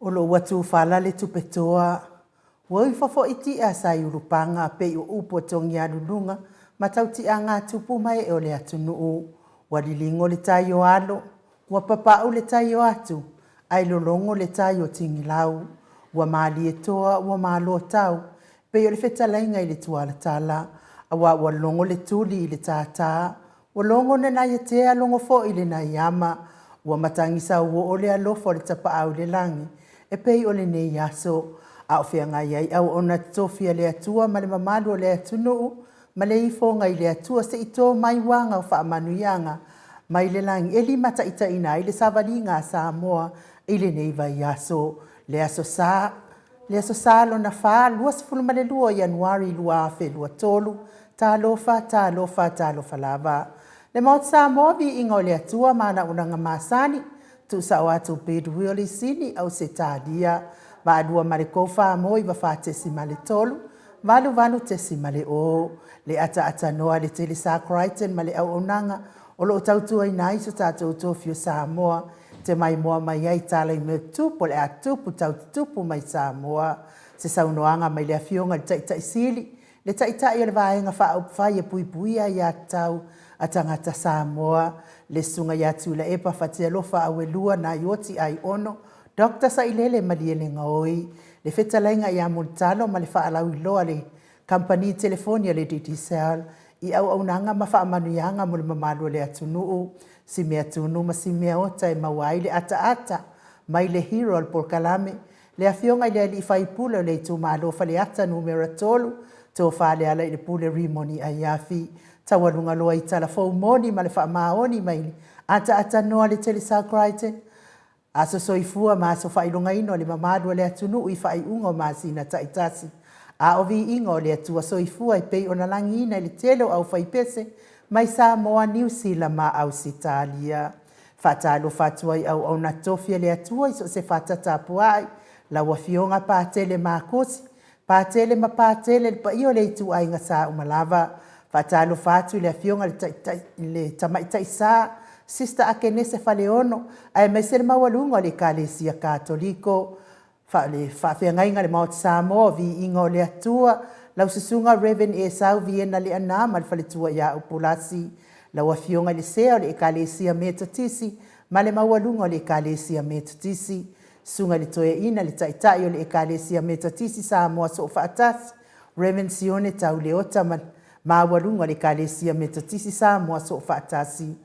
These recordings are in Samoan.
O lou atu fala le tupetoa, Ua ifo foi ti'a sa i ulupaga pei o upu a Togialuluga ma tautiaga tupu ma ee o le atunuu. Ua liligo le tai o alo, ua papau le tai o atu, ae lologo le tai o Tigilau. Ua malie toa, ua malo tau, pei o le fetalaiga i le Tualatala, aua ua logo le tuli i le tātā, Ua logo le naiatea logo foi le naiama, ua matagisa uoo le alofa o le Tapaau i le lagi, e pei o lenei aso, a o feagai ai auauna totofi a le Atua ma le mamalu o le atunuu, ma le ifoga i le Atua se i to mai uaga o faamanuiaga mai le lagi e limataitaiina ai le savaliga a Samoa i lenei vaiaso, le Aso Sa, Le Aso Sa lona fa, 22 o Ianuari 2023, talofa, talofa, talofa lava. Le Maota Samoa, viiga o le Atua ma ana auaunaga masani, tuusao atu Bidwill i Sini, Ausetalia, Vaalua ma le 3 4 9 4.3, 8 8.0. Le ataatanoa a le Telesa Crichton ma le auaunaga o lo o tautuaina ai so tatou tofi o Samoa, te maimoa mai ai tala i mea tutupu o le a tutupu tau tutupu mai Samoa. Se saunoaga mai le Afioga i le Taitai Sili, le Taitai o le Vaega Faaupufai e Puipuia Aia Tatau a Tagata Samoa, le Susuga ia Tuilaepa Fatialofa Auelua Naioti Aiono Dr. Sailele Malielegaoi, le fetalaiga ia Mulitalo ma le faalauiloa a le Kamupani Telefoni a le Digicel i auaunaga ma faamanuiaga mo le mamalu o le atunuu, si mea tunu ma si mea ota e maua ai le ataata mai le hero o le polokalame, le Afioga i le Alii Faipule o le itumalo o Faleata Numera 3, Tofa Lealailepule Rimoni Aiafi. Taualuga loa i tala fou moni ma le faamaoni mai le ataata noa le Telesar Crichton. Aso soifua ma aso faailogaina o le mamalu o le atunuu i faaiuga o masina taitasi, a o viiga o le Atua Soifua e pei ona lagiina i le tele o aufaipese mai Samoa, Niu Sila ma Ausetalia. Faatalofa atu ai auauna totofi a le Atua i so o se fata tapuai, lau Afioga Patele Makosi, Patele ma Patele, le paia o le ituaiga sa uma lava. Faatalofa atu i le Afioga i le Taitai, le Tamaitai Sa, Sister Akenese Faleono, aemaise le maualuga o le Ekalesia Katoliko. Le faafeagaiga i le Maota Samoa, viiga o le Atua, lau Susuga Rev. Esau Viena Leaana ma le faletua ia Upulasi, lau Afioga i le Sea o le Ekalesia Metotisi ma le maualuga o le Ekalesia Metotisi, Susuga i le Toeaina, le Taitai o le Ekalesia Metotisi Samoa Soofaatasi, Rev. Sione Tauleota ma maualuga o le Ekalesia Metotisi Samoa Soofaatasi,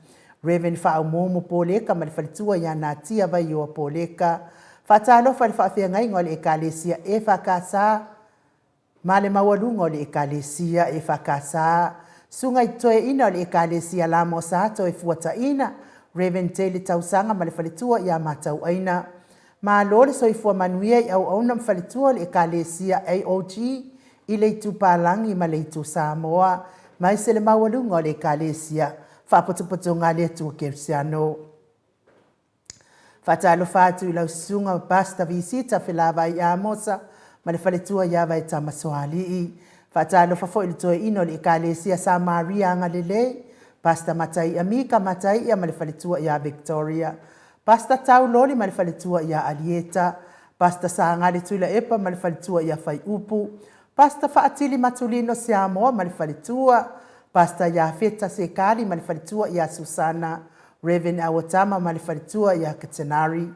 Rev. Faaumuumu Poleka ma le faletua ia Natia Vaioa Poleka. Faatalofa i le faafeagaiga o le Ekalesia EFKS ma le maualuga o le Ekalesia EFKS, Susuga i Toeaina o le Ekalesia Lamo Sa Toefuataina, Rev. Tele Tausaga ma le faletua ia Matauaina. Malo le soifua manuia i auauna ma faletua o le Ekalesia AOG i le Itu Palagi ma le Itu Samoa, maise le maualuga o le Ekalesia Faapotopotoga a le Atua Kerisiano. Faatalofa atu i lau susuga Pastor Visita Felavai Amosa ma le faletua ia Vaetama Soalii. Faatalofa foi i le toeaina o le Ekalesia Samaria Agalelei, Pastor Mataia Mika Mataia ma le faletua ia Victoria. Pastor Tau Loli ma le faletua ia Alieta, Pastor Sagale Tuilaepa ma le faletua ia Faiupu, Pastor Faatili Matulino Siamoa ma le faletua, Pastor Iafeta Sekali ma le faletua ia Susana, Rev. Awatama ma le faletua ia Katenari.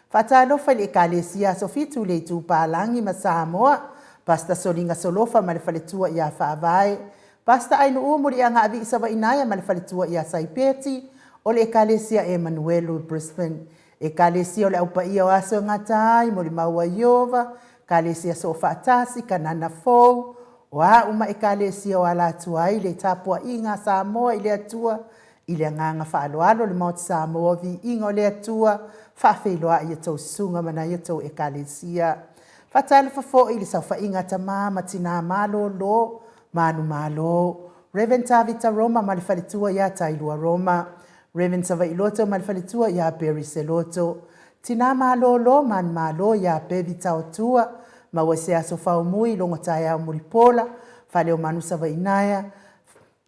Faatalofa i le Ekalesia Aso Fitu i le Itupalagi ma Samoa, Pastor Soliga Solofa ma le faletua ia Faavae, Pastor Ainuu Muliagaavii Savainaea ma le faletua ia Saipeti, o le Ekalesia Emanuelu i Brisbane. Ekalesia o le Au Paia o Aso e Gata ai, Molimau a Ieova, Ekalesia Soofaatasi, Kanana Fou, o a uma Ekalesia o ala atu ai le tapuaiga a Samoa i le Atua, I le agaga faaaloalo le Maota Samoa, viiga o le Atua, faafeiloai i a tou susuga ma nai a tou Ekalesia. Faatalofa foi i le saofaiga a tama ma tina malolo, manumalo, Rev. Tavita Roma ma le faletua ia Tailua Roma, Rev. Savaiiloto ma le faletua ia Barry Seloto, Tina malolo, manumalo ia Bevi Taotua, maua i se aso faomui, logo taeao mulipola, Faleomanu Savaiinaea,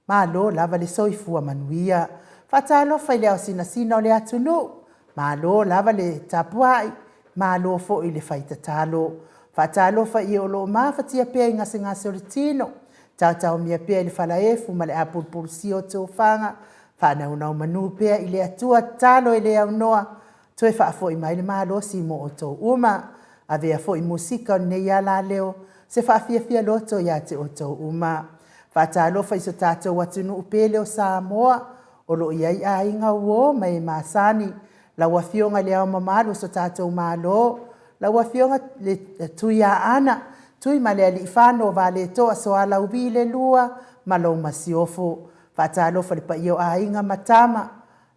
Malo lava le soifua manuia. Faatalofa i le ao sinasina o le atunuu. Malo lava le tapuai. Malo foi le fai tatalo. Faatalofa i e o lo o mafatia pea i gasegase o le tino, taotaomia pea i le falaefu ma le apulupulusia o tofaga, faanaunaumanu pea i le Atua, tatalo e le aunoa, toe faafoi mai le malosi mo outou uma. Avea foi musika o lenei alaleo se faafiafia loto ia te outou uma. Faatalofa i so tatou atunuu pele o Samoa, o lo o i ai aiga uo ma e masani, lau Afioga i Le Ao Mamalu o so tatou Malo, lau Afioga le Tuiaana, Tuimalealiifano Vaaletoa Sualauvi II ma lau Masiofo. Faatalofa i le paia o Aiga ma Tama,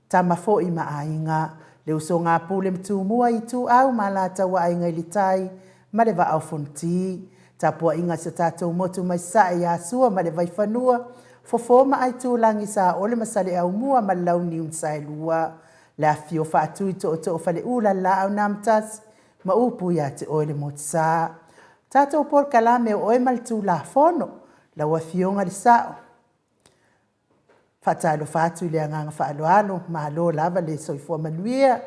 Tama foi ma Aiga, le usoga a Pule ma Tumua, Ituau ma Alataua, Aiga i le Tai ma le Vaa o Fonoti. Tapuaiga a si o tatou motu mai Sasae ia Sua ma le Vaifanua, Fofo ma Aitulagi, Saole ma Saleaaumua ma le Launiu na Saelua, le afifio o Faatui, Tootoo o Faleula, le Laau na Amotasi ma upu ia te oe le Motusa. Tatou polokalame o oe ma le Tulafono, lau Afioga i le Sao, faatalofa atu i le agaga faaaloalo, malo lava le soifua manuia,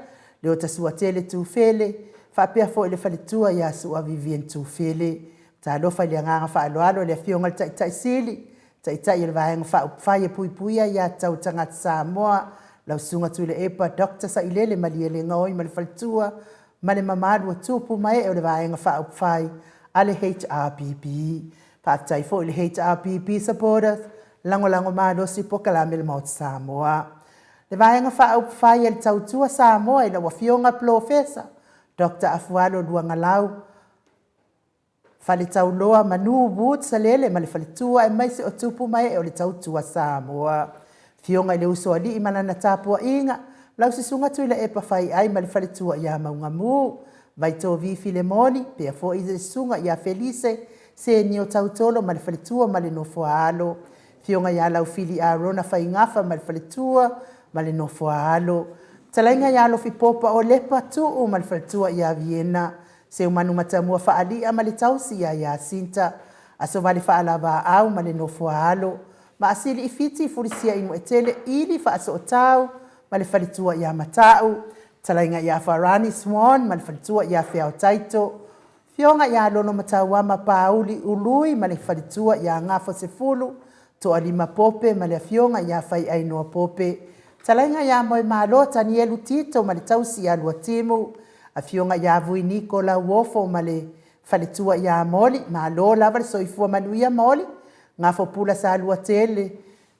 Leotasuatele Tufele, faapea foi le faletua ia Sua Vivian Tufele. Talofa i le agaga faaaloalo i le Afioga i le Taitai Sili, Taitai o le Vaega Faaupufai e Puipuia Aia Tatau a Tagata Samoa, lau Susuga Tuilaepa Dr. Sailele Malielegaoi ma le faletua ma le mamalu o tupu ma ee o le Vaega Faaupufai a le HRPP. Faafetai foi i le HRPP supporters, lagolago malosi polokalame le Maota Samoa. Le Vaega Faaupufai a le Tautua Samoa i lau Afioga Polofesa Dr. Afualo Luagalau, Faletauloa Manu Wood Salele ma le faletua aemaise o tupu ma ee o le Tautua Samoa. Afioga i le Usoalii ma lana tapuaiga, lau Susuga Tuilaepa Faiai ma le faletua ia Maugamu, Vaitovi Filemoni, pea foi le Susuga ia Felise Senio Tautolo ma le faletua ma le nofoaalo, Afioga ia Laufili Arona Faigafa ma le faletua ma le nofoaalo, Fetalaiga ia Alofipopa Olepa Tuu ma le faletua ia Viena, Seumanu Matamua Faalia ma le tausi ia Iasinta, Asovale Faalavaau ma le nofoaalo, Maasili i Fiti Fulisia Inuetele Ili Faasootau ma le faletua ia Matau, Fetalaiga ia Farani Swan ma le faletua ia Feao Taito, Afioga ia Lonomatauama Pauli Ului ma le faletua ia Gafo Sefulu, Toalima Pope ma le afioga ia Faiainoa Pope, Fetalaiga ia Moemalo Tanielu Tito ma le tausi ia Luatimu, Afioga ia Vui Niko Lauofo ma le faletua ia Moli, malo lava le soifua manuia Moli, Gafo Pula Saluatele,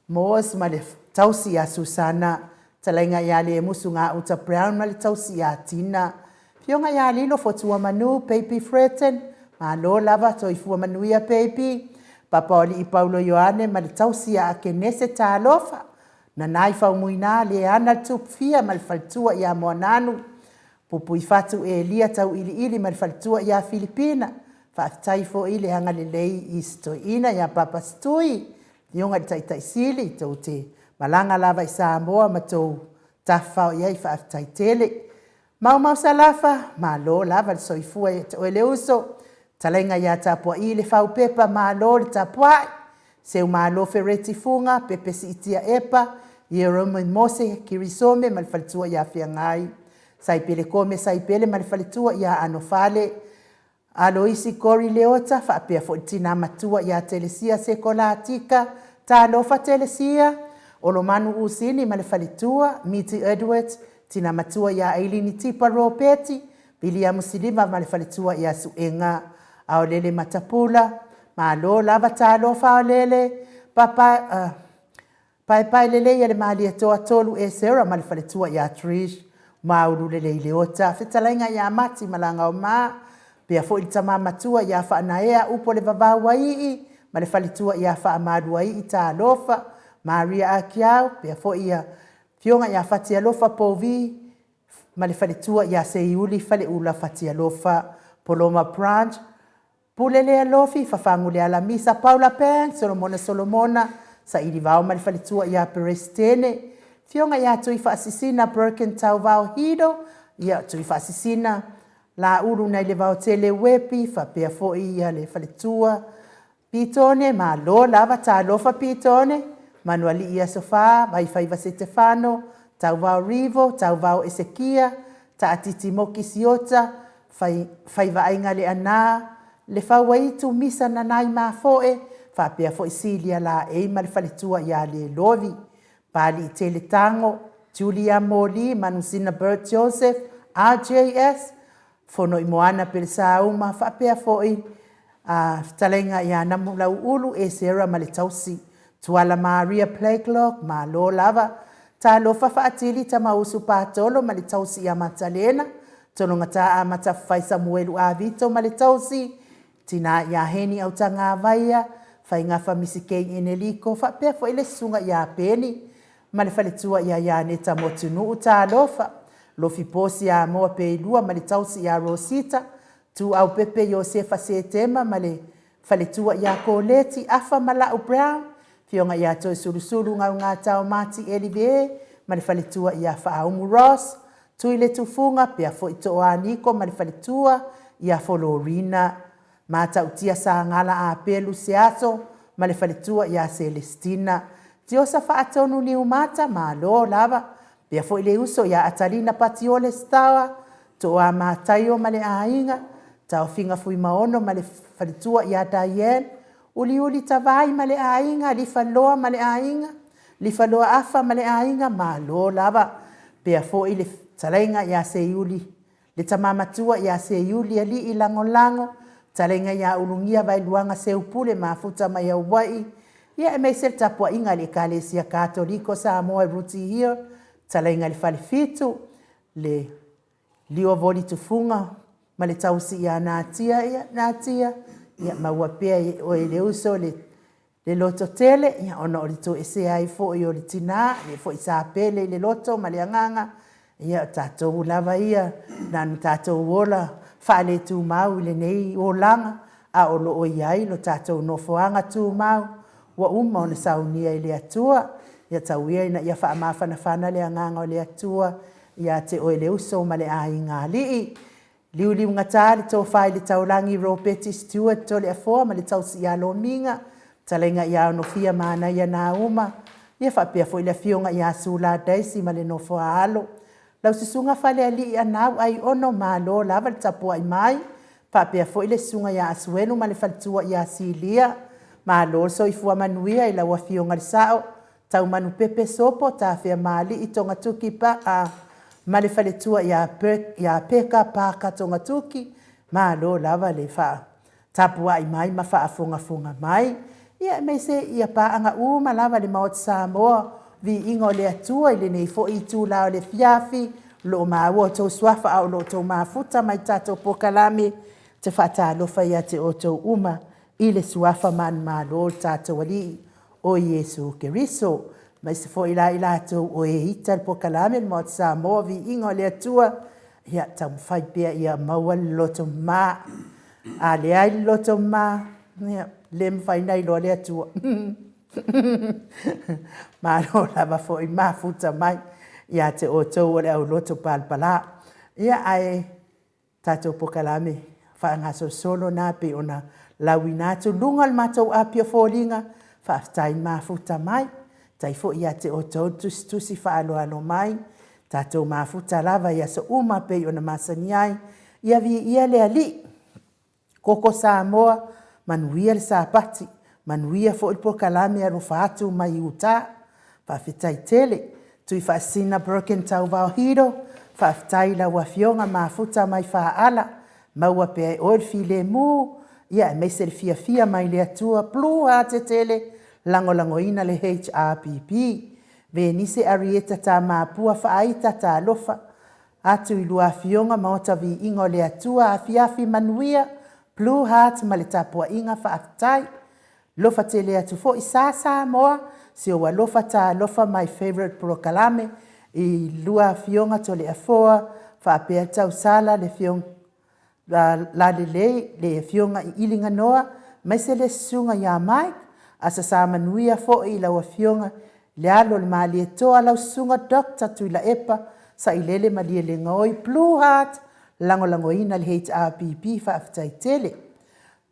Moores ma le tausi ia Susana, Fetalaiga ia Lemusu Gauta Brown ma le tausi ia Tina, Afioga ia Lilo Fotuamanu Baby Freton, malo lava soifua manuia Baby, Papaoalii Paulo Ioane ma le tausi ia Akenese Talofa, Nanai Faumuina Leana Tupufia ma le faletua ia Moananu, Pupuifatu Elia Tauiliili ma le faletua ia Filipina, faafetai foi le agalelei i si toeaina ia Papa Setui, Afioga i le Taitai Sili, tou te malaga lava i Samoa ma tou tafafao i ai, faafetai tele. Maumau Salafa, malo lava le soifua ia te oe le uso, fetalaiga ia Tapuaii le Faupepa, malo le tapuai, Seumalo Fereti Fuga, Pepe Siitia Epa, Ierome Mose Kirisome ma le faletua ia Feagai, Saipele Kome Saipele ma le faletua ia Anofale, Aloisi Kori Leota faapea foi le tina matua ia Telesia Sekolatika, Talofa Telesia, Olomanu Usini ma le faletua, Miti Edwards, tina matua ia Ailini Tipa Ropeti, Viliamu Siliva ma le faletua ia Suega, Aolele Matapula, malo lava talofa Aolele, Papa, Paepae lelei a le Malietoa Tolu Esera ma le faletua ia Trish, Maulu Lelei Leota, fetalaiga ia Mati Malagaoma, pea foi le tama matua ia Faanaea Upo le Vavau Aii ma le faletua ia Faamaluaii Talofa, Maria Akiau, pea foi ia Afioga ia Fatialofa Povi ma le faletua ia Seiuli Faleula Fatialofa, Poloma Branch, Pule Lealofi, Fafagu Lealamisa, Paula Pang, Solomona Solomona, Saili Vao ma le faletua ia Peresetene, Afioga ia Tuifaasisina Birkin Tauvao Hido, ia Tuifaasisina Laulu nai le Vaotele Uepi, faapea foi ia le faletua Pitone, malo lava, talofa Pitone, Manualii Asofa, Vaifaiva Setefano, Tauvao Rivo, Tauvao Esekia, Taatiti Moki Siota, Fai, Faivaaiga Leaana, Lefauaitu Misa Nanai Mafoe, faapea foi Silia Laei ma le faletua ia Lelovi, Paliitele Tago, Julia Moli, Manusina Bert Joseph, RJS, Fonoimoana Pelesauma, faapea foi a fetalaiga ia Namulauulu Esera ma le tausi, Tuala Maria Blacklock, malo lava. Talofa faatili Tamausu Patolo ma le tausi ia Matalena, Tologata Amatafai Samuelu Avito ma le tausi, Tina ia Heni Autagavaia, Faigafa Misikei Eneliko, faapea foi le susuga ia Peni ma le faletua ia Ianeta Motunuu, talofa. Lofi Posi Amoa Peilua ma le tausi ia Rosita, Tuaupepe Iosefa Setema ma le faletua ia Koleti, Afa ma Lau Brown, Afioga ia Toesulusulu Gaugata Mati Elive ma le faletua ia Faaumu Ross, Tuiletufuga, pea foi Tooa Niko ma le faletua ia Folorina, Matautia Sagala Apelu Seaso ma le faletua ia Selestina, Tiosa Faatonu Niumata, malo lava. Pea foi le uso ia Atalina Patiole Stower, Tooa Mataio ma le aiga, Taofiga Fuimaono ma le faletua ia Diane, Uliuli Tavai ma le aiga, Lifaloa ma le aiga, Lifaloa Afa ma le aiga, malo lava. Pea foi le fetalaiga ia Seiuli, le tama matua ia Seiuli Alii Lagolago, fetalaiga ia Ulugia Vaeluaga Seupule Mafuta mai Hawaii, ia aemaise le tapuaiga a le Ekalesia Katoliko Samoa i Rooty Hill, fetalaiga i le Falefitu, le Liuavoli Tufuga ma le tausi ia Natia, ia Natia, ia maua pea e oe le uso le le loto tele, ia, ona o le toesea ai foi o le tinā, lea foi sa pele i le loto ma le agaga, ia, o tatou lava ia, na ona tatou ola faaletumau i lenei olaga, a o lo o i ai lo tatou nofoaga tumau ua uma ona saunia e le Atua. Ia tau ia ina ia faamafanafana le agaga o le Atua ia te oe le uso ma le aiga alii. Liuliugata le tofa i le taulagi Ropeti Stewart Toleafoa ma le tausi ia Lomiga, fetalaiga ia Onofia Manaia Nauma, ia faapea foi le afioga ia Sula Daisy ma le nofo a alo. Lau susuga Falealii Anau Aiono, malo lava le tapuai mai, faapea foi le susuga ia Asuelu ma le faletua ia Silia. Malo le soifua manuia i lau afioga i le Sao, Taumanupepe Sopo Tafeamaalii Togatuki Paa ma le faletua ia ia Peka Parker Togatuki, malo lava le faatapuai mai ma faafogafoga mai. Ia aemaise ia paaga uma lava le Maota Samoa, viiga o le Atua i lenei foi itula o le afiafi, o lo o maua outou suafa a o lo o outou mafuta mai tatou polokalame. Ou te faatalofa ia te outou uma i le suafa manumalo o le tatou Alii o Iesu Keriso. Aemaise foi la i latou o e ita le polokalame le Maota Samoa, viiga o le Atua, ia taumafai pea ia maua le loto mama. A leai le loto mama, ia, le mafai ona iloa le Atua. Malo lava foi mafuta mai ia te outou o le auloto palapala. Ia, ae tatou polokalame faagasolosolo na pei ona lauina atu luga o le matou api o foliga. Faafetai mafuta mai. Faafetai foi ia te outou le tusitusi faaaloalo mai. Tatou mafuta lava i aso uma pei ona masani ai. Ia viia le Alii. Koko Samoa, manuia le Sapati, manuia foi le polokalame alofa atu mai uta. Faafetai tele. Tuifaasisina Broken Tauvao Hiro, faafetai i lau Afioga Mafuta mai Faaala, maua pea e oe le filemu, ia aemaise le fiafia mai le Atua. Blue Heart tele, lagolagoina le HRPP. Venise Arieta Tamapua Faaita Talofa, atu i lua afioga Maota Viiga o le Atua afiafi manuia Blue Heart ma le tapuaiga faafetai lofa tele atu foi Sa Samoa si ou alofa talofa my favorite polokalame i lua afioga Toleafoa faapea Tausala le afioga Lalelei, le Afioga i Iliganoa, aemaise le Susuga ia Mike, asa sa manuia foi i lau Afioga i le alo o le Malietoa, lau Susuga Doctor Tuilaepa Sailele Malielegaoi, Blue Heart, lagolagoina le HRPP, faafetai tele.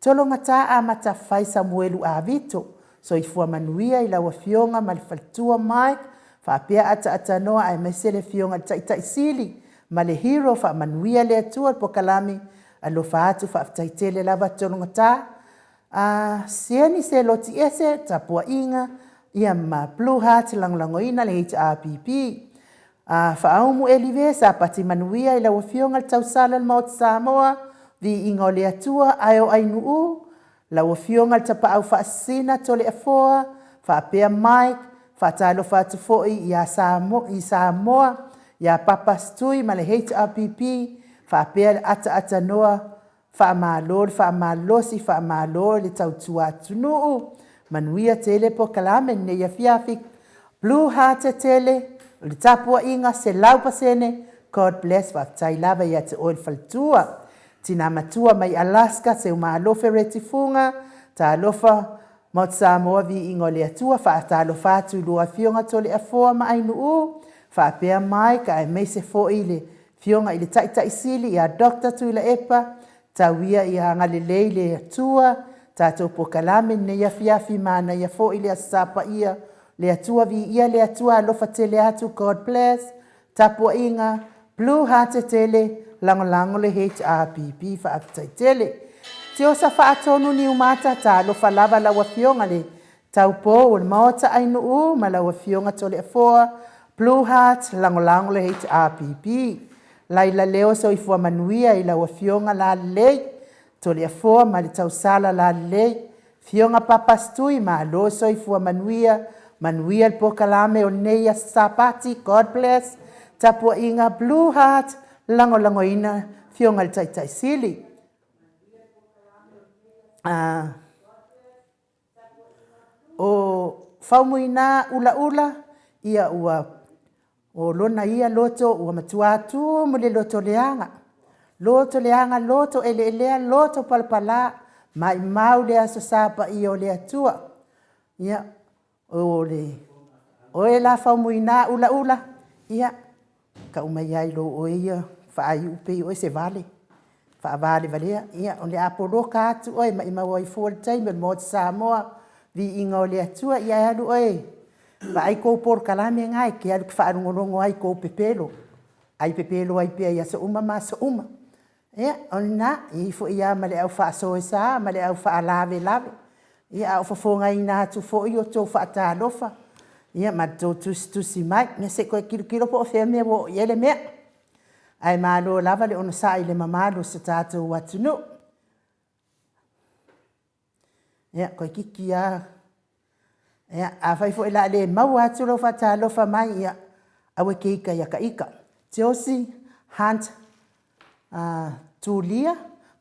Tologata Amata Fai Samuelu Avito, soifua manuia i lau Afioga ma le faletua Mike, faapea Ataatanoa aemaise le Afioga i le Taitai Sili ma le Hero, faamanuia le Atua i le polokalame. Alofa atu, faafetai tele lava Tologata. A Sieni Seloti Ese, tapuaiga, ia ma Blue Heart lagolagoina le HRPP. A Faaumu Elive, Sapati manuia i lau Afioga i le Tausala o le Maota Samoa, viiga o le Atua, ae o Ainuu, lau Afioga i le Tapaau Faasisina Toleafoa, faapea Mike, faatalofa atu foi ia Samoa, i Samoa, ia Papa Stui ma le HRPP, faapea le ataatanoa. Faamalo le faamalosi, faamalo le tautua atunuu, manuia tele polokalame i lenei afiafi. Blue Heart tele, o le tapuaiga 100%, God bless, faafetai lava ia te oe le faletua. Tina matua mai Alaska, Seumalo Fereti Fuga, talofa Maota Samoa, viiga o le Atua, faatalofa atu i lua afioga Toleafoa ma Ainuu, faapea Mike, aemaise foi le Afioga i le Taitai Sili ia Dr. Tuilaepa, tau ia ia agalelei le Atua, tatou polokalame i lenei afiafi, manaia foi le Aso Sa Paia, le Atua viia le Atua, alofa tele atu, God bless, tapuaiga, Blue Heart tele, lagolago le HRPP, faafetai tele. Tiosa Faatonu Niumata, talofa lava lau Afioga le Taupou o le Maota Ainuu ma lau Afioga Toleafoa, Blue Heart, lagolago le HRPP. Laila Leo, soifua manuia i lau Afioga Lalelei, Toleafoa ma le Tausala Lalelei, Afioga Papa Stui, malo soifua manuia, manuia le polokalame o lenei Aso Sapati, God bless, tapuaiga Blue Heart, lagolagoina Afioga i le Taitai Sili. O Faumuina Ulaula, ia ua o lona ia loto ua matua tumu le loto leaga, loto leaga, loto eleelea, loto palapala, maimau le Aso Sa Paia o le Atua. Ia, o le oe la Faumuina Ulaula, ia, tau mai lava i lou oe ia faaiu pei oe se vale, faavalevalea. Ia, o le a poloka atu oe, maimau ai fua le taimi o le Maota Samoa, viiga o le Atua. Ia e alu oe vaai kou polokalame na e te alu e te faalogologo ai i kou pepelo, ai pepelo ai pea i aso uma ma aso uma. Ia, o lena, e i ai foi lava ma le au faasoesa ma le au faalavelave, ia a o fofogaina atu foi o tou faatalofa, ia ma le tou tusitusi mai. Ia se i toe tilotilo po o fea le mea ua oo i ai le mea. Ae malo lava le onosai i le mamalu o si o tatou atunuu. Ia, toeitiiti lava. Ia, afai foi o le a le maua atu lou faatalofa mai, ia, aua e te ita ia ita. Josie Hunt Tulia,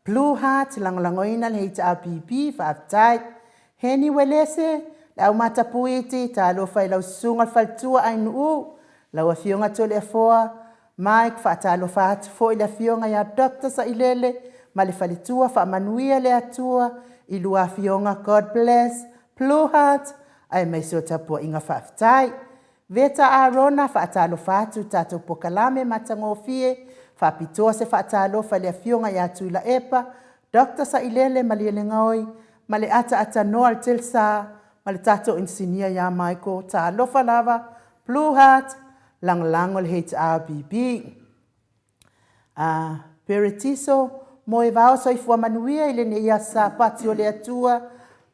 Blue Heart, lagolagoina le HRPP, faafetai. Heni Uelese, le Aumata Puiti, talofa i lau susuga le faletua Ainuu, lau Afioga Toleafoa, Mike, faatalofa atu foi le Afioga ia Dr. Sailele ma le faletua, faamanuia le Atua i lua afioga, God bless, Blue Heart, aemaise o tapuaiga faafetai. Veta Arona, faatalofa atu i le tatou polokalame matagofie, faapitoa se faatalofa i le Afioga ia Tuilaepa, Doctor Sailele Malielegaoi, ma le ataaatanoa a le Telsa ma le tatou inisinia ia Michael. Talofa lava, Blue Heart, lagolago le HRPP. A Peretiso, Moevao soifua manuia i lenei aso Sapati o le Atua,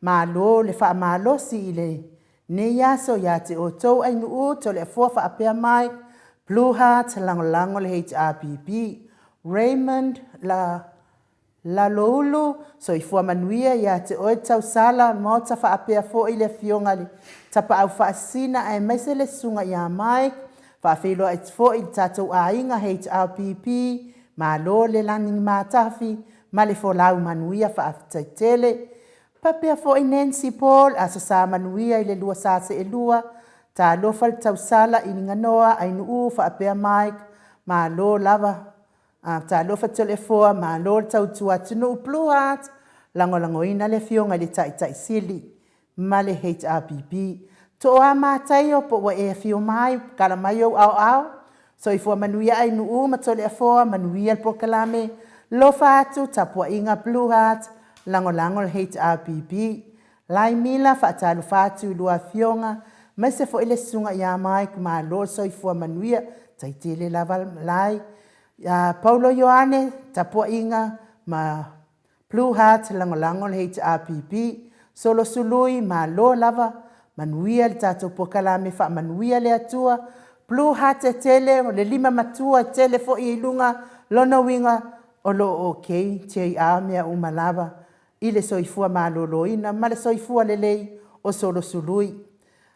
malo le faamalosi i lenei aso ia te outou Ainuu, Toleafoa faapea mai, Blue Heart, lagolago le HRPP. Raymond La Laloulu, soifua manuia ia te oe Tausala, Maota faapea foi le Afioga i le Tapaau Faasisina aemaise le Susuga ia Mike. Faafeiloai atu foi i le tatou aiga HRPP, malo le lagi matafi ma le folau manuia, faafetai tele. Faapea foi Nancy Paul, Aso Sa manuia i le lua sa seelua, talofa le Tausala i Liganoa, Ainuu faapea Mike, malo lava. Talofa Toleafoa, malo le tautua atunuu, Blue Heart, lagolagoina le Afioga i le Taitai Sili ma le HRPP. Toa Mataio po ua e afio mai, tala mai ou aoao, soifua manuia Ainuu ma Toleafoa, manuia le polokalame, lofa atu, tapuaiga Blue Heart, lagolago le HRPP. Laimila, faatalofa atu i lua afioga, aemaise foi le susuga ia Mike, malo le soifua manuia, tai tele lava Lai. Ia Paulo Ioane, tapuaiga, ma Blue Heart lagolago le HRPP. Solosului, malo lava, manuia le tatou polokalame, faamanuia le Atua. Blue Heart e tele, o le lima matua e tele foi i luga, lona uiga o lo o ok JR mea uma lava i le soifua maloloina ma le soifua lelei o Solosului.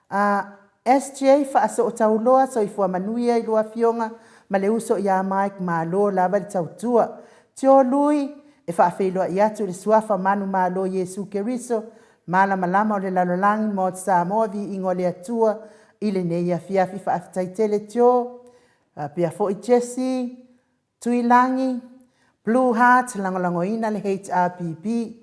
A SJ Faasootauloa, soifua manuia i lua afioga ma le uso ia Mike, malo lava le tautua. Tio Lui, e faafeiloai atu i le suafa manumalo o Iesu Keriso, malamalama o le lalolagi, Maota Samoa, viiga o le Atua i lenei afiafi. Faafetai tele Tio, faapea foi Jesse, Tuilagi, Blue Heart, lagolagoina le HRPP.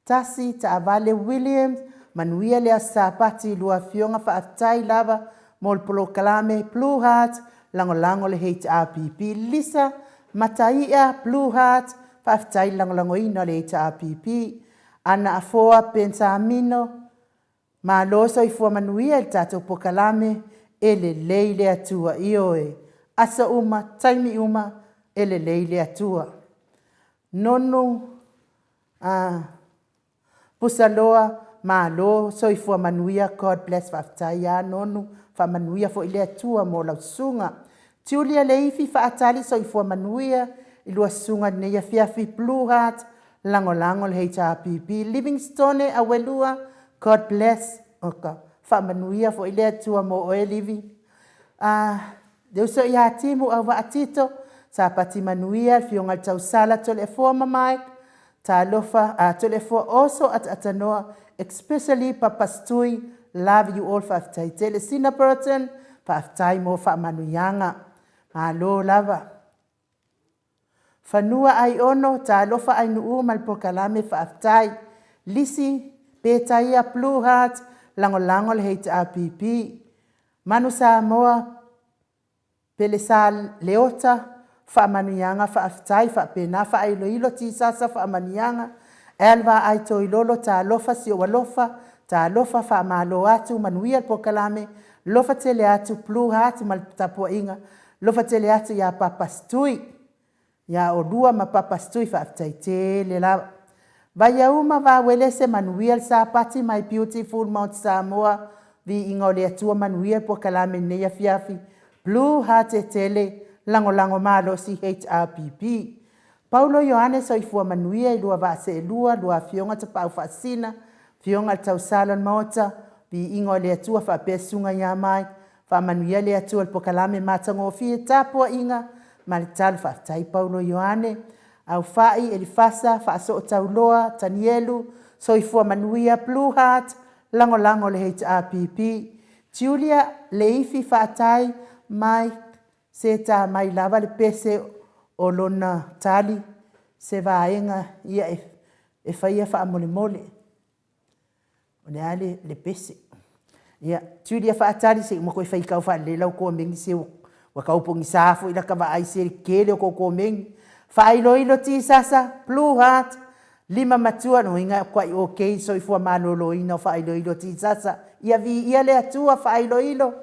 Tasi Taavale Williams, manuia le Aso Sapati i lua afioga, faafetai lava mo le polokalame. Blue Heart, lagolago le HRPP. Lisa Mataia, Blue Heart, faafetai le lagolagoina o le HRPP. Ana Afoa Penesamino, malo soifua manuia i le tatou polokalame, e lelei le Atua, ioe, aso uma, taimi uma, e lelei le Atua. Nonu Pusaloa, malo soifua manuia, God bless, faafetai lava Nonu, faamanuia foi le Atua mo lau susuga. Julia Leifi Faatali, soifua manuia i lua susuga i lenei afiafi. Blue Heart, lagolago le HRPP. Livingstone Auelua, God bless, oka, faamanuia foi le Atua mo oe Livi. Le uso ia Timu Auvaa Tito, Sapati manuia le afioga i le Tausala Toleafoa ma Mike, Talofa Toleafoa oso ataatanoa, especially Papastui, love you all, faafetai tele. Sina Burton, faafetai mo faamanuiaga, malo lava. Fanua Aiono, talofa Ainuu ma le polokalame, faafetai. Lisi Petaia, Blue Heart, lagolago le HRPP. Manu Samoa, Pelesa Leota, faamanuiaga, faafetai, faapena faailoilo tisasa faamanuiaga. Elva Toilolo, talofa si ou alofa, talofa faamalo atu, manuia le polokalame, lofa tele atu Blue Heart ma le tapuaiga, lofa tele atu ia Papastui, ia olua ma Papastui, faafetai tele lava. Vaiauma Vauelese, manuia le Sapati, my beautiful Mount Samoa, viiga o le Atua, manuia le polokalame i lenei afiafi. Blue Heart e tele, lagolago malosi HRPP. Paulo Ioane, soifua manuia i lua vaa seelua, lua afioga Tapaau Faasisina, afioga i le Tausala o le Maota, viiga o le Atua faapea susuga ia Mike, faamanuia le Atua i le polokalame matagofie, tapuaiga ma le talo, faafetai Paulo Ioane. Aufai, Elifasa, Faasootauloa, Tanielu, soifua manuia, Blue Heart, lagolago le HRPP. Julia Leifi Faatai, Mike, se ta mai lava le pese o lona tali, se vaega ia e faia faamolemole. O le a le pese? Ia, Julia Faatali, se i uma koe faitau faalelei lau komeni se ua tau pogisa foi lata vaai se le tele o tou komeni. Faailoilo Tisasa, Blue Heart, lima matua, lona uiga e matuai ok soifua maloloina o faailoilo Tisasa. Ia viia le Atua faailoilo.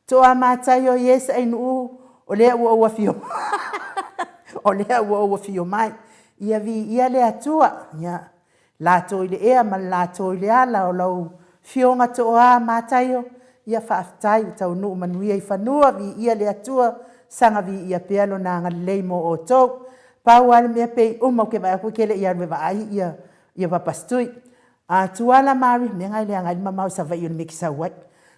Toa Mataio, yes Ainuu, o lea ua ou afio o lea ua ou afio mai. Ia viia le Atua. Ia, latou i le ea ma le latou i le ala o lau fioga Toa Mataio, ia faafetai ua taunuu manuia i fanua, viia le Atua, saga viia pea lona agalelei mo outou. Pau lava le mea pei uma ou te vaai atu e te le i alu e vaai ia Papastui. A Tuala Maria, mea na e leaga ai le mamao i Savaii o le mea e te sau ai.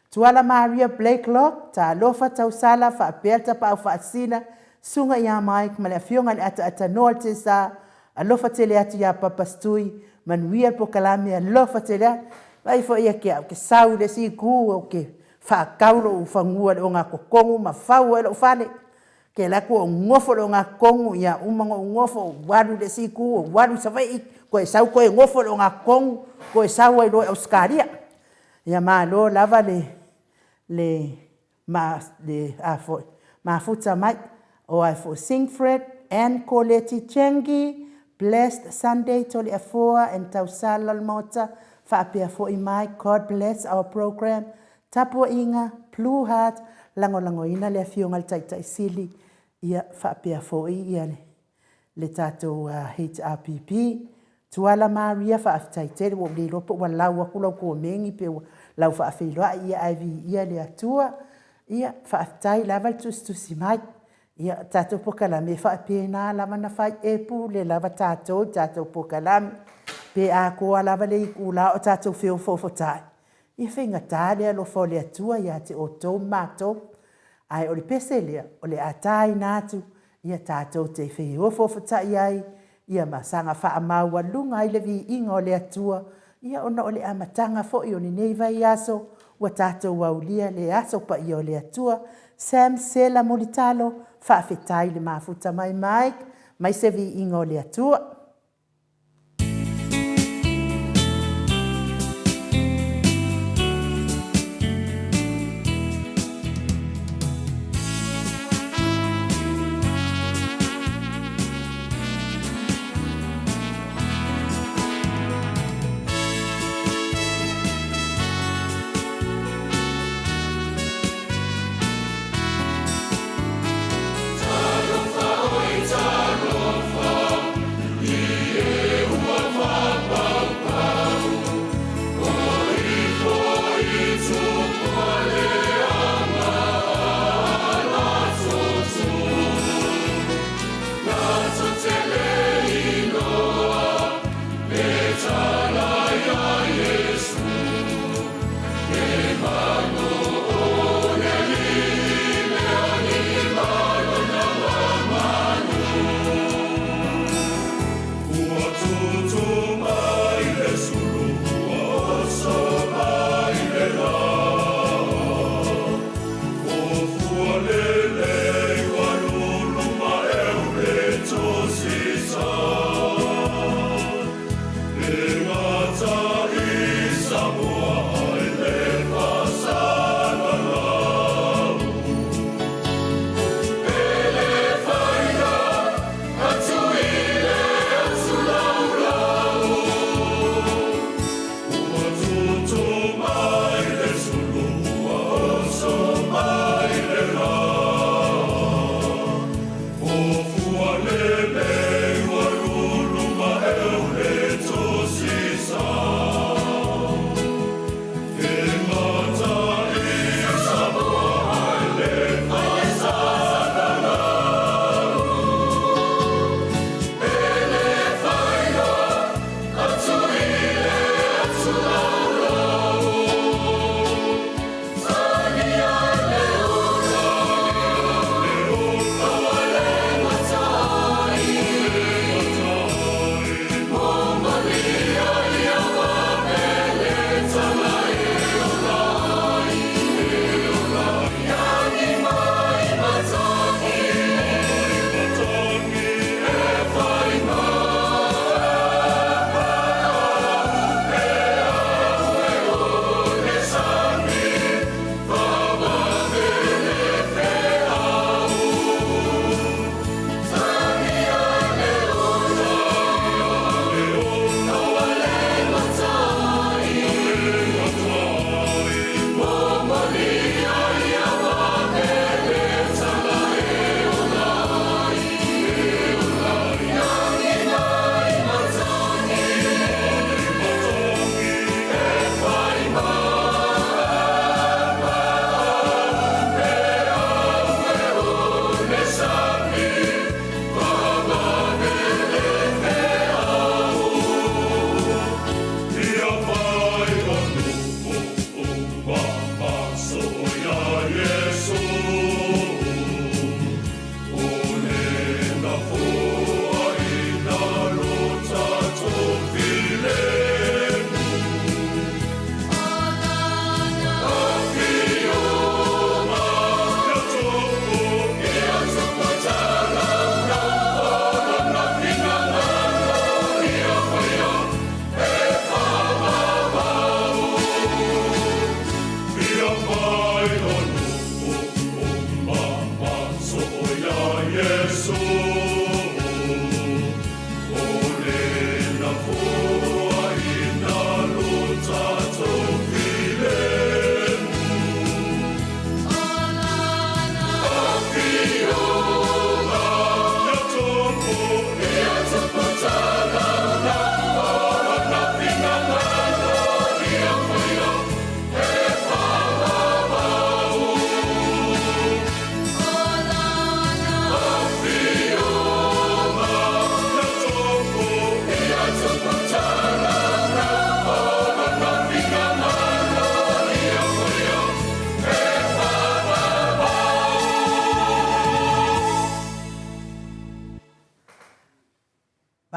Tuala Maria Blakelock, talofa tausala faapea le Tapaau Faasisina, susuga ia Mike ma le afioga i le Ataatanoa o le Tesa, alofa tele atu ia Papastui, manuia le polokalame, alofa tele atu. Vaai foi ia te au, ou te sau i le isi itu ou te faatau lou fanua i le ogatotonu ma fau ai lou fale. Ou te alu atu ou nofo i le ogatotonu, ia uma ona ou nofo ou alu i le isi itu, ou alu i Savaii, toe sau toe nofo i le ogatotonu, toe sau ai loa i Ausetalia. Ia malo lava le mafuta mai. O a foi Singfred and Koleti Chengi, blessed Sunday Toleafoa and Tausala o le Maota, faapea foi mai, God bless our program, tapuaiga, Blue Heart, lagolagoina le afioga i le Taitai Sili, ia faapea foi ia le le tatou HRPP. Tuala Maria, faafetai tele, ua ou le iloa po ua lau atu lau komeni pe ua lau faafeiloai, ia ae viia le Atua. Ia, faafetai lava le tusitusi mai. Ia, o tatou polokalame e faapena lava ona fai, e pule lava tatou i le tatou polokalame. Pe atoa lava le itula o tatou feofoofotai, ia e faigata le alofa o le Atua ia te outou ma matou. Ae o le pese lea, o le a taina atu tatou te feofoofotai ai ma saga faamaualuga ai le viiga o le Atua, ona o le amataga foi o lenei vaiaso ua tatou aulia le aso paia o le Atua. Sam Sela Mulitalo, faafetai le mafuta mai Mike, aemaise le viiga o le Atua.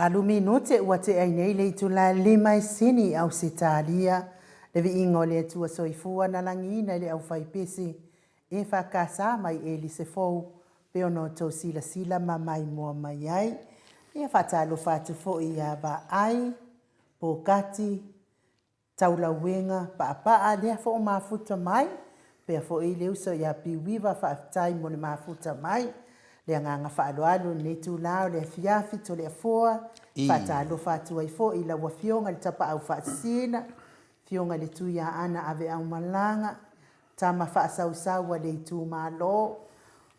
Alu minute ua tea ai nei le itula e lima e sini i Ausetalia, le viiga o le Atua Soifua na lagiina i le aufaipese e faakasa mai Elise Fou pe ona outou silasila ma maimoa mai ai. Ia faatalofa atu foi ia Vaai, Pokati, Taulauega paapaa lea fo o mafuta mai, pea foi le uso ia Piuiva faafetai mo le mafuta mai. Le agaga faaaloalo i lenei itula o le afiafi Toleafoa, faatalofa atu ai foi i lau Afioga i le Tapaau Faasisina, Afioga i le Tuiaana Aveaumalaga, tama faasausau a le itumalo,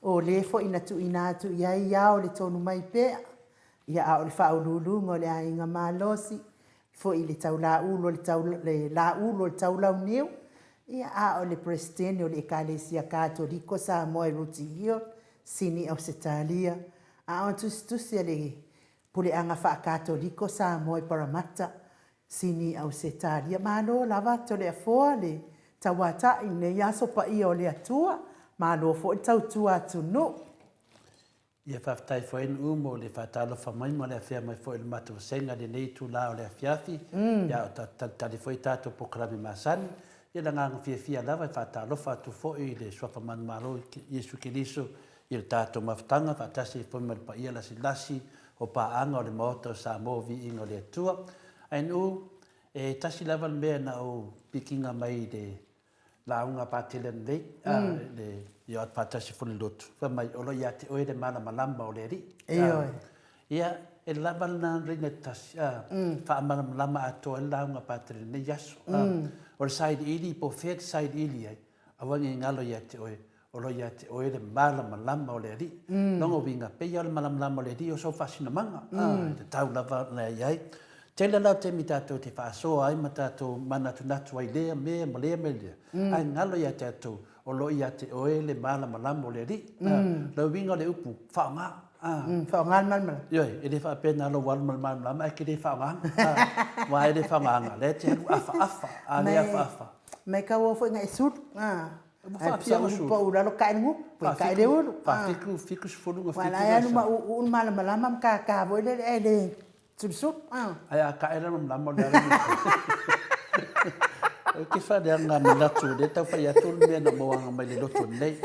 o le foi na tuuina atu i ai ao le tonu mai pea, ia a o le faauluuluga o le aiga malosi, foi i le taulaulu o le tau, le laulu o le taulauniu, ia a o le Peresetene o le Ekalesia Katoliko Samoa i Rooty Hill, Sini Ausetalia, a o le tusitusi a le Puleaga Faa-Katoliko Samoa i Paramatta, Sini Ausetalia. Malo lava Toleafoa le tauatai i lenei aso paia o le Atua, malo foi le tautua atunuu. Ia faafetai foi Nu'u mo le faatalofa mai ma le afea mai foi o le matou vasega i lenei itula o le afiafi, ia o talitali foi tatou polokalame masani. Ia le agaga fiafia lava e faatalofa atu foi i le Suafa Manumalo Iesu Keriso i le tatou mafutaga faatasi ai foi ma le paia lasilasi o paaga o le Maota o Samoa Viiga o le Atua. Ae Nu'u, e tasi lava le mea na ou pikiina mai i le lauga patele ananei, le i o atu faatasi foi le lotu, fai mai, o lo o ia te oe le malamalama o le Alii. Ioe. Ia, e lava lena laina e tasi, faamalamalama atoa ai le lauga patele i lenei aso. O le sailiili po o fea e te sailiili ai, aua ne i galo ia te oe, o lo o ia te oe le malamalama o le Alii. Lona uiga, pei lava o le malamalama o le Alii o sou faasinomaga, e tatau lava ona i ai. Tele la o taimi tatou te faasoa ai ma tatou manatunatu ai i lea mea ma lea mea lea, ae galo ia tatou, o lo o ia te oe le malamalama o le Alii. Lona uiga o le upu, faaaoga. Faaaoga le malamalama. Ioe, e le faapea na lou alu ma le malamalama ae e te le faaaogaina. Aua e le faaaogaina, o lea e te alu afaafa, a le afaafa. Mai kau foi na e sulu. Ua faafia ona sulu. Pau lalo ka ngu, ka le ulu. Faafitu, fitu sefulu na fitu. Wala e alu ma u u malamalama ma ka ka voi le e le sulusulu. Ae a ka e le malamalama o le alu. Ou te faaleaga manatu o lea tau fai atu le mea na mauaga mai le loto nei.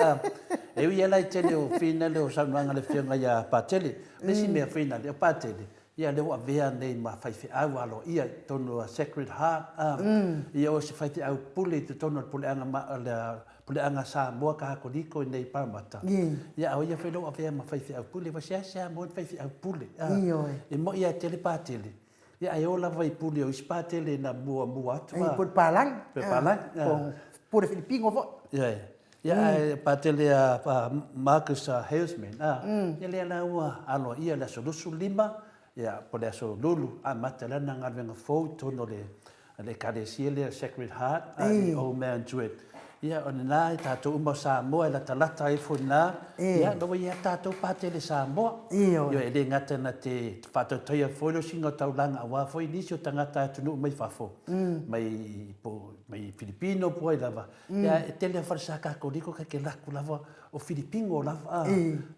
E ui lava i tele o finale o saunoaga a le Afioga ia Patele, o le isi mea finale, o Patele, ia lea ua avea nei ma faifeau aloaia i totonu o Sacred Heart, ia o se faifeau pule i totonu o le puleaga, le puleaga Samoa Katoliko i nei Parramatta. Ia a o ia foi lea ua avea ma faifeau pule, ua seasea moe le faifeau pule. E moni lava e tele Patele, ia ae o lava i pule o isi Patele na muamua atu. Pule palagi. Pule palagi. Pule Filipino foi. Ioe. Ia ae patele a Marcus Hailsman, ia lea la ua aloaia le aso 25, ia po o le aso Lulu, amata ai lana galuega fou i totonu o le Ekalesia lea Sacred Heart i Old Mount Druitt. Ia o lena i tatou uma o Samoa e latalata ai foi i ina, ia lea ua i ai lava tatou patele Samoa. Ioe, e le gata na te faatautaia foi le osiga o taulaga aua foi nisi o tagata atunuu mai fafo, mai mai Filipino po o ai lava, Ia, e tele a falesa Katoliko kai te laku lava o Filipino lava,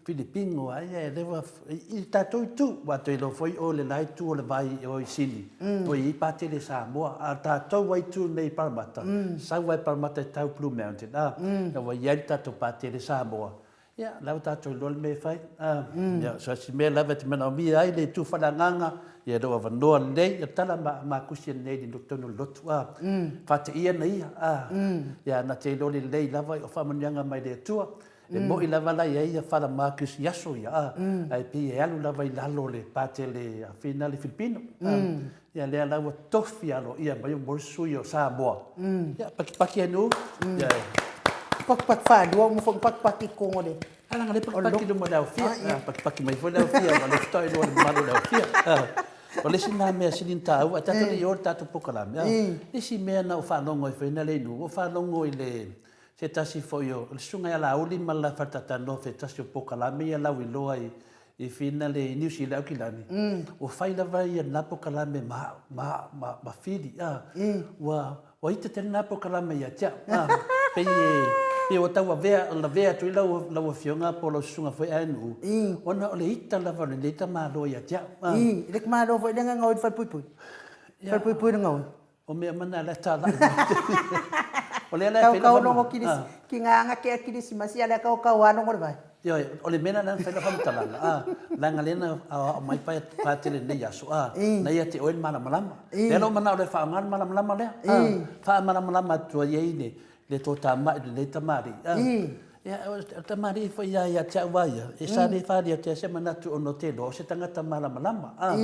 Filipino a ia e lewa i tatou itu, aua toe iloa foi o le la itu o le vai o i Sini, o i ai patele Samoa, a o tatou a itu nei i Parramatta, sau a i Parramatta e tau Blue Mountain, a, ua i ai le tatou patele Samoa, Ia, la ua tatou iloa le mea e fai. Ia, so se mea lava e te manaomia ai le itu faaleagaga, ia lou avanoa lelei, ia tala matusi nei i totonu o le lotu, a, faateia na ia, a, ia na te iloa lelei lava o faamanuiaga mai le Atua. E moni lava la e i ai ia fala Marcus i aso ia, a, ae pei e alu lava i lalo o le patele a Finale Filipino. Ia lea la ua tofi aloaia mai mo le sui o Samoa. Ia pakipaki e nuu. Ia. Pakipaki faalua uma foi pakipaki i totonu o le A leaga lea pakipaki i luma o le aofia. Pakipaki mai foi le aofia aua o lea faatoa iloa i le mamalu o le aofia. O le isi lena mea sili ona taua, ae tatou le i o i le tatou polokalame, le isi mea na ou faalogo ai foi na le i nuu, ua ou faalogo i le se tasi foi o le susuga ia Laauli ma le la faletata se tasi o polokalame ia lauiloa i i finale i Niu Sila Aukilani, ua fai lava ia lena polokalame ma, ma, ma, ma fili, a. Ua, ua ita tele lena polokalame ia te au, a. Pei e, Pei ua tau avea, lavea atu ai lau, lau Afioga po o lau Susuga foi Aenuu, ona o le ita lava o lenei tamaloa ia te au. I le tamaloa foi lea na gaoi i le falepuipui. Falepuipui le gaoi. O mea uma na la e talai mai. O lea la e fai lau logo kirisi, ki ngā anga kea kirisimasi a lea kau kau a logo le vai. Ioe, o le mea lena na fai lau faamatalaga, a, leaga lea na aoao mai Patele i lenei aso, a, na ia te oe le malamalama. Lea la ua manao loa e faaaoga le malamalama lea, a, faamalamalama atu ai ai le, le toatamai i lenei tamalii, a. Ia, o le tamalii foi ia ia te au lava ia, e sa le fali atu ai se manatu ona ou te iloa o se tagata malamalama, a.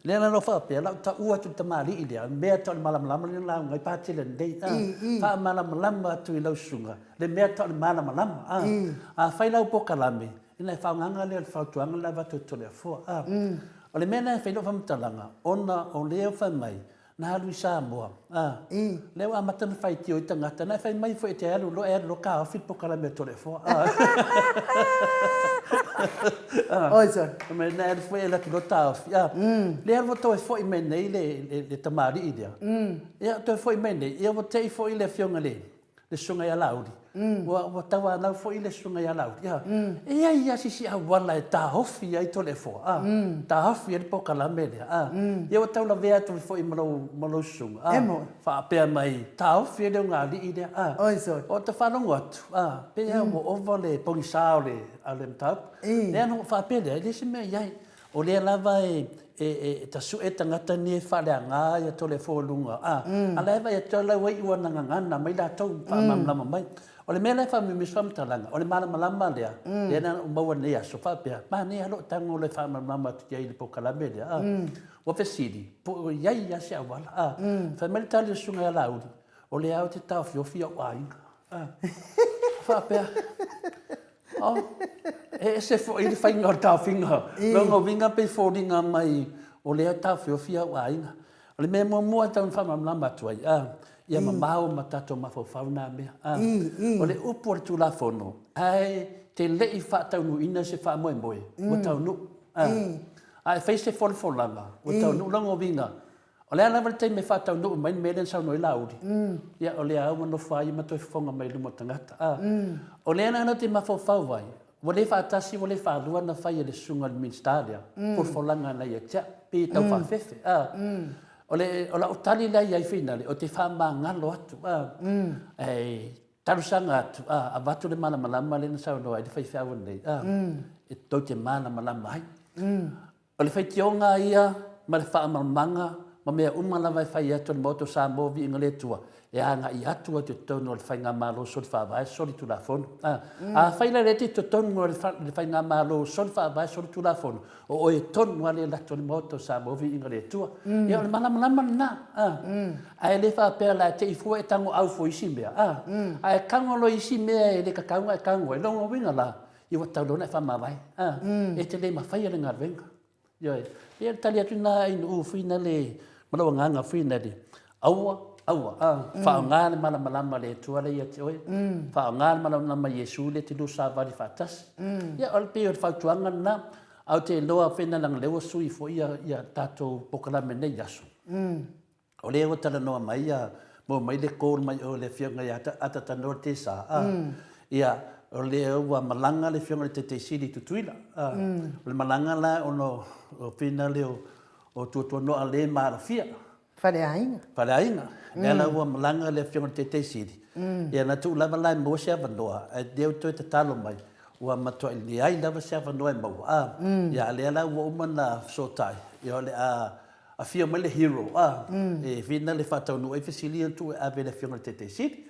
Lea la na ou faapea, o le a ou taua atu i le tamalii lea, mea tau o le malamalama lea na lauga ai Patele nei, a. Faamalamalama atu i lau susuga le mea tau o le malamalama, a. Afai lau polokalame, ona e faaaogaina lea o le fautuaga lea e avatu e Toleafoa, a. O le mea lena e fai ai lau faamatalaga, ona o lea ua fai mai, Na alu i Samoa, a. Lea ua amata ona faitio ai tagata, na e fai mai foi e te alu loa e alu loa taofi le polokalame a Toleafoa, a. Oi sole. Fai mai na e alu foi e alu atu loa taofi, a. Lea ua toe foi mai nei le tamalii lea, ia toe foi mai nei, ia ua te i foi le afioga i le le susuga ia Laauli, ua, ua tauanau foi le susuga ia Laauli. Ia, e i ai lava se isi auala e taofi ai Toleafoa, a, taofi ai le polokalame lea, a. Ia ua taulavea atu foi ma lou, ma lou susuga, a, faapea mai, taofi ai le ugaalii lea, a. Ua ta faalogo atu, a, pei lava ua ova le pogisa o le, o le mataupu. Lea na ou faapea lea, e leai se mea o i ai. O lea lava e tasu'e tagata nei e faaleaga ia Toleafoa i luga, a, a la e vaai atu lava la ua iu ana gagana mai latou faamalamalama mai. O le mea la e faamiumiu se faamatalaga, o le malamalama lea, lea na ou maua i lenei aso, faapea, manaia lava lou tago loa e faamalamalama atu i ai i le polokalame lea, a. Ua fesili, po o i ai lava se auala, a. Fai mai le tali a le Susuga ia Laauli, o lea ou te taofiofi i ou aiga, a. Faapea. Oh, e ese foi le faiga o le taofiga. Lona uiga pei foliga mai o lea e taofiofi au aiga. O le mea muamua e tatau ona faamalamalama atu ai, a, ia mamao ma tatou mafaufau na mea. A, o le upu o le Tulafono, ae te le i faataunuuina se faamoemoe, ua taunuu. A, a e fai se folafolaga, ua taunuu. Lona uiga, O le a lava le taimi e faataunuu mai le mea lea na saunoa ai Laauli, ia o lea lava ua nofo a ia ma toe fofoga mai i luma o tagata. A, o lea la ou te mafaufau ai, ua le faatasi ua le faalua ona fai e le susuga i le Minisita lea folafolaga na ia te au, pei e tau faafefe. A, o le, o lau tali la i ai finale, ou te faamagalo atu, a, e talosaga atu, a, avatu le malamalama lea na saunoa ai le faifeau anei, a, e tou te malamalama ai. O le faitioga ia ma le faamalamalamaga ma mea uma lava e fai atu e le Maota o Samoa Viiga le Atua e agai atu ai totonu o le Faigamalo Soli Faavae Soli Tulafono. A, afai la e leai te totonu o le Faigamalo Soli Faavae Soli Tulafono, o oe tonu lava le alu atu o le Maota o Samoa Viiga le Atua. Ia o le malamalama lena. A, ae le faapea la e te i fua e tago au fua i isi mea. A, a e tago loa i isi mea e le tatau ona e tago ai, lona uiga la, Ia ua tatau loa ona e faamavae. A, e te le mafaia le galuega. Ioe. Ia le tali atu lena Ainuu fuinale ma lou agaga fuinale, aua, aua, a, faaaoga le malamalama a le Atua lea ia te oe. Faaaoga le malamalama a Iesu lea e te lua savali faatasi. Ia o le pei o le fautuaga lena, ae ou te iloa fuinale leaga o lea ua sui foi ia tatou polokalame i lenei aso. O lea ua talanoa mai ia, maua mai le call mai o le afioga ia Atatanoa Tesa, a, ia, o lea ua malaga le afioga i le Taitai Sili i Tutuila, a, o le malaga la ona o fina lea o Tuatuanoa le maalofia. Faleaiga. Faleaiga. Lea la ua malaga le afioga i le Taitai Sili, ia na tuu lava la e maua se avanoa, ae lea ua toe tatalo mai, ua matuai leai lava se avanoa e maua, a, ia a lea la ua uma ona fesootai, ia o le a Afio mai le hero a, e whina le faataunuu ai fesili ia tuu e ave i le afioga i le Taitai Sili.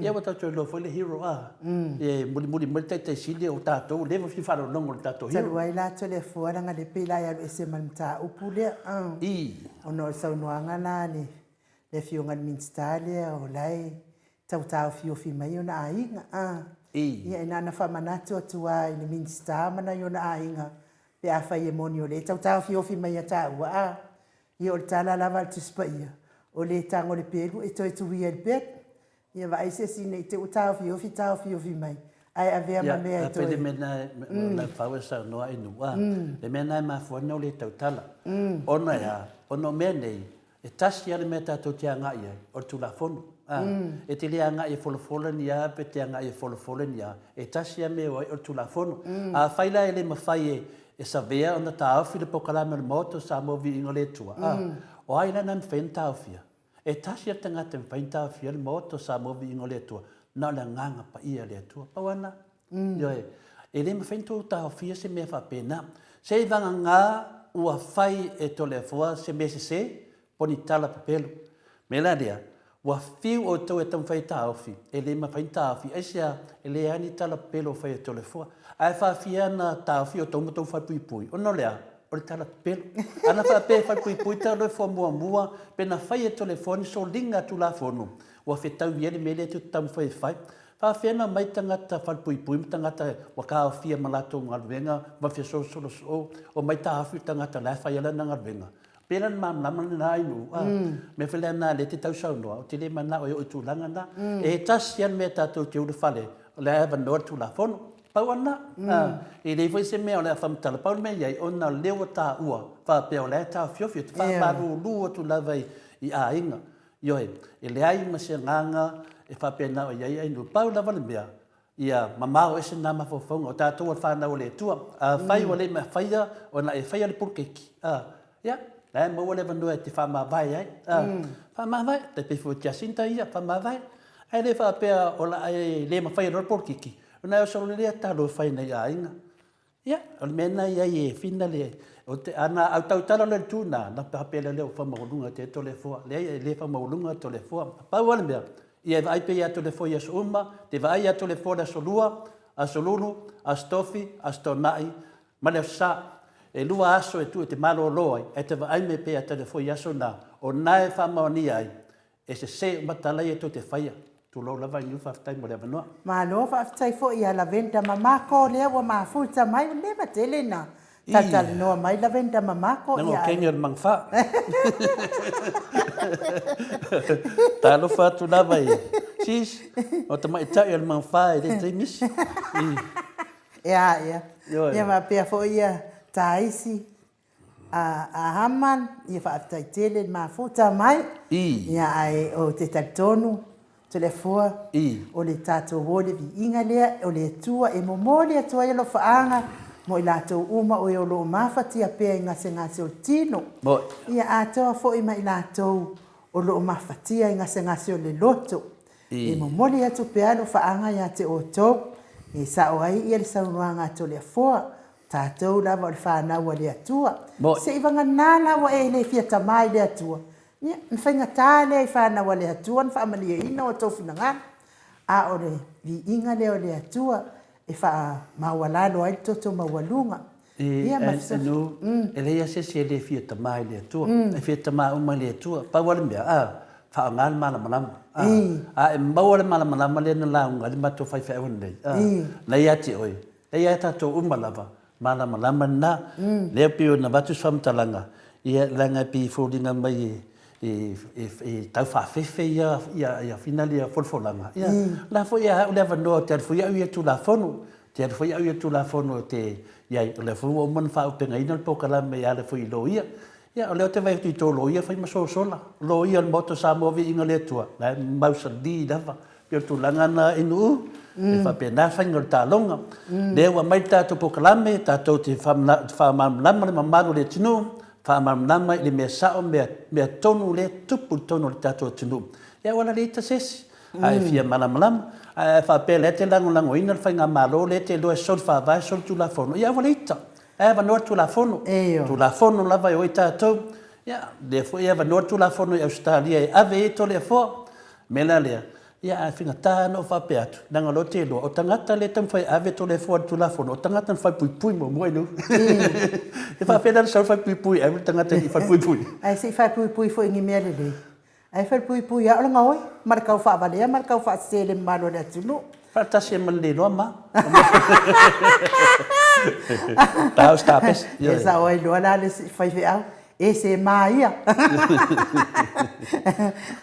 Ia ua tatou iloa foi le hero a, e mulimuli mai le Taitai Sili o tatou leva fia faalogologo i le tatou hero. Talu ai la Toleafoa leaga lea pei la e alu ese ma le mataupu lea a, ona o le saunoaga la a le afioga i le Minisita lea o la e tau taofiofi mai ona aiga a. Ia e na ona faamanatu atu lava i le Minisita ma nai ona aiga Pe afai e moni o lea e tau taofiofi mai ia taua, a, ia o le tala lava a le Tusi Paia, o le tago o le pelu e toe tuia i le pelu. Ia vaai se isi ne i te i ua taofiofi taofiofi mai, ae avea ma mea e toe. Ia, pei le mea lena e fau e saunoa i nuu, a, le mea lena e mafua ai ona ou le tautala. Ona e a? Ona o mea nei, e tasi lava le mea tatou te agai i ai, o le Tulafono. A, e te le agai e folafola ni a pe te agai e folafola ni a, e tasi lava mea e o ai o le Tulafono. Afai la e le mafai e e savea ona taofi le polokalame o le Maota o Samoa Viiga o le Atua, a, o ai la na mafai ona taofia? E tasi lava le tagata e mafai ona taofia le Maota o Samoa Viiga o le Atua, na o le Agaga Paia o le Atua. Pau lava lena. Ioe. E le mafai ona tou taofia se mea faapena. Seivagana ua fai e Toleafoa se mea sese, po o ni tala pepelo. Mea la lea, ua fiu outou e taumafai e taofi, e le mafai ona taofi. Aisea? E leai ni tala pepelo o fai e Toleafoa. Ae faafia ona taofi outou ma tou falepuipui? Ona o le a? O le tala pepelo. Ana faapea e falepuipui Toleafoa muamua, pe na fai e Toleafoa ni soliga Tulafono, ua fetaui ai le mea lea tou te taumafai e fai. Faafefea ona omai tagata falepuipui ma tagata ua taofia ma latou galuega ma fesolosolo soo, omai taofi le tagata la e fai ai lana galuega? Pei la na malamalama lena ai nuu, a mea foi lea na lea e te tausaunoa, ou te le manao e oo i tulaga na. E tasi lava le mea tatou te ulufale ai, o le a avanoa le Tulafono. Pau lava lena. A, e leai foi se mea o le a faamatala, pau le mea e i ai, ona o lea ua taua faapea o la e taofiofi, ou te faamalulu atu lava i aiga. Ioe, e leai ma se agaga e faapena o i ai ai nuu. Pau lava le mea, Ia mamao ese na mafaufauga o tatou o le fanau a le Atua. Afai ua le mafaia ona e faia le poloketi, a, ia, la e maua le avanoa e te faamavae ai. A, faamavae, tai pei foi o Jacinta ia, faamavae. Ae le faapea o le a e le mafaia loa le poloketi, ona e oso loa lea talo e fai i nai aiga. Ia, o le mea lena e i ai e fina le, o te, ana autautala loa i le tu lena, ona faapea loa lea ua faamaualuga atu e Toleafoa. Leai, e le faamaualuga Toleafoa. Pau lava le mea, ia e vaai pea ia Toleafoa i aso uma, te vaai ia Toleafoa i le aso Lua, aso Lulu, aso Tofi, aso Toonai, ma le aso Sa. E lua aso e tuu e te malolo ai, ae te vaai mai pea ia Toleafoa i aso na, o na e faamaonia ai, E sese uma tala ia tou te faia. Tulou lava Iniu faafetai mo le avanoa. Malo faafetai foi ia Lavenda Mamako lea ua mafuta mai ua leva tele na talatalanoa mai Lavenda Mamako ia. Leaga o kenge o le magafa. Talofa atu lava i sis o tamaitai o le magafa e le tai misi. Ia ia. Ia faapea foi ia Taisi A Haman, ia faafetai tele le mafuta mai. Ia ae ou te talitonu, Toleafoa, o le tatou o le viiga lea, o le Atua e momoli atu ai alofaaga mo i latou uma o e o lo o mafatia pea i gasegase o le tino. Ia atoa foi ma i latou o lo o mafatia i gasegase o le loto. E momoli atu pea alofaaga ia te outou, e sao ai ia le saunoaga a Toleafoa, Tatou lava o le fanau a le Atua. Se i vagana la ua e le fia tama i le Atua, ia, na faigata lea i fanau a le Atua ona faamalieina o tou finagalo. A o le viiga lea o le Atua e faamaualalo ai le toto maualuga. Ia, ma fesoasoani. E leai lava se isi e le fia tama i le Atua. E fia tama uma i le Atua. Pau lava le mea, a, faaaoga le malamalama. A, a e maua le malamalama lea na lauga ai le matou faifeau ananei, a, na ia te oe, E i ai tatou uma lava, malamalama lena. Lea pei ona avatu se faamatalaga, ia leaga e pei e foliga mai e tau faafefe ia finali ia folafolaga. Ia, o la foi e a au le avanoa ou te alu foi au ia i le Tulafono, ou te alu foi au ia i le Tulafono ou te i ai, o lea foi ua uma ona faaaupegaina le polokalame e ala foi i loia. Ia, o lea ou te vaai atu i tou loia fai ma sosola. Loia o le Maota o Samoa Viiga o le Atua, la e mausali lava. Pei o le tulaga lena i Nuu, e faapena le faiga o le taaloga. Lea ua aumai le tatou polokalame, tatou te faamalamalama le mamalu o le atunuu, faamalamalama i le mea sao, mea tonu lea e tupu i totonu o le tatou atunuu. Ia ua lelei ta se isi, a e fia malamalama. Ae a faapea o lea e te lagolagoina le faigamalo lea e te iloa e soli faavae, soli tulafono, ia aua le ita. Ae avanoa le Tulafono. Tulafono lava e o ai tatou. Ia, lea foi e avanoa le Tulafono i Ausetalia e ave ai Toleafoa. O le mea la lea, ia ae faigata ona ou faapea atu, leaga o lea ou te iloa, o tagata lea e taumafai e ave Toleafoa i le Tulafono, o tagata na falepuipui muamua i luga. E faapefea la ona sau le falepuipui e ave le tagata e le i falepuipui? Ae se i falepuipui foi i ni mea lelei. Ae falepuipui lava o le gaoi ma le tau faavalea ma le tau faasese i le mamalu o le atunuu. Faatasi ai ma le leiloa ma. Tau se tapesi. E sao ai loa la le faifeau, e se ma ia.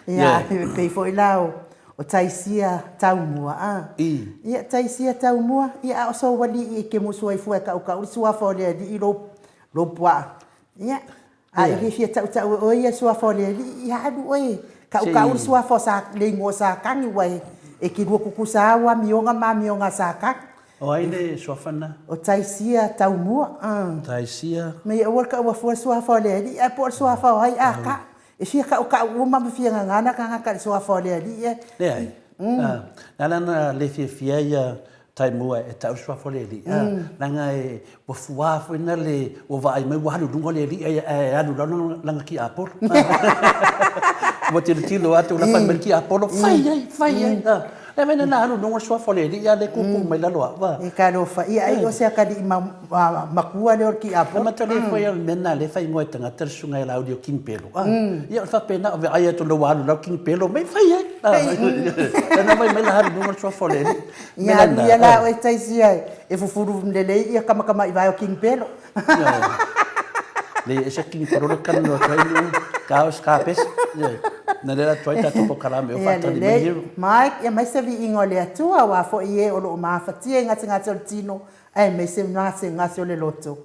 Ia, e pei foi la o Taisia Taumua, a. Ia, Taisia Taumua, ia a o sou alii e te musu ai fua e tautau le suafa o le alii lou puaa. Ia, A e le fia tautau e oe ia suafa o le Alii, ia alu oe Kaukau le suafa o Sa, le igoa o Satagi, ua e kilua tutusa lava amioga ma amioga a Satagi. O ai le suafa lena? O Taisia Taumua. Taisia. Mei aua le taua fua le suafa o le Alii, ae po o le suafa o ai a tau. E fia tautau uma ma fia gagana tagata i le suafa o le Alii ae. Leai. Na ala ona le fiafia ia Taimua e tau le suafa o le Alii, leaga e ua fuā foi na le ua vaai mai ua alu i luga le Alii ae alu i lalo lana tiapolo. Ua tilotilo atu la fai mai le tiapolo, fai ai, fai ai. Le mea na alu i luga le suafa o le Alii a o lea e tutu mai lalo au. E talofa, ia ai o se atalii matua lea o le tiapolo. E manatua foi o le mea lena o lea e faaigoa e tagata le susuga ia Laauli o King Pelo. Ia o le faapena, o vaai atu loa ua alu i lalo King Pelo, mei fai ai. Lena fai mai la alu i luga le suafa o le Alii. Ia alu ia la oe Taisia e fufulu lelei ia tamatamaivae o King Pelo. Leai ese King Pelo le talanoa atu ai ka o se kapesa. Na lea la tuai tatou polokalame o faatali mai hero. Mike, ia mai se viiga o le Atua aua foi e o lo o mafatia i gasegase o le tino aemaise gasegase o le loto.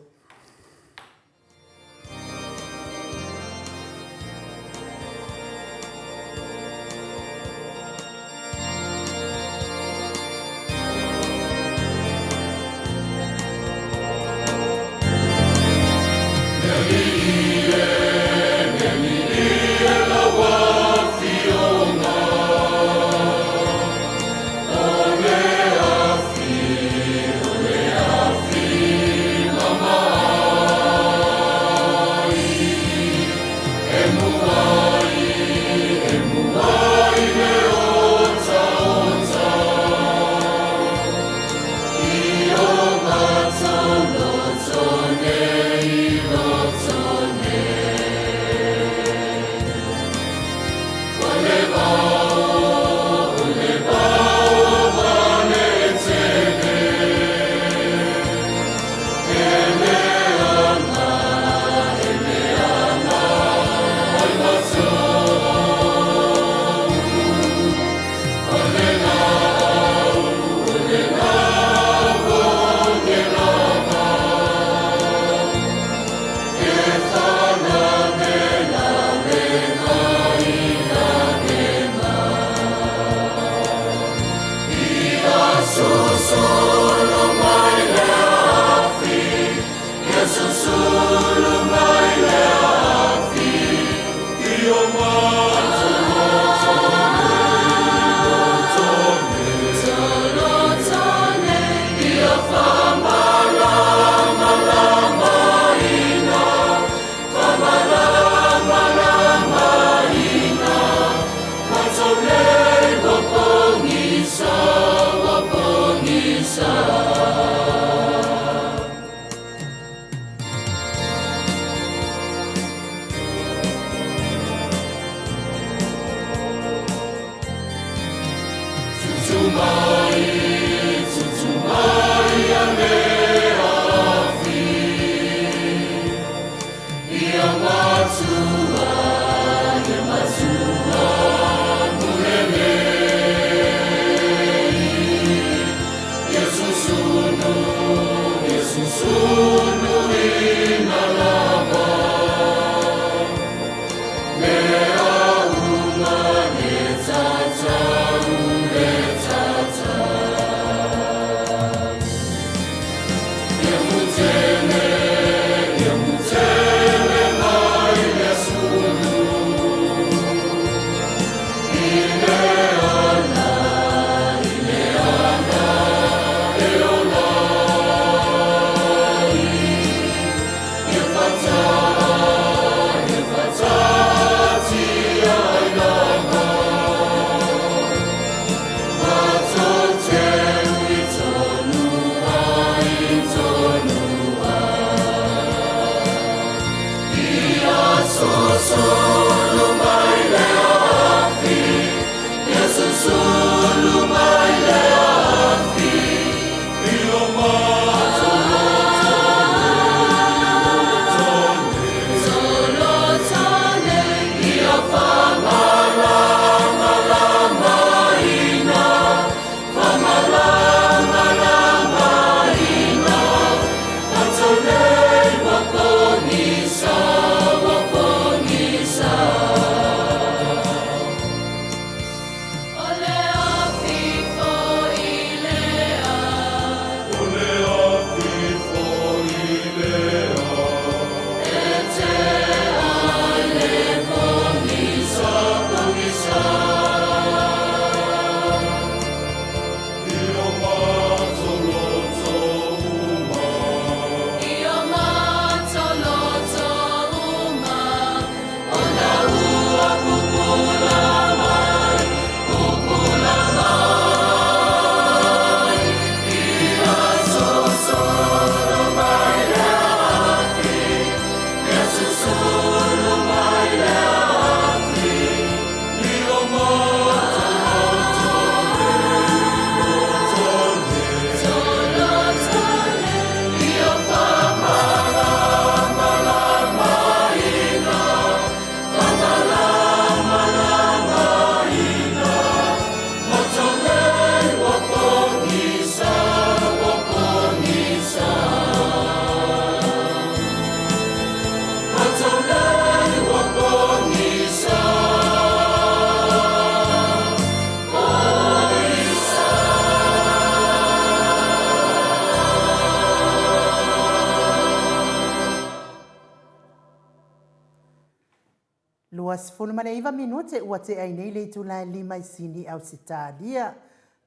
Ua 19 minute ua tea ai nei le itula e 5 i Sini, Ausetalia.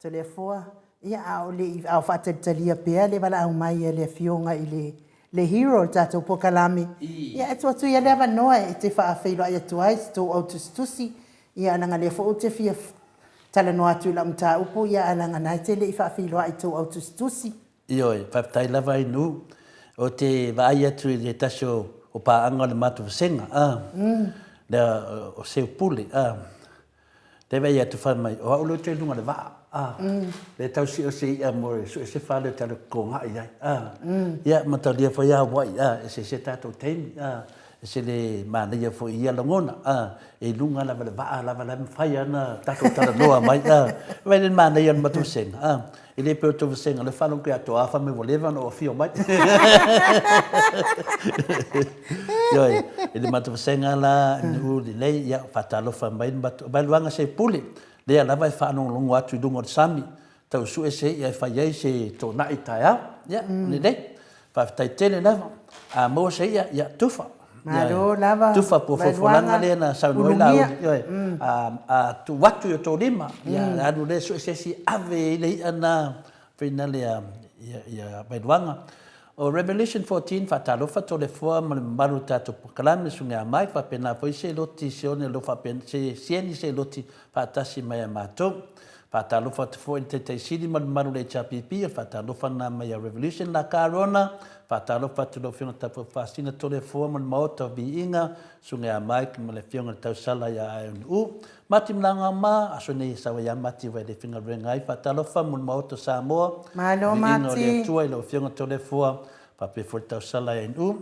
Toleafoa, ia a o le i a o faatalitalia pea le valaau mai a le Afioga i le le hero o le tatou polokalame, ia e tuu atu ia le avanoa e te faafeiloai atu ai i se tou au tusitusi, ia leaga o lea foi ou te fia talanoa atu i lau mataupu, ia ae leaga o lena e te le i faafeiloai i tou au tusitusi. Ioe, faafetai lava Ainu. Ou te vaai atu i se tasi o paaga o le matou vasega, a, lea o Seupule, a, lea e vaai atu fai mai, o au lea ou te i luga o le vaa, a, lea e tau sue o se i'a mo le sue se fale ou te alu e totoga'i ai, a. Ia, mataulia foi Hawaii, a, e eseese tatou taimi, a, e ese le manaia foi i ia lagona, a, e i luga lava o le vaa lava la e mafai lava ona tatou talanoa mai, a. Vaai i le manaia o le matou vasega, a. E le pei o tou vasega lea faalogo ia Toa fai mai ua leva ona ou afio mai. Ioe, i le matou vasega la nuu lelei, ia faatalofa mai le matou Vailuaga Seipule, lea lava e faalogologo atu i luga o le sami, tau sue se i'a e fai ai se toonai taeao. Ia, lelei. Faafetai tele lava. A maua se i'a, ia tufa. Malo lava. Tufa po o folafolaga lea na saunoa ai Laauli. Ioe. A tuu atu i o outou lima, ia alu lea sue se isi ave i le i'a na fainale ia Vailuaga. O Revelation 14, faatalofa Toleafoa ma le mamalu o le tatou polokalame, le Susuga ia Mike, faapena foi Seloti Sione o lo o faapena, se Sieni Seloti faatasi mai ia matou. Faatalofa atu foi i le Taitai Sili ma le mamalu o le HRPP, o le faatalofa lena mai ia Revolution La Carona. Faatalofa atu i lau Afioga Tapuafaasina Toleafoa ma le Maota o Viiga, Susuga ia Mike ma le Afioga i le Tausala ia Aeonuu. Mati Malaga ma, aso nei e sau ai lava Mati aua e le faigaluega ai. Faatalofa mo le Maota o Samoa, Malo Viiga o le Mati. Atua i lau Afioga Toleafoa, faapea foi le Tausala ia Aeonuu.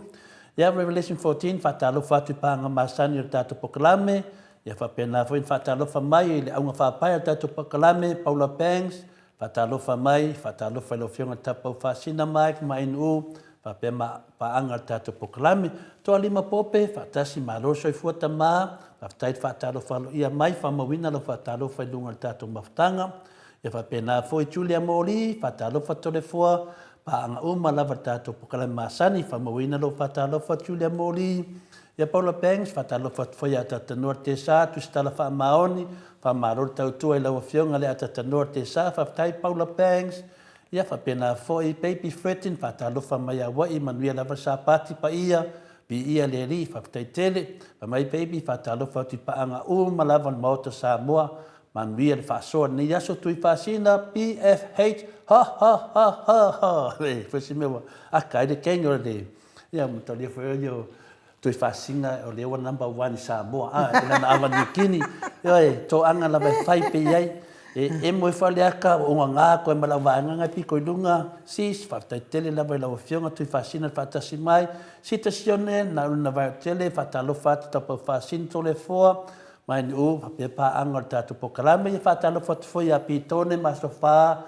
Ia Revelation 14, faatalofa atu i paaga masani o le tatou polokalame, Ia faapena foi ona faatalofa mai i le auga faapae o le tatou polokalame, Paula Banks, faatalofa mai, faatalofa i lau Afioga i le Tapau Faasina Mike ma NU, faapea ma paaga o le tatou polokalame. Toalima Pope, faatasi, malo le soifua tama, faafetai le faatalofa aloaia mai, faamauina lau faatalofa i luga o le tatou mafutaga. Ia faapena foi Julia Moli, faatalofa Toleafoa, paaga uma lava le tatou polokalame masani, faamauina lou faatalofa Julia Moli. Ia Paula Banks, faatalofa atu foi ia Atatanoa Tesa, Tusitala Faamaoni, faamalo le tautua i lau Afioga le Atatanoa Tesa, faafetai Paula Banks. Ia faapena foi Baby Fretton, faatalofa mai Hawaii, manuia lava le Sapati paia, viia le Alii, faafetai tele. Fai mai Baby, faatalofa atu i paaga uma lava o le Maota o Samoa, manuia le faasoa i lenei aso, Tuifaasina, BFH, ha ha ha ha ha, foi se mea ua aka ai le keng o le Ia, mataulia foi oe o Tuifaasina o lea ua number one i Samoa, a, i lana ava Niukini. Ioe, toaga lava e fai pe i ai. E emo ifo le aka, ua ogaga koe ma lau vaega ngai piko i luga. Sis, faafetai tele lava i lau Afioga Tuifaasina le faatasi mai. Sita Sione, na ulu na vaeo tele, faatalofa atu Taupaufaasini Toleafoa, ma NU, faapea paaga o le tatou polokalame. Ia faatalofa atu foi ia Pitone ma Asofa,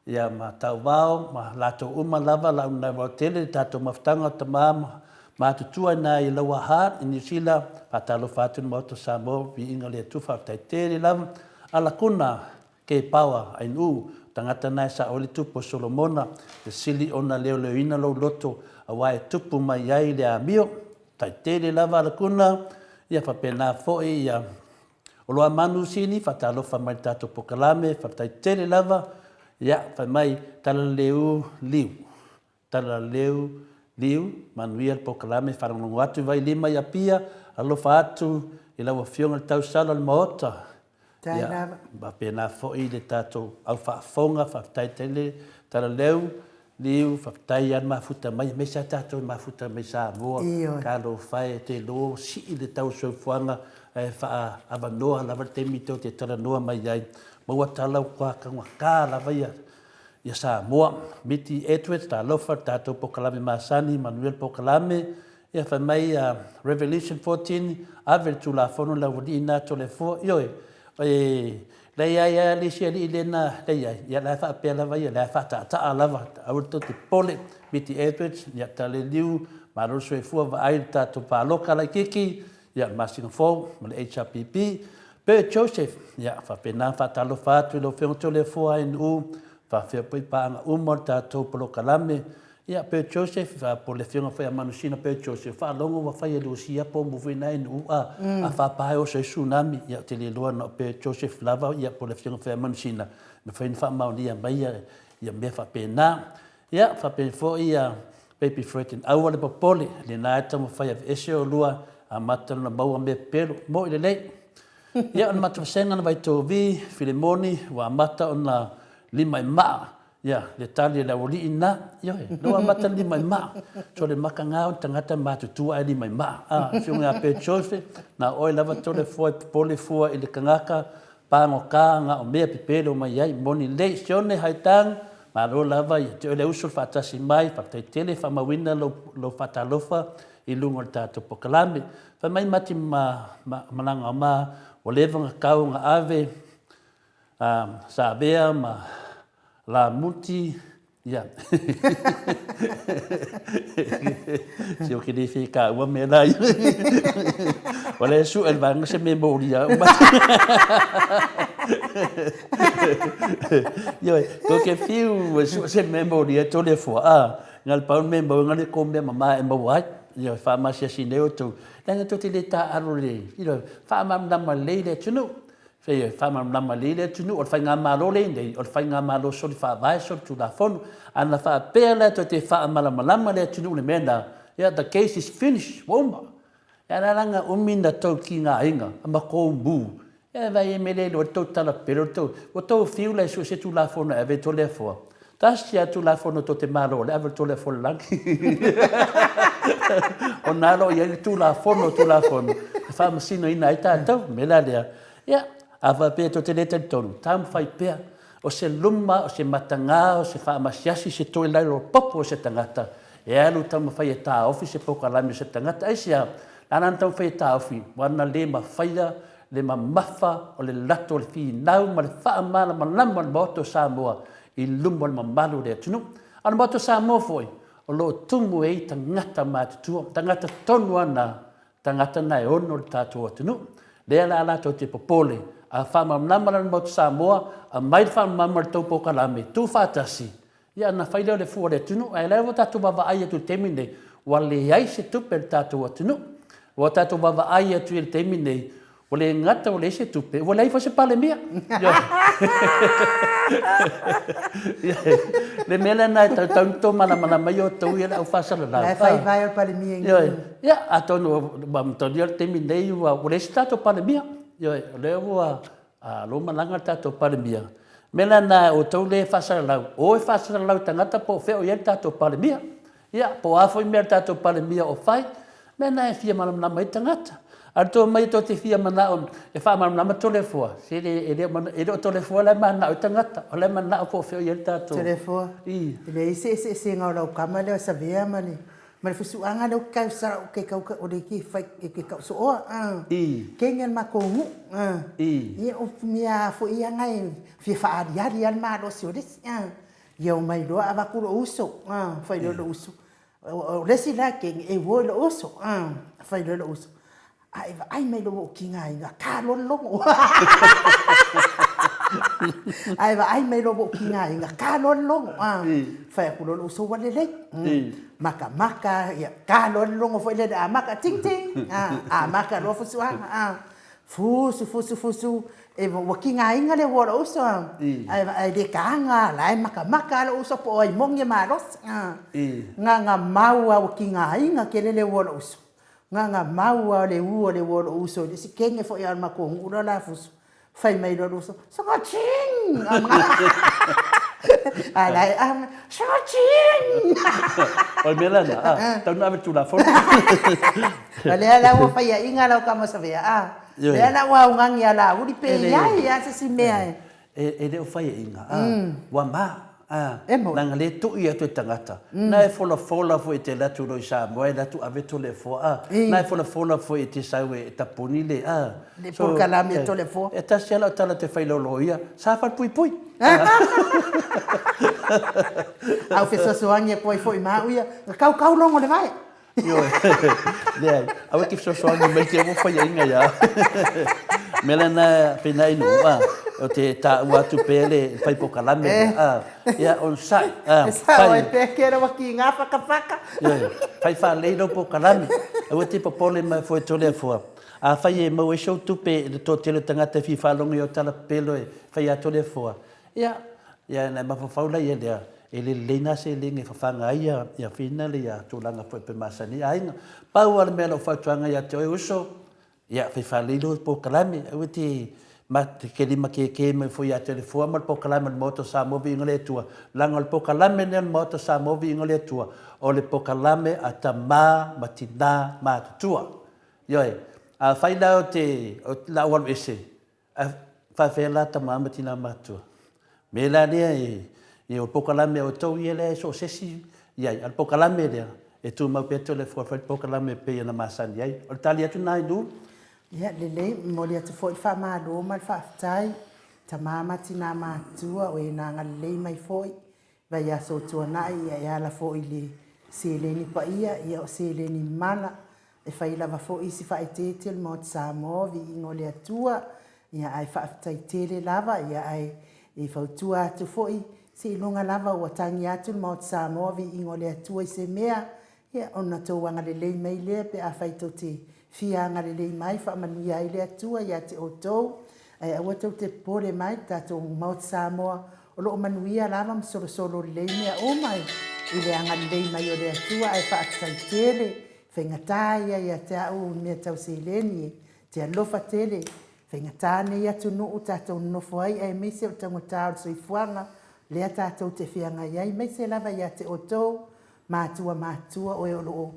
Ia, ma Tauvao, ma latou uma lava, Launauau tele le tatou mafutaga o tama ma matutua ina i Lower Hutt i Niu Sila, faatalofa atu i le Maota o Samoa, viiga o le Atua, faafetai tele lava. Alakuna, ke paoa, Ainuu, tagata na e sao ai le tupu o Solomona, e sili ona leoleoina lou loto, aua e tupu mai ai le amio. Faafetai tele lava Alakuna, ia faapena foi ia O Loamanu Sini, faatalofa mai i le tatou polokalame, faafetai tele lava. Ia, fai mai, talaleu liu, talaleu liu, manuia le polokalame, faalogologo atu i Vailima i Apia, alofa atu i lau Afioga i le Tausala o le Maota. Ia, faapena foi le tatou au faafofoga, faafetai tele, talaleu Liu, faafetai lava le mafuta mai, aemaise lava tatou e mafuta mai Samoa. Ioe. Talofa e, te iloa ua sii le tau o le soifuaga ae faaavanoa lava le taimi tou te talanoa mai ai. Maua tala ua taugata lava ia ia Samoa. Miti Edwards, talofa, le tatou polokalame masani, manuia le polokalame. Ia fai mai a Revelation 14, ave le Tulafono i le aualii na Toleafoa. Ioe, e leai lava le isi alii lea na leai, ia la e faapea lava ia, la e faataataa lava, aua tou te popole. Miti Edwards, ia Taleliu, malo le soifua, vaai le tatou paloka laitiiti, ia le masina fou ma le HRPP. Bert Joseph, ia faapena faatalofa atu i lau Afioga Toleafoa ANU, faafeai foi paaga uma o le tatou polokalame. Ia, Bert Joseph, po o le afioga foi ia Manusina Bert Joseph, faalogo ua fai e Lusia pomu foi na e Nu'u a, a faapa e oso ai tsunami. Ia, ou te le iloa na o Bert Joseph lava, ia, po o le afioga foi ia Manusina, e mafai ona faamaonia mai ia, ia mea faapena. Ia, faapea foi ia Baby Fred and aua le popole, lena e taumafai e aveese oulua, amata ona maua mea pepelo, mo'i lelei. Ia, o le matou vasega na Vaitovi, Filemoni, ua amata ona lima i maa, ia, le tali a le aualii lena, ioe, lea ua amata ona lima i maa. So, le makaga o le tagata matutua ae lima i maa. A, afioga ia Bert Joseph, na o oe lava Toleafoa e popole fua i le tagata pagota na o mea pepelo mai ai. Moni lelei, Sione Haitang, malo lava ia te oe le uso le faatasi mai, faafetai tele, faamauina lou, lou faatalofa i luga o le tatou polokalame. Fai mai Mati ma, ma, Malagaoma, ua leva ona tau ona ave Savea ma Lamuti, ia. Se ou te le fia taua mea la ia. O lea e sue le vaega se mea molia au. Ioe, tou te fiu e sue se mea molia e Toleafoa, a, na o le pau le mea e maua, na o le tou mea mama e maua ai. Ioe, faamasiasi nei outou, leaga tou te le taaalo i le, you know, faamalamalama lelei le atunuu. Fei e faamalamalama lelei le atunuu, o le faigamalo lea i nei, o le faigamalo soli faavae, soli tulafono. A na faapea la tou te faamalamalama le atunuu i le mea lena, ia the case is finished, ua uma. Ae la leaga umi na tou tigaina ma tou mu, ia vaai e mea le iloa le tou tala pele, ua tou fiu la e sue se tulafono e ave i Toleafoa. Tasi a Tulafono tou te malo le ave le Toleafoa i le lagi. O na lo i ai le Tulafono, Tulafono e faamasinoina ai tatou. O le mea la lea, ia, a faapea tou te le talitonu, taumafai pea. O se luma, o se mataga, o se faamasiasi, se toilalo popo o se tagata, e alu taumafai e taofi se polokalame o se tagata. Aisea? Lana na taumafai e taofi, ua na le mafaia le mamafa o le lato o le finau ma le faamalamalama o le Maota o Samoa i luma o le mamalu o le atunuu. A o le Maota o Samoa foi, o lo o tumu ai tagata matutua, tagata tonu lava na, tagata na e ono le tatou atunuu. Lea la latou te popole, a faamalamalama la le Maota o Samoa, aumai le faamalamalama i le tou polokalame, tuufaatasi, Ia ona fai lea o le fua o le atunuu, ae o lea ua tatou vaavaai atu i le taimi lenei, ua leai se tupe a le tatou atunuu. Ua tatou vaavaai atu i le taimi lenei, ua le gata ua leai se tupe, ua leai foi se Palemia. Le mea lena e tatau ona outou malamalama ai outou ia le au faasalalau. La e fai vae o le Palemia i Ioe. Ia, atonu ua matalia le taimi lenei ua leai se tatou Palemia. Ioe, o lea ua A lo malaga le tatou Palemia, mea la na outou le faasalalau, o e faasalalau i tagata po o fea o i ai le tatou Palemia. Ia, po o a foi mea a le tatou Palemia o fai, mea na e fia malamalama ai tagata. A o le tou omai tou te fia manao e faamalamalama Toleafoa, se le, e le o, e le o Toleafoa la e mananao ai tagata, o la e mananao po o fea o i ai le tatou. Toleafoa, e leai se eseesega o lau kama lea o Savea ma le Ma le fusuaga lea kau sa ke kau o le ki fai ke ke kau soa a ke nge ma ko ngu a ia o mea fo ia ngai fia faaliali al malosi o le isi a ia o mai loa avatu lou uso a fai loa lou uso o le isi la ke e uo i lou uso a fai loa lou uso A e vaai mai loa ua ou tigaina, ta loa le logo. A e vaai mai loa ua ou tigaina, ta loa le logo. Fai atu loa lou uso ua lelei. Makamaka, ia, ta loa le logo foi lele amata, ting ting, amata loa fusuaga. Fusu, fusu, fusu, e, ua tigaina le uo o lou uso, ae le taga, la e makamaka lava lou uso po o ai moni e malosi. Gaga mau lava ua tigaina tele le uo o lou uso. Gaga mau a le u o le ua o lou uso i le isi kenge foi a o le matou nuu loa la fusu. Fai mai loa lou uso, Soka ching! A la e a mai, Soka ching! O le mea la lena, a, tau na ave le Tulafono. O lea la ua faiaina lau tama Savea, a, lea la ua augani ia Laauli pe i ai a se isi mea e. E le o faiaina, a, ua ma, a, leaga le tui atu e tagata. Na e folafola foi e te alu atu loa i Samoa e alu atu ave Toleafoa, a, na e folafola foi e te sau e tapuni le, a. Le polokalame a Toleafoa. E tasi lava lau tala te fai loloia, sa falepuipui. A o fesoasoani atu ai foi ma au ia, na kaukau logo o le vae. Ioe. Leai, aua e te fesoasoani mai te ua faiainga ia au. Mea lena pena i nuu, a, o te taua atu pea le fai pokalame lea, a, ia, onosai, a, fai. E sao ai pea ke rawa ki nga whakawhaka. Ioe, fai whaalei rau pokalame, aua te popole mai foe tole afua. Afai e maua ai sou tupe i le toatele o tagata e fia faalogo i au tala pepelo e fai a Toleafoa, ia, ia na e mafaufau laia lea, e le lelei na seleni e fafaga ai ia, ia final ia tulaga foi pe masani i aiga. Pau lava le mea o lau fautuaga ia te oe uso, ia fai faalelei lou polokalame, aua te ma te kelima kēkē mai foi ia Toleafoa ma le polokalame o le Maota o Samoa Viiga o le Atua, leaga o le polokalame lenei o le Maota o Samoa Viiga o le Atua, o le polokalame a tama ma tina matutua. Ioe, afai la ou te, o le a ou alu ese, ae faafefea la tama ma tina matutua? Me la lea e, e o le polokalame a outou ia lea e so o se isi i ai, a o le polokalame lea, e tumau pea Toleafoa e fai le polokalame e pei ona masani ai. O le tali atu lena i lu. Ia, lelei, momoli atu foi le faamalo ma le faafetai, tama ma tina matutua, o e na agalelei mai foi Vaiaso tuanai ia e ala foi i le seleni paia ia o seleni mala e fai lava foi si faaeteete o le Maota Samoa viiga o le Atua ia ae faafetai tele lava ia ae e fautua atu foi seiloga lava ua tagi atu le Maota Samoa viiga o le Atua i se mea Ia, ona tou agalelei mai lea pe afai tou te fia agalelei mai, faamanuia ai le Atua ia te outou, ae aua tou te popole mai, le tatou Maota Samoa o lo o manuia lava ma solosolo lelei mea uma i le agalelei mai o le Atua, ae faafetai tele, faigata ia ia te au i mea tau seleni, e te alofa tele, faigata nei atunuu tatou nonofo ai, aemaise o le taugata o le soifuaga lea tatou te feagai ai, aemaise lava ia te outou Matua matua oe o lo o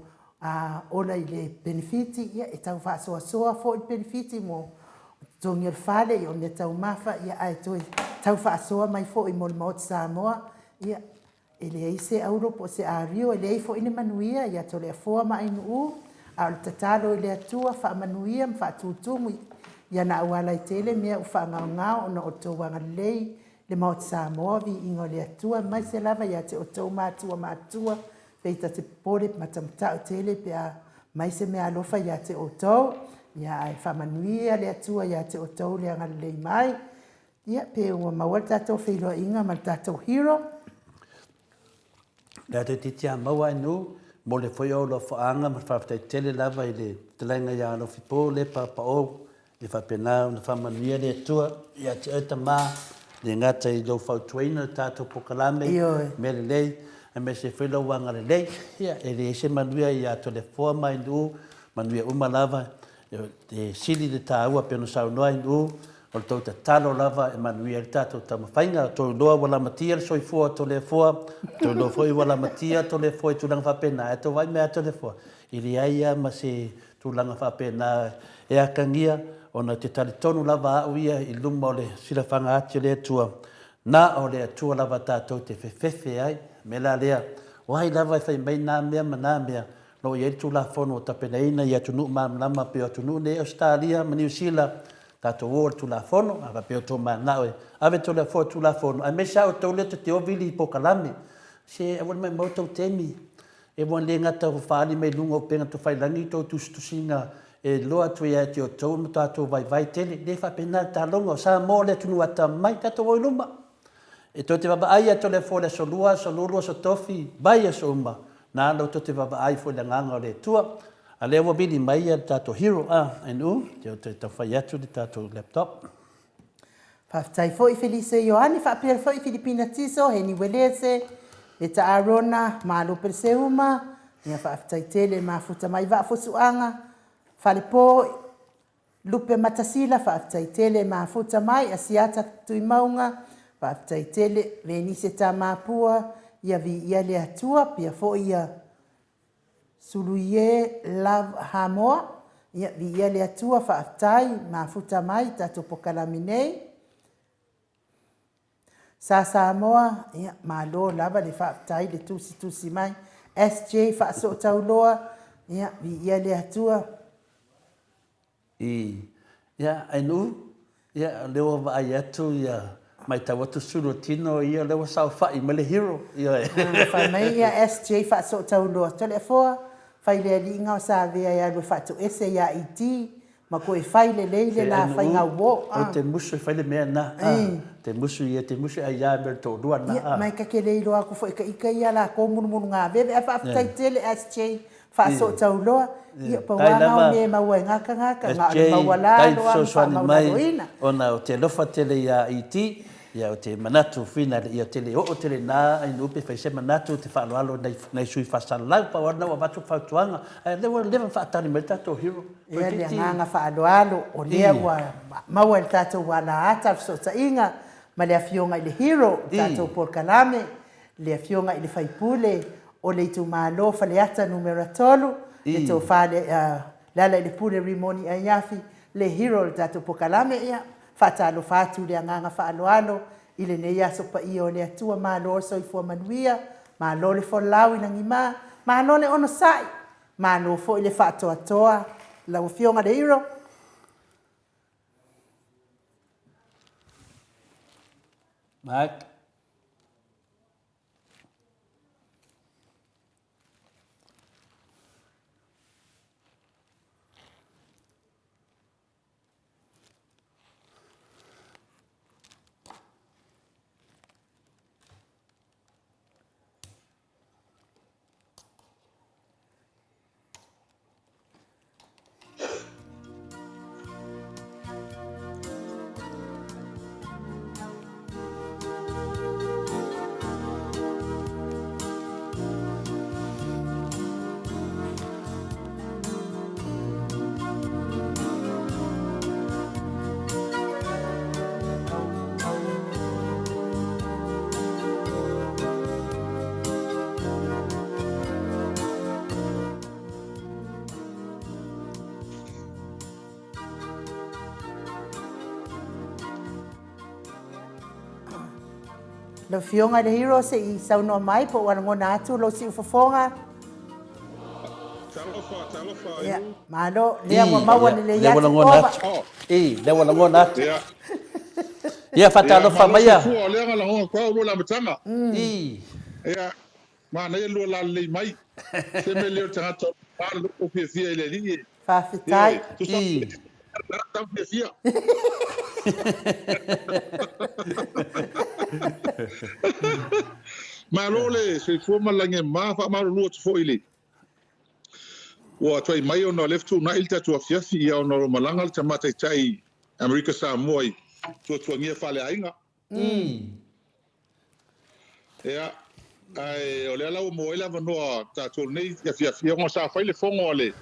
ola i le penefiti, ia e tau faasoasoa foi le penefiti mo totogi o le fale, ia o mea taumafa, ia ae toe tau faasoa mai foi mo le Maota Samoa, ia e leai se auro po o se ario, e leai foi ni manuia ia Toleafoa ma Ainuu, a o le tatalo i le Atua, faamanuia ma faatutumu i ana auala e tele mea ua faagaogao ona o le tou agalelei Le Maota Samoa, viiga o le Atua, aemaise lava ia te outou matua matutua, pei ta te popole matamata'u tele pe a mai se meaalofa ia te outou, ia ae faamanuia le Atua ia te outou le agalelei mai. Ia, pe ua maua le tatou feiloaiga ma le tatou hero. Le ata itiiti a maua ai nu, mo le foi o alofaanga ma le faafetai tele lava i le fetalaiga ia Alofipo le Papaou Ia faapena ona faamanuia le Atua ia te oe tama, le gata i lou fautuaina o le tatou polokalame, mea lelei, aemaise foi lou agalelei. Ia, e leai se manuia ia Toleafoa ma Ainuu, manuia uma lava, e sili le taua pei ona saunoa Ainuu, o le tou tatalo lava e manuia ai le tatou taumafaiga. Tou iloa ua lamatia le soifua o Toleafoa, tou iloa foi ua lamatia Toleafoa i tulaga faapena, ae tou vaai mai lava Toleafoa, e leai lava ma se tulaga faapena e atagia ona ou te talitonu lava au ia i luma o le silafaga ati o le Atua, na o le Atua lava tatou te fefefe ai. O le mea la lea, o ai lava e fai mai na mea ma na mea, o lo o i ai le Tulafono ua tapenaina i atunuu malamalama pei o atunuu nei Ausetalia ma Niu Sila, tatou o i le Tulafono, a faapea o outou mananao e ave tou le afoa i le Tulafono, aemaise lava outou lea tou te o vili i polokalame, se aua le maumau tou taimi. E ua le gata ua faaali mai luga o upega tafailagi tou tusitusiga e iloa atu ia te outou ma tatou vaivai tele. Le faapena le taloga o Samoa o le atunuu atamamai, tatou o i luma. E tou te vaavaai ia Toleafoa i le aso Lua, aso Lulu, aso Tofi, vaiaso uma, na ala tou te vaavaai foi i le agaga o le Atua. A lea ua vili mai ia le tatou hero, a, NU, ou te tau fai atu le tatou laptop. Faafetai foi Felise Ioane faapea foi Filipina Tiso, Heni Welese, Leta Arona, Malo Peleseuma, ia faafetai tele mafuta mai Vaa Fosuaga, Falepo, Lupe Matasila, faafetai tele mafuta mai Asiata Tuimauga, faafetai tele Venise Tamapua, ia viia le Atua, pia foi ia Suluie Love Hamoa, ia viia le Atua faafetai mafuta mai tatou pokalame nei. Sa Samoa, ia malo lava le faafetai le tusitusi mai. SJ Faasootauloa, ia viia le Atua. I, ia, Ainuu, ia, o lea ua vaai atu, ia, matau atu sulu o tino ia, o lea ua saofai mai le hero, ioe. Fai mai ia SJ Faasootaulua, Toleafoa, Fai le aliiga o Savea e alu e faatoese ia ET ma toe fai lelei le la faiga uo. Ou te musu e fai le mea na. Te musu ia, te musu ai ia me le toalua na. Ia, ma e ta te le iloa atu foi ita ia latou mulumulugaveve. Ae faafetai tele SJ faasootauloa. Ia, pau lava na o mea e maua e na tagata, na o le maualalo lava ma faamaualaloina. Ona ou te alofa tele ia ET, Ia, ou te manatu finale, ia te le oo tele na ainuu pe fai se manatu ou te faaaloalo i nai sui faasalalau, pau lava lena ua avatu le fautuaga, ae o lea ua leva ona faatali mai le tatou hero. Ia, le agaga faaaloalo, o lea ua maua e le tatou alaata le fesootaiga ma le Afioga i le Hero o le tatou polokalame, le Afioga i le Sui Usufono o le itumalo Faleata Numera 3, le Tofa Lealailepule Rimoni Aiafi, le Hero o le tatou polokalame. Ia, Faatalofa atu i le agaga faaaloalo i lenei aso paia o le Atua, malo le soifua manuia, malo le folau i lagima, malo le onosai, malo foi le faatoatoa lau Afioga le Hero. Mike. Lau Afioga i le Hero, se i saunoa mai po ua lagona atu lou siufofoga. Talofa, talofa. Ia, malo, lea ua maua lelei atu ova. I, lea ua lagona atu. Ia, ia faatalofa mai ia. O lea na lagona atu au lua le amataga. I. Ia, manaia lua lalelei mai. Se mea lea o le tagata o le loko fiafia i le alii. Faafetai. I. Tau fiafia. Malo le soifua ma le lagi e mama, faamalulu atu foi i le ua tuai mai ona o lea fetuunai le tatou afiafi, ia ona o lo o malaga le Tama Taitai Amerika Samoa i tuatuagia faaleaiga. Ia, ae o lea la ua maua ai le avanoa tatou lenei afiafi, ona sa fai le fono a le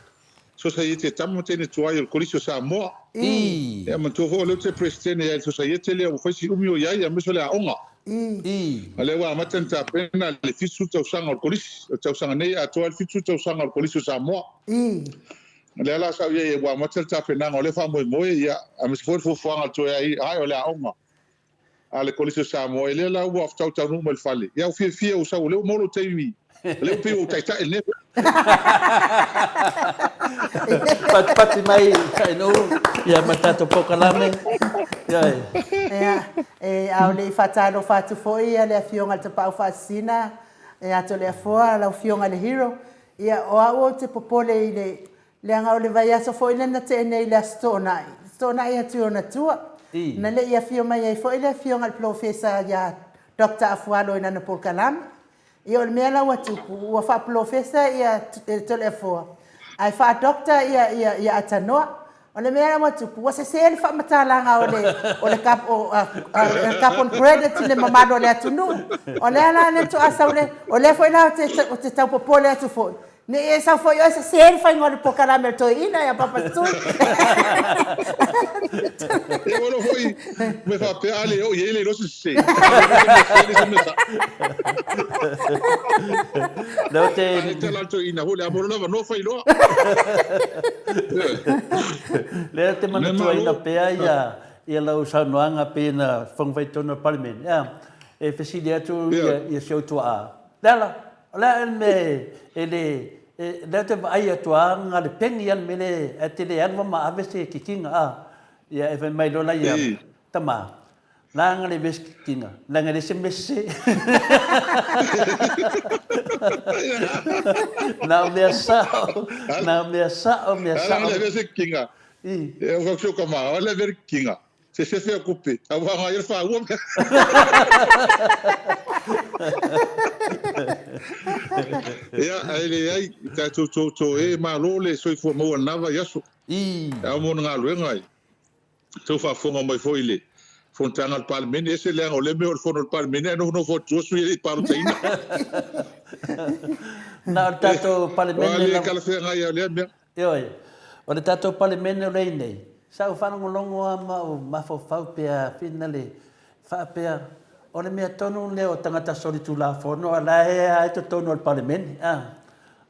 Sosaiete a Tama ma Teine Tuai o le Kolisi o Samoa. Ia, manatua foi o lea ou te Peresetene ai i le Sosaiete lea ua fai si umi o i ai, aemaise o le aoga. A lea ua amata ona tapena le 70 tausaga o le Kolisi. O le tausaga nei e atoa ai le 70 tausaga o le Kolisi o Samoa. O lea la sa ou i ai ua amata le tapenaga o lea faamoemoe, ia, aemaise foi le fuafuaga o le toe ae o le aoga a le Kolisi o Samoa, e lea la ua tautaunuu mai le fale. Ia, ua fiafia ua sau, o lea ua maua lou taimi, o lea ua pei ua ou taitai i lenei mea. Patipati mai Tainuu, ia ma tatou polokalame. Ia, e, a o le i faatalofa atu foi ia le Afioga i le Tapaau Faasisina ia Toleafoa, lau Afioga i le Hero, ia, o au ou te popole i le Leaga o le vaiaso foi lea na tea nei i le Aso Toonai, Toonai atu i ona tua, na le i afio mai ai foi le Afioga i le Polofesa ia Doctor Afualo i lana polokalame. Ia o le mea la ua tupu, ua faapolofesa ia Toleafoa, ae faa-Doctor ia, ia, ia Atanoa. O le mea la ua tupu, ua sese le faamatalaga o le, o le, o, a, a, carbon credit i le mamalu o le atunuu. O lea la le toa sau le, o lea foi la ou te, ou te tau popole atu foi, Ne i e sau foi oe sese le faiga o le polokalame a le toeaina ia Papa Tui. E ua foi me faapea a le oo i ai le iloa se sese. Lea ou te... Ae tala le toeaina foi le a mo lona avanoa fai loa. Lea ou te manatuaina pea ia ia lau saunoaga pei ona fofoga fai tonu o le Palemene. E fesili atu ia si ou tuaa. Leala, O le a le mea e le, lea ou te vaai atu lava na o le peni lava le mea lea, ae te le alu lava ma ave se kikiga a. Ia e fai mai loa la ia, Tama, Laga le vesikiga, leaga e leai se mea sese. Na o mea sao, na o mea sao, mea sao. Laga le vesikiga. I. E o kau ka ma, o le vesikiga. Se se fea kupe, a ua ngai le whaua. Ia, ai le ai, tātou tō tō e, malo le soifua maua nava i aso. I. Ao mo na galuega ai. Tau faafofoga mai foi i le fonotaga a le Palemene, ese leaga o lea mea o le fono a le Palemene ae nofonofo atu tua sui e le i palotaina. Na o le tatou Palemene lava. Ua le talafeagai lava lea mea. Ioe. O le tatou Palemene o lea i nei, sa ou faalogologo lava ma ou mafaufau pea finale faapea, o le mea tonu lea o tagata solitulafono a la e lava i totonu o le Palemene, a.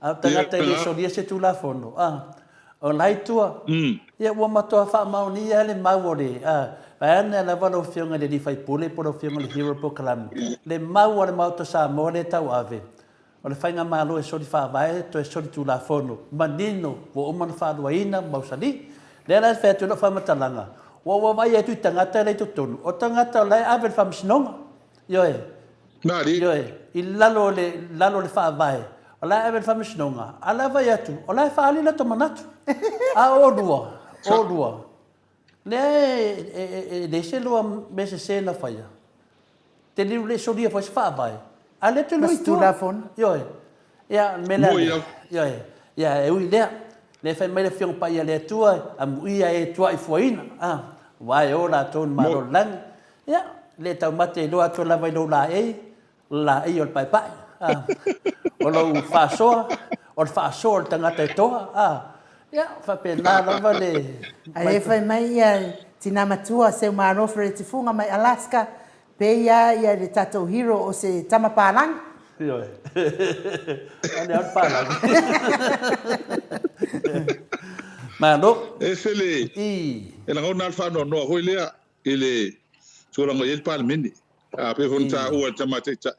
A o tagata e le solia se Tulafono, a, o la i tua, ia ua matua faamaonia lava le mau o le, a, vaeane lava lau Afioga i le alii faipule po o lau Afioga i le Hero Pokalame, le mau a le Maota o Samoa lea e tauave, o le Faigamalo e soli faavae toe soli Tulafono, manino, ua uma ona faaluaina, mausali. Lea la e fai atu ai lau faamatalaga, ua ou vaavaai atu i tagata la e i totonu, o tagata o la e ave i le Faamasinoga. Ioe. Malie. Ioe, i lalo o le, lalo o le Faavae, o la e ave i le Faamasinoga, a o la e vaai atu, o la e faaali latou manatu. A o oulua, oulua, lea e, e, e, e leai se lua mea sese na faia. Te liu le solia foi se Faavae, a o lea toe Ma lua se i tua. Tulafono. Ioe. Ia, o le mea lea, Moi lava. ioe, ia, e ui i lea, lea fai mai le Afioga Paia a le Atua, amuia e tuaifuaina, a, aua e o latou i le Malo o le Lagi. Ia, le taumate iloa atu lava i lou laei, o le laei o le paepae, a. O lou faasoa, o le faasoa o le tagata e toa, a. Ia, faapena lava le... A e fai mai ia tina matua Seumalo Feretifuga mai Alaska, pei a ia le tatou hero o se tama palagi. Ioe. O le au palagi. Malo. Ese le, I. e lagona lava le faanoanoa foi lea i le tulaga o i ai le Palemene. A pei foi ona taua e le Tama Taitai,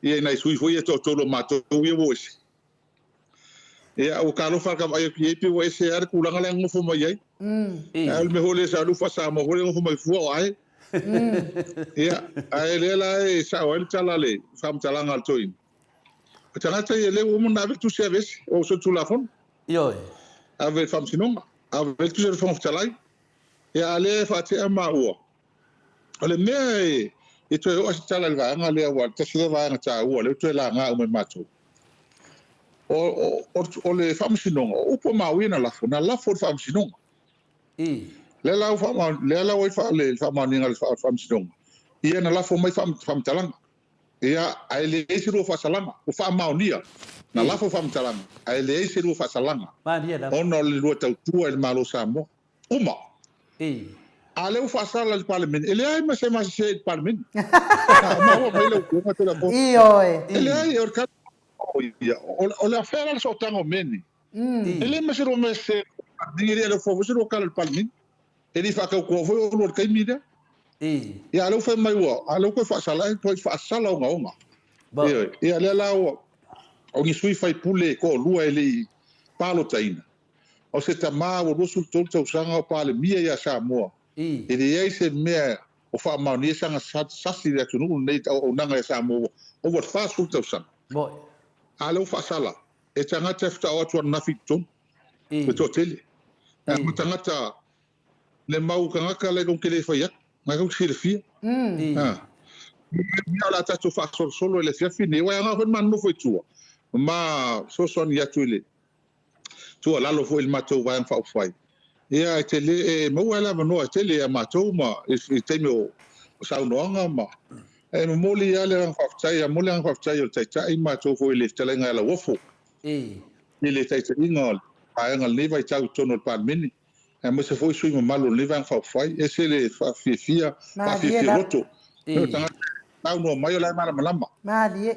ia i nai sui foi ia e toatolu o matou ia ua o ese. Ia, ua talofa lava ka vaai atu i ai pei ua ese lava le tulaga lea e nonofo mai ai. Ae o le mea foi lea sa alu faa-Samoa foi lea nonofo mai fua o ae. Ia, ae lea la e sao ai le tala a le faamatalaga a le toeaina. O tagata ia lea ua uma ona ave le tusi e aveese, o solitulafono. Ioe. Ave i le Faamasinoga, ave le tusi a le Fofoga Fetalai. Ia, a lea e faatea maua, o le mea e toe oo se tala i le vaega lea, aua tasi lea vaega taua lea ua toe laga uma e matou. O le Faamasinoga, o upu a maua ia na lafo, na lafo i le Faamasinoga. Lea la ua lea la ua i le faamaoniga a le Faamasinoga, ia na lafo mai faamatalaga. Ia, ae leai se lua faasalaga. Ua faamaonia, na lafo faamatalaga, ae leai se lua faasalaga, ona o le lua tautua i le Malo o Samoa. Uma. A o lea ua faasala i le Palemene, e leai ma se ma sese i le Palemene. A maua mai lau Afioga Tuilaepa. Ioe. E leai, o le tala, o le afea la le sootaga o mea nei? E leai ma se lua mea sese i le Palemene, e le alofa foi se lua tala i le Palemene. E le i faatautoa foi oulua i le taimi lea. Ia, a o lea ua fai mai ua, a o lea ua toe faasala, e toe faasala ogaoga. Ioe. Ia, lea la ua, o ni sui faipule e toalua e le i palotaina, o se tama ua 23 tausaga o Palemia ia Samoa, e leai se mea o faamaonia sana sasi i le atunuu lenei i le auaunaga ia Samoa ua ova i le 40 tausaga. A o lea ua faasala, e tagata e faatoa o atu ananafi i totonu, le toatele. Ma tagata, le mau tagata la e te le fai atu, na tou te silafia. Mea o le a tatou faasolosolo i le afiafi lenei, aua e aoga foi le ma nonofo i tua, ma fesoasoani atu i le tuualalo foi i le matou Vaega Faaupufai, ia e tele, e maua ai le avanoa e tele ia matou ma i le taimi o saunoaga ma e momoli lava le agaga faafetai, e momoli le agaga faafetai o le Taitai ma matou foi i le fetalaiga ia Lauofo i le taitaiga o le vaega o lenei vaitau i totonu o le Palemene, aemaise foi sui usufono mamalu o lenei Vaega Faaupufai. E ese le faafiafia, Malie faafiafia lava. loto. O tagata e saunoa mai o la e malamalama. Malie.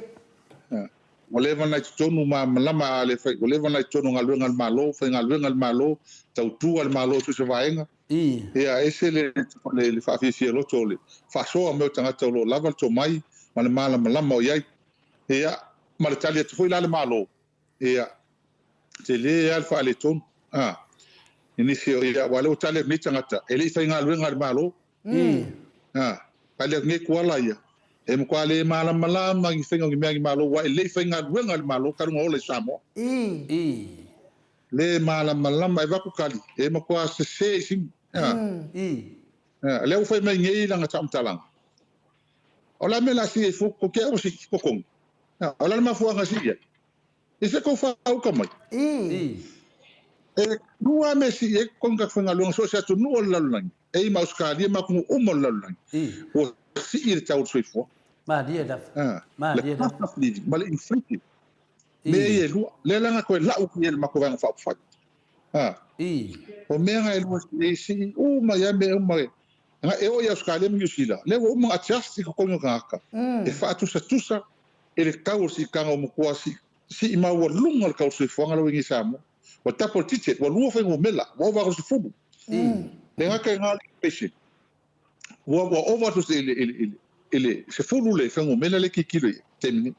Ua leva ona i totonu malamalama a le fai, ua leva ona i totonu o galuega a le Malo, faigaluega a le Malo, tautua le Malo i so o se vaega. Ia, ese le, le, le faafiafia loto o le faasoa mai o tagata o lo o lava le tomai ma le malamalama o i ai. Ia, ma le tali atu foi la a le Malo, ia, tele lava le faaletonu. A, i nisi o, ia, aua o lea ua tali atu nei tagata, e le i faigaluega a le Malo. A, pale atu nei kuala ia, e matua le malamalama i faiga o ni mea a ni Malo, ua e le i faigaluega i le Malo talu ona ola i Samoa. I. I. Le malamalama, e avatu tali, e matua sese i sini. A. I. A, lea ua fai mai nei lana faamatalaga, o le a mea o le a sii ai fua totogi? Ua sii totogi. A, o le a le mafuaaga e sii ai? I se tou faauka mai. I. E lua mea e sii ai totogi tagata faigaluega so o se atunuu o le lalolagi, e i ma Ausetalia ma atunuu uma o le lalolagi, ua sii le tau o le soifua. Malie lava. Malie lava. Le cost of living ma le inflation. Mea ia e lua. Lea la na toe lau atu i ai e le matou vaega faaupufai. O mea na e lua e sii uma ai lava mea uma. E oo i Ausetalia ma Niu Sila, lea ua uma ona adjust i totogi o tagata e faatusatusa i le tau o le siitaga ua matua sii maualuga le tau o le soifuaga lea ua i nei i Samoa. Ua double digit, ua lua fuainumera, ua ova atu i le 10. Le gata i lena o le inflation, ua ova atu i le 10 le fuainumera lea e tilotilo i ai i le taimi nei.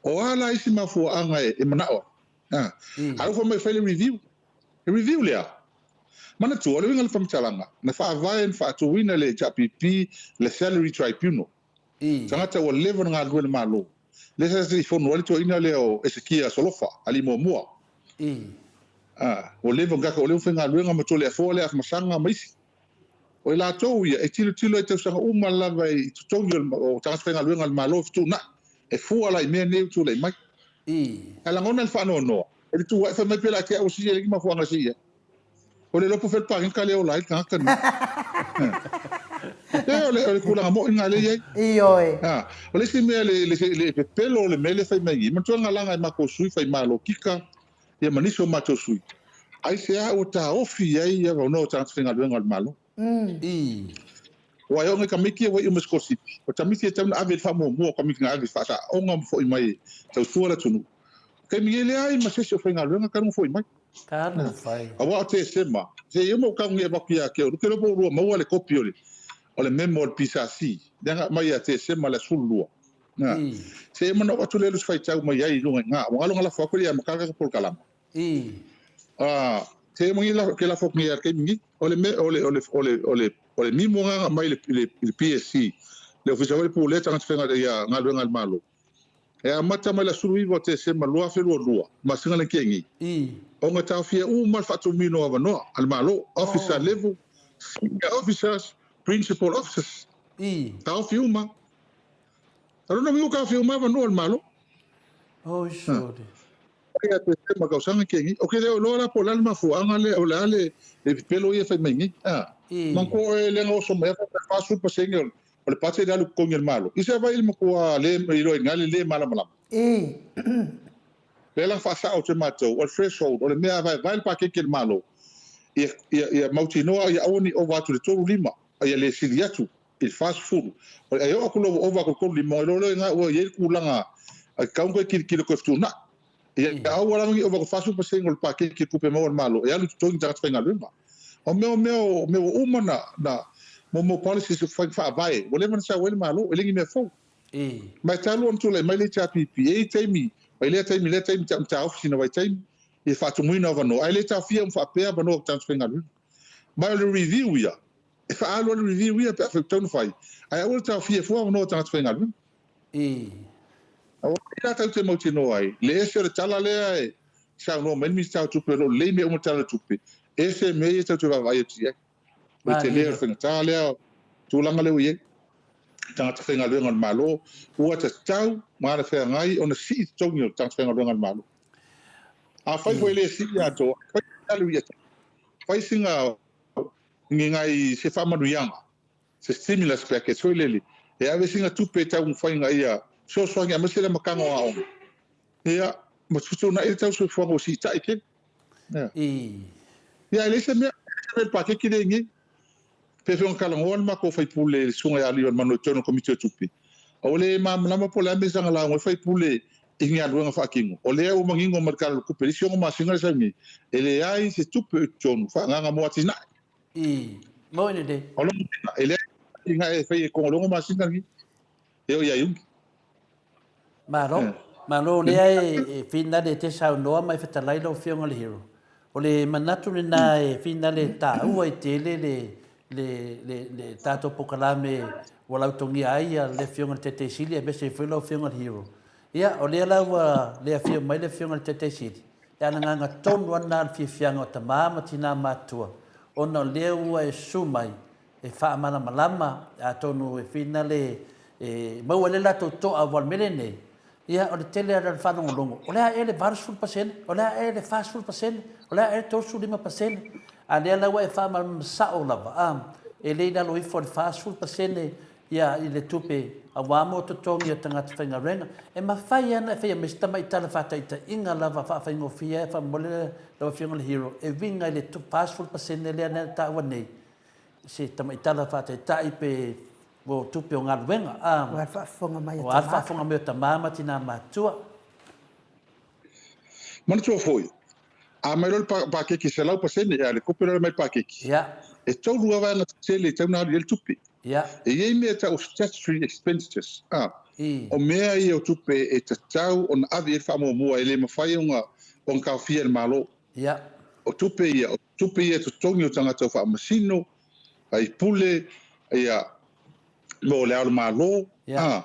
O a la isi mafuaaga e manao ai? A ua fai mai e fai le review. Le review lea, manatua, o le uiga o le faamatalaga, na faavae na faatuina e le HRPP le Salary Tribunal. Tagata ua leva ona galulue i le Malo. Lea sa talifono ai le toeaina lea o Esekia Solofa, alii muamua. Ua leva ona gata, ua leva ona faigaluega ma Toleafoa lea Afamasaga ma isi. O i latou ia e tilotilo ai tausaga uma lava i totogi o tagata faigaluega a le Malo e fetuunai, e fua la i mea nei ua tulai mai. Ae lagona le faanoanoa i le tu ae fai mai pe la te au sii e le mafuaaga sii ai. O le iloa po o fea le pakeka lea e ola ai le tagata lenei. E o le tulaga moi lena lea e i ai. Ioe. O le isi mea le pepelo o le mea lea e fai mai nei, manatua na laga e matou sui Faimalo Kika ia ma nisi o matou sui, aisea ua taofi ai avanoa o tagata faigaluega o le Malo? Ua e oo nai tamaiti ia ua iu mai sikolasipi, o tamaiti e tatau ona ave i le faamuamua o tamaiti na ave i faasaaoga ma foi mai e tautua le atunuu. O taimi nei e leai ma se isi o faigaluega talu ona foi mai. Aua o Tesema, se i uma ou tau nei avatu ia te oe, ou te iloa po ua maua le kopi o le memo a le PSC, lea na aumai ia Tesema le aso 12. Se i uma ona oo atu lea i le faitau mai ai i luga i ina, ua galo na lafo atu ia amata le tatou polokalama. Se i uma ke lafo atu nei i le taimi nei, o le mea, o le, o le, o le, o le, o le memo lena na aumai i le, i le PSC, le Ofisa foi le Pulea Tagata Faigaluega, ia Galuega a le Malo. E amata mai le 19 o Tesema 2022, masina lea na tea nei, ona taofia uma le faatumuina o avanoa a le Malo, officer level, senior officers, principal officers, taofi uma. A lona uiga ua taofia uma avanoa a le Malo. Mai ia Tesema tausaga tea nei. Ou te le o iloa la po o le a le mafuaaga lea, o le a le pepelo ia e fai mai nei. Manatua oe lea na oso mai ai faapea 40% o O le budget e alu i totogi o le Malo. I se vai le matua le iloa i le le malamalama. Lea la faasao atu e matou, o le threshold, o le mea a vaevae le paketi a le Malo, ia, ia, ia mautinoa ia aua ne i ova atu i le 35, a ia le sili atu i le 40. O le, e oo atu loa ua ova atu i le 35, ona iloa lea i ina ua i ai le tulaga e tatau ona toe tilotilo toe fetuunai. Ia aua lava ne i ova atu i le 40% o le paketi o tupe maua a le Malo e alu i totogi tagata faigaluega. O mea o mea o mea ua uma na na mo mo policies o faiga faavae ua leva ona sau ai le Malo e le ni mea fou. Ma e talu ona tulai mai le HRPP e i ai taimi mai lea taimi lea taimi tau taofi sina vaitaimi i faatumuina o avanoa ae le taofia uma faapea avanoa o tagata faigaluega. Ma o le review ia e faaalu ai le review ia pe afai ua tatau ona fai ae aua le taofia fua avanoa o tagata faigaluega. Aua ai la tatou te mautinoa ai, le ese o le tala lea e saunoa mai le Minisita o Tupe o lo o lelei mea uma le Tala o le Tupe, ese mea ia tatou te vaavaai atu i ai. O le tele o le faigata lea, tulaga lea ua i ai, tagata faigaluega o le Malo, ua tatau ma alafeagai ona sii totogi o tagata faigaluega o le Malo. Afai foi e le sii atoa, fai salary ia, fai sina ni nai se faamanuiaga se stimulus package foi lele, e ave sina tupe e taumafai ina ia fesoasoani aemaise le amataga o aoga, ia, ma fetuunai le tau soifuaga ua siitai tele. Ia. Ia, e leai se mea, e leai se mea i le paketi lea i inei. Pei foi ona talanoa le matou faipule le Susuga ia Aliimalemanu i totonu o le Komiti o Tupe, ua le malamalama po o le a le mea e saga lauga ai faipule i ni galuega faatino. O lea ua manino mai le Tala o le Tupe i le isi 6 masina lea e sau nei, e leai se tupe o i totonu faaagaaga mo atinae. I moi lelei. O lona uiga, e leai se atinae e fai e Kogologo masina lenei, e oo ia Iuni. Malo, malo lea e finale e te saunoa ma e fetalai lau Afioga i le Hero. O le manatu lena e finale e taua ai tele le le, le, le tatou polokalame ua lautogia ai ia le Afioga i le Taitaisili aemaise ai foi lau Afioga i le Hero. Ia, o lea la ua le afio mai le Afioga i le Taitaisili, e anagaga tonu lava lena o le fiafiaga o tama ma tina matutua, ona o lea ua e susu mai e faamalamalama, atonu e finale e maua ai le latou toa aua o le mea lenei, ia o le tele lava o le faalogologo, o le a ea le 80%, o le a ea le 40%, o le a ea le 35%, a lea la ua e faamalamalama sao lava, a, e le i lalo ifo o le 40% ia i le tupe aua mo totogi o tagata faigaluega. E mafai lava ona e faia mai se tamai tala faataitaiga lava faafaigofie ai faamolemole lau Afioga i le Hero e uiga i le 40% lea na taua nei, se tamai tala faataitai pe o tupe o galuega, a. Aua le faafofoga mai a tama. Aua le faafofoga mai a tama ma tina matutua. Manatua foi, a mai loa le pakeki 100% ea le tupe lea mai le pakeki. Ia. E tolu lava vaega tetele e tatau ona alu i ai le tupe. Ia. E i ai mea e tau o statutory expenditures, a. I. O mea ia o tupe e tatau ona ave i ai le faamuamua e le mafai ona taofia e le Malo. Ia. O tupe ia, o tupe ia e totogi o tagata o faamasino, faipule, ia, mo le Ao o le Malo, a,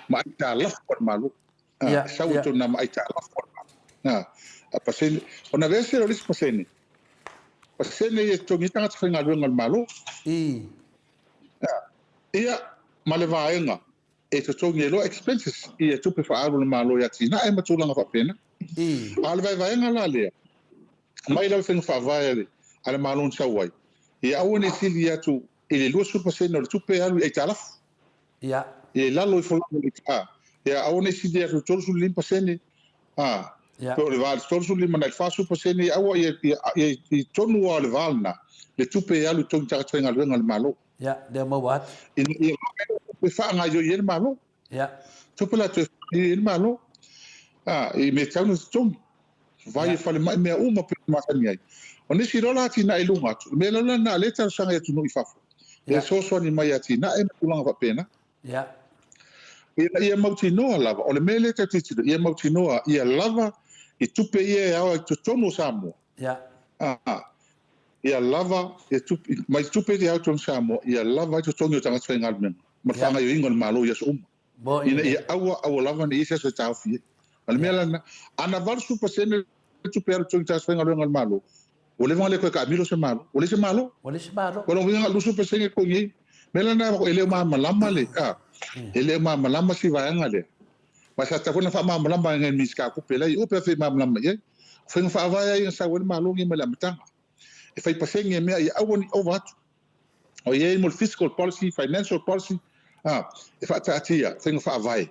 ma aitalafu a le Malo. A, e sau i totonu ma aitalafu a le Malo. A, a pasene, ona aveese lea o le isi pasene, pasene ia e totogi ai tagata faigaluega a le Malo. I. A, ia, ma le vaega e totogi ai loa expenses ia tupe faaalu a le Malo i atinae ma tulaga faapena. A o le vaevaega la lea, mai lava i faiga faavae a le Malo na sau ai, ia aua ne i sili atu i le 20% o le tupe e alu i aitalafu. Ia. Ia i lalo ifo lava i le, a, ia aua ne i sili atu i le 35%, a, Ia. pe o le va i le 35 nai le 40%, ia aua ia, ia, ia i tonu lava o le va lena le tupe e alu i totogi tagata faigaluega a le Malo. Ia, lea maua atu. Ina ia vave tupe faagaoioi ai le Malo. Ia. Tupe la toe faagaoioi ai le Malo. A, i mea tatau ona totogi. Vai e falemai mea uma pei ona masani ai. O nisi loa la atinae i luga atu, o le mea loa lena o lea e talosaga i atunuu i fafo, e fesoasoani mai i atinae ma tulaga faapena. Ia. Ina ia mautinoa lava, o le mea lea e tau tilotilo, ia mautinoa ia lava i tupe ia e ao ai i totonu o Samoa. Ia. A, ia lava ia tupe, mai tupe ia e ao i totonu o Samoa, ia lava ai totogi o tagata faigaluega ma le faagaoioiga o le Malo i aso uma. Ina ia aua, aua lava ne i i ai se aso e taofi ai. O le mea la lena, ana 80% le tupe alu i totogi o tagata faigaluega a le Malo, ua leva ona le toe taamilo se Malo. Ua leai se Malo. Ua leai se Malo. Ua lona uiga na o le 20% e totogi ai. O le mea la lena, e le o malamalama le, a, e le o malamalama si vaega lea. Ma sa tatau foi ona faamalamalama e le Minisita o Tupe la e i o pe afai e malamalama i ai. O faiga faavae lava ia na sau ai le Malo lenei mai le amataga. E fai pasene mea ia aua ne i ova atu. O i ai mo le fiscal policy, financial policy, a, e faataatia faiga faavae.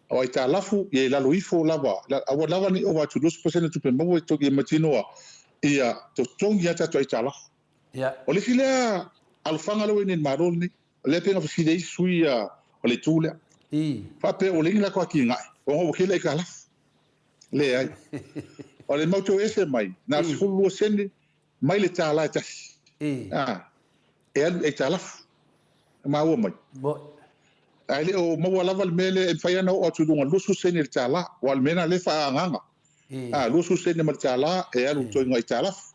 O aitalafu ia i lalo ifo lava, aua lava ne i ova atu i 20% o tupe maua i mautinoa ia totogi a tatou aitalafu. Ia. O le isi lea alofaga lea ua i nei i le Malo lenei, o lea pei ona fesili ai isi sui o le itu lea. I. Faapea ua leai ni latou atinae, ona ua tele aitalafu. Leai. O le mau toese mai, na o le 12 sene mai le $1 e tasi. I. A, e alu i aitalafu. E maua mai. Moi. Ae le o maua lava le mea lea e mafai ona oo atu i luga 20 sene i le $1, aua o le mea lena o lea e faaagaaga. A, 20 sene ma le $1 e alu i totogi o aitalafu.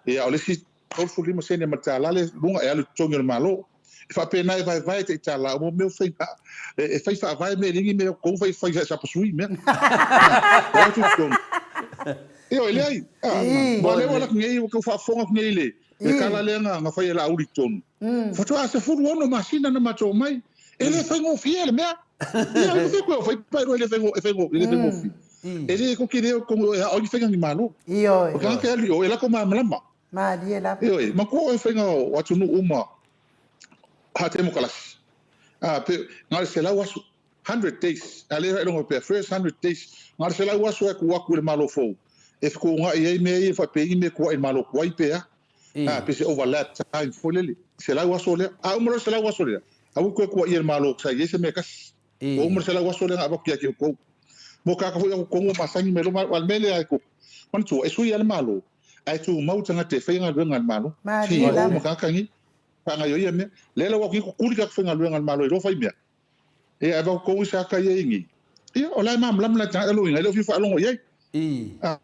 Ia, o le isi 35 sene ma le $1 lea luga e alu i totogi o le Malo. E faapena e vaevae tai $1 mo mea o faiga e fai faavae mea e leai ni mea o totonu fai fai sapasui mea. O atu i totonu. Ioe, leai. Aua o lea ua alu atu nei, ua tau faafofoga atu nei i le tala lea na fai e Laauli i totonu. Faatoa 16 masina na matou omai. E le faigofie le mea. Ia, ai fai koe o fai paeroa e le faigofie. E le koke lea o totonu e ao ai ni faiga ni Malo. Ioe. O tagata e alu i o, e lako malamalama. Malie lava. Ioe, manatua oe faiga o atunuu uma faatemokalasi. A, pe, na o le 100 aso, 100 days, a lea faailoga faapea, first 100 days, na o le 100 aso e tuu atu i le Malo fou, e fetuunai ai mea ia faapea i ni mea tuai i le Malo tuai pe a. A, pe se overlap time foi lele, 100 aso lea. A uma loa le 100 aso lea, aua le toe tuaia e le Malo sa i ai se mea e tasi. Ua uma le 100 aso lea na avatu ia te outou. Mo tagata foi ia totonu ua masani mai loa, a o le mea lea e tupu, manatua, e sui lava le Malo, ae tumau tagata e fai galuega a le Malo. Malie CEO lava. ma tagata nei, faagaioia mea. Lea la ua atu nei tutuli tagata faigaluega a le Malo e iloa fai mea. Ia ae avatu tou i sa ta ia i nei. Ia, o la e malamalama le tagata lona uiga, e le o fia faalogo i ai. I. A,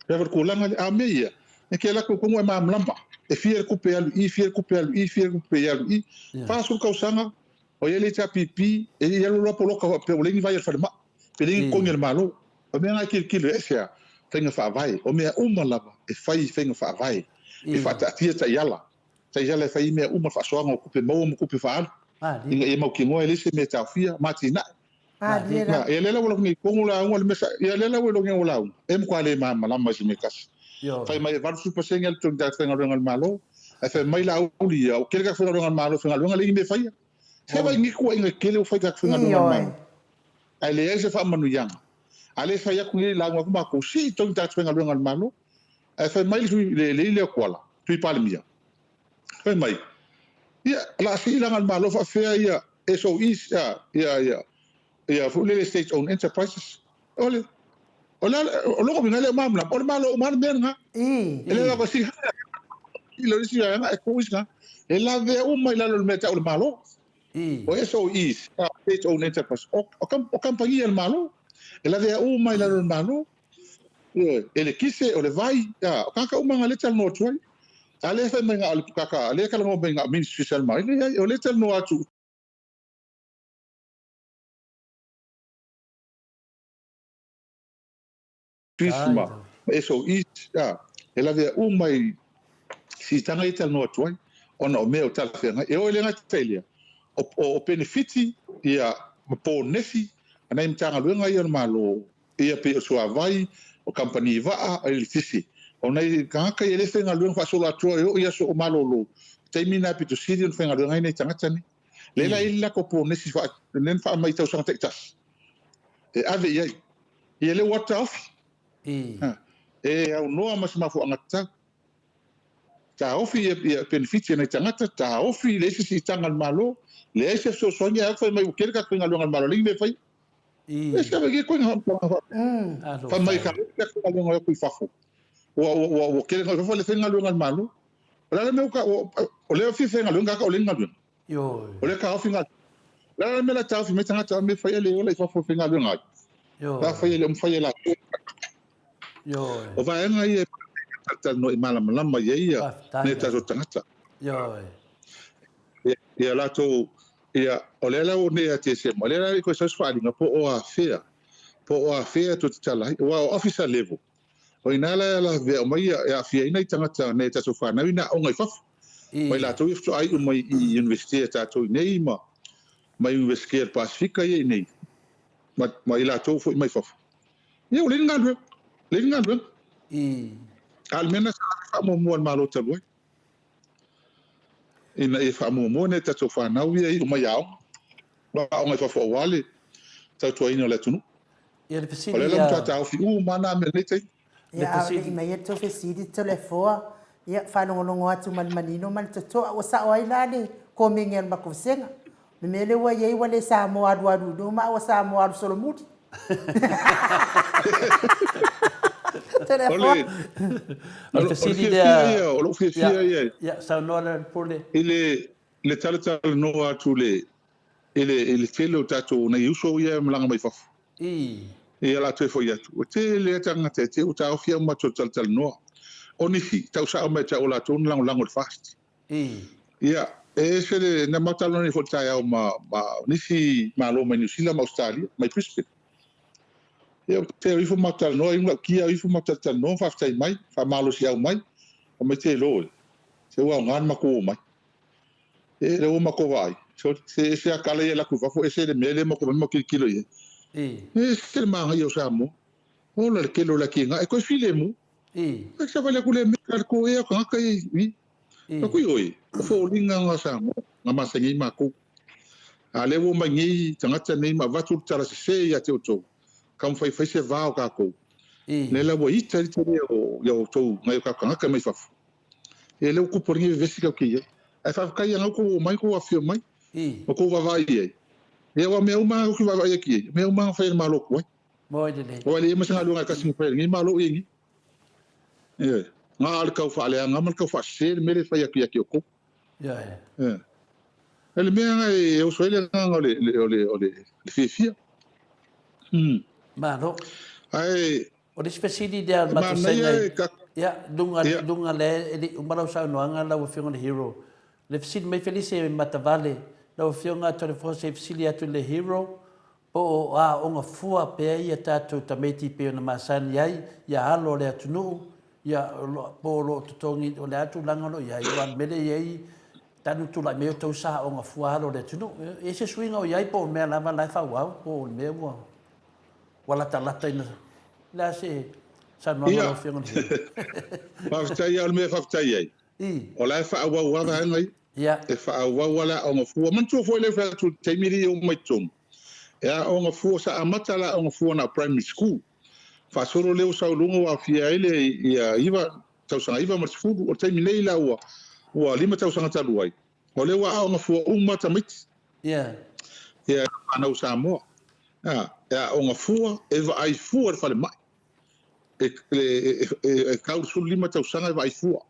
pea foi le tulaga lea. A o mea ia, E ke lako kongo e malamalama. E fia le tupe e alu i i, fia le tupe e alu i i, fia le tupe e alu i i. 40 tausaga o i ai le HRPP, e le i alu loa poloka faapea ua leai ni vai a le falemai, pe leai ni totogi a le Malo. O mea na e tilotilo ese a faiga faavae. O mea uma lava e fai i faiga faavae. E faataatia taiala, taiala e fai ai mea uma, faasoaga o tupe maua ma tupe faaalu, ina ia mautinoa e leai se mea e taofia ma atinae. Na, ia lea la ua logo nei tonu lauga le mea sa, ia lea la ua logo nei lauga, e matua le malamalama i se mea e tasi. Fai mai e 80% le totogi tagata faigaluega a le Malo, ae fai mai Laauli ia, ua tele tagata faigaluega a le Malo e faigaluega leai ni mea e faia. Se vaai nei tuuaiga tetele ua fai i tagata faigaluega a le Malo, ae leai se faamanuiaga. A lea e fai atu nei lauga atu matou, sii totogi tagata faigaluega a le Malo, ae fai mai le sui, le alii lea o Tuala, Tui Palemia, Fai mai, ia, o le a sii laga le Malo faapefea ia SOEs, ia, ia, ia, ia foi lele State Owned Enterprises. O le, o le, o lona uiga e le o malamalama, o le Malo uma lava le mea lena. E le lava sii i le isi vaega e tu isi na. E lavea uma i lalo o le mea e tau o le Malo. O SOEs, State Owned Enterprises, o, o, o kamupani a le Malo. E lavea uma i lalo o le Malo. Ioe, elekise, o le vai, a, o tagata uma na lea e talanoa atu ai. A lea e fai mai na o le kaka, lea e talanoa mai na o ministries a le Malo, leai, o lea e talanoa atu ma SOEs, a, e lavea uma i siitaga ia e talanoa atu ai, ona o mea o talafeagai. E oo i le gata i lea, o, o, o penefiti, ia, ma ponesi a nai Matagaluega ia o le Malo, Ia pei o suavai, o kamupani vaa, o eletise. O nai tagata ia e le faigaluega faasoloatoa e oo i aso o malolo, taimi na pito sili ona faigaluega ai nai tagata nei. Lea la e i ai le latou ponesi faa, lea na faamai i tausaga taitasi e ave i ai. Ia lea ua taofi. E aunoa ma se mafuaaga tatau. Taofi ia, ia penefiti a nai tagata, taofi leai se siitaga a le Malo, leai se fesoasoani, ae fai mai ua tele tatou faigaluega a le Malo, leai ni mea e faia. E se ke koe ngā whakatanga Whai mai ka te whakatanga o kui fafo. Ua ua ua ua kere ngā fafo le whenga luenga le malo. O le mea ka o le fi whenga luenga ka o le ngā luenga. O le ka ofi ngā. La la me la ta ofi me tangata me whai le ola i fafo whenga luenga ai. La whai le umwhai la. O vaenga ia talanoa i malamalama ia ia nei tatou tagata. Ia latou Ia, o lea la ua nei a TSM, o lea la e koe sau se faaaliga po o afea, po o afea tou te tala ai, aua o officer level, o ina la e alavea uma ia, e aafia ai nai tagata, nai a tatou fanau i na aoga i fafo, ma i latou ia faatoa iu mai i Universite a tatou i nei ma, ma Universite a le Pasefika ia i nei, ma, ma i latou foi mai fafo. Ia, ua leai ni galuega, leai ni galuega. A o le mea lena sa ave faamuamua e le Malo talu ai. Ina ia faamuamua nai a tatou fanau ia e iu mai i aoga, ma aoga i fafo aua le tautuaina o le atunuu. Ia le O fesili lea la ua ia. matua taofi uma lava na mea i lenei taimi. Le Ia, a o le i fesili. mai a le tou fesili Toleafoa, ia, faalogologo atu ma le manino ma le totoa, ua sao ai la le komeni a le matou vasega. O le mea lea ua i ai ua le Samoa alualu i luma a ua Samoa alu solomuli. O le, O le o le fesili fiafia lea. ia, o lou Ia, fiafia ia ia, saunoa Lealailepule. i le, le talatalanoa atu i le, i le, i le tele o tatou nai uso ia e malaga mai fafo. Ia o le a toe foi atu. Ua tele lava tagata e te ua taofi au matou talatalanoa. O nisi, tau sao mai ia te au o latou na lagolago i le FAST. Ia, e ese le, na matou talanoa nei foi i le taeao ma, ma nisi Malo mai Niu Sila ma Ausetalia, mai Brisbane. Ia, ou te o ifo matou talanoa, iu lau kia o ifo matou talatalanoa, faafetai mai, faamalosiau mai, fai mai te lo e, se ua aoga le matou omai. E le ua matou vaai, sole, se ese a kala ia e alu atu i fafo, ese le mea lea matou omai matou tilotilo i ai. E ese le manaia o Samoa. Ola le tele o le atiaga, e toe filemu. E savali atu le mea, a le toea o tagata ia i i. Aku i oe, o foliga na Samoa, na masani ai matou. A lea ua omai nei tagata nei ma avatu le tala sese ia te outou, taumafai e fai se va o tatou. Lea la ua ita ai le tele o ia outou nai o tatou tagata mai fafo. Ia lea ua tupu ai lenei vevesi tatou te i ai. Ae faafetai ia na outou omai tou afifio mai ma tou vaavaai i ai. Ia aua o mea uma lava na tou vaavaai atu i ai, o mea uma lava na fai e le Malo tuai. Moe lelei. Aua e leai ma se galuega e tasi na fai e lenei Malo i ai nei. Ioe. Na o le tau faaleaga ma le tau faasese le mea lea e fai atu ia te outou. Ioe. Ioe. O le mea lena e oso ai le agaga o le, o le, o le, le fiafia. Malo. Ae O le isi fesili lea a le matou manaia saina e ka... Ia, luga, luga lea e le i uma lau saunoaga lau Afioga i le Hero. Le fesili mai Felise Matavale, lau Afioga Toleafoa se i fesili atu i le Hero, po o aooga fua pea ia tatou tamaiti pei ona masani ai ia alo o le atunuu, ia, po o lo o totogi, o le a le tulaga o lo o i ai, aua o le mea lea e i ai, talu tulai mai outou sa aooga fua alo o le atunuu. E i ai se suiga o i ai po o mea lava la e faaauau, po o le mea ua ua latalata ina, le a se saunoaga lau Afioga i le Hero? Faafetai lava, o le mea e faafetai ai, o la e faaauau lava vaega ia. E faaauau lava le aoga fua. Manatua foi lea e fai atu i le taimi lea e oo mai i totonu, e aoga fua, sa amata le aoga fua na o primary school. Faasolo lea ua sau i luga ua aofia ai le ia 9, tausaga 9 ma le 10. O le taimi nei la ua ua 5 tausaga talu ai, o lea ua aoga fua uma tamaiti. Ia fanau Samoa. E aoga fua, e vaai fua i le falemai. E e tau i le 15 tausaga e vaai fua.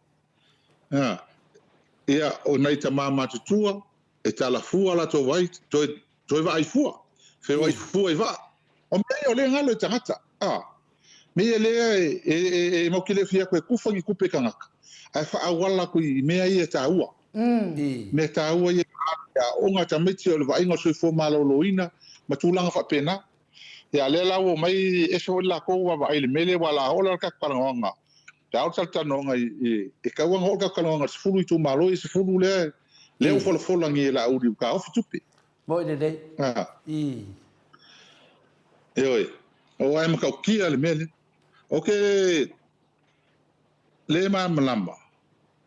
Ia, o nai tama matutua, e tala fua latou vai, toe, toe vaai fua, feoai fua i vaa. O mea ia o lea e galo i tagata. A, mea ia lea e, e, e, e matou te le fia atu e kufa ni tupe i tagata, ae faaauala atu i mea ia e taua. Mea taua ia e aoga tamaiti o le vaaiga o le soifua maloloina ma tulaga faapena. Ia, lea la ua omai ese foi le latou vaavaai i le mea lea, aua o le a oo la le tatou talanoaga, pe a oo le talatalanoaga i, e tatau lava ona oo le tatou talanoaga i le 10 itumalo ia 10 lea, lea ua folafola nei e Laauli ua taofi tupe. Moi lelei. I. Ioe. Aua e matautia le mea lea. Ou te le malamalama,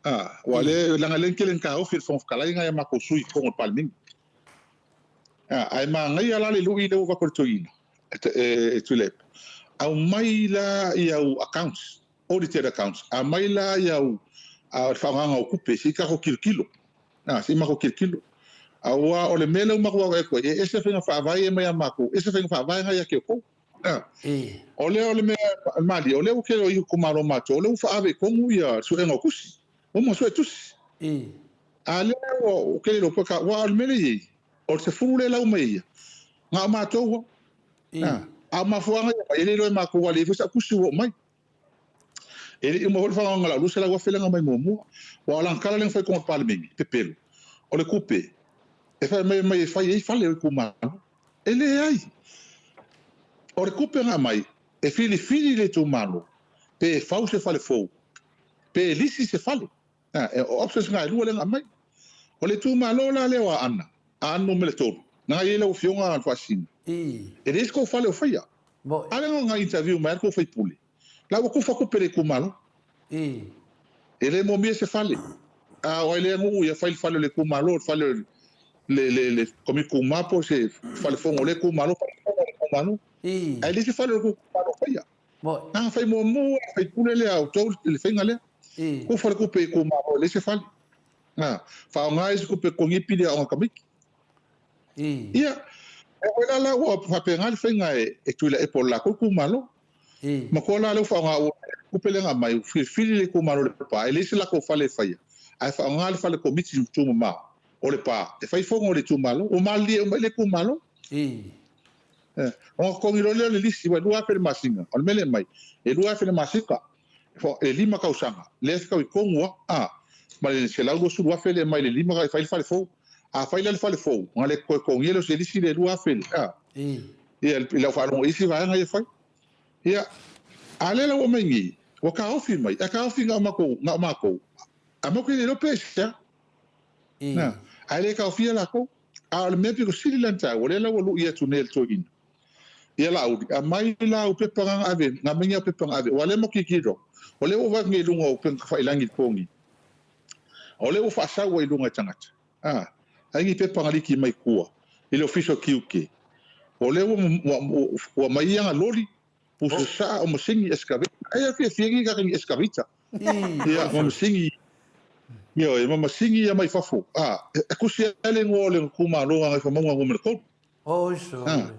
aua o lea, leaga o lea na tele ina taofi e le Fofoga Fetalai nai a matou sui i totonu o le Palemene. Ae manaia la le lui lea ua avatu e le toeaina e Tuilaepa, aumai la i au accounts, audited accounts, aumai la i au le faaaogaga o tupe se i tatou tilotilo, se i matou tilotilo. Aua o le mea lea ua matou vaavaai atu ai, e ese faiga faavae ia mai ia matou, ese faiga faavae na ia te outou. O lea o le mea malie, o lea ua tele o itumalo matou, o lea ua faaave i totonu ia suega o tusi, ua uma ona sue tusi. A lea ua ou te le iloa po o aua o le mea lea e i ai, o le 10 lea e lau mai ai ia, na o matou lava. A o mafuaaga ia aumai, e le iloa e matou aua e leai foi sau tusi ua oo mai. E le i uma foi le faaaogaina o lau $200,000 lea na aumai muamua. Aua o lana tala lea na fai i totonu o le Palemene, pepelo, o le tupe e fai mai e fai ai fale o itumalo. E leai. O le tupe na aumai, e filifili le itumalo pe fau se fale fou, pe lisi se fale. O options na e lua lea na aumai. O le itumalo la lea o Aana, Aana numera 3, na i ai lau Afioga le Faasisina, e leai se tou fale o faia. A lea na interview mai ai le tou sui usufono, la ua tufa tupe i le itumalo. E le moomia se fale. A o ai lea nuu ia fai le fale o le itumalo, le fale o le Komiti Tumau po o se fale fono o lea itumalo, fale fono o le itumalo. Ae leai se fale o le tou itumalo o faia. Na fai muamua e le sui usufono lea a outou le faiga lea. Tufa le tupe i itumalo e leai se fale. Faaaoga isi tupe e totogi ai pili aoga a tamaiti. Ia, e foi la la ua faapena le faiga e Tuilaepa o le latou itumalo. Matua la lea ua faaaoga ua tupe lea na aumai, ua filifili le itumalo o Lepa, e leai se latou fale e faia, ae faaaoga le fale komiti tumama o Lepa e fai fono a le itumalo. Ua malilie uma ai le itumalo. Ona totogi loa lea o le lisi, aua e $2,000 i le masina. O le mea lea e aumai, e $2,000 i le masina, e 5 tausaga, lea e fetau i tonu lava, a, ma le $120,000 lea e aumai i le 5 e fai le fale fou. A fai la le fale fou, ona le toe totogia lea o se lisi le $2,000, a, ia, i lau faalogo i isi vaega ia e fai. Ia, a lea la ua aumai nei, ua taofi mai, ae taofi na o matou, na o matou, a matou te le iloa pe aisea. Ae le taofia latou. A o le mea pito sili la ona taua, lea la ua lui atu nei e le toeaina ia Laauli, aumai la au pepa na ave, na aumai ni au pepa na ave, aua o lea matou te tilotilo, o lea ua ou vaai atu nei i luga o upega tafailagi i le po nei, o lea ua faasau ai i luga e tagata, a, ai ni pepa na liki mai tua i le Ofisa o Tiute, o lea ua, ua, ua aumai ia ana loli, pusa saa o masini excavator. Ai a fiafia ni kaka ni excavator. Ia, ma masini, ioe, ma masini ia mai fafo. A, e kusi ai le igoa o le itumalo Gagaifomauga numera 3. Oi sole.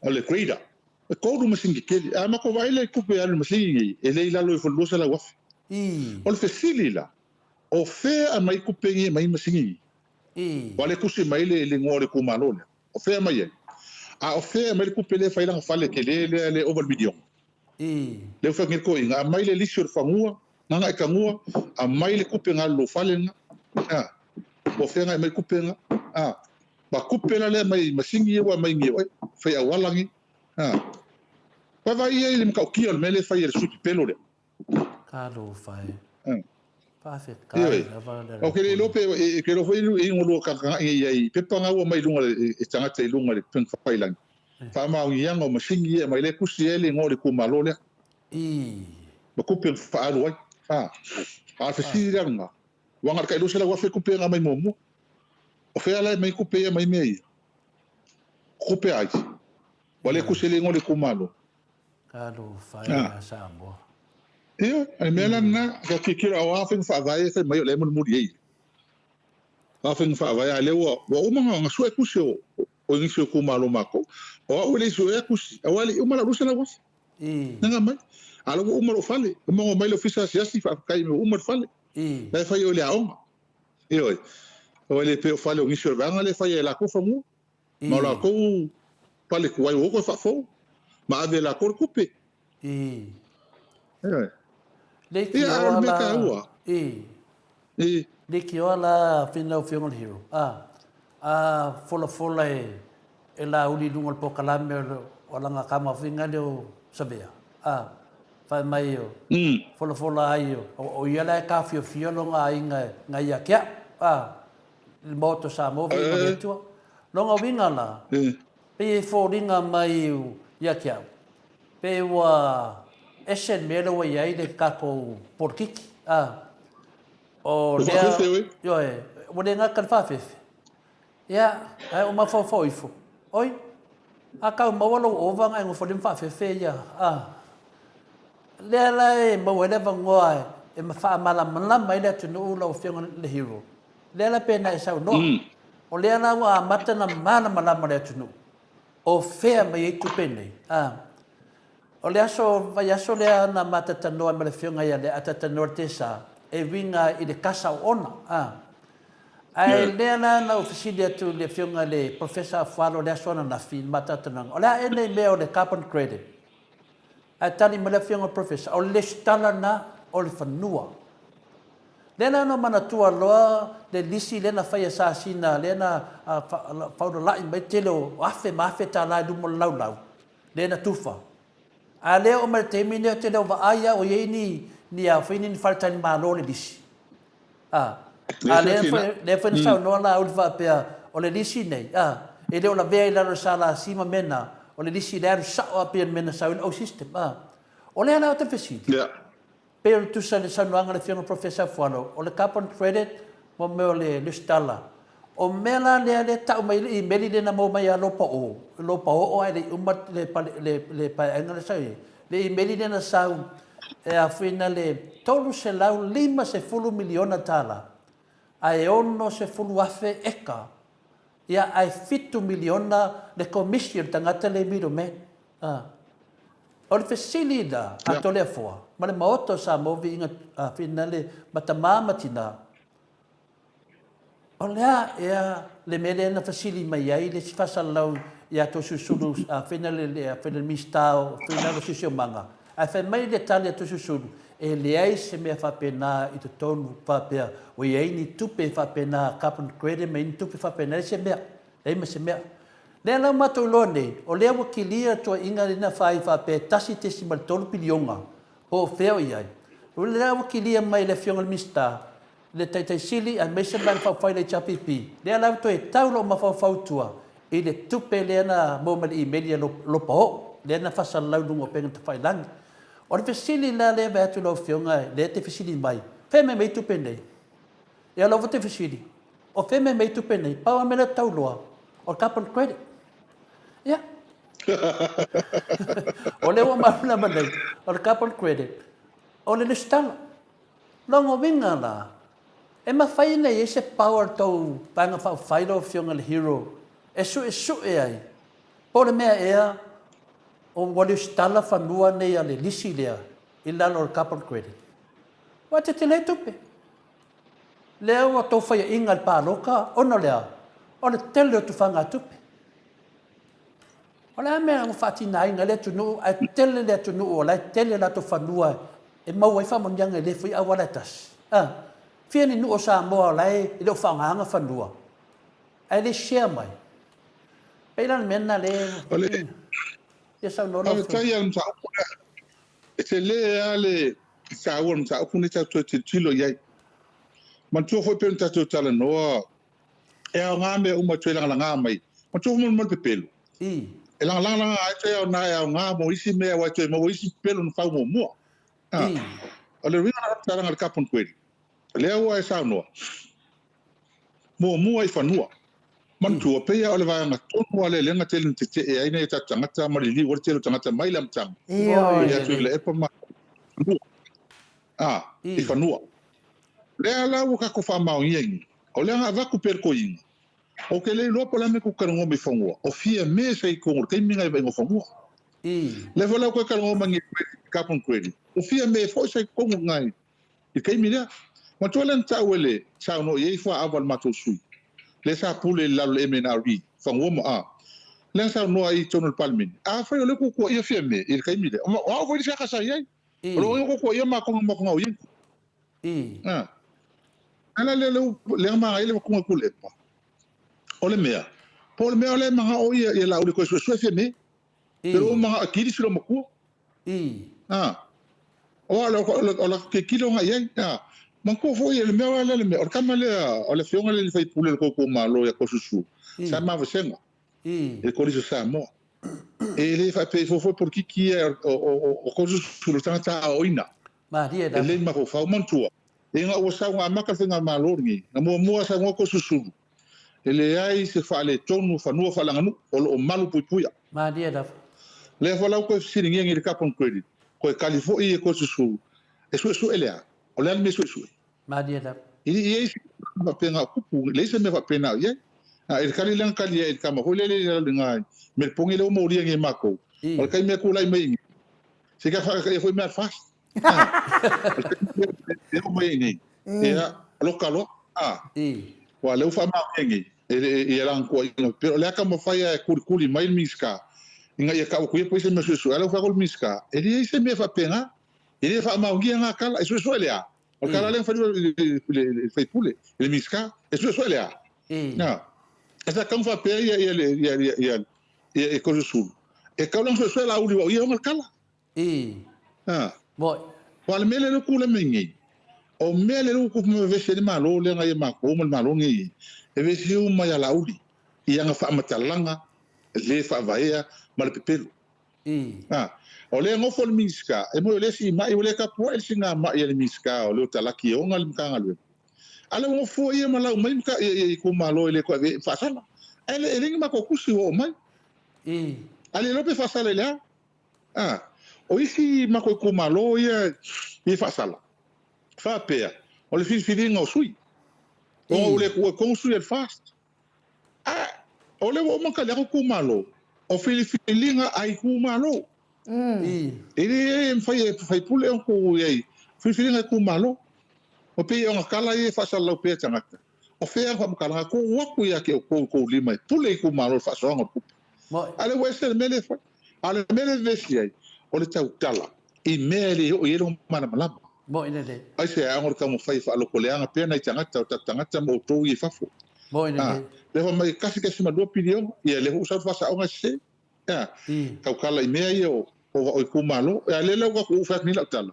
O le grader. E 3 masini tetele. A matou vaai la i tupe e alu i le masini nei, e le i lalo ifo i le $200,000. O le fesili la, o fea aumai tupe nei e aumai ai masini nei? Ua le tusi mai le igoa o le itumalo lea. O fea mai ai? A o fea e aumai le tupe lea e fai lana fale tele lea e ova i le miliona? I. Lea ua fai atu nei le toeaina, aumai le lisi o le fanua, Gagaekagua, aumai le tupe na alu i lou fale lena. A, ua feagai mai tupe na. A, ma tupe la lea mai masini ia ua aumai nei oe, fai auala nei. A, vaavaai i ai i le matautia o le mea lea e fai e le sui pepelo lea. Talofa e. Faafetai lava le Ou te le iloa pe e te iloa foi e i lua tagatagai i ai i pepa na ua aumai i luga e tagata i luga i le upega tafailagi. Faamaoniaga o masini ia e aumai lea e tusi ai le igoa o le itumalo lea. I. Ma tupe na faaalu ai. A, a o le fesili la lena, ua na o le tai 200,000 tupe na aumai muamua. O fea la e aumai tupe ia mai mea ia? O tupe a ai? Ua le tusi ai le igoa o le itumalo. Talofa e ia Samoa. Ia, o le mea la lena, sa tilotilo o a faiga faavae e fai mai o lea e mulimuli i ai. O a faiga faavae, a o lea ua, ua uma ona sue tusi o, o nisi o itumalo o matou. O au e le i suea tusi, aua e le i uma lau 200,000. Naga mai. A o la ua uma lou fale. Uma ona omai le ofisa asiasi, faafetai ua uma le fale. La e fai o le aoga. Ioe. Aua e le pei o fale o nisi o le vaega lea e fai e latou fanua. Ma o latou fale tuai ua ota e faafou. Ma ave e latou le tupe. Ioe. Ia, a o le mea taua. Leitioa la finau Afioga o le Hero. A, a folafola e e Laauli i luga o le polokalame o lana tama foi na lea o Savea, a, fai mai o folafola ai o ia la e taofiofia lona aiga na ia te au, a, i le Maota o Samoa viiga o le Atua. Lona uiga la, pei e foliga mai ia te au, pei ua ese le mea lea ua i ai le tatou polokiki, a, o lea, ioe, ua le gata i le faafefe, Ia, ae ou mafaufau ifo, Oi, a tau maua lou ova ona e nofo lima faafefe ia, a. Lea la e maua ai le avanoa e faamalamalama ai le atunuu lau Afioga i le Hero. Lea la pe na e saunoa. O lea la ua amata ona malamalama le atunuu, o fea mai ai tupe nei, a. O le aso vaiaso lea na ma talanoa ai ma le Afioga ia Leata Tanoa Tesa e uiga i le kasa oona. A. Ae lea la na ou fesili atu i le Afioga i le Professor Afualo i le aso ananafi i le ma talatalanoaga, o le a ea nei mea o le carbon credit? Ae tali mai le Afioga i le Professor, o le lesitala lena o le fanua. Lea la na ou manatua loa le lisi lea na fai e Sasina lea na faulalai mai le tele o afe ma afe tala i luma o le laulau, lea na tufa. A lea oo mai le taimi nei ou te le o vaai lava o i ai ni ni a foi ni faletalimalo o le lisi. A, a lea foi, lea foi na saunoa Laauli faapea, o le lisi nei, a, e le o lavea i lalo o le SLC ma mea na, o le lisi lea e alu sao lava pei o le mea na sau ai le O-System. A, o lea la ou te fesili. Pei o le tusa i le saunoaga a le Afioga Professor Fualo, o le carbon credit mo mea o le lesitala. O mea la lea lea tau mai i le imeli lea na maua mai ia Lopa-o, Lopa-oo ae le i uma le, le, le paeaiga lea sa i ai. Le imeli lea na sau e afuina le $350 miliona tala ae 60,000 eka, ia ae $7 miliona le komisi o le tagata lea i middleman. A. O le fesili la a Toleafoa ma le Maota o Samoa viiga finale ma tama ma tina, o le a ea le mea lea na fesili mai ai le isi faasalalau ia Toesulusulu finale le Minisita o Finale o Siosiomaga, ae fai mai le tali a Toesulusulu, e leai se mea faapena i totonu faapea ua i ai ni tupe faapena carbon credit ma i ai ni tupe faapena, leai se mea, leai ma se mea. Lea la ua matou iloa nei, o lea ua kilia le tuuaiga lea na fai faapea e 1.3 piliona, po o fea o i ai. O lea ua kilia mai e le Afioga i le Minisita, le Taitai Sili aemaise le Vaega Faaupufai a le HRPP, lea la ua toe tau lou mafaufau i tua i le tupe lea na maua mai le imeli a Lopaoo, lea na faasalalau i luga o upega tafailagi. O le fesili la lea e vaai atu i lau Afioga, lea e te fesili mai, fea mai ai tupe nei? Ia lou te fesili, o fea mea mai tupe nei? Pau a mea lea tau loa, o le carbon credit. Ia. o lea ua malamalama nei, o le carbon credit, o le lesitala. Lona uiga la, e mafai ona i ai se power tou Vaega Faaupufai lau Afioga i le Hero e suesue ai, po o le mea ea o ua lesitala fanua nei a le lisi lea i lalo o le carbon credit. Ua tetele tupe. Lea ua tou faiaina i le palota ona o le a? O le tele o tufagatupe. O le a mea ua faatinaina ai le atunuu ae tele le atunuu o la e tele latou fanua e maua ai faamanuiaga i lea foi auala e tasi? A. Fia ni nuu o Samoa o la e le o faaaogaina fanua ae le share mai? Pei la o le mea lena lea O le Ia saunoa lau Afioga. Faafetai lava i le mataupu lea. E tele lava le taua o le mataupu lenei tatou toe tilotilo i ai. Manatua foi pei ona tatou talanoa e aoga mea uma e toe lagalaga mai. Manatua foi mo le pepelo. I. E lagalagalaga ai toe aoga e aoga mo isi mea aua e toe maua isi pepelo na fau muamua. I. O le uiga o le faamatalaga i le carbon credit, lea ua e saunoa, muamua i fanua. Manatua, pei lava o le vaega tonu lava lea lea na tele na tetee ai nai o tatou tagata ma liliu ai le tele o tagata mai le amataga Ioe. i atu i Laepa ma fanua. A, i fanua. Lea la ua tatou faamaonia nei, o lea na avatu pea le toeaina, ou te le iloa po o le a mea tou te talanoa mai fanua, o fia me sa i totonu o le taimi lena i vaaiga o fanua. Lea foi la ua toe talanoa mai nei i carbon credit, o fia me foi sa i totonu i na i le taimi lea. Manatua lea na tau e le saunoa i ai fuaava a le matou sui, lea sa pule i lalo o le MNRE, fanua ma a, lea na saunoa ai i totonu o le Palemene, afai o lea ua tuatuaia fia me i le taimi lea, o au foi le isi aka sa i ai, o lo o tuatuaia matou na matou gaoioi. A, ala lea lea manaia le avatuga Tuilaepa. O le mea, po o le mea o lea e manao ia ia Laauli e toe suesue Fiame. Pe o manao e kili si loomatua. A, o le o la tilotilo agai i ai. A, manatua foi le mea lea le mea, o le tama lea o le afioga lea i le sui usufono o le tou itumalo ia Toeolesulusulu, sa mavasega i le Kolisi o Samoa. E le faapea ifo foi polokiki ia o Toeolesulusulu, o le tagata aoaoina. Malie lava. E lelei mafaufau. Manatua, ina ua sau na amata le faigamalo lenei, na muamua saunoa Toeolesulusulu, e leai se faaletonu o fanua faaleaganuu, o lo o malu puipuia. Malie lava. Lea foi la ua toe fesiligia nei i le carbon credit, toe tali foi e Toeolesulusulu, e suesue le a? O le a le mea e suesue? Malie lava. E le i i ai se mea faapena o tupu, e leai se mea faapena o i ai. A i le tali lea na tali ai i le tama foi lele i lalo i ina i Meleponi lea ua molia nei e matou, o le taimi e tulai mai i inei, se i faataia foi mea a le FAST. O le taimi lea e oo mai ai i inei, ia, loka loa. Aua o lea ua faamaonia nei i lana tuuaiga, pei o lea e taumafai lava e kulikuli mai le Minisita ina ia tau atu ia po o i ai se mea suesue. A o lea ua fai atu le Minisita, e leai se mea faapena, e le faamaonia na tala, e suesue le a? O le tala lea na fai i le sui usufono, i le Minisita, e suesue le a? Na, e sa tatau ona faapea ia ia ia ia ia ia Toeolesulusulu, e tatau la ona suesue Laauli aua o ia e ona le tala. Na, Moi. Aua o le mea lea ua tulai mai nei, o mea lea ua tupu mai ua vevesi ai le Malo lea na ia matou ma le Malo lenei, e vevesi uma ia Laauli i ana faamatalaga le faavaea ma le pepelo. A, o lea e nofo le Minisita, e moi o lea e siimai, ua le tapuai le sigamai a le Minisita o Leo Talaki e ona le Matagaluega. A lea ua nofo ia ma lau mai itumalo e le toe ave faasala. Ae le, e leai ni matou tusi ua oo mai. A le iloa pe faasala i le a? A, o isi matou itumalo ia e faasala, faapea, o le filifiliga o sui. Ona ua le tuua i totonu sui a le FAST. A, o lea ua uma ona tali atu itumalo, o filifiliga a itumalo. E le mafai e faipule ona tuu i ai filifiliga a itumalo. E pei ona tala ia e faasalalau pea e tagata, o fea ana faamatalaga, tuu atu ia te outou i tou lima e pule itumalo i le faasoaga o le tupe. A o lea ua ese le mea lea e fai. A o le mea lea e vevesi ai, o le tautala i mea e le oo i ai lona malamalama. Moi lelei. Aisea, ona o le taumafai e faalotoleaga pea nai tagata, o tatou tagata ma outou ia i fafo. Moi lelei. A, lea fai mai e 1.2 piliona, ia lea foi ua sau le faasaoga e sese. A, tautala i mea ia o o itumalo. A lea la ua ou fai atu nei lau tala,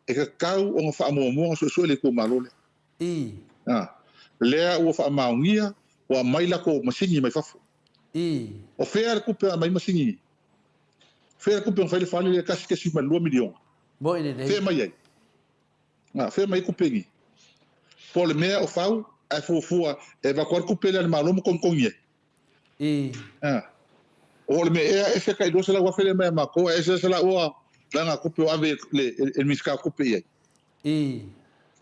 e tatau ona faamuamua ona suesue le itumalo lea. A, lea ua faamaonia, ua aumai latou masini mai fafo. O fea le tupe e aumai masini? Fea le tupe na fai le fale lea 1.2 miliona? Moi lelei. Fea mai ai? A, fea mai ai tupe nei? Po o le mea o fau ae fuafua e avatu lava le tupe lea a le Malo ma togitogi ai. A, o le mea ea ese tai 200,000 lea mai a matou ae ese ese la ua vaegatupe o ave e le Minisita o Tupe i ai.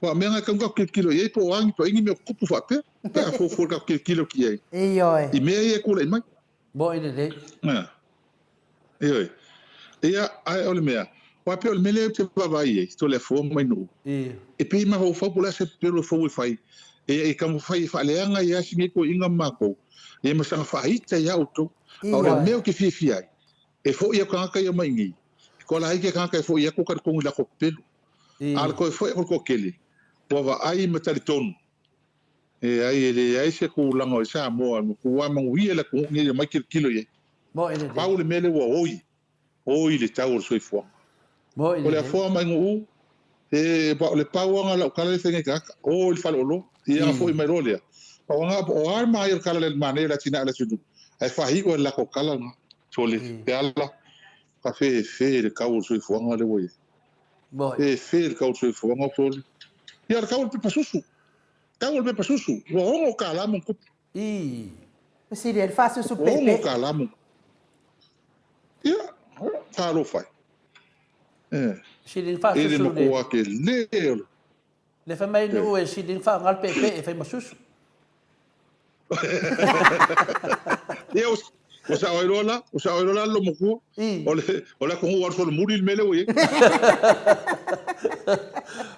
Aua o mea na e tatau ona tatou tilotilo i ai po o a ni po o ai ni mea o tutupu faapea pe a fuafua i le tatou tilotilo atu i ai i mea ia e tulai mai. Moi lelei. Ioe. Ia, ae o le mea, aua pei o le mea lea ou te vaavaai i ai, Toleafoa ma Mainuu, e pei e mafaufau po o le a se pepelo fou e fai, e taumafai e faaleaga ai lava si nei toeaina ma matou, ia ma saga faaita ia outou. A o le mea ou te fiafia ai, E foʻi aku tagata ia mai nei, e koala ai ke kanaka e foʻi aku ka talitonu i lako pepelu. A o le toe foʻi aku o le toatele, ua vaai ma talitonu, e ai e leai se tulaga o i Samoa e matua manuia le atunuu nei e omai tilotilo i ai. Pau le mea lea ua oi, oi le tau o le soifuaga. O le afoa mai Nuu, e, o le pau lava lau tala lea e fai nei i tagata, o i le faleoloa, ia ona foi mai loa lea. Pau lava o a le manaia o le tala lea i le manaia o le atinae o le atunuu, ae faaiu lava i le latou tala lena. Sole, feala, ka fefe le tau o le soifuaga lea ua i ai. Fefe le tau o le soifuaga, sole. Ia, o le tau o le pepa susu, tau o le pepa susu, ua $6 ma ona tupu. Ii. Fesili ai le faasusu peepee. $6 ma. Ia, talofa e. Eh. Sili na faasusu le. E le matua tele o le. Le fai mai nuu e sili na faaaoga le peepee e fai ma susu. Ia, ua sao ai loa la, ua sao ai loa la le loomatua. O le, o le atunuu alu solomuli le mea lea ua i ai.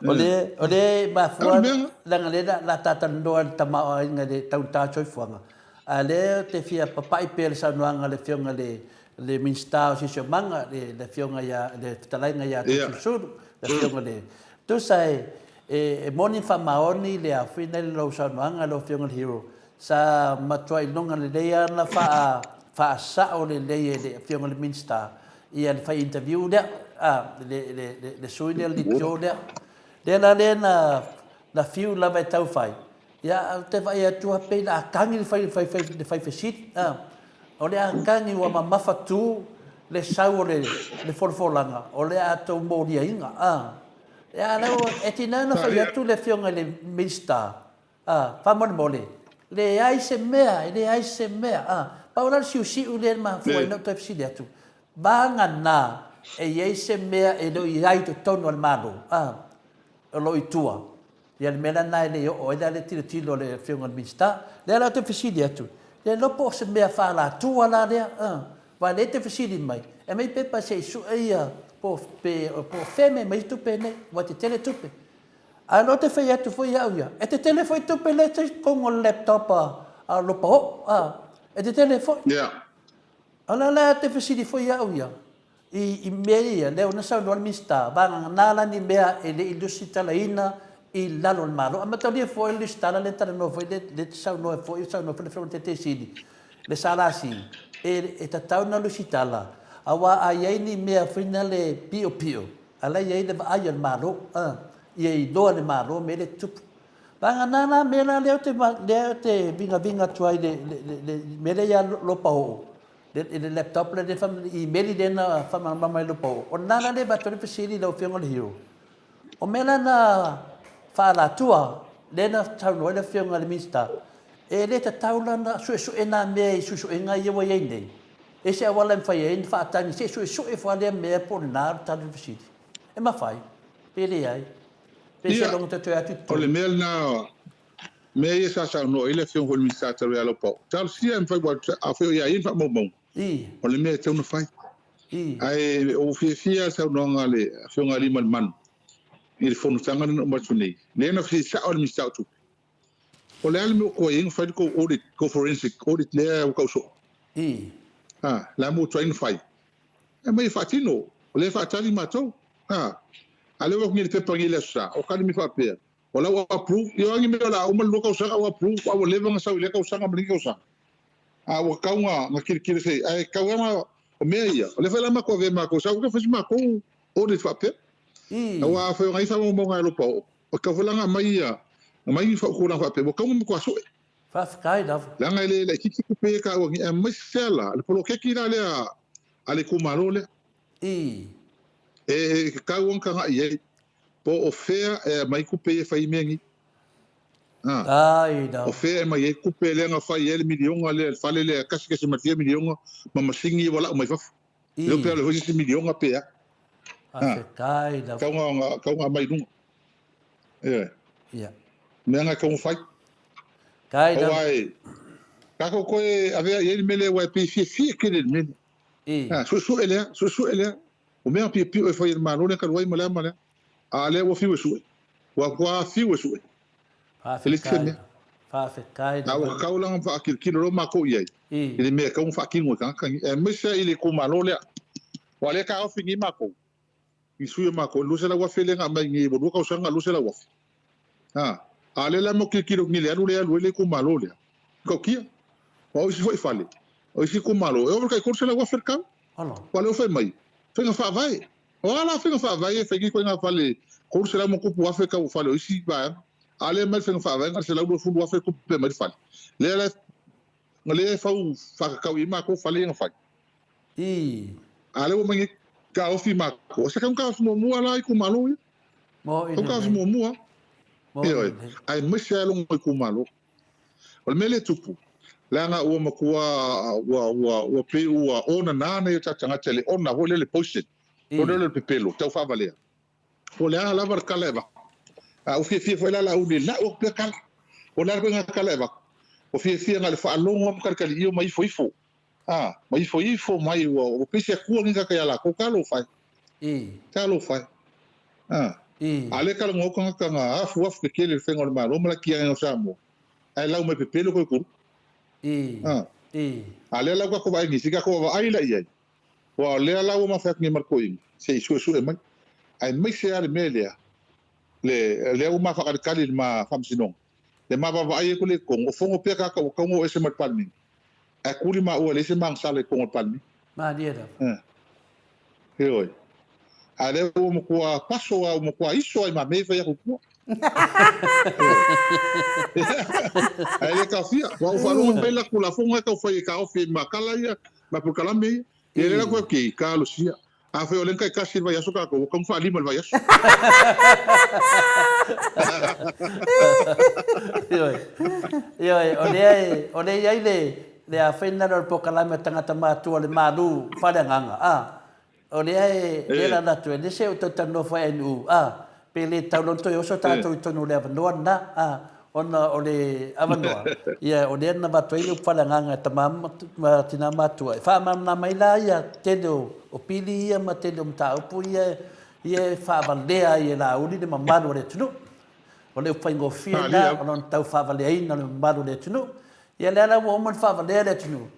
O le, o le mafua, leaga lea la ta talanoa i le tamaoaiga i le taugata o le soifuaga, a o lea ou te fia papai pea i le saunoaga a le Afioga i le, le Minisita o Siosiomaga, le, le Afioga ia, le Fetalaiga ia Toeolesulusulu, le Afioga i le, tusa e, e, e moni ma faamaoni le aofina i lau saunoaga lau Afioga i le Hero, Sa matua iloga lelei lava ona faasao lelei e le Afioga i le Minisita ia le fai interview lea, a, le, le, le, le sui lea, le leitio lea. Lea la lea na, na fiu lava e tau fai, ia, ae ou te vaai atu lava pei o le a tagi le fai, fai, fai, le fai fesili, a. O le a tagi ua mamafa tu le sau o le, le folafolaga o le a tou moliaina, a. Ia, a o lea ua, e tiga ona fai atu le Afioga i le Minisita, A, faamolemole, leai se mea, e leai se mea. A, pau la le siusiu lea na mafua ai na ou toe fesili atu, vagana e i ai se mea e le o i ai i totonu o le Malo, a, o lo o i tua. Ia le mea la lena e le oo ai la le tilotilo a le Afioga i le Minisita. Lea la ou te fesili atu, le iloa po o se mea faaalatua la lea, a, aua o lea e te fesili mai, e aumai pepa se i sue ia, po o fea e aumai mai ai tupe nei, ua tetele tupe. Ae o lea ou te fai atu foi au ia, e tetele foi tupe lea e i totonu o le laptop a Lopaoo, a, e tetele foi. Yeah. O lea la te fesili foi au ia, i, i mea ia, lea na saunoa le Minisita, vagana la ni mea e le i lusitalaina i lalo o le Malo. A mataulia foi le lusitala lea na talanoa foi, lea, lea te saunoa foi, saunoa foi le Afioga i le Taitaifono Sili, le SLC, e, e tatau ona lusitala, aua a i ai ni mea foi na le piopio, A la e i ai le vaai a le Malo, a, ia iloa e le Malo mea lea e tutupu. Vagana la mea la lea ou te, lea ou te vigaviga atu ai i le, le, le, le mea lea ia Lopaoo, le, le laptop lea, le imeli lea na faamalamalama mai e Lopaoo, o lena la lea e avatu ai le fesili i lau Afioga i le Hero. O mea la na faaalatua, lea na saunoa ai le Afioga i le Minisita, e le tatau la ona suesue nā mea i suesuega ia ua i ai nei. E se auala e mafai ai ona faatagi se i suesue ifo lava lea mea po o lena le tali o le fesili. E mafai, pe leai. Pe Ia, seiloga toe toe atu i o le totonu. mea lena, mea ia sa saunoa i ai le Afioga foi i le Minisita talu ai ia Laupao, talosia e mafai aua afai o ia ia ni faamaumauga, I. o le mea e tatau ona fai. I. Ae ua ou fiafia lava i le saunoaga a le Afioga ia Aliimalemanu i le fonotaga lea na uma atu nei, lea na fesili sao e le Minisita o Tupe, O le a le mea ua tuai ai ona fai le tou audit, tou forensic audit lea ua tau soo? I. A, le a mea ua tuai ona fai? E aumai e faatino, o lea e faatali matou. A, a lea ua avatu nei le pepa nei i le Aso Sa, o tali mai faapea, o la ua approve, ia o a ni mea o le a uma le lua tausaga ua approve, a ua leva ona sau i lea tausaga ma lenei tausaga. A ua tatau ona, ona tilotilo se i, ae tatau lava ona, o mea ia, o lea foi la matou avea matou, sa ua fai se matou audit faapea. I. Aua afai o nai faamaumauga e alofa oo, O tau foi la na aumai ia, aumai ni fautulaga faapea, ua tatau ona matua sue. Faafetai lava. Leaga e le laitiiti tupe ia e taua nei, aemaise lava la le poloketi la lea a le itumalo lea. I. E tatau ona tagai i ai, po o fea e aumai tupe ia e fai ai mea nei. A. Ai O lava. fea e aumai ai tupe lea na fai ai le miliona lea, le fale lea 1.5 miliona ma masini ia ua lau mai fafo. I. Le iloa pe alu ai foi se isi miliona pe a. Faafetai lava. Tau na, tau na aumai i luga. Ioe. Ia. Mea na e tau na fai. Kai lava. Aua e, tatou toe avea i ai le mea lea aua e pei e fiafia tele i le mea lea. I. Ha, suesue lea, suesue lea. O mea piopio e fai e le Malo lea talu ai ma lea ma lea. A lea ua fiu e sue. Ua ua fiu e sue. E le se Faafetai. mea. Faafetai A ua lava. tatau la ona faatilotilo loa matou i ai I. i le mea e tatau ona faatino e tagata nei, aemaise lava i le itumalo lea. Aua o lea e taofi nei matou, ni sui o matou, e $200,000 lea na aumai nei ua lua tausaga $200,000. A, a o lea la matou tilotilo nei i le alu lea e alu ai le itumalo lea, e matautia. Aua o isi foi fale, o isi itumalo, e ova i le tai $300,000 le tau. Aua o lea ua fai mai, faiga faavae. O a la faiga faavae ia e fai nei ituaiga fale 300 ma tupu afe tau o fale o isi vaega, a o lea e aumai le faiga faavae na o le $120,000 e tupe mai le fale. Lea la na lea e fau faatatau i ai matou fale ia na fai. Ii. A lea ua omai nei taofi matou. O se tau taofi muamua la itumalo ia. Mo Tau taofi muamua. Ioe. Aemaise lava lona itumalo. O le mea lea e tupu, leaga ua matua ua ua ua pei ua onana nai o tatou tagata i le ona foi lea le poison, foi lea o le pepelo tau faavalea. Po o le a lava le tala e avatu. A ua fiafia foi la Laauli e lau atu pea tala. Po o le a le ituaiga tala e avatu, ua fiafia na o le faalogo lava ma talitaliio ma ifo ifo. A, ma ifo ifo mai ua ua pei se akua lenei tagata ia latou. Talofa e. Talofa e. A, a o lea e talanoa atu tagata na afuafu tetele i le faiga o le Malo ma le atiaeina o Samoa, ae lau mai pepelo toe tulu. A, a o lea la ua tatou vaai nei, se i tatou vaavaai la i ai. Aua o lea la ua ma fai atu nei ma le toeaina, se i suesue mai. Aemaise lava le mea lea, le, lea ua ma faatalitali i le ma faamasinoga, le ma vaavaai atu lea i totonu, o fono pea tagata ua tatau ona o ese mai le Palemene, ae tuli maua e leai se magasala i totonu o le Palemene. Malie lava. Ioe. A lea ua matua paso lava, ua matua iso lava i mamei fai atu i tua. Ae le taofia. Ua ou faalogo mai la Tulafono e tau fai e taofi ai ma tala ia, ma polokalame ia. Ia lea la koe kei, talosia. Afai o lea na taitasi i le vaiaso tatou, ua tatau ona faalima i le vaiaso. Ioe. Ioe, o lea e, o lea e i ai le, le afai lena o le polokalame a tagata matua o le malu faaleagaga, a, o lea e, lea la latou, e le se o talatalanoa foi NU, a, pe le tatau loa ona toe oso tatou i totonu o le avanoa lena, a, ona o le avanoa, ia, o lea na avatu ai le upu faaleagaga e tama ma tina matua, e faamalamalama ai la ia tele o pili ia ma tele o mataupu ia, ia e faavalea ai e Laauli le mamalu o le atunuu. O le upu faigofie lena, o lona tau faavaleaina o le mamalu o le atunuu. Ia lea la ua uma ona faavalea le atunuu,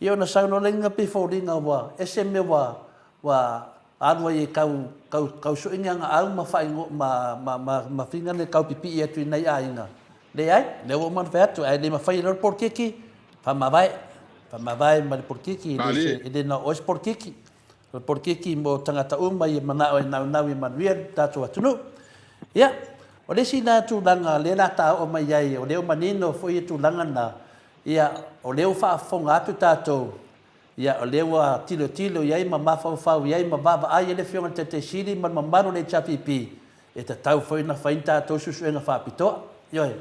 ia ona sau loa lea pei foliga ua ese mea ua ua alu ai e tau tau tau sue ni agaau ma faaigo ma ma ma ma fina le tau pipii atu i nai aiga. Leai, lea ua uma ona fai atu, ae le mafai e loa le polokiki, faamavae, faamavae ma le polokiki, e le se e le na o oe se polokiki. O le polokiki mo tagata uma ia manao e naunau ia manuia le tatou atunuu. Ia, o le isi la tulaga lea la ta oo mai ai, o lea ua manino foi ia tulaga na, ia, o lea ua faafofoga atu tatou, ia, o lea ua tilotilo i ai ma mafaufau i ai ma vaavaai i ai le Afioga i le Taitai Sili ma le mamalu o le HRPP, e tatau foi ona fai ni tatou suesuega faapitoa. Ioe.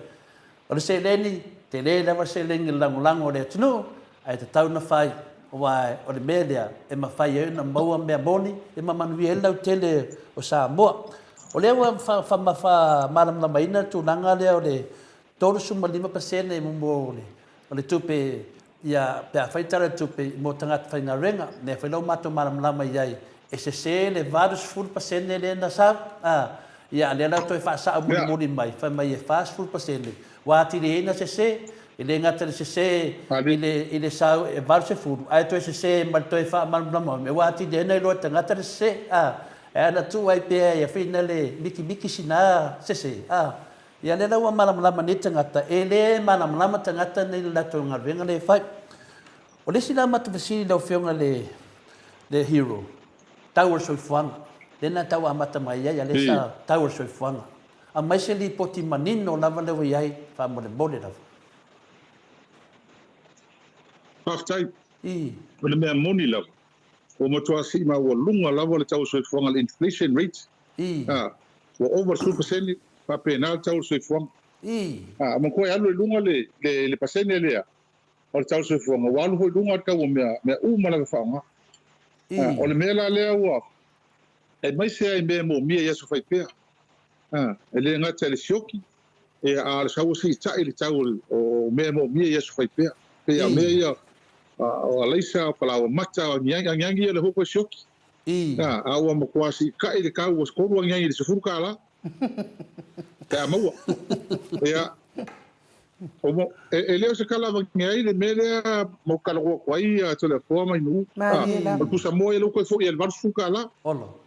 O le seleni, tele lava le seleni i le lagolago a le atunuu, ae tatau ona fai, aua o le mea lea e mafai ai ona maua mea moni e mamanuia ai le lautele o Samoa. O lea ua faamalamalamaina le tulaga lea o le 35% mo le tupe Ia, pe a fai le Tala o le Tupe mo tagata faigaluega, lea foi la ua matou malamalama i ai, e sese le 80% lea na sau, a, ia, a lea la ua toe faasao mulimuli mai, fai mai e 40%, ua atili ai ona sese, e le gata i le sese i le, i le sau e 80, ae toe sese ma le toe faamalamalama mai, ua atili ai ona iloa e le tagata le sese, a, e ana tuu ai pea ia fina le mikimiki sina sese, a. Ia lea la ua malamalama nei tagata, e le malamalama tagata nei i le latou galuega lea e fai. O le isi la matou fesili i lau Afioga i le, le Hero, tau o le soifuaga, lea na tau amata mai ai, a lea sa tau o le soifuaga. Aumai se lipoti manino lava lea ua i ai, faamolemole lava. Faafetai. O le mea moni lava, ua matua sii maualuga lava le tau o le soifuaga, le inflation rate, a, ua ova le 10%, faapena le tau o le soifuaga. A, manatua e alu i luga le, le, le pasene lea o le tau o le soifuaga, ua alu foi i luga le tau o mea, mea uma lava e faaaoga. A, o le mea la lea ua, aemaise lava i mea e moomia i aso faipea, a, e le gata i le sioki, ia, a o le sau ua siitai le tau o mea e moomia i aso faipea. Pei a o mea ia, o alaisa, o palaoa mata, o agiagi, agiagi ia lea foi ua toe sioki. A, a ua matua siitai le tau ua tolu agiagi i le $10 pe a maua. Ia. O e le o se tala avane ai le mea lea ma ou talanoa atu ai ia Toleafoa ma Inuu. Malie lava. O le pusamoa ia lea ua toe foi i le $80. Olo.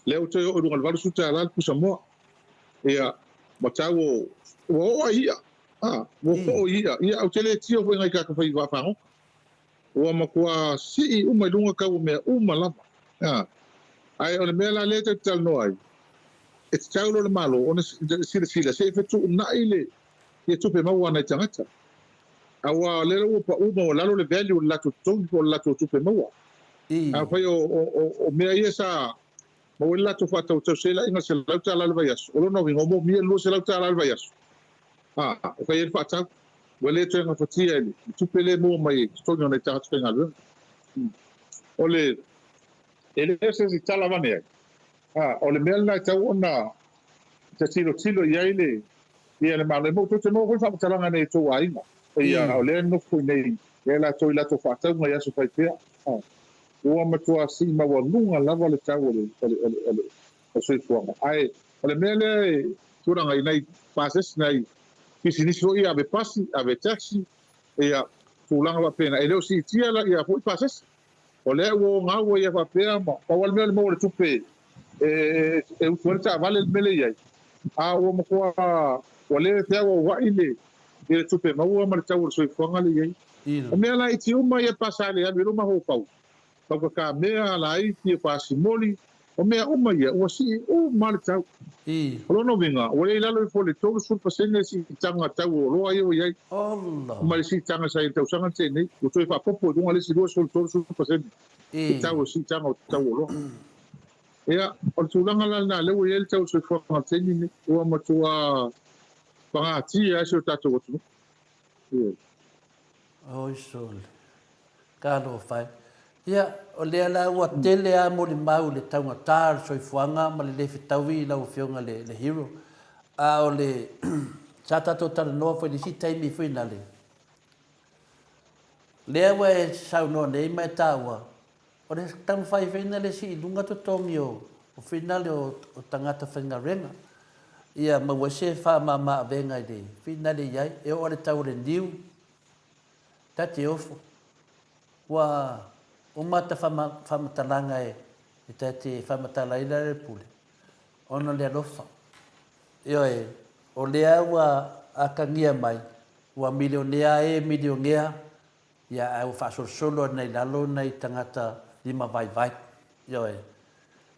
Lea ua toe oo i luga i le $80 le pusamoa. Ia, ma tau o, ua oo ai i'a. Ua oo i i'a. Ia, ou te le tio foi i nai tagata fai vaafagota. Ua matua sii uma i luga tau o mea uma lava. Ae o le mea la lea tatou te talanoa ai, e tatau loa le Malo ona silasila se i fetuunai le ia tupe maua a nai tagata. Aua o lea ua pau maualalo le value o le latou totogi po o le latou tupe maua. Afai o mea ia sa maua ai le latou faatautau seilaina $100 i le vaiaso, o lona uiga ua moomia le $200 i le vaiaso e fai ai le faatau. Ua le toe gafatia e le tupe lea e maua mai i totogi o nai tagata faigaluega. O le E le o se isi tala avane ai, a o le mea lena e tatau ona ta tilotilo i ai le ia le Malo. E tou te maua foi le faamatalaga nei i tou aiga, ia o lea e nofo i nei ia latou i latou faatauga i aso fai pea. Ua matua sii maualuga lava le tau o le o le o le o le soifuaga. Ae o le mea lea e tulaga i nai pasese, nai pisinisi foi ia ave pasi, ave taxi, ia tulaga faapena, e le o siitia la ia foi pasese. O lea ua o gaua ia faapea ma pau lava le mea o le maua o le tupe e utu ai le taavale le mea lea e i ai, a ua matua ua le feauauai le le tupe maua ma le tau o le soifuaga lea e i ai. O mea laiti uma ia pa sa le alu i ai lou mafaufau, taugata mea, laiti, pasimoli, o mea uma ia ua sii uma lava le tau. O lona uiga ua le i lalo ifo o le 30% le siitaga tau o oloa ia ua i ai ma le siitaga sa i ai i le tausaga na tea nei, ua toe faaopoopo i luga le isi 20 30% le tau o le siitaga o tau o oloa. Ia, o le tulaga la lena lea ua i ai le tau o le soifuaga i le taimi lenei, ua matua pagatia ai si o tatou atunuu. Ioe. Oi sole. Talofa e. Ia, o lea la ua tele lava molimau i le taugata o le soifuaga ma le le fetaui lau Afioga i le Hero. A o le, sa tatou talanoa foi i le isi taimi foi nale, lea ua e saunoa nei ma e taua, o le taumafai foi nale sii i luga totogi o finale o tagata faigaluega, ia maua ai se faamama-avega i le finale i ai, e oo lava i le tau o le niu, Ta te ofo. Ua uma ta faamatalaga e ta te faamatala ai le pule, ona o le alofa. Ioe, o lea ua atagia mai, ua milionea e milionea, ia ae ua faasolosolo ane i lalo nai tagata lima vaivai. Ioe.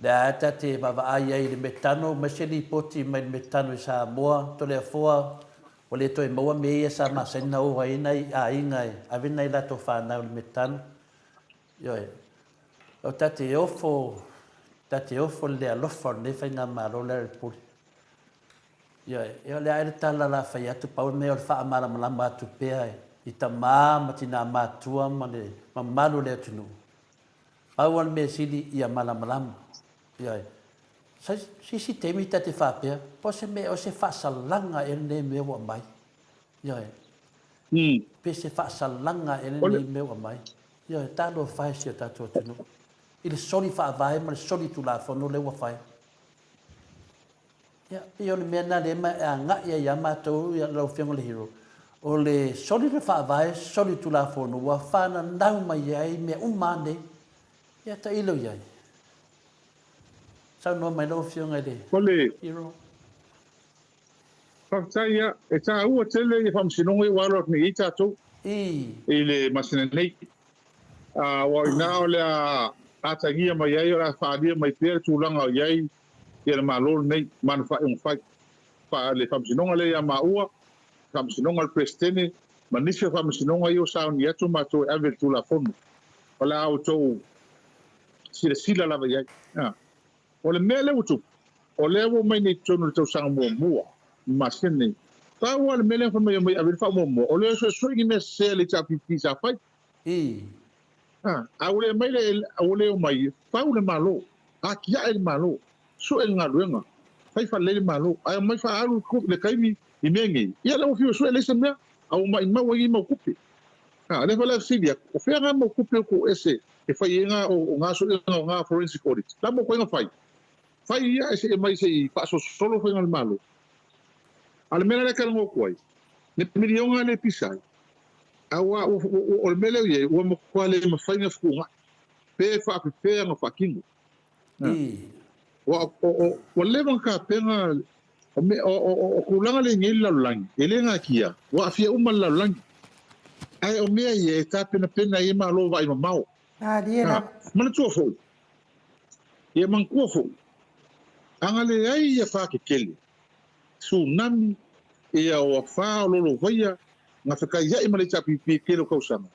Lea lava ta te vaavaai ai i le metano, aumai se lipoti mai le metano i Samoa, Toleafoa, ua le toe maua mea ia sa masani ona o ai nai aiga e ave nai latou fanau i le metano. Ioe. O ta te ofo, ta te ofo i le alofa o lenei faigamalo lea le pule. Ioe. Ia o le a le tala la fai atu, pau le mea o le faamalamalama atu pea i tama ma tina matua ma le mamalu o le atunuu. Pau lava le mea sili ia malamalama. Ioe. Se isi taimi ta te faapea, po o se mea, o se faasalaga ea lenei mea ua aumai. Ioe. Pe se faasalaga ea lenei mea ua aumai. Ioe, talofa e si o tatou atunuu i le soli faavae ma le soli tulafono lea ua fai. Ia, pei o le mea lena lea e agai ai ia matou, lau Afioga i le Hero, o le soli le faavae, soli tulafono ua fananau mai ai mea uma lava nei. Ia, tailo i ai. Saunoa mai lau Afioga i le Hero. Faafetai ia, e taua tele ia faamasinoga ia ua alo atu nei i ai tatou i le masina nei. Aua o i ina o le a atagia mai ai, o le a faaalia mai pea le tulaga o i ai ia le Malo lenei ma ana faaiuga fai. Fa, le faamasinoga lea ia maua, faamasinoga a le Peresetene ma nisi o faamasinoga ia ua sauni atu matou e ave i le Tulafono. O le a outou silasila lava i ai. O le mea lea ua tupu, o lea ua omai nei i totonu o le tausaga muamua, le masina nei, pau lava le mea lea na fai mai e omai e ave i le faamuamua, o le o suesue ni mea sese a le HRPP sa fai. A ua le aumai le, ua le omai, fau le Malo, atiae le Malo, sue le galuega, fai faalelei le Malo, ae omai faaalu le taimi i mea nei, ia lea ua fiu e sue leai se mea, a ua maimau ai nei mau tupe. A, lea foi la e fesili atu, o fea ngā mau tupe o tou ese e fai ai ngā, o ngā suiga o ngā forensic audit? La mo koe na fai? Fai ia ae se i aumai se i faasolosolo faiga a le Malo. A o le mea la lea e talanoa atu ai, Le miliona lea e pisa ai, aua o le mea lea ua i ai, ua matua le mafai ona fetuunai pe faapefea ona faatino. Ua leva ona tapena, o tulaga lea e i nei le lalolagi, e le natia, ua aafia uma le lalolagi. Ae o mea ia e tapenapena ai Malo vaaimamao. Manatua foi, ia manatua foi, a na leai ia fa tetele, tsunami, ia o afa o lolovaia, na fekaiai ma le HRPP i le tele o tausaga,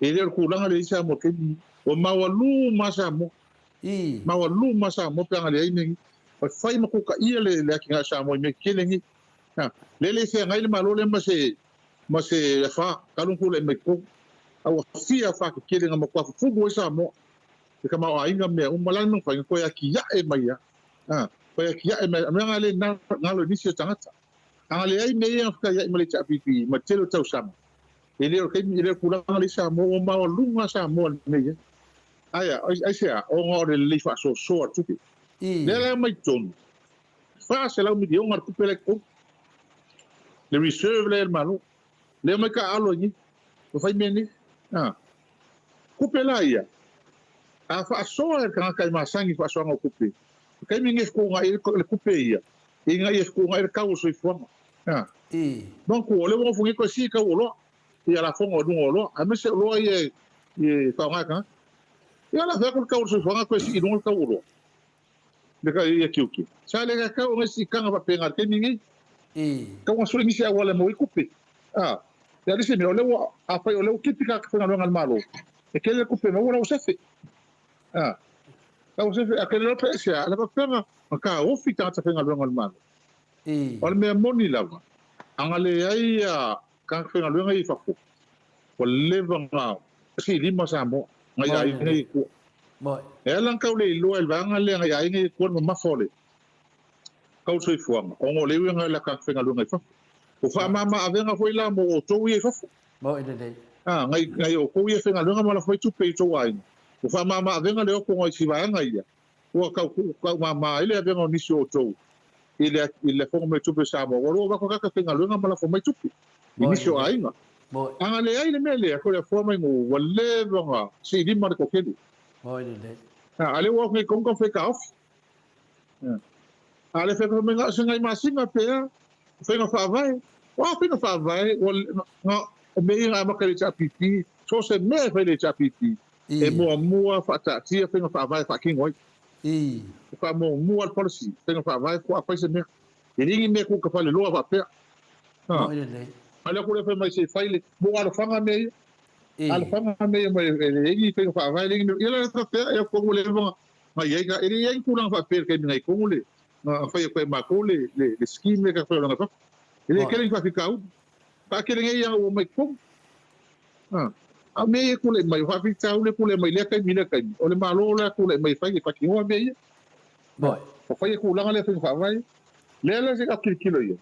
e le o le tulaga lea i Samoa i le taimi lenei. Ua maualu ma Samoa. Maualu ma Samoa pe a na leai mea nei. Ua fai ma tutaia le atinae o Samoa i mea tetele nei. Lea e le feagai le Malo lea ma se ma se afa, talu ona tulai mai totonu. A ua fia afa tetele na matua fufulu ai Samoa, le tamaoaiga ma mea uma. O le a le mea na fai? Na toe atiae mai lava. A, toe atiae mai. O le mea lena lea e galo i nisi o tagata. A na leai mea ia na fetaiai ma le HRPP ma le tele o tausaga, e le o le taimi, e le o le tulaga lea i Samoa, ua maualuga lava Samoa i le mea e i ai. Ae a? Aisea? Ona o le lelei faasoasoa o le tupe. Lea la e aumai i totonu, 400 miliona le tupe la e i totonu, le reserve lea e le Malo. Lea mai taaalo ai nei, ua fai mea nei. A, tupe la ia, a faasoa e le tagata e masani i faasoaga o tupe, i taimi nei e fetuunai ai le tupe ia, ina ia fetuunai le tau o le soifuaga. A, manatua, o lea ua nofo nei toe sii tau o oloa, ia lafoga o luga o oloa, aemaise oloa ia e faaaoga e tagata. Ia la fai atu le tau o le soifuaga toe sii i luga le tau o oloa. Me ka ia tiute. Sa le tatau ona siitaga faapena i le taimi nei. Tau ona sue nisi auala e maua ai tupe. A, le isi mea, o lea ua, afai o lea ua tipi tagata faigaluega a le Malo, e tele le tupe e maua, la ua sefe. A, la ua sefe, a tele loa pe aisea, a faapefea ona taofi tagata faigaluega a le Malo. O le mea moni lava, a na leai tagata faigaluega ia i fafo, ua leva ona siilima Samoa, nai aiga ia i tua. E ala ona tau le iloa e le vaega lea nai aiga ia i tua le mamafa o le tau soifuaga, ona o le uiga i la tagata faigaluega i fafo. Ua faamama avega foi la mo outou ia i fafo. A, nai, nai outou ia faigaluega ma lafo mai tupe i outou aiga. Ua faamama avega le oto nai si vaega ia, ua tau tau mama ai le avega o nisi o outou i le i le lafoga mai o tupe i Samoa, ua lua avatu tagata faigaluega ma lafo mai tupe i nisi o aiga. A na leai le mea lea, Toleafoa mai nuu, ua leva ona siilima le toatele. A lea ua ofi nei tonu taumafai e taofi. A le fai mai na o se nai masina pe a, faiga faavae. O a faiga faavae, ua na, o mea ia na amata i le HRPP, so o se mea e fai i le HRPP, e muamua faataatia faiga faavae e faatino ai. E faamuamua le policy, faiga faavae faatoa fai se mea. E leai ni mea tuutafaleloa faapea. A lea ku le fai mai se i fai le, mo alofaga mea ia. Alofaga mea ia mai e leai ni faiga faavae, leai ni mea. Ia la faapea, e tonu le leva na i ai, e leai ni tulaga faapea i le taimi na i tonu le, na fai atu e matou le, le, le scheme lea ka fai fafo. E le tele ni faafitauli. Taatele nei ia ua mai totonu. A o mea ia e tulai mai, o faafitauli e tulai mai i lea taimi i lea taimi, o le Malo la e tulai mai e fai, e faatinoa mea ia. Ua fai e tulaga lea faiga faavae. Lea la se tilotilo i ai.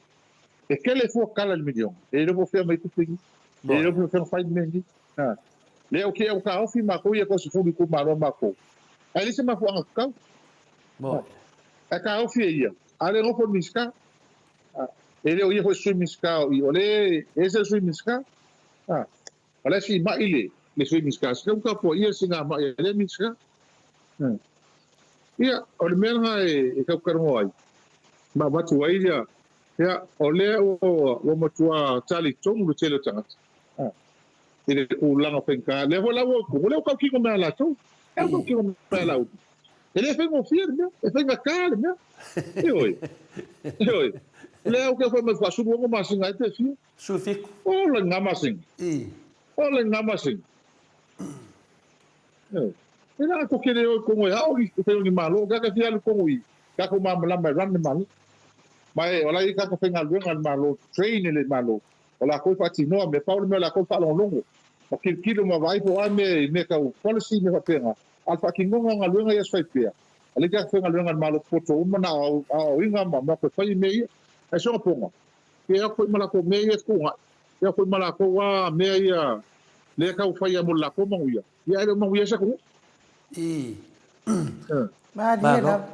E tele fua tala i le miliona, e le iloa po o fea mai tupe nei. E le iloa po o fea na fai le mea nei. Lea ou te ua taofi matou ia toasefulu itumalo a matou, ae leai se mafuaaga tatau. Ae taofi e ia, a o lea e nofo le Minisita. E le o ia foi se Sui Minisita o i, o lea e ese le Sui Minisita. O la e siimai le le Sui Minisita, se tau tapuaia le siigamai a lea Minisita. Ia, o le mea lena e tau talanoa ai, ma avatu ai ia, ia, o lea ua matua talitonu le tele o tagata i le tulaga faigata. Lea foi la ua o lea ua tautino mai a latou, lea ua tautino mai a Laauli. E le faigofie le mea, e faigata le mea. Ioe, ioe. O lea ou te fai mai faasuluono masina ai pe fia. 17. Ola i ngā masina. Ola i ngā masina. Ioe. E la ko kere oi kongo e ao i te ni malo, ka ka fia alu kongo i ka ko malamalama e run le malo. Ma e ola i ka ka faigaluega le malo, train le malo. O lakou e faatinoa mea, pau le mea o lakou e faalogologo ma kilokilo ma vaai po o a mea i mea tau policy mea faapena. A o le faatinoga o galuega ia e fai pea, a leai tagata faigaluega a le Malo poto uma na aoaoina ma ma toe fai i mea ia. Ae soga poga, e o atu foi ma latou mea ia e fetuunai, e o atu foi ma latou a mea ia lea tau faia mo le latou manuia, ia ae le o manuia ai se atunuu. I. Malie lava.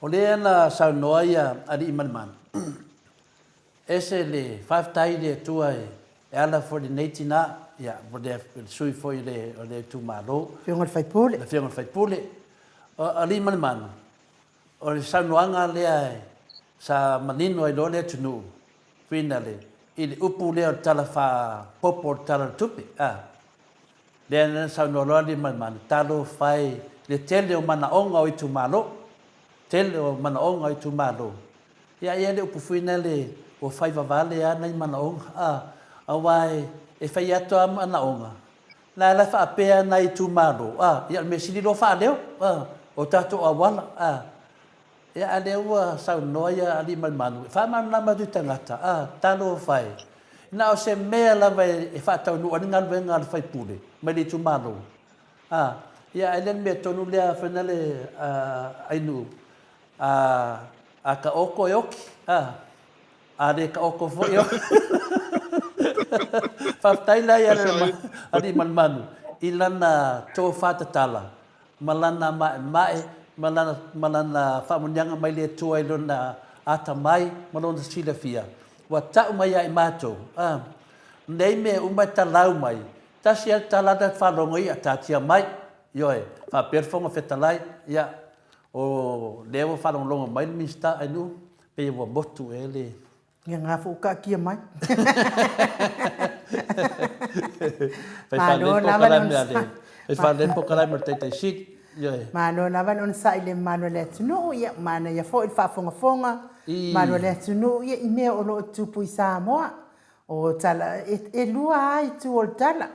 O lea na saunoa ia Alii ma le Mana. Ese le faafetai i le Atua e ala foi i lenei tina, ia, o le sui foi o le itumalo. Afioga i le sui usufono. Le Afioga i le sui usufono. O Aliimalemanu, o le saunoaga lea sa manino ai loa le atunuu, finale, i le upu lea o le Tala Faaopoopo o le Tala o le Tupe, a. Lea na saunoa loa Aliimalemanu, talofa e le tele o manaoga o itumalo, tele o manaoga o itumalo. Ia ia le upu foi lea ua fai vavale a nai manaoga, a, aua e fai atu a manaoga, la la faapea nai itumalo, a, ia o le mea sili loa faaleo, a, o tatou auala, a. Ia a lea ua saunoa ia Aliimalemanu e faamalamalama atu i tagata, a, talofa e, na o se mea lava e faataunuu ai le galuega a le sui usufono mai le itumalo, a, ia ae le o le mea tonu lea foi na le a, Ainuu, A, a taoto e oti, a, a le taoto foi e oti. Faafetai la ia Aliimalemanu i lana tofa tatala ma lana maemae ma lana, ma lana faamanuiaga mai le Atua i lona atamai ma lona silafia ua tau mai ia i matou, a, nei mea uma e talau mai, tasi lava le tala na faalogo ia, taatia mai, ioe, faapea le Fofoga Fetalai, ia, O lea ua faalogologo mai le Minisita Ainuu, pei ua motu ea le... Ia na foi ua taatia mai. Fai faalelei polokalame a le, fai faalelei polokalame a le Taitai Sili. Ioe. Malo lava le onosai i le mamalu o le atunuu, ia manaia foi le faafogafoga mamalu o le atunuu ia i mea o lo o tupu i Samoa. O tala, e lua lava itu o le tala.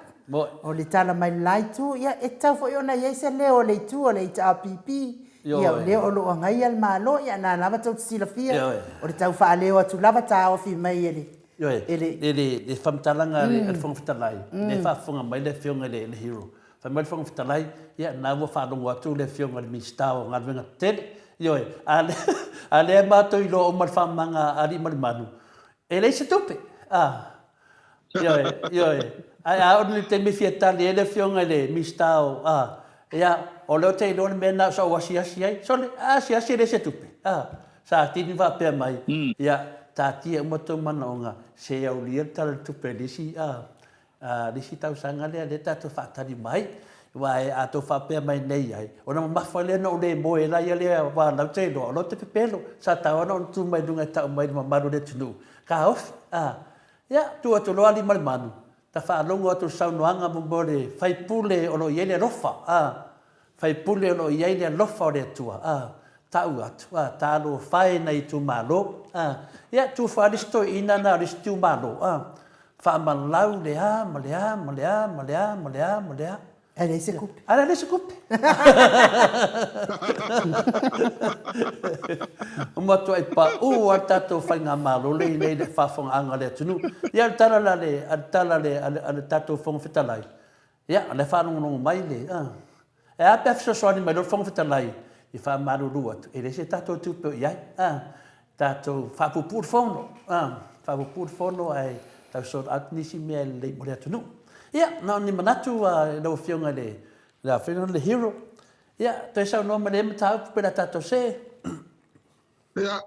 O le tala mai le la itu, ia e tatau foi ona i ai se leo o le itu o le HRPP, ia o lea o lo o agaia le Malo, ia na lava tou te silafia, o le tau faaleo atu lava taofi mai e le... Ioe, i le faamatalaga a le Fofoga Fetalai, lea e faafofoga mai le Afioga i le Hero. Fai mai le Fofoga Fetalai, ia na ua faalogo atu le Afioga i le Minisita o Galuega Tetele. Ioe, a lea matou iloa uma le faamamaga a Alii ma le Malu, E leai se tupe. A. Ioe, ioe. Ae a oo i le taimi e fia tali ai le Afioga i le Minisita o, a, ia, o lea ou te iloa le mea lena sa ou asiasi ai. Sole, a asiasi e leai se tupe. A. Sa atili faapea mai, ia, taatia uma tou manaoga, se aulia le Tala o le Tupe i le isi, a, A le isi tausaga lea, lea tatou faatali mai, aua a tou faapea mai nei ai, ona mamafa lea ona ou le moe la ia lea aua o la ou te iloa, o la ou te pepelo. Sa tatau lava ona ou tu mai luga e tau mai i le mamalu o le atunuu, taofi, a. Ia, tu atu loa Aliimalemanu, ta faalogo atu i le saunoaga mo le faipule o lo o i ai le alofa, a. Faipule o lo o i ai le alofa o le Atua, a, tau atu, a, talofa e nai itumalo, a, ia, tu foi lava le isi toeaina na o le isi itumalo, a, faamalau le a ma le a ma le a ma le a ma le a ma le a. Ae leai se tupe. Ae leai se tupe. Ua matuai pau lava le tatou faigamalo lea i nei i le faafofogaaga a le atunuu. Ia, o le tala la a le, a le tala a le tatou Fofoga Fetalai, Ia, o lea e faalogologo mai le, a. E a pe a fesoasoani mai loa le Fofoga Fetalai i faamalulu atu, e leai se tatou tupe o i ai, a. Tatou faapuupuu le fono, a. Faapuupuu le fono ae tau sort out nisi mea e lelei mo le atunuu. Ia, na o ni manatu i lau Afioga i le, le Afioga le Hero. Ia, toe saunoa mai i lea mataupu pe le a tatou see. Ia,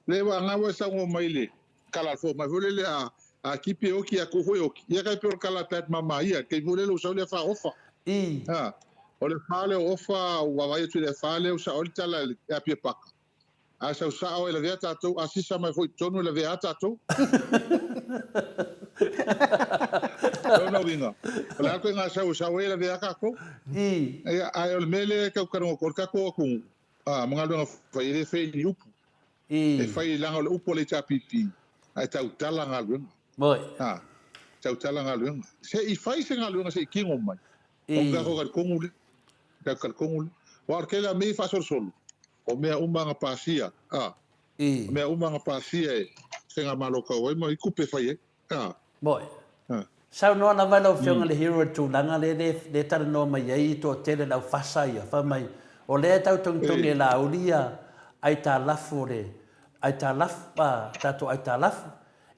le ua ua e saunoa mai i le kala fo mai foi lele a a kipi e oki a ku foi oki. Ia kai pe o le kala tat mama ia, kei foi lele o sau le fa ofa. I. Ha. O le fa le ofa ua vai atu le fa le o sa o le tala le apia paka. A sau sao e lavea tatou, a sisa mai foi tonu e lavea tatou. Lona uiga, o le a koe ngā sau sau e lavea kākou. I. Ia, ae o le mea lea e tau talanoa atu, o le tatou atunuu, a, ma galuega fai, e le fai i ni upu. I. E fai leaga o le upu a le HRPP, ae tautala galuega. Moi. A, tautala galuega. Se i fai se galuega se i tino mai. I. O tatou talitonu lea. Tatou talitonu lea. Aua o le tele lava o mea ia e faasolosolo, o mea uma na pasia, a. I. O mea uma na pasia e Faigamalo talu ai ma i tupe e fai ai. A. Moi. Saunoa lava lau Afioga i le Hero i le tulaga lea lea talanoa mai ai toatele le aufasa ia, fai mai, o lea e tau togitogi e Laauli ia aitalafu o le, aitalafu, a, tatou aitalafu.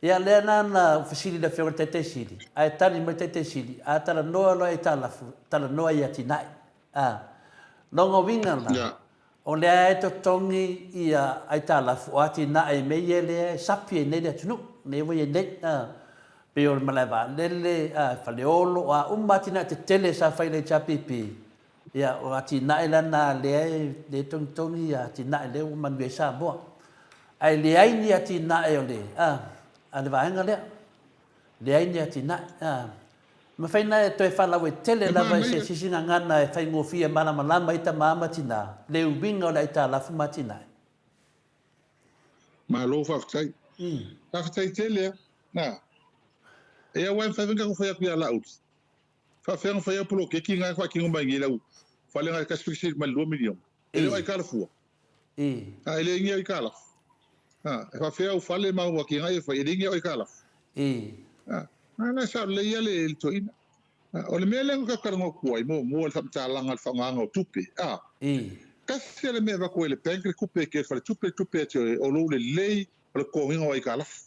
Ia lea na na ou fesili i le Afioga i le Taitai Sili, ae tali mai le Taitai Sili, a talanoa loa i aitalafu, talanoa i atinae. A. Lona uiga la, O lea e totogi ia aitalafu o atinae i mea ia lea e sapi ai nei le atunuu, lea ua i ai nei, a, pei o le malae vaalele, a, Faleolo, o a uma atinae tetele sa fai e le HRPP, ia, o atinae la na lea e, lea e togitogi ia atinae lea ua manuia ai Samoa. Ae leai ni atinae o le, a, a le vaega lea. Leai ni atinae. A, mafai na e toe faalauaitele lava i se sisi gagana e faigofie malamalama ai tama ma tina le uiga o le aitalafu ma atinae. Malo faafetai. Faafetai tele a. Na. E aua e mafai foi ona tatou fai atu ia Laauli. Faafefea ona fai au poloketi na e faatino mai nei lau fale na e 1.5 mai le 2 miliona. E le o aitalafua. A e le ni aitalafu. A e faafefea au fale ma au atinae e fai e le ni aitalafu. A a la e sao lelei lava le toeaina. O le mea lea na tatou talanoa atu ai muamua i le faamatalaga o le faaaogaina o tupe, a tasi lava le mea e avatu ai e le bank le tupe e te faletupe le tupe ia te oe o lou lelei o le totogiina o aitalafu.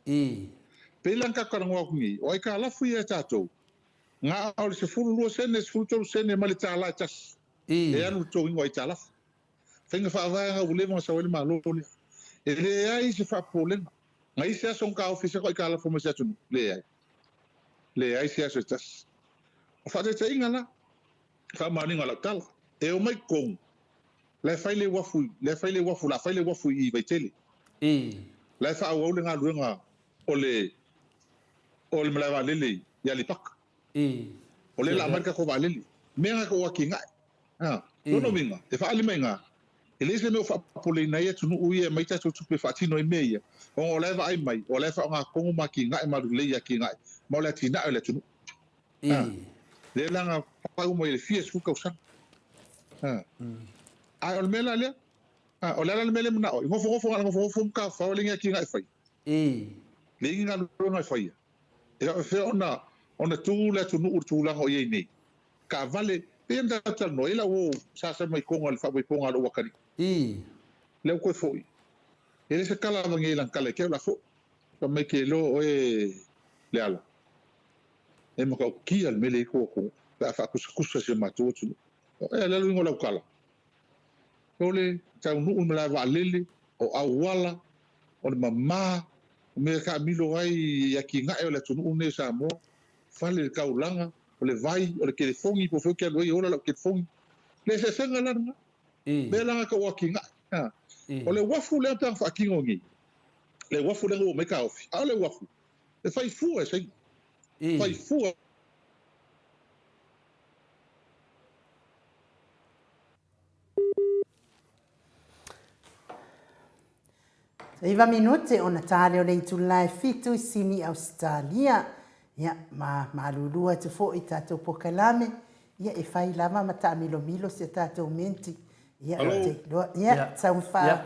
Pei la na tatou talanoa atu nei, o aitalafu ia e tatou, na o le 12 sene, 13 sene mai le $1 e tasi e alu i le totogiina o aitalafu. Faiga faavae na ua leva ona sau ai le Malo lea. E leai se faapopolega. Na i ai se aso na taofi ai se aitalafu mai se atunuu? Leai. Leai se aso e tasi. O faataitaiga la, faamaoniga o lau tala, e omai i totonu, la e fai le uafu, la e fai le uafu, o le a fai le uafu i Vaitele. La e faaauau le galuega o le o le malae vaalele i Aleipata. O lea o le a aumai le tatou vaalele. Mea na tou atinae. A, lona uiga, e faaali mai i ina, e leai se mea o faapopoleina ai atunuu ia e aumai tatou tupe e faatino ai mea ia, ona o la e vaai mai, o la e faaaoga tonu ma atinae ma alu lelei i atinae, ma o le atinae o le atunuu. A, lea la na pau mai i le fia sefulu tausaga. A, ae o le mea la lea, a, o le a la le mea lea e manao ai? Nofonofo na o le nofonofo ma tafafao e leai ni atinae e faia. Leai ni galuega e faia. E faapefea ona, ona tu le atunuu i le tulaga o i ai nei? Taavale, pei ona tatou talanoa, e lau uo sa sa mai Toga i le faavaipoga a lou atalii. Lea ua toe foi. E le se tala avane i lana tala e te au la foi. Fai mai ke iloa oe Leala, e matautia le mea lea i tou atunuu pe a faakusakusa si o matou atunuu. E le alu iga o lau tala. O le taunuu i malae vaalele, o auala, o le mama, o mea e taamilo ai i atinae o le atunuu lenei o Samoa, fale i le taulaga, o le vai, o le telefoni, po o fea ou te alu ai e ola lau telefoni. Le eseesega la lena. Mea la na tau atinae. O le uafu lea pe ana faatino nei, le uafu lea na ua omai taofi, a o le uafu, e fai fua e Saina. Fai fua. 9 minute ona ta lea o le itula e 7 i Sini, Ausetalia. Ia, ma malulu atu foi i tatou pokalame, ia e fai lava ma taamilomilo si a tatou menti. Ia, ou te iloa, ia, sau fa,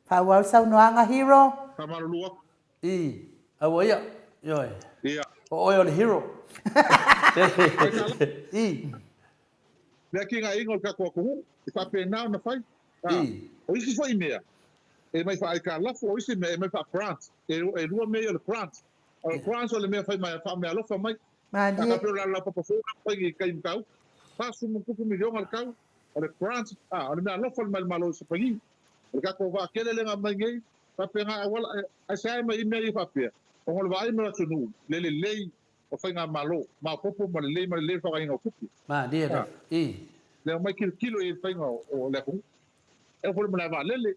faaauau le saunoaga, Hero. Faamalulu atu. I, aua ia, ioe. Ia. O oe o le hero. I. Le atinaeina o le tatou atunuu, e faapena ona fai. A, o isi foi mea, e mai faa-aitalafu, o isi mea e mai faa-grant. E lua mea ia o le grant. O le grant o le mea fai mai, faameaalofa mai. A faapea o le a laupapa fou la fai i tai mataupu, 47 miliona le tau, o le grant, a, o le meaalofa mai le Malo i Sapani. O le tatou vaa tele lea na aumai nei, faapena auala, aisea e aumai ai mea ia faapea? Ona o le vaai mai o le atunuu, le lelei o faigamalo, maopoopo ma lelei ma lelei le faaaogaina o tupe. Malie lava. I. Le omai tilotilo i ai i le faiga o le atunuu. E oo foi i le malae vaalele,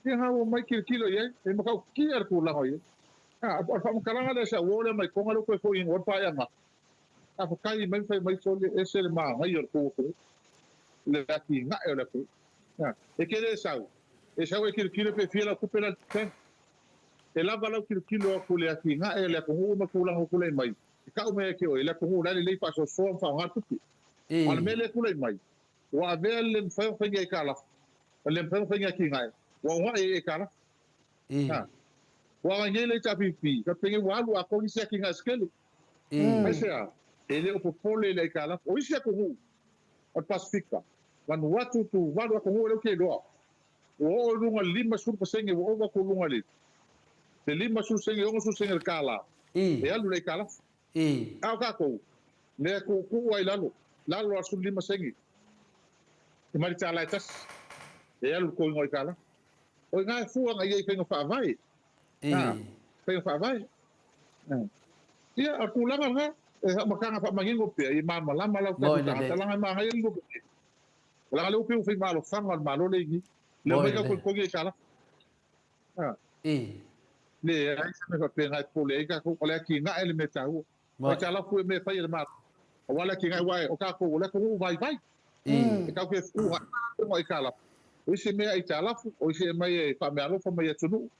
ia na ua omai tilotilo i ai, e matautia le tulaga o i ai. A, o le faamatalaga lea sa uo lea mai Toga lea ua toe foi ina le paeaga. Faafetai mai ma fai mai sole ese le manaia o le tou atunuu, le atinae o le atunuu. A, e te le sau, e sau e tilotilo pe fia lau tupe la i le bank. E lava lau tilotilo atu i le atinae a le atunuu ma tulaga ua tulai mai, e tau mai ia te oe, le atunuu la e lelei faasoasoa ma faaaoga le tupe. A o le mea lea e tulai mai, ua avea le le mafai ona fai ni aitalafu, ma le le mafai ona fai ni atinae, ua uunai ai aitalafu. A, ua agai nei le HRPP, faapea ua alu atoa nisi atinae se tele. Aisea? E le o popole i le aitalafu. O isi atunuu o le Pasefika, Vanuatu, Tuvalu, atunuu e le o te iloa, Ua oo i luga i le 50%, ua ova atu i luga i le 50 sene, 60 sene o le $1 e alu i le aitalafu. A o tatou, mea e tuutuu lava i lalo, lalo lava i le 15 sene mai le $1 e tasi. E alu le totogiina o aitalafu. O i ina e fua agai i ai i faiga faavae. A, faiga faavae. Ia, o le tulaga lena, e faamatala faamanino pea, ia malamalama la o tatou tagata, leaga e manaia le lua pepelo. Leaga o lea ua pei ua fai maalofaga o le Malo lea i i. Lea ua omai tatou totogi aitalafu. A. Leai se mea faapena e popole ai tatou, o le atinae le mea taua. O aitalafu e mea e fai e le Malo, aua le atinae, aua o tatou o le atunuu vaivai. E tatou te fetuunai o aitalafu. O isi mea aitalafu, o isi e aumai e faameaalofa mai atunuu,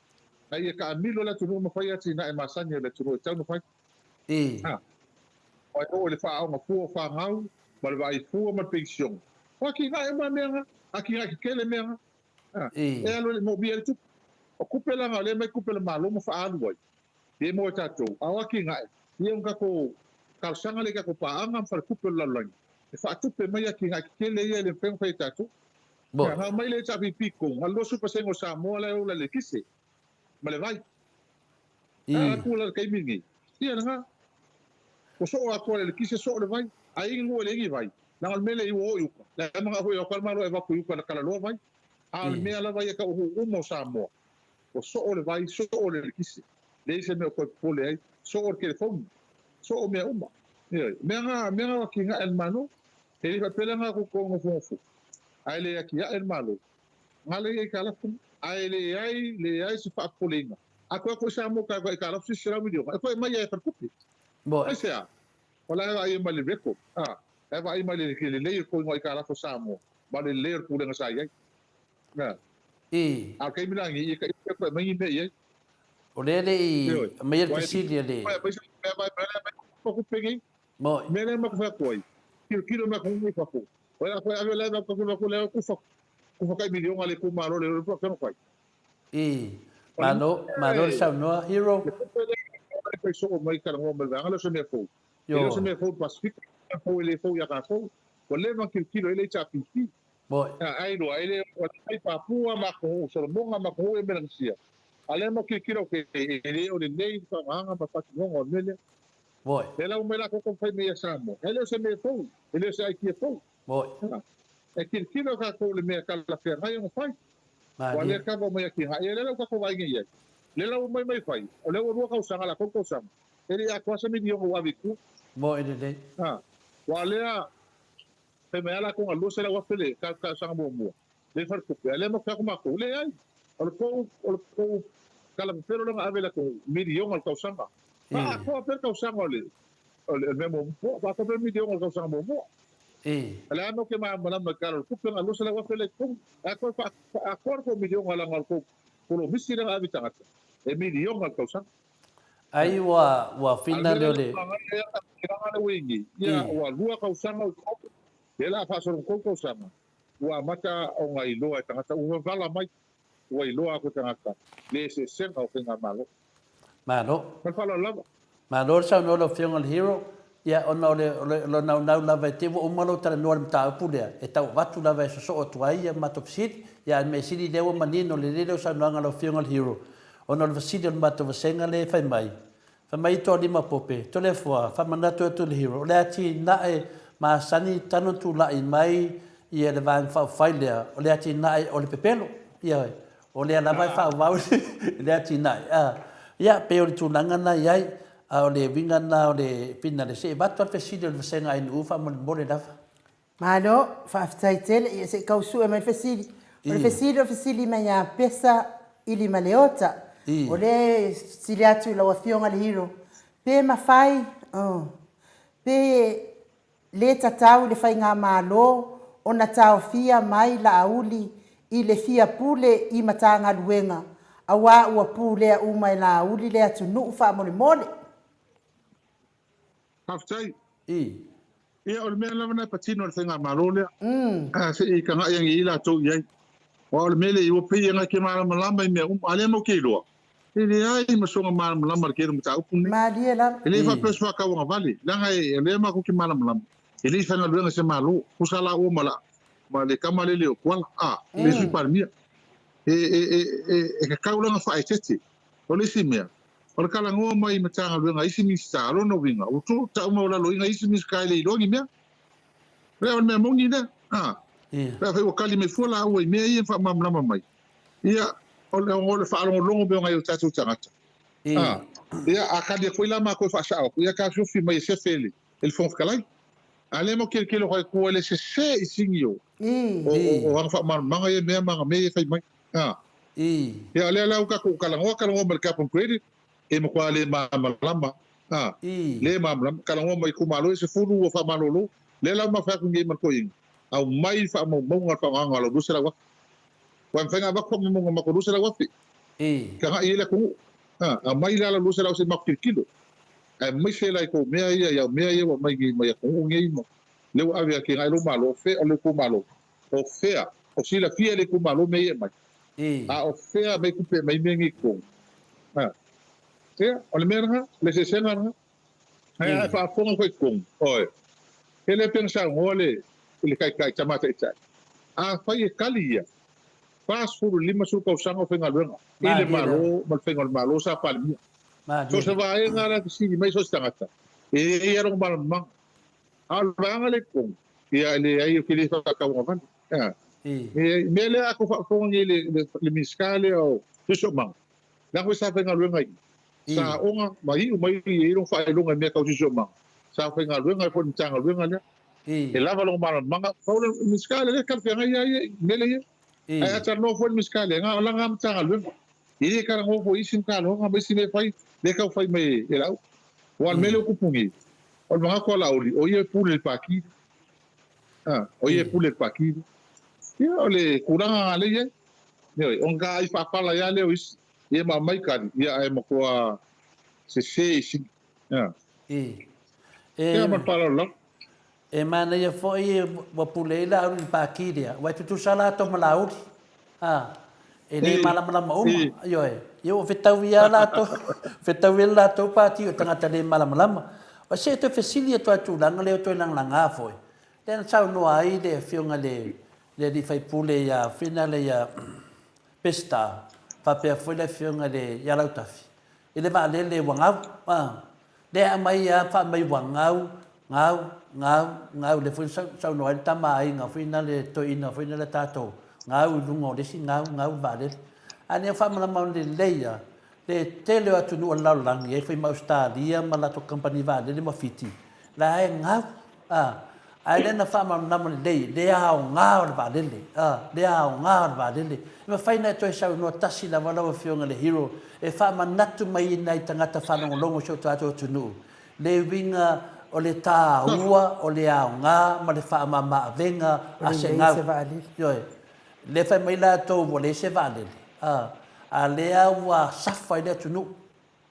a ia taamilo le atunuu ma fai atinae masani a le atunuu e tatau ona fai. A. Aua e oo i le faaaoga fua o fanau ma le vaai fua ma le penisione. O atinae uma mea na, atinae tetele mea na. E alu e moomia ai le tupe. O tupe la na o lea e aumai tupe a le Malo ma faaalu ai, ia mo e tatou, a o atinae, ia ona tatou talosaga lea i tatou paaga ma faletupe o le lalolagi e faatupe mai atinae tetele ia e le mafai ona fai e tatou. Ia, na aumai le HRPP i totonu, na o le 20% o Samoa la e ola i le eletise ma le vai. A atu la i le taimi lenei, ia lena. Ua soo atoa le eletise, soo le vai. A i ai ni nuu e leai ni vai, leaga o le mea lea ua o i uta, la e manao foi e o atu lava le Malo e avatu i uta na talaloa vai. A o le mea lava ia tau o nuu uma o Samoa, ua soo le vai, soo le eletise. Leai se mea o toe popole ai, soo le telefoni, soo mea uma. Ioe, o mea na, mea na o atinae a le Malo. E le faapea la na tou nofonofo ae le atiae le Malo. Gala ia aitalafu ae leai leai se faapopoleina. A toe atu i Samoa tatou aitalafu se isi 100 miliona e toe aumai lava e faletupe. Aisea? O la e vaaia mai le record, a, la e vaai mai le lelei o le totogiina o aitalafu a Samoa ma le lelei o le pulega sa i ai. A o le taimi la lenei, ia tailo pe toe aumai ni mea i ai. O lea e le i aumaia le fesili a le. Moi. Mea lea matou fai atu ai, tilotilo mai atunuu nei i fafo, o le a toe ave la e ave atu le kufa, kufa tai miliona a le itumalo le le faapea ona fai. I. Malo, malo le saunoa, Hero. Le tupe lea e fai soo mai talanoa mai le vaega lea o se mea fou. E le o se mea fou i le Pasefika, e mea fou e le fou ia tatou. Ua leva ona tilotilo i ai le HRPP. Moi. Ai loa, e le o le Papua ma atunuu Solomona ma atunuu ia Melanesia. A lea matou tilotilo e le o lelei le faaaogaina ma le faatinoga o le mea lea. Moi. Lea la ua mai latou taumafai mai ia Samoa, e le o se mea fou, e le o se aitia fou. Moi. E tilotilo tatou i le mea e talafeagai ona fai. Aua lea kava mai atinae, ia lea la ua tatou vaai nei i ai. Lea la ua omai mai fai, o lea ua lua tausaga, la tolu tausaga, e le i atoa se miliona ua ave i tua. Moi lelei. Aua lea, fai mai lava latou na 200,000 le tausaga muamua, le faletupe, a o lea matou fai atu matou, leai, o le tou, o le tou tala pepelo lea na ave i le atunuu, miliona i le tausaga. Faaatoa pea le tausaga o le, o le mea muamua, faaatoa pea le miliona o le tausaga muamua. O le a matou te malamalama i le tala o le tupe na 200,000 lea i totonu, ae toe faaatoa le tou miliona leaga o le tou polomisi lea na ave i tagata, e miliona i le tausaga. Ai ua ua fina lea o le. Ia ua lua tausaga o lea la faasolo tolu tausaga ua amata ona iloa e tagata ua vala mai ua iloa atu e tagata le eseesega o faigamalo. Malo. Ma le faaaloalo lava. Malo le saunoa lau Afioga i le Hero. Ia ona o le o le naunau lava e te i ua uma lou talanoa i le mataupu lea, e tau avatu lava e sosoo atu ai ia matou fesili. Ia ae o le mea sili lea ua manino lelei lau saunoaga lau Afioga i le Hero, ona o le fesili o le matou vasega lea e fai mai, fai mai Toalima Pope, Toleafoa, faamanatu atu i le Hero, o le atinae masani talu ona tulai mai ia le Vaega Faaupufai lea, o le atinae o le pepelo. Ioe, o lea lava e faaauau le atinae. Ia, pei o le tulaga lena e i ai, a o le uiga lena o le finale, se i avatu lava le fesili o le vasega ANU faamolemole lava. Malo, faafetai tele. Ia se i tau sue mai le fesili. O le fesili o le fesili mai ia Pesa Ilimaleota. O lea e fesili atu i lau Afioga le Hero, pe mafai, pe le tatau i le Faigamalo ona taofia mai Laauli i le fia pule i Matagaluega, aua ua pulea uma e Laauli le atunuu faamolemole. Faafetai. I. Ia, o le mea lava lena e patino e le Faigamalo lea. Se i tagai ane i ai latou i ai. Aua o le mea lea, ua pei e te malamalama i mea uma, a o lea matou te iloa, e leai ma soona malamalama i le tele o mataupu nei. Malie lava. E le faapea o se faatauagavale, leaga o lea matou te malamalama, e le i faigaluega i se Malo. Tusa la ua ma la, ma le tama lele o Tuala, a, le Sui Palemia. E, e, e, e, e tatau la ona faaeteete. O le isi mea, O le talanoa mai i Matagaluega a isi Minisita, o lona uiga, ua tuu tau maualaloina isi Minisita e le iloa ni mea. Lea, o le mea moni lea. A. Pe afai ua kali mai fua laua i mea ia ma faamalamalama mai, ia, o le, o le faalogologo mai o nai o tatou tagata. A, ia, a kali atu ai la matou e faasao atu, ia taofiofi mai e sefe e le, e le Fofoga Fetalai. A lea matou tilotilo atu ai ua le sese i sini o, o, o, o ana faamalamalamaga ia mea ma ana mea ia e fai mai. A, ia, o lea la ua tatou talanoa, talanoa ma le carbon credit, e matua le malamalama, a, le malamalama, talanoa ma itumalo e 10 ua faamalolo, lea la ua mafai atu nei ma le toeaina, aumai faamaumauga o le faaaogaina o lau 200,000. Aua e mafai ona avatu faamaumauga ma matou 200,000, tagai i ai le atunuu, a, aumai la lau 200,000 se i matou tilotilo, aemaise la i tou mea ia, i au mea ia ua aumai nei mai atunuu nei ma lea ua ave e atinae lou Malo, o fea o le itumalo, o fea o silafia e le itumalo mea ia e aumai, a o fea e aumai tupe e aumai mea nei i totonu? A, ia, o le mea lena, o le eseesega lena. Ae a e faafofoga foi i totonu, oe, e le pei ona saunoa le, le taitai, tama taitai, afai e tali ia, 40 i le 50 tausaga o faigaluega i le Malo ma le faiga o le Malo sa Palemia. So o se vaega la e fesili mai so o se tagata, e i ai lava lona malamalamaga. A o le vaega lea i totonu, ia e leai, ou te le faatauagavale. A, e mea lea a tou faafofoga nei i le, le Minisita lea o Siosiomaga, leaga foi sa faigaluega i i, sa aoga ma iu mai i ai lona faailoga i mea tau siosiomaga, sa faigaluega ai foi i le Matagaluega lea. E lava lona malamalamaga. Pau le Minisita lea, e le talafeagai lava ia i mea lea e i ai. Ae a talanoa foi le Minisita lea, na o lana lava Matagaluega. E le talanoa foi i isi Matagaluega ma isi mea e fai, lea e tau fai mai e Laauli. Aua o le mea lea ua tupu nei, o le manatu o Laauli, o ia e pule i le Pati lea. O ia e pule i le Pati lea. Ia, o le tulaga lena lea e i ai. Ioe, ona taai faapala ai lava lea o isi, ia ma aumai tali, ia ae matua sese i sini. Ia. Ia ma le faaaloalo lava. E manaia foi ua pule ai Laauli i le Pati lea, aua e tutusa latou ma Laauli. A, e le malamalama uma. Ioe, ia ua fetaui lava latou, fetaui ai le latou Pati o tagata le malamalama. Se i toe fesili atu lava i le tulaga lea ua toe lagalaga foi, lea na saunoa ai le Afioga i le le alii faipule ia Fina le ia Peseta, faapea foi le afioga i le ia Lautafi, i le vaalele ua gau. A, lea e aumai lava faamai ua gau, gau, gau, gau, lea foi na saunoa ai le tama a aiga foi na le toeaina foi na le tatou, gau i luga o le isi gau, gau le vaalele. A nia faamalamalama lelei lava, le tele o atunuu o le lalolagi, e i ai foi ma Ausetalia ma latou kamupani vaalele ma Fiti, la e gau. A, ae lea na faamalamalama lelei le aoga o le vaalele, a, le aoga o le vaalele. E mafai ona e toe saunoa tasi lava lau Afioga i le Hero e faamanatu mai i nai tagata faalogologo o si o tatou atunuu le uiga o le taua o le aoga ma le faamama-avega a se gau. Ioe. Lea fai mai latou ua leai se vaalele, a, a lea ua safa ai le atunuu.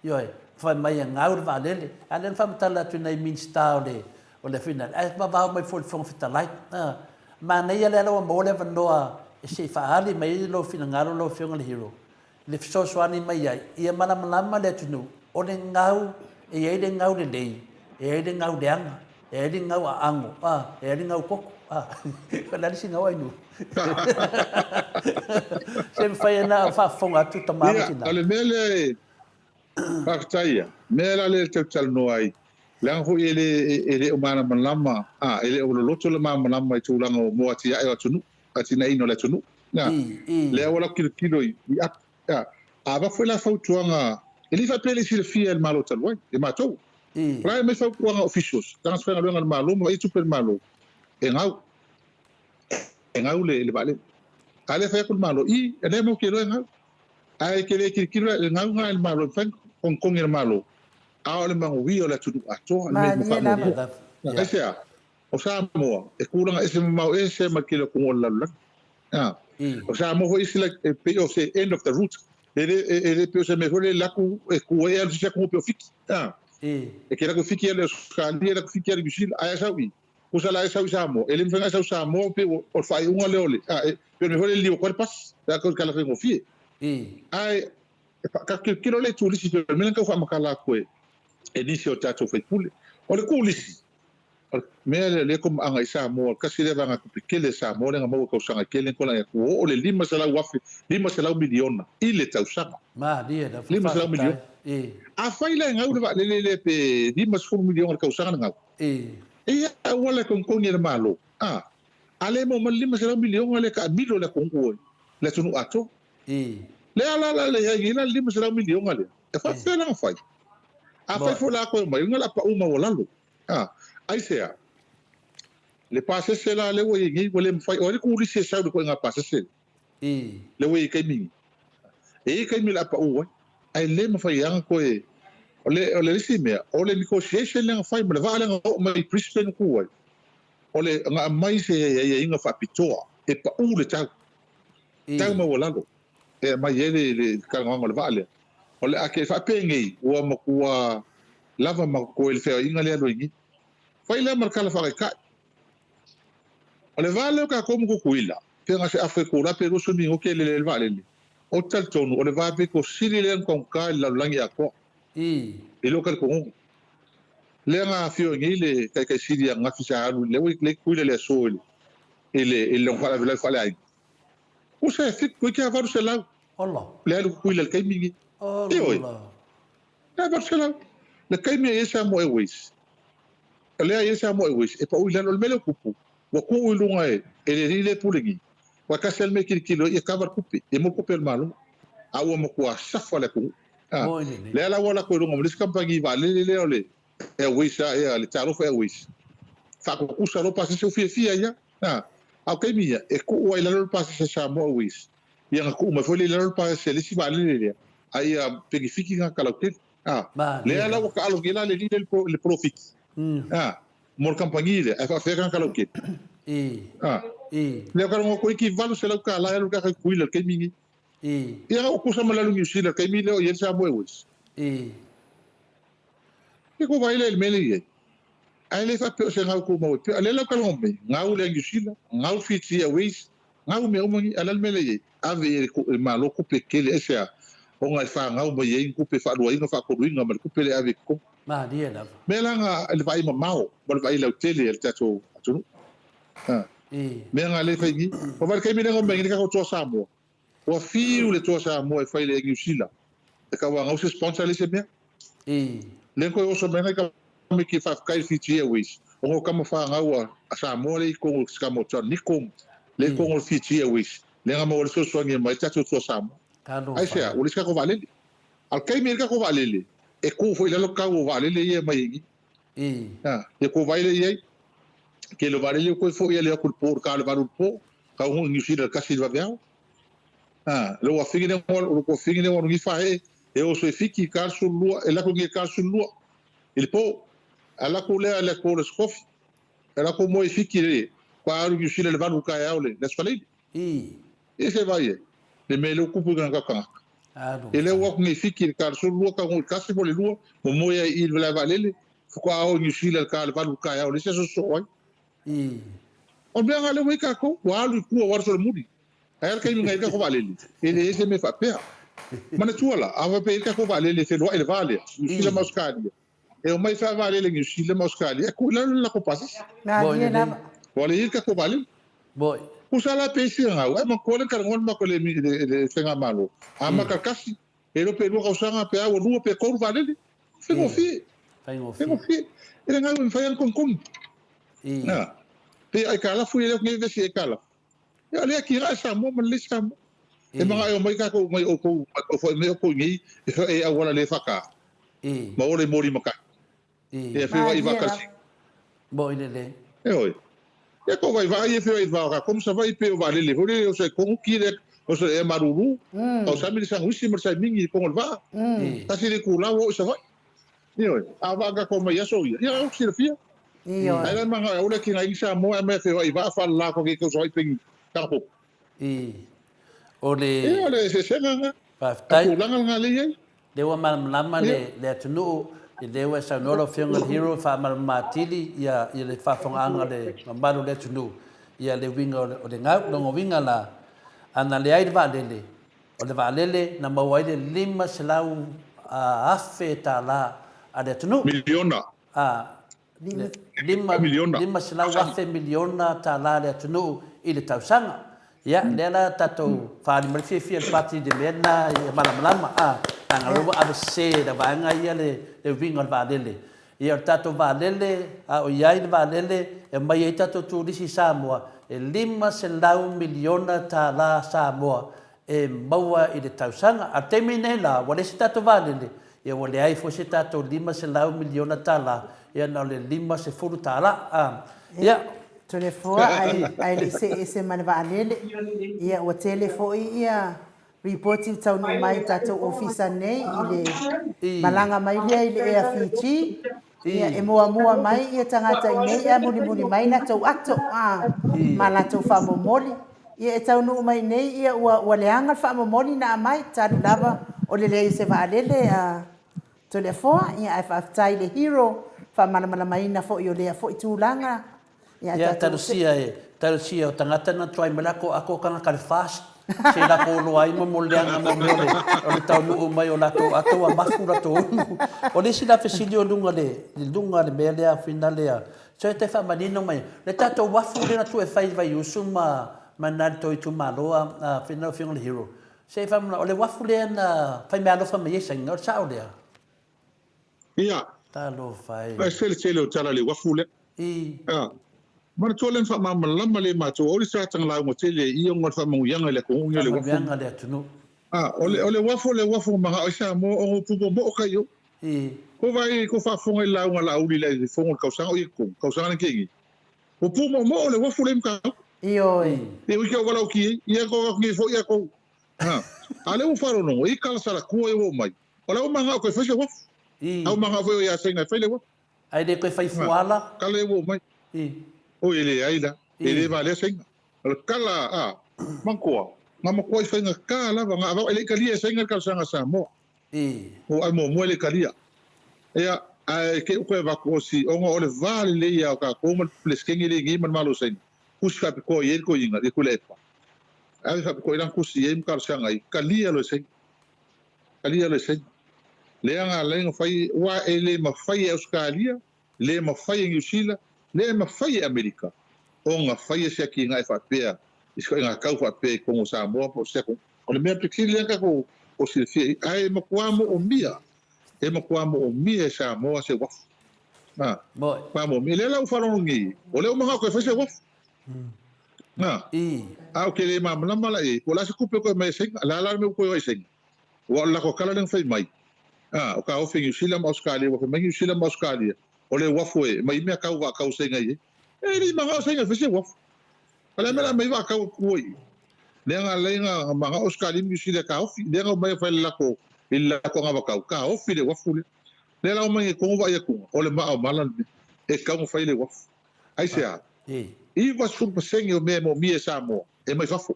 Ioe, fai mai e gau le vaalele. A lea na faamatala atu i nai Minisita o le o le Finale, ae vavao mai foi i le Fofoga Fetalai. A, manaia lea la ua maua le avanoa e se i faaali mai ai lou finagalo lau Afioga i le Hero, i le fesoasoani mai ai ia malamalama le atunuu, o le gau, e i ai le gau lelei, e i ai le gau leaga, e i ai le gau aago, a, e i ai le gau koko. A, o le a le isi gau Ainuu? Se mafai ona faafofoga atu tama ma tina. Ia, o le mea lea e faafetai ia, mea la lea e tau talanoa ai, leaga foi e le, e le o malamalama, a, e le o loloto le malamalama i tulaga o mo atiae o atunuu, atinaeina o le atunuu. A, lea ua latou tilotilo i, i apu. A, a avatu foi la fautuaga, e le i faapea e le i silafia e le Malo talu ai, e matou. O la e aumai fautuaga officials, tagata faigaluega a le Malo ma vaai tupe a le Malo, e gau. E gau le vaalele. A lea fai atu le Malo, i, e lea matou te iloa e gau. Ae e te le tilotilo i le gau na e le Malo, e mafai ona togitogi e le Malo, a o le manuia o le atunuu atoa, le mea e faamuamua. Aisea? O Samoa, e tulaga ese mamao ese ma le tele o atunuu o le lalolagi. O Samoa foi isi like, e pei o se end of the route. E le, e le pei o se mea foi lele alu atu e tu ai alu i se isi atunuu pei o Fiti. E te alu atu i Fiti alu i Ausetalia, alu atu i Fiti alu i Niu Sila, ae a sau i? Tusa la e sau i Samoa, e le mafai ona e sau i Samoa pei o le faaiuga lea o le, a, e, pei o le mea foi lea e liliu atu ai le pasi, pe a tau i le tala faigofie. Ae, ta tilotilo lea i turisi, pei o le mea lea na tau faamatala atu e, e nisi o tatou sui usufono. O le turisi, o le mea lea o lea e komaaga i Samoa, tasi lea vaegatupe tele a Samoa lea na maua i tausaga e tele, na atu ua oo le $500,000, $500 miliona i le tausaga. Malie lava, $500 miliona. Afai la e gau le vaalele lea pe $50 miliona i le tausaga le gau, E i ai auala e togitogi e le Malo, a. A le maua mai le 500 miliona lea e taamilo i le atunuu, le atunuu atoa. Lea la la leai nei la le 500 miliona lea, e faapefea la ona fai? Afai foi o le a toe omai, o lona uiga o le a pau maualalo. A, aisea? Le pasese la lea ua i ai nei, ua le mafai, o ai le turisi e sau i le ituaiga pasese lea? Lea ua i ai i taimi nei. E i ai taimi o le a pau ai, ae le mafai lava ona toe... O le, o le isi mea, o le negotiation lea na fai ma le vaa lea na oo mai i Brisbane na tu ai, o le, na aumai se aiaiga faapitoa e pau le tau, tau maualalo e aumai ai le, le talanoaga o le vaa lea. O le a ke faapenei, ua matua lava ma totoe le feoaiga lea e alu ai nei. Fai lea ma le tala faataitai. O le va lea o tatou ma Tutuila, pe na o se afe itula pe 20 minute e lele ai le vaalele. Ou te talitonu o le va pito sili lea ona taugata i le lalolagi atoa. I lou talitonuga. Lea na afio ai nei le Taitai Sili ananafi sa alu, lea ua i Tutuila i le aso i le lona faalavelave faaleaiga. Usa e 7 toeitiiti lava 800 le alu i Tutuila i le taimi lenei. Ioe. E 800. Le taimi e i ai Samoa Airways, o lea e i ai Samoa Airways, e pau i lalo. O le mea lea ua tupu, ua tuu i luga e le alii lea e pule nei, aua e tasi lava le mea e tilotilo ai, ia kava le tupe, ia maua tupe a le Malo. A ua matua safa le atunuu. A, lea la ua alu atu i luga ma le isi kamupani vaalele lea o le Airways a, ia, le Talofa Airways. Faatutusa loa pasese, ua fiafia ai lava. A, a o taimi ia, e tuu lava i lalo le pasese a Samoa Airways, ia na tuu mai foi lea i lalo le pasese a le isi vaalele lea, a ia penefiti tagata lautele. A, lea la ua taalo nei la le alii lea i le polofiti, a, mo le kamupani lea, ae faafefea tagata lautele. A, lea ua talanoa atu ai ki $800 e alu i le tagata i Tutuila i le taimi lenei. Ia na ua tusa ma le alu i Niu Sila i le taimi lea o i ai le Samoa Airways. Ia kou vaai lea i le mea lea e i ai. Ae le faapea o se gau tumau e pea. O lea la ua talanoa mai, gau le Air New Zealand, gau Fiji Airways, gau mea uma nei. A o le a le mea lea e i ai? Ave i ai e le Malo tupe tele aisea? Ona e fanau mai ai ni tupe faaluaina, faatoluina ma le tupe lea e ave i totonu. Malie lava. Mea la na le vaai mamao ma le vaai lautele a le tatou atunuu. A. Mea na lea e fai nei. Ua vaai i le taimi lea na omai ai nei le tatou Toa Samoa, Ua fiu le Toa Samoa e fai le Air New Sila e tauanau se sponsor leai se mea. Lea na toe oso mai ai nai tamaiti e faafetai i le Fiji Airways ona o tama fanau a Samoa lea i totonu o tama o John Nico lea i totonu o le Fiji Airways lea na maua ai le fesoasoani mai le tatou Toa Samoa. Aisea? Ua leai se tatou vaalele. A o le taimi e i ai le tatou vaalele e tuu foi i lalo tau o vaalele ia e aumai ai nei. Ia kou vaai lea i ai. Tele o vaalele ua toe foi ale atu i le po i le ta o le valu i le po. Taunuu i Niu Sila i le kasi i le vaveao. A, le uafine lea, o le tuafine lea ua alu nei faee, e oso i Fiti i ta le 12, e alu atu nei i le ta le 12 i le po. Alu atu lea i le atu o le Aso Tofi. Alu atu moe i Fiti le, faatoa alu i Niu Sila i le valu i le taeao le Aso Faraile. Ia se vaai ai, le mea lea ua tupu i nai tagata. E le ua atu nei i Fiti i le ta le 12, taunuu i le kasi po o le lua, momoe ai i i le malae vaalele, faatoa o i Niu Sila i le ta le valu i le taeao i le isi aso sosoo ai. O le mea lena lea ua i ai tatou, ua alu i tua ua alu solomuli. Ae a le taimi na i ai le tatou vaalele? E leai se mea faapea. Manatua la, a faapea e i ai le tatou vaalele e feloai i le va lea, Niu Sila ma Ausetalia, e omai faavaalele i Niu Sila ma Ausetalia, e tuu i lalo le latou pasese. Ua leai le tatou vaalele. Tusa la pe isi gau, ae manatua le talanoa le matou i le faigamalo, a mata tasi, e iloa pe lua tausaga pe a ua lua pe tolu vaalele. Faigofie. Faigofie. E le gau e mafai lava ona togitogi. Na, pe aitalafu ia lea nei vesi aitalafu. Ia o lea atinae Samoa ma lelei Samoa. E manao e omai tatou mai outou, foi mai outou i nei e auala le faata. Ma ola i moli matai. E feoai i vaa Kalisi. Moi lelei. Ioe. Ia tou vai vaa ia feoai i le va o tatou ma Savaii pei o vaalele foi lele e oso ai totonu ki lea oso ai ea malulu. Tau sami le sanuisi ma le saimigi i totonu o le vaa. Tasi le itula ua oo i Savaii. Ioe. A o vaa na tatou omai i aso ia, ia ou te silafia. Ioe. Ae la e manao e aua le atinae ni Samoa e aumai e feoai i vaa faalala atu ake i Savaii pei ni I. O le. Ia o le eseesega lena. Faafetai. O le tulaga lena lea e i ai. Lea ua malamalama le, le atunuu, lea ua e saunoa lau Afioga i le Hero e faamalamalama atili ia, ia le faafofogaaga a le mamalu o le atunuu, ia le uiga o le, o le gau. Lona uiga la, a na leai le vaalele, o le vaalele na maua ai le $500,000 a le atunuu. Miliona. A, $500,000 miliona tala a le atunuu i le tausaga. Ia, lea la tatou faaali mai le fiafia i le Pati i le mea lena ia malamalama, a, leaga o lea ua ave sese e le vaega ia le uiga o le vaalele. Ia, o le tatou vaalele, a o i ai le vaalele e aumai ai tatou turisi i Samoa, e $500 miliona tala Samoa e maua i le tausaga. A o le taimi nei la, ua leai se tatou vaalele, ia ua leai foi se tatou $500 miliona tala, ia na o le $50 tala. A, ia. Toleafoa, ae le i see ese ma le vaalele, ia ua tele foi ia Ripoti ua taunuu mai i tatou ofisa nei i le malaga mai lea i le Air Fiji, ia e muamua mai ia tagata i inei ae mulimuli mai latou ato a ma latou faamomoli. Ia e taunuu mai nei ia ua ua leaga le faamomoli na aumai talu lava o le leai o se vaalele a Toleafoa. Ia ae faafetai i le Hero faamalamalamaina foi o lea foi tulaga. Ia talosia e talosia o tagata na tuai mai lako ako tagata le fast se lako loa ai mo mo leaga mo mea o le o le taunuu mai o latou ato ua mafu latou unu. O le isi la fesili o luga le i luga le mea lea finale a so e te faamanino mai le tatou uafu lea na tuu e fai i Vaiusu ma ma na le tou itumalo a a finale lau afioga i le Hero se i faamanino o le uafu lea na fai meaalofa mai ai Saina o le sao lea? Ia. Talofa e. Ese le tele o tala i le uafu lea. I. A. Manatua lea na faamalamalama lea e matou, aua le sa lauga tele i ona o le faamanuiaga i le atunuu nei o le uafu. Faamanuiaga i le atunuu. A, o le, o le uafu o le uafu na manao ai Samoa ona ua pupumoo kai i o. I. Ko vaai, ko faafofoga i le lauga a Laauli i le fono i le tausaga o i totonu, tausaga lea na tea nei. Ua pumoomoo le uafu lea i Matautu. Ioe. E ui ki au valaau ki ei, ia ko atu nei foi a kou. A, a lea ua faalogologo, i kala salatua ia ua oo mai. O la ua manao toe fai se uafu. I. A ua manao foi o ia Saina e fai le uafu. Ae le toe fai fuala. Kala ia ua oo mai. I. Oi e leai la. I. E le valea Saina. O le kala a Mankoa, na makuai faigata lava, na avao e le i talia e Saina le talosaga a Samoa. I. O ai muamua e le i talia. Ia, ae ke u koe avatu o si, ona o le va lelei ia o tatou ma le Peresetene lea i nei ma le Malo o Saina, tusi faapitoa i ai le toeaina, le Tuilaepa. Ave faapitoa i lana tusi i ai ma talosaga ai, talia loa e Saina. Talia loa e Saina. Lea na ala ai ona fai, aua e le mafai e Ausetalia, le mafai e Niu Sila, le mafai e Amerika ona faia se atinae faapea i se ituaiga tau faapea i totonu o Samoa po o se atunuu. O le mea aupito sili lea na tatou silafia i ai, ae matua moomia, e matua moomia e Samoa se uafu. A, matua moomia. Lea la ua faalogo nei, o lea ua manao toe fai se uafu. A, a ou te le malamalama la i ai, po o le a se tupe o toe aumai e Saina, o le a la le mea ua toe o ai Saina? Aua o le latou tala lea na fai mai, a, o taofi e Niu Sila ma Ausetalia, ua fai mai Niu Sila ma Ausetalia, o le uafu e aumai mea tau vaa tau Saina i ai. E le i manao Saina e fai se uafu. A o le a mea o le a aumai vaa tau tua i i? Lea na ala ai na manao Ausetalia ma Niu Sila e taofi, lea na omai e fai le latou, i le latou anavatau, taofi le uafu lea. Lea la omai nei tonu vaai atu, o le maa o mala le mea, e tatau ona fai le uafu. Aisea? 90% o mea e moomia e Samoa, e mai fafo.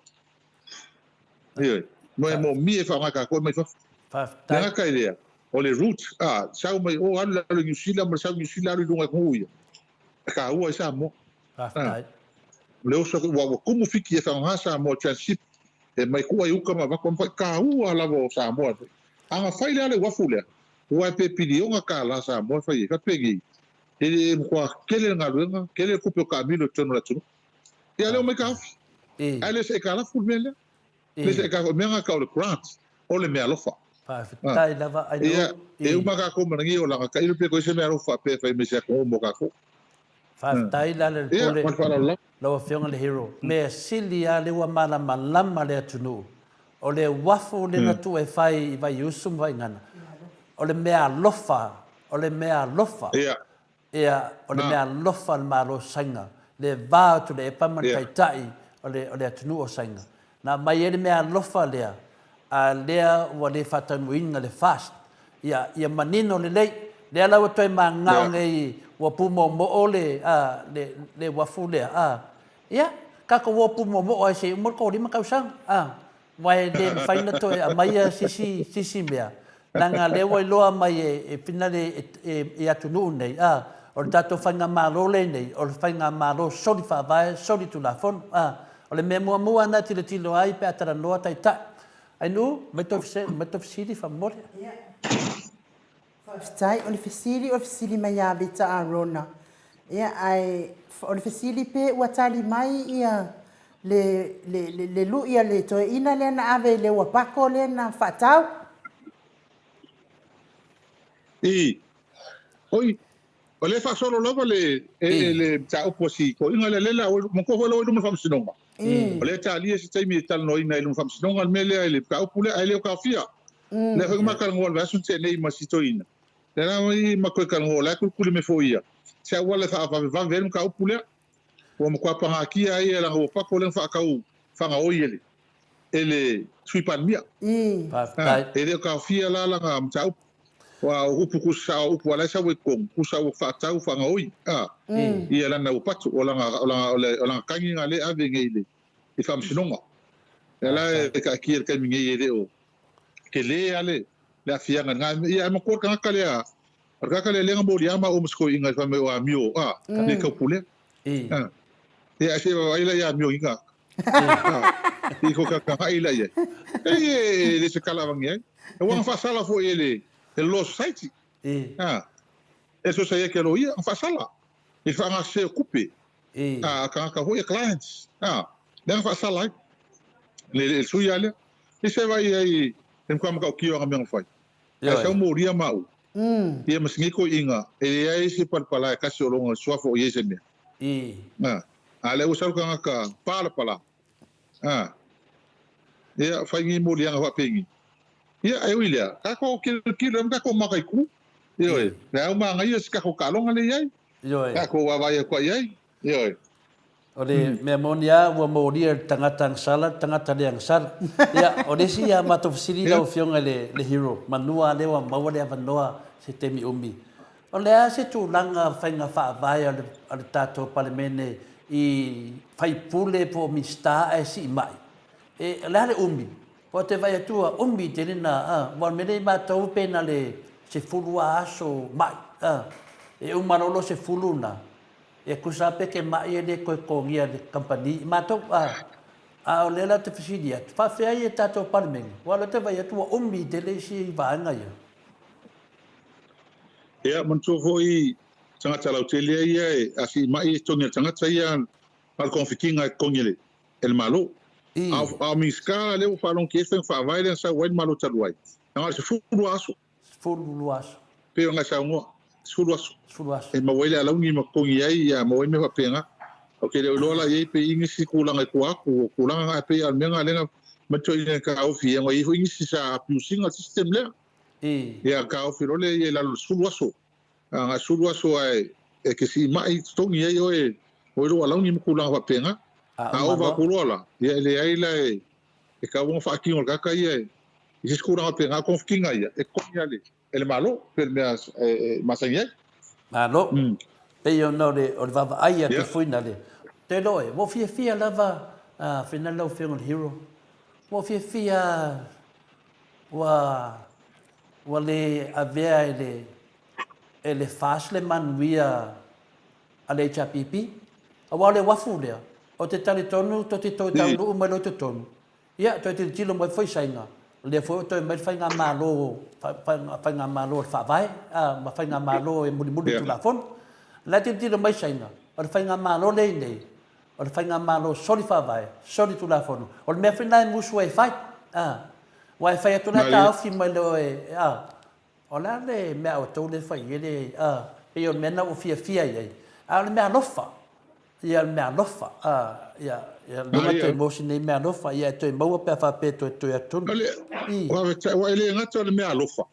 Ioe. Mo e moomia e faaaoga e tatou e mai fafo. Faafetai. Le gata i lea, o le route, a, sau mai o alu i lalo i Niu Sila ma le sau i Niu Sila alu i luga i atunuu ia, e taua ai Samoa. Faafetai. O le oso atu, ua, ua tumu Fiti e faaaoga Samoa tranship e mai tua i uka ma avatu, matua taua lava o Samoa. A na fai lea le uafu lea, ua e pe piliona tala Samoa e fai ai. Faapenei, e le matua tele le galuega, tele le tupe o taamilo i totonu o le atunuu. Ia lea ua mai taofi. Ae le se aitalafu le mea lea. Le se aitalafu, o le mea lena e tau o le grant, o le meaalofa. Faafetai lava Ainuu. Ia, e uma tatou managia o lana tailo pe toe se meaalofa faapea e fai mai se atunuu mo tatou. Faafetai la le Ia, ma le faaaloalo lava. Lau Afioga i le Hero. Mea sili lava lea ua malamalama le atunuu, o le uafu lea na tuu e fai i Vaiusu ma Vaiigana, o le meaalofa, o le meaalofa. Ia. Ia, o le meaalofa a le Malo o Saina, le va o Tuilaepa ma le Taitai o le, o le atunuu o Saina. Na aumai ai le meaalofa lea, a lea ua le faataunuuina le FAST. Ia, ia manino lelei. Lea la ua toe mananao nei ua pumoomoo le, a, le, le uafu lea, a. Ia, tatou o pumoomoo ai se i uma le 35 tausaga, a. Aua e le mafai ona toe aumaia se isi, se isi mea, leaga lea ua iloa mai e, e finale e, e atunuu nei, a, o le tatou faigamalo lenei, o le faigamalo soli faavae, soli tulafono, a. O le mea muamua lena e tilotilo ai pe a talanoa Taitai. Ainuu, mai tou fesili faamolemole. Faafetai. O le fesili, o le fesili mai ia Veta Arona. Ia, ae o le fesili pe ua tali mai ia le, le, le, le lui a le toeaina lea na ave i le uapako lea na faatau? I. Oi. O lea e faasolo lava le le mataupu a si toeaina lea, lea la manatua foi lea ua i luma o le Faamasinoga. O lea e talia se taimi e talanoaina ai i luma o le Faamasinoga le mea lea i le mataupu lea, ae le o taofia. O lea foi na ma talanoa i le vaiaso na tea nei ma si toeaina, lea la ma toe talanoa, o la e kulikuli mai foi ia se auala e faavavevave ai le mataupu lea. Ua matua pagatia ai leaga ua pato lea na faatau faagaoi e le e le Sui Palemia. Faafetai. E le o taofia la lana mataupu. Aua o upu tusa sao, o upu a la e sau ai totonu, tusa ua faatau faagaoi a ia lana ua pato, o lana, o lana, o lana tagi lena lea e ave nei i le Faamasinoga. Lea la e taatia i le taimi nei e le o tele lava le aafiaga i lena mea. Ia ae matua le tagata lea, o le tagata lea lea na molia maua ma si toeaina fai mai o amio a le taupulea. Ia ae se i vaavaai la i amio i tagata. I ko tagata la i ai. E le se tala avane ai. Ua na faasala foi e le Law Society. E Society a loia, na faasala. I le faagasese o tupe a tagata foi ia clients. Lea na faasala ai. Le sui lava lea. I se vaai ai e matua matautia o ana mea na fai. Ae sau molia maua. Ia ma si nei toeaina, e leai se palapala e tasi o lona suafa o i ai se mea. A lea ua sau le tagata palapala. Ia, fai nei moliaga faapeni. Ia, e ui lea, tatou tilotilo ma tatou mataitu. Ioe, le au manaia si tatou taaloga lea i ai. Ioe. Tatou vaavaai atu ai i ai. Ioe. O le mea moni lava ua molia e le tagata agasala le tagata le agasala. Ia, o le isi a matou fesili lau Afioga i le Hero, manua lea ua maua le avanoa se taimi umi. O le a se tulaga faiga faavae a le tatou Palemene i faipule po o Minisita ae sii mai? E, o le a le umi? Aua ou te vaai atu ua umi tele na, a, aua o le mea lea i matou pe na le 10 lava aso mai, a, e uma loa lo 10 na, e tusa lava pe te mai e le toe totogia e le kamupani i matou, a, a o lea la ou te fesili atu, faafefea ai e tatou Palemene? Aua o lea ou te vaai atu ua umi tele isi vaega ia. Ia, manatua foi tagata lautele ia e a sii mai e totogi e le tagata ia na o le togafitiga e totogi e le Malo. A o Minisita lea ua faalogo i ai faiga faavae lea na sau ai le Malo talu ai, na o le 12 aso. 12 aso. Pei ona e saunoa, 10 aso. 10 aso. E maua ai le alauni ma totogi ai, ia maua ai mea faapena. Ou te le o iloa la i ai pe i ai nisi tulaga i tua atu, o tulaga na e pei a o le mea na lea na manatu ai na taofi ai, ona e i ai foi nisi sa abuse ina le system lea. Ia taofi loa lea ia i lalo o le 10 aso. A na 10 aso ae e te siimai totogi ai oe o lou alauni ma tulaga faapena. A ova atu loa la, ia e leai la e tatau ona faatino e le tagata ia i se isi tulaga faapena, o togafitiga ia e totogi lava e le Malo pei o le mea e masani ai. Malo. Pei ona o le vaavaai atu foi na le. Te iloa e, ua ou fiafia lava, fai lau Afioga i le Hero, ua ou fiafia Ua ua le avea e le e le FAST le manuia a le HRPP. Aua o le uafu lea, ou te talitonu tou te toe taunuu mai loa i totonu, ia toe tilotilo mai foi Saina, o lea foi ua toe mai le faigamalo faigamalo a le Faavae a, ma faigamalo e mulimuli i le Tulafono. O la e tilotilo mai Saina, o le faigamalo lea i inei, O le faigamalo soli faavae, soli tulafono. O le mea foi lena e musu ai e fai. A. Aua e fai atu la e taofi mai loa e, a. O le a le mea a outou lea e fai ai le, a. Pei o le mea lena ua ou fiafia i ai. A o le mea alofa. Ia, o le mea alofa. A, ia, ia, lona toe maua si nei mea alofa, ia e toe maua pe a faapea e toe toe atu tonu. I. Ua e le gata o le mea alofa.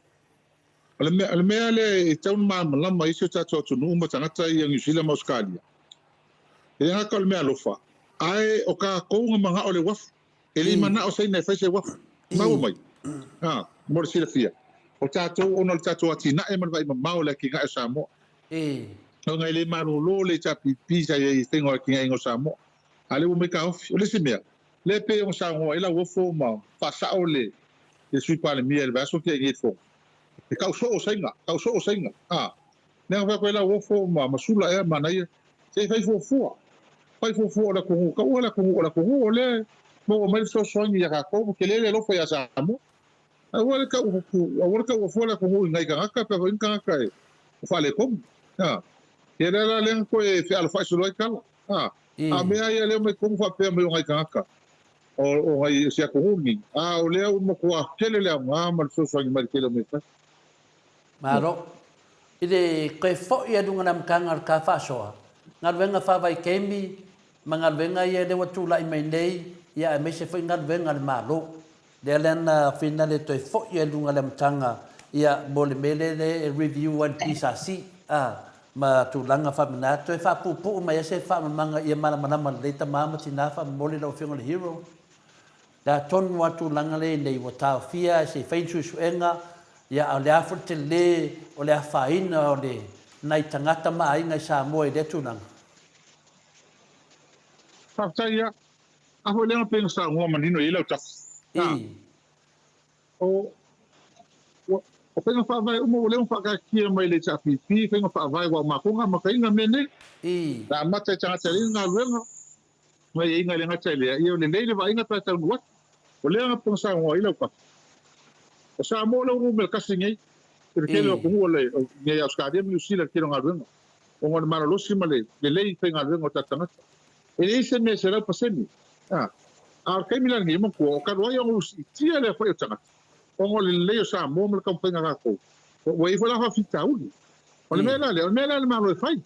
O le mea, o le mea lea e tatau ona malamalama ai si o tatou atunuu ma tagata ia o Niu Sila ma Ausetalia, e le gata o le mea alofa, ae o tatou na manao i le uafu. E le i manao Saina e fai se uafu. Maua mai? A, mo le silafia, o tatou ona o le tatou atinae ma le vaai mamao i le atinae o Samoa. Ona e le malolo le HRPP sa i ai i le faiga o atinaeina o Samoa. A o lea ua omai taofi. O le isi mea, lea e pei ona saunoa ai Lauofo ma faasao le le Sui Palemia i le vaiaso tea nei i le Fono, e tau soo Saina, tau soo Saina. A, lea na fai atu ai Lauofo ma Masula ea manaia, se i fai fuafua, fai fuafua o le atunuu, taua le atunuu o le atunuu, o lea e maua mai le fesoasoani ia tatou, ua tele le alofa ia Samoa. Aua le tau, aua le taua fua le atunuu i nai tagata, pe a foi ni tagata e faaletonu. A, ia lea la lea na toe fealofai solo ai tala. A, a mea ia lea omai tonu faapea mai o nai tagata, o nai si atunuu lenei, a o lea ua matua tele le aoga ma le fesoasoani mai i le tele o mea e fai. Malo. I le toe fo'i a luga o le amataga o le ta faasoa, galuega faavaitaimi ma galuega ia lea ua tulai mai nei, ia aemaise foi galuega a le Malo. Lea la na finale toe fo'i ai i luga o le amataga ia mo le mea lea e review ai le PSC a ma tulaga faapena toe faapuupuu mai ai se faamalamalamaga ia malamalama lelei tama ma tina faamolemole lau Afioga i le Hero. Le a tonu lava tulaga lea i inei ua taofia ae se i fai ni suesuega ia a o le a foi le tele o le afaina o le nai tagata ma aiga i Samoa i lea tulaga? Faafetai ia. A foi lea na pei ona saunoa manino i ai Lautafi. I. O, o faiga faavae uma ua leva ona faataatitia mai le HRPP, faiga faavae aua o matou na amataina mea nei. I. Na amata e tagata e leai ni galuega, na iaiga e le gata i lea, ia lelei le vaaiga pe a taunuu atu. O lea na pei ona saunoa ai Lautafi. O Samoa lea ua numera tasi nei i le tele o atunuu o le, nei Ausetalia ma Niu Sila i le tele o galuega, ona o le malolosi ma le lelei faigaluega o tatou tagata. E leai se mea e 100%. A, a o le taimi la lenei, manatua, o talu ai ona ua siitia le aofai o tagata, ona o le lelei o Samoa ma le taumafaiga a tatou, ua i ai foi la faafitauli. O le mea la lea, o le mea lea a le Malo e fai,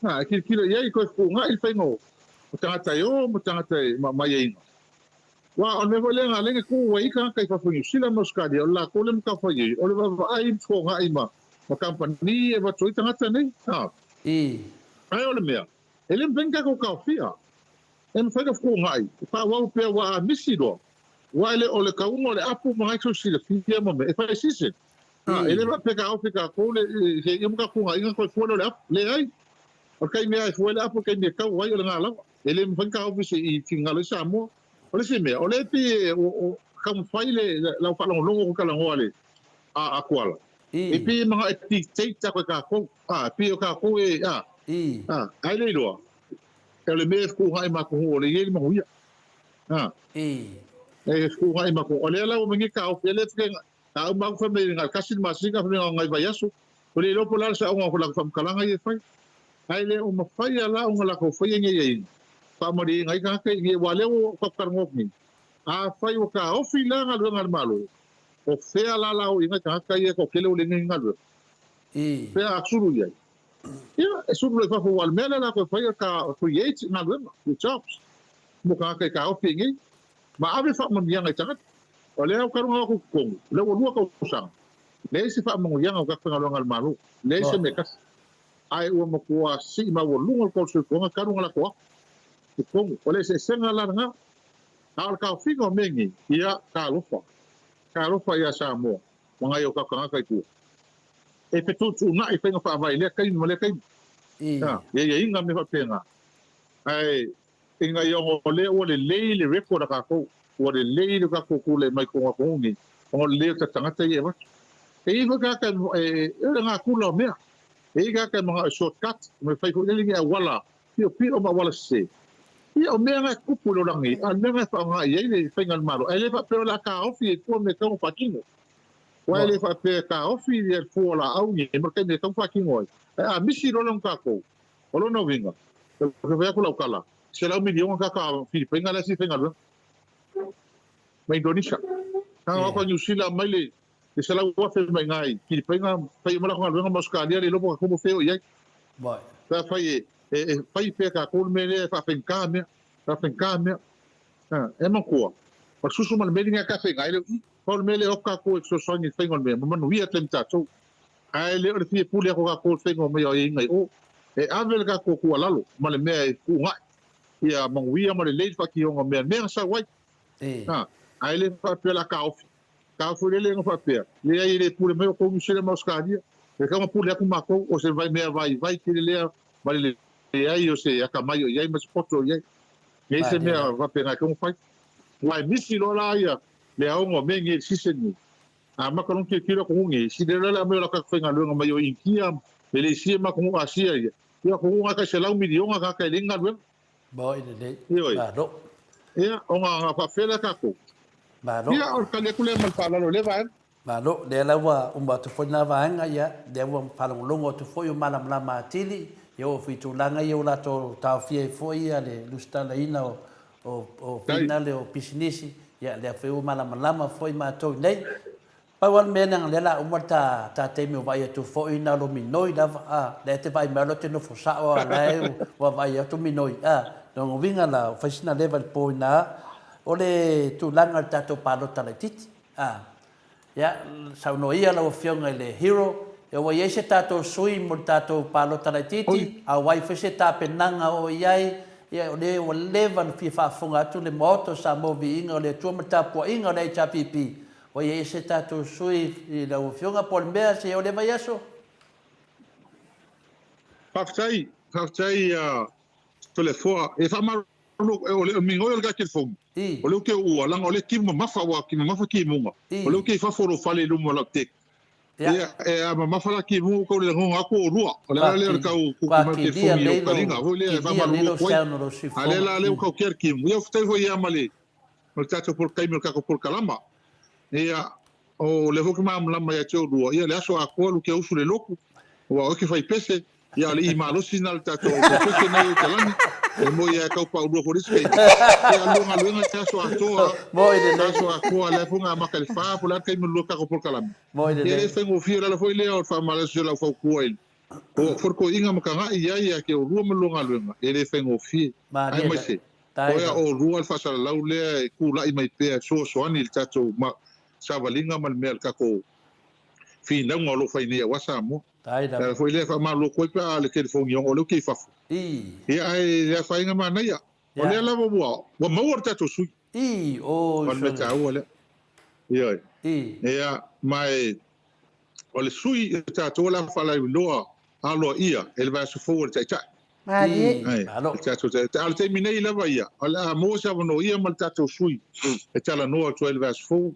a, e tilotilo i ai, toe fetuunai le faiga o tagata e o ma tagata e ma aiaiga. Aua o le mea foi lea na ala ai ona tuu ai tagata i fafo i Niu Sila ma Ausetalia, o le latou lea matafaioi, o le vaavaai ma fetuunai ma kamupani e avatu ai tagata nei. A, ae o le mea, E le mafai ona tatou taofia. E mafai ona fetuunai, e faaauau pea aua a misi loa, aua e le o le tauga o le apu ma nai silafia ma mea, e fai season. A, e le faapea e taofi e tatou le, se i uma tatou fetuunaiga ona toe fua lea o le apu. Leai. O le taimi lava e fua ai le apu, o le taimi e tau ai, o lena lava. E le mafai ona taofi se i finagalo ai Samoa. O le isi mea, o lea e pei e taumafai le lau faalogologo ua talanoa le a Tuala, e pei e manao e dictate atu e tatou, a, e pei o tatou e, a, a, ai le iloa, o le mea e fetuunai ma atunuu o lea e i ai le manuia. A, e fetuunai ma atunuu, o lea la ua mani taofi, e le fetuunai, a uma atu fai mai na o le tasi le masina, fai mai na o nai vaiaso, ua le iloa po o le a le saoga o latou faamatalaga ia e fai. Ae le o mafai lava la ona latou faia ni aiaiga, faamalieina ai tagata i inei, aua o lea ua tatou talanoa atu nei, afai ua taofi la galuega a le Malo, o fea la la o i ai tagata ia e toatele ua leai ni galuega? Fea a sulu i ai? Ia, e sulu loa i fafo, aua o le mea lea latou e faia, e create galuega, jobs, mo tagata e taofi i inei, ma ave faamanuiaga i tagata. O lea ou te alu atu i totonu, o lea ua lua tausaga, leai se faamanuiaga o tagata faigaluega a le Malo, leai se mea e tasi. Ae ua matua sii maualuga le tau soifuaga talu ona latou afu i totonu. O le eseesega la lena. A o le taofiga o mea nei, ia, talofa, talofa ia Samoa ma nai o tatou tagata i tua. E fetuutuunai faiga faavae i lea taimi ma lea taimi. A, i aiaiga ma mea faapena. Ae Ina ia ona o lea ua lelei le record a tatou, ua lelei le tatou tulai mai totonu o atunuu nei, ona o le lelei o tatou tagata ia e avatu. E i ai foi tagata e, o le natura o mea, e i ai tagata e manao e short cut, e fai foi lele ni auala piopio ma auala sese. Ia, o mea na e tupu i le olaga nei, a o le mea na e faaaoga i ai le faiga a le Malo, ae le faapea o le a taofi ai fua mea e tatau ona faatino. Aua e le faapea e taofi le fua o laau nei ma le taimi e tatau ona faatino ai. Ae a misi loa lona tatou, O lona uiga, ou te fai atu lau tala, 100 miliona tagata Filipaina la e fia faigaluega ma Indonesia. Na o atu a Niu Sila aumai le 100,000 mai ina i Filipaina fai uma latou galuega ma Ausetalia le iloa po o tatou mo fea o i ai. Pe afai e fai pea e tatou le mea lea e faafaigata mea, faafaigata mea. E manatua, o le susu ma le meli lena e tafe ai le i. Pau le mea lea e o atu tatou e fesoasoani i le faiga o le mea ma manuia taimi tatou. Ae le o le fia pule atu tatou i le faiga o mea o aiaiga i o. E ave le tatou tuualalo ma le mea e fetuunai ia manuia ma lelei le faatinoga o mea, mea na sau ai. Ae le faapea o le a taofi. Taofi o lele na faapea, leai e le pule mai outou Niu Sila ma Ausetalia, e tatau ona pule atu matou, o se mea vaivai tele lea ma le leai o se atamai o i ai ma se poto o i ai. Leai se mea faapena e tatau ona fai. Aua e misi loa la ia le aoga o mea nei i le season nei, Amata loa ona tilotilo atunuu nei, sili loa le aumai o latou faigaluega mai o Initia, Meleisia ma atunuu Asia ia, ia atunuu na tai 100 miliona tagata e leai ni galuega. Moi lelei. Ioe. Malo. Ia, ona na faapefea lea tatou. Malo. Ia, o le tali atu lea ma le faaaloalo i lea vaega. Malo. Lea la ua uma atu foi lena vaega, ia, lea ua faalogologo atu foi ua malamalama atili, ia oo foi i tulaga ia ua latou taofia ai foi ia le lusitalaina o o finale o pisinisi, ia lea foi ua malamalama foi matou i nei. Pau lava le mea leaga lea la uma le ta ta taimi o vaai atu foi na lo minoi lava a, lea e te vaai mai lo te nofo sao a la e ua vaai atu minoi a. Lona uiga la ua fai sina leva i le po ina o le tulaga o le tatou palota laitiiti a. Ia saunoa ia lau afioga i le Hero ia ua i ai se tatou sui mo le tatou palota laitiiti a ua ai foi se tapenaga o i ai ia o lea ua leva ona fia faafofoga atu le Maota o Samoa Viiga o le Atua ma le tapuaiga o le HRPP Ua i ai se tatou sui i lau Afioga po o le mea se o lea vaiaso? Faafetai, faafetai Toleafoa. E faamalulu, o le migoi o le ka telefoni, o lea ou te uua, leaga o lea e timu mamafa, ua timu mamafa timuga. O lea ou te i fafo o lou fale i luma o lau deck. Ia, e a mamafa la timuga ua tau le lagona atu o oulua. O le ala lea o le tau tuutuu mai o le telefoni i lou taliga foi lea e faamalulu atu ai. A o lea la lea ua tau tea le timu. Ia faafetai foi ia ma le o le tatou taimi o le tatou polokalama. Ia, o lea foi ou te malamalama ia te oulua, ia le aso atoa lu te usu i le lotu, aua o oe e te fai pese, ia o le i malosi lena o le tatou poloketi lenei e Utalagi, e moi lava e tau paulua foi le isi taimi. Ia, o le lua galuega i le aso atoa, le aso atoa, lea foi na amata i le fa po o le a le taimi o le lua tatou polokalame. Ia e le faigofie, o le ala foi lea o le faamalosi o lau fautua i o foletoiga ma tagai i ai ia te oulua ma le lua galuega, e le faigofie. Aemaise, o ea oulua le faasalalau lea e tulai mai pea e fesoasoani i le tatou savaliga ma le mea o le tatou finauga o lo o fai nei aua Samoa. O le ala foi lea e faamalulu atu ai pe a le telefoni ona o lea ou te i fafo. Ia ae le afaina manaia. O lea lava ua maua le tatou sui. O le mea taua lea. Ioe. Ia ma e O le sui o tatou o le a faalauiloa aloaia e le vaiaso fou a le Taitai. Malie. Malo. A o le taimi nei lava ia, o le a maua se avanoa ia ma le tatou sui e talanoa atu ai i le vaiaso fou.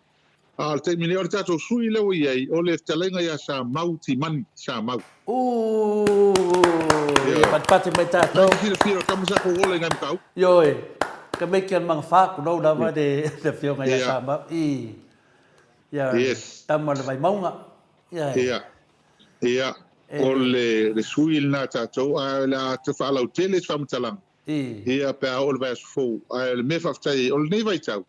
A o le taimi nei, o le tatou sui lea ua i ai, o le fetalaiga ia Samau Timani Samau. Ooh, ia patipati mai tatou. Nai te silafia, o tama sa kou ola i ngai mataupu. Ioe, tamaiti a le Magafa, tulou lava le afioga ia Samau. I. Ia, Yes. tama le Vaimauga. Ia. Ia. Ia. O le, le sui lena a tatou, ae o le a te faalautele se faamatalaga. I. Ia, pe a oo i le vaiaso fou. Ae o le mea faafetai ai, o lenei vaitau,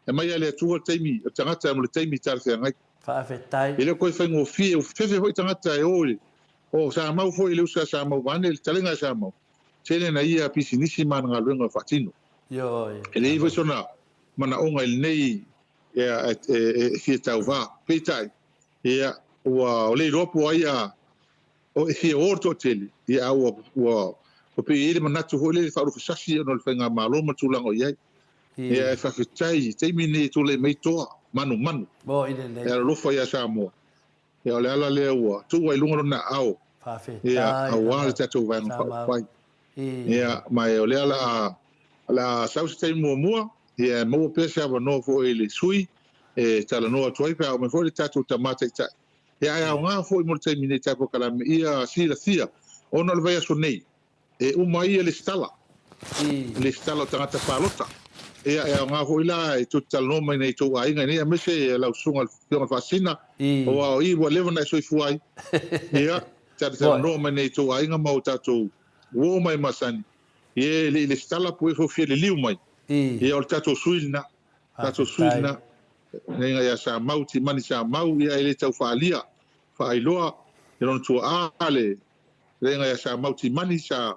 e aumai lava e le Atua le taimi o le tagata mo le taimi talafeagai. Faafetai. E le o toe faigofie, ua fefe foi tagata e o i, o Samau foi, le uso ia Samau vaeane le talega a Samau, tele na ia pisinisi ma ana galuega o faatino. Ioe. E leai foi sona manaoga i lenei ia, e fia tauva. Peitai, ia, ua o le iloa po o ai a, o e fia o le toatele, ia, a ua, ua, ua pei e i ai le manatu foi lele faaulufasasi ona o le faigamalo ma le tulaga o i ai. Ia, e faafetai i taimi nei e tulai mai toa manumanu e alolofa ia Samoa. Ia, o le ala lea ua tuu ai i luga lona aao, ia, aua le tatou Vaega Faaupufai. Ia, ma o lea o le a, o le a sau se taimi muamua, ia, e maua pea se avanoa foi i le sui e talanoa atu ai pe a oo mai foi le tatou Tama Taitai. Ia, ae aoga foi mo le taimi nei tatou kalame ia silafia, ona o le vaiaso nei, E uma ai ia lesitala, lesitala o tagata palota. Ia, e aoga foi la e tou te talanoa mai nei i tou aiga i nei, aemaise lau susuga i le Afioga i le Faasina, aua o i ua leva ona e soifua ai. Ia, talatalanoa mai nei i tou aiga ma o tatou uo ma e masani, ia e le i lesitala po o e fia liliu mai. Ia, o le tatou sui lena, tatou sui lena, Fetalaiga ia Samau, Timani Samau, ia e le tau faaalia, faailoa i lona tuaa le Fetalaiga ia Samau Timani sa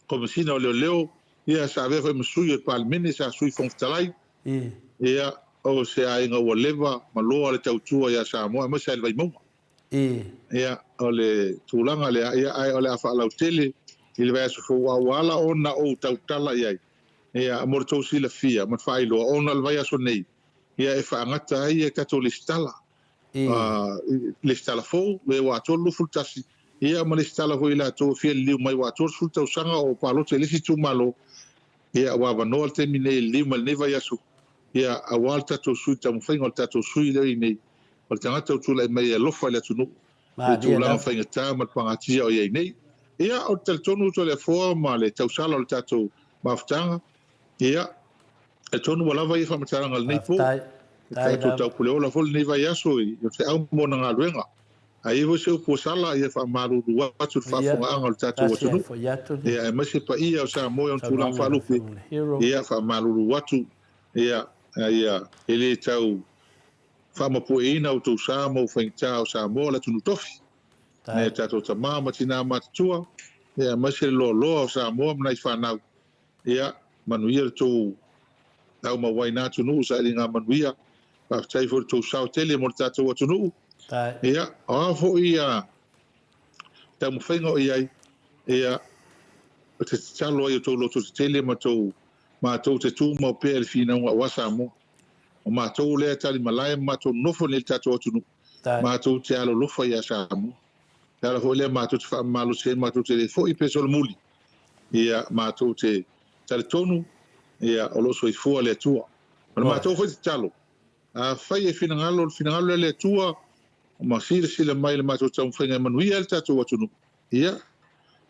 Komesina o Leoleo, ia sa avea foi ma sui o le Palemene, sa Sui Fofoga Fetalai, ia o se aiga ua leva ma loa le tautua ia Samoa aemaise lava i le Vaimauga. Ia o le tulaga lea, ia ae o le a faalautele i le vaiaso fou a ua ala ona ou tautala i ai, ia mo le tou silafia ma le faailoa ona o le vaiaso nei, ia e faagata ai ia tatou lesitala. Lesitala fou, e ua atoa le 21, ia ma lesitala foi i latou e fia liliu mai ua atoa le 10 tausaga o palota i le isi itumalo, ia ua avanoa le taimi nei e liliu mai lenei vaiaso, ia aua le tatou sui taumafaiga o le tatou sui lea e i nei, o le tagata ua tulai mai e alofa i le atunuu i le tulaga faigata ma le pagatia o i ai nei. Ia, ou te talitonu Toleafoa ma le tausala o le tatou mafutaga, ia, Talitonu ua lava ia faamatalaga o lenei po. E tatou taupuleola foi lenei vaiaso i le feau ma ona galuega. A i ai foi se upu ua sala, ia faamalulu atu i le faafofogaaga o le tatou atunuu, ia aemaise paia o Samoa i ona tulaga faalupe, ia faamalulu atu, ia, ia e le tau. Faamapueina outou sa ma ou faigata o Samoa le atunuu tofi. Nai o tatou tama ma tina matutua, ia aemaise le loaloa o Samoa ma nai fanau. Ia, manuia le tou aumauai na atunuu sailiga manuia. Faafetai foi i le tou sao tele mo le tatou atunuu. Ia, o a foi ia taumafaiga o i ai, ia, ou te tatalo ai i outou loto tetele ma tou matou te tumau pea i le finauga aua Samoa. O matou lea e talimalae ma matou nonofo nei i le tatou atunuu, matou te alolofa ia Samoa. O le ala foi lea matou te faamamalosi ai, matou te le foi pe solomuli, ia matou te talitonu ia o lo o soifua le Atua. O le matou foi tatalo, afai e finagalo, o le finagalo lea o le Atua ma silasila mai i le matou taumafaiga e manuia ai le tatou atunuu, ia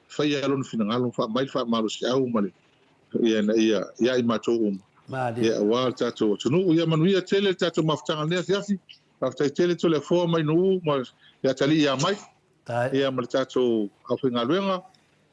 faia lona finagalo ma faamai le faamalosiau ma le ia ina ia ia i matou uma. Ia aua le tatou atunuu. Ia manuia tele le tatou mafutaga i lenei afiafi. Faafetai tele Toleafoa mai Nuu ma le atalii ia Mike. Ia ma le tatou aufaigaluega.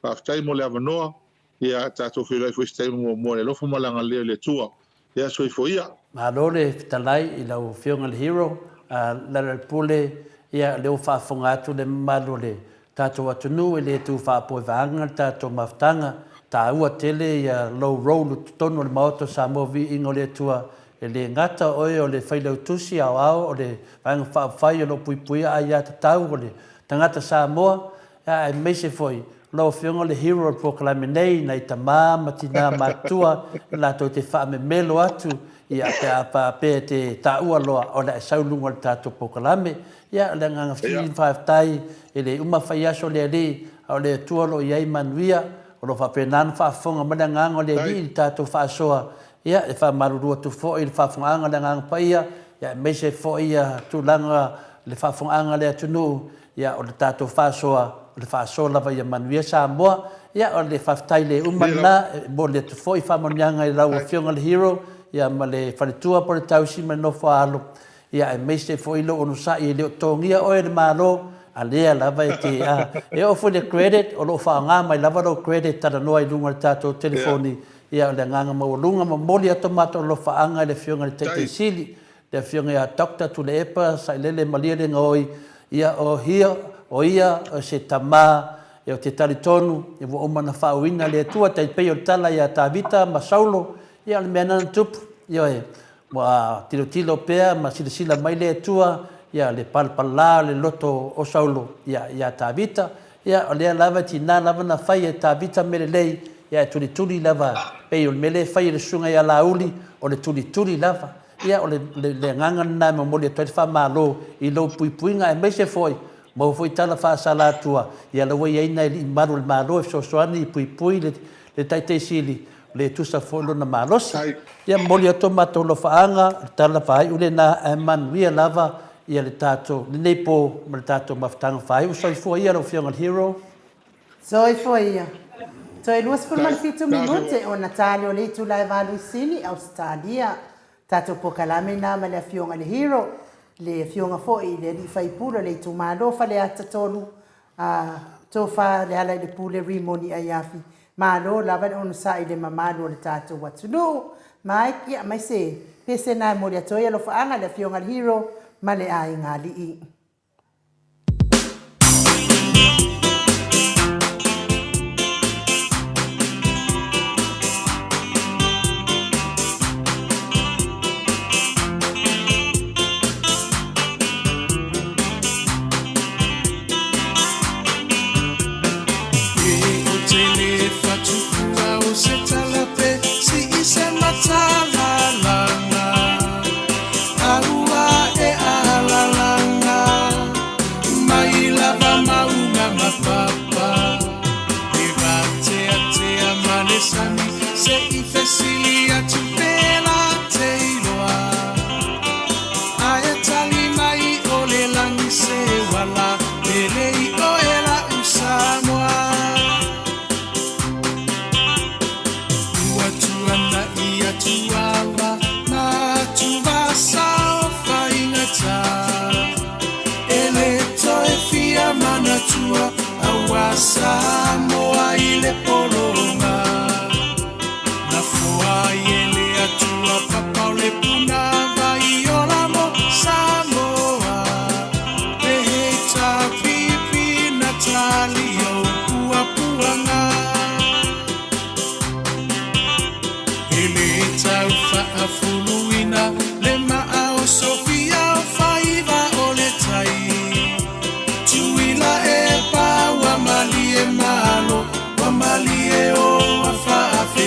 Faafetai mo le avanoa. Ia tatou feiloai foi i se taimi muamua i le alofa ma le agalelei o le Atua. Ia soifua ia. Malo le fetalai i lau Afioga i le Hero, Lealailepule, ia lea ua faafofoga atu le mamalu o le tatou atunuu e le tu faapoevaanga le tatou mafutaga, taua tele ia lou role i totonu o le Maota o Samoa Viiga o le Atua, e le gata oe o le Failautusi Aoao o le Vaega Faaupufai o lo o puipuia aiatatau o le tagata Samoa, aemaise foi lau Afioga o le hero o le polokalame nei, nai tama ma tina matutua latou te faamemelo atu ia pe a faapea e te taua loa o le a e sau i luga o le tatou polokalame. Ia o le agaga fesili ma faafetai e le uma fai aso le Alii a o le Atua o lo o i ai manuia o lo o faapena ona faafofoga mai le agaga o le Alii i le tatou faasoa. Ia e faamalulu atu foi i le faafofogaaga a le Agaga Paia ia aemaise foi ia tulaga le faafofogaaga a le atunuu. Ia, o le tatou faasoa, o le faasoa lava ia manuia Samoa. Ia, o le faafetai le uma lena, e momoli atu foi faamanuiaga i lau Afioga i le Hero, ia ma le faletua po o le tausi ma le nofo a alo, ia aemaise foi lou onosai e le o totogia oe e le Malo, a lea lava e te, a, e oo foi i le credit, o lo o faaaoga mai lava lou credit e talanoa i luga o le tatou telefoni. Ia, o le agaga maualuga, momoli atu matou alofaaga i le Afioga i le Taitai Sili, le Afioga ia Doctor Tuilaepa Sailele Malielegaoi, ia o ia, o ia o se tama e o te talitonu ua uma ona faauuina e le Atua, tai pei o le tala ia Tavita ma Saulo, ia o le mea lena na tupu, ioe, ua tilotilo pea ma silasila mai le Atua, ia le palapala o le loto o Saulo ia, ia Tavita, ia o lea lava e tiga lava ona fai e Tavita mea lelei, ia e tulituli lava, pei o le mea lea e fai e le susuga ia Laauli, o le tulituli lava. Ia, o le agaga lena e momoli atu ai le faamalo i lou puipuiga aemaise foi maua foi tala faasalatua, ia la ua i ai nai alii mamalu o le Malo e fesoasoani e puipui le Taitai Sili, le tusa foi lona malosi. Ia, momoli atu o matou alofaaga, o le tala faaiu lena, ae manuia lava ia le tatou, lenei po ma le tatou mafutaga faaiu. Soifua ia lau Afioga i le Hero. Soifua ia. Toe 27 minute ona tali o le itula e 8 i Sini, Ausetalia. Tatou polokalame na ma le Afioga i le Hero, le Afioga foi i le Alii Faipule o le itumalo Faleata 3, a Tofa Lealailepule Rimoni Aiafi. Malo lava le onosai i le mamalu o le tatou atunuu. Mike, ia aemaise pese na e momoli atu ai alofaaga i le Afioga i le Hero ma le aiga alii.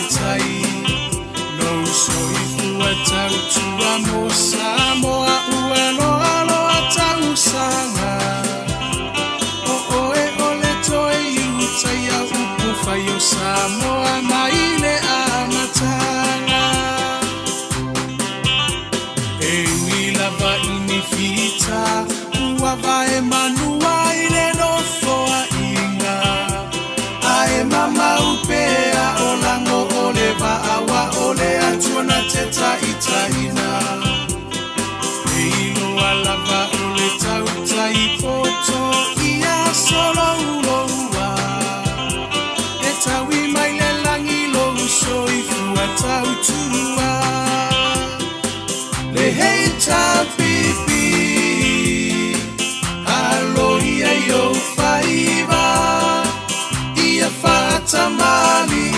faafetai Lou soifua tautua mo Samoa Ua loaloa tausaga O oe o le toe iutaia upu fai o Samoa mai le amataga E ui lava i ni fita ua vae manua i le nofoaiga Ae mamau pea o lago o le vaa ua o le Atua na te taitaiina E iloa lava o le tautai poto ia solouloua E taui mai le lagi lou soifua tautua Le HRPP Aloia i ou faiva Ia faatamalii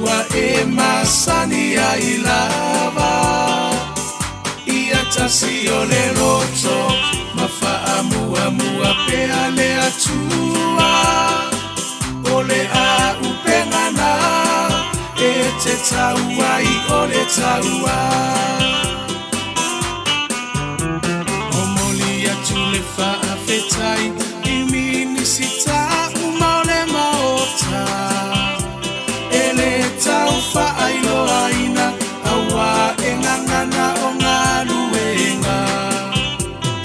Ua e masani ai lava Ia tasi o le loto Ma faamuamua pea le Atua O le auupega na E te tau ai o le taua Momoli atu le faafetai i Minisita uma o le Maota E le tau faailoaina auā e gagana o galuega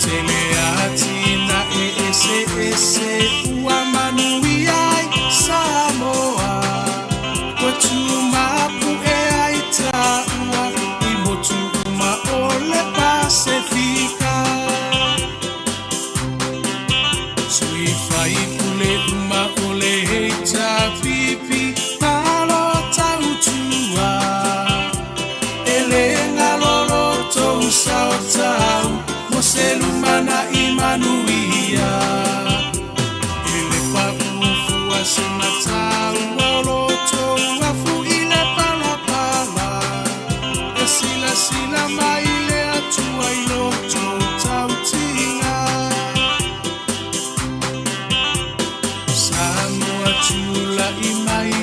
Tele atinae eseese ua manuia ai Samoa Ua tumapu'e ai taua i motu uma o le Pasefika Sui faipule uma o le HRPP malo tautua E le galo lo tou sao tau mo se lumanai manuia E le paʻu fua se mataua o lo tou afu i le palapala E silasila mai le Atua i lo tou tautiga Samoa tulai mai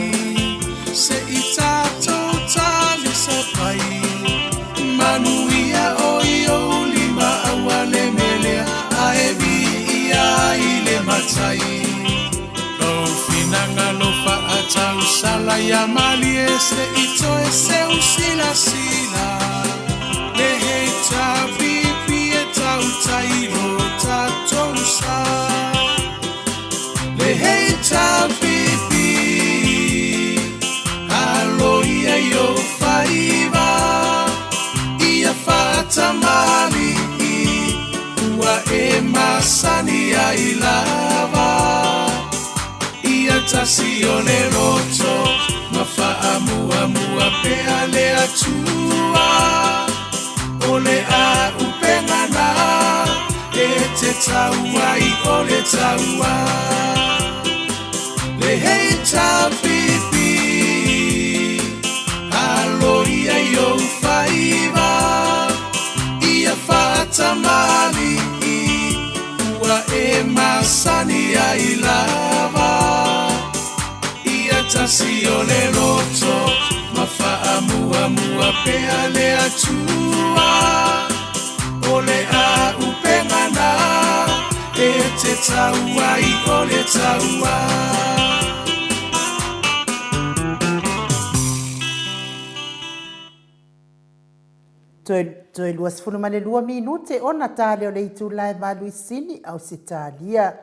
se i tatou talisapai Manuia o i ou lima aua le melea ae viia ai le Matai Lou finagalo faatausala ia malie se i toe seusilasila Le HRPP e tautai lo tatou sa Le HRPP Aloia i ou faiva Ia faatamalii Ua e masani ai lava Ia tasi o le loto Ma faamuamua pea le Atua O le auupega na E te tau ai o le taua Le HRPP Aloia i ou faiva Ia faatamalii Ua e masani ai lava Ia tasi o le loto Ma faamuamua pea le Atua O le auupega na E te tau ai o le taua Toe, toe 22 minute ona ta lea o le itula e 8 i Sini, Ausetalia.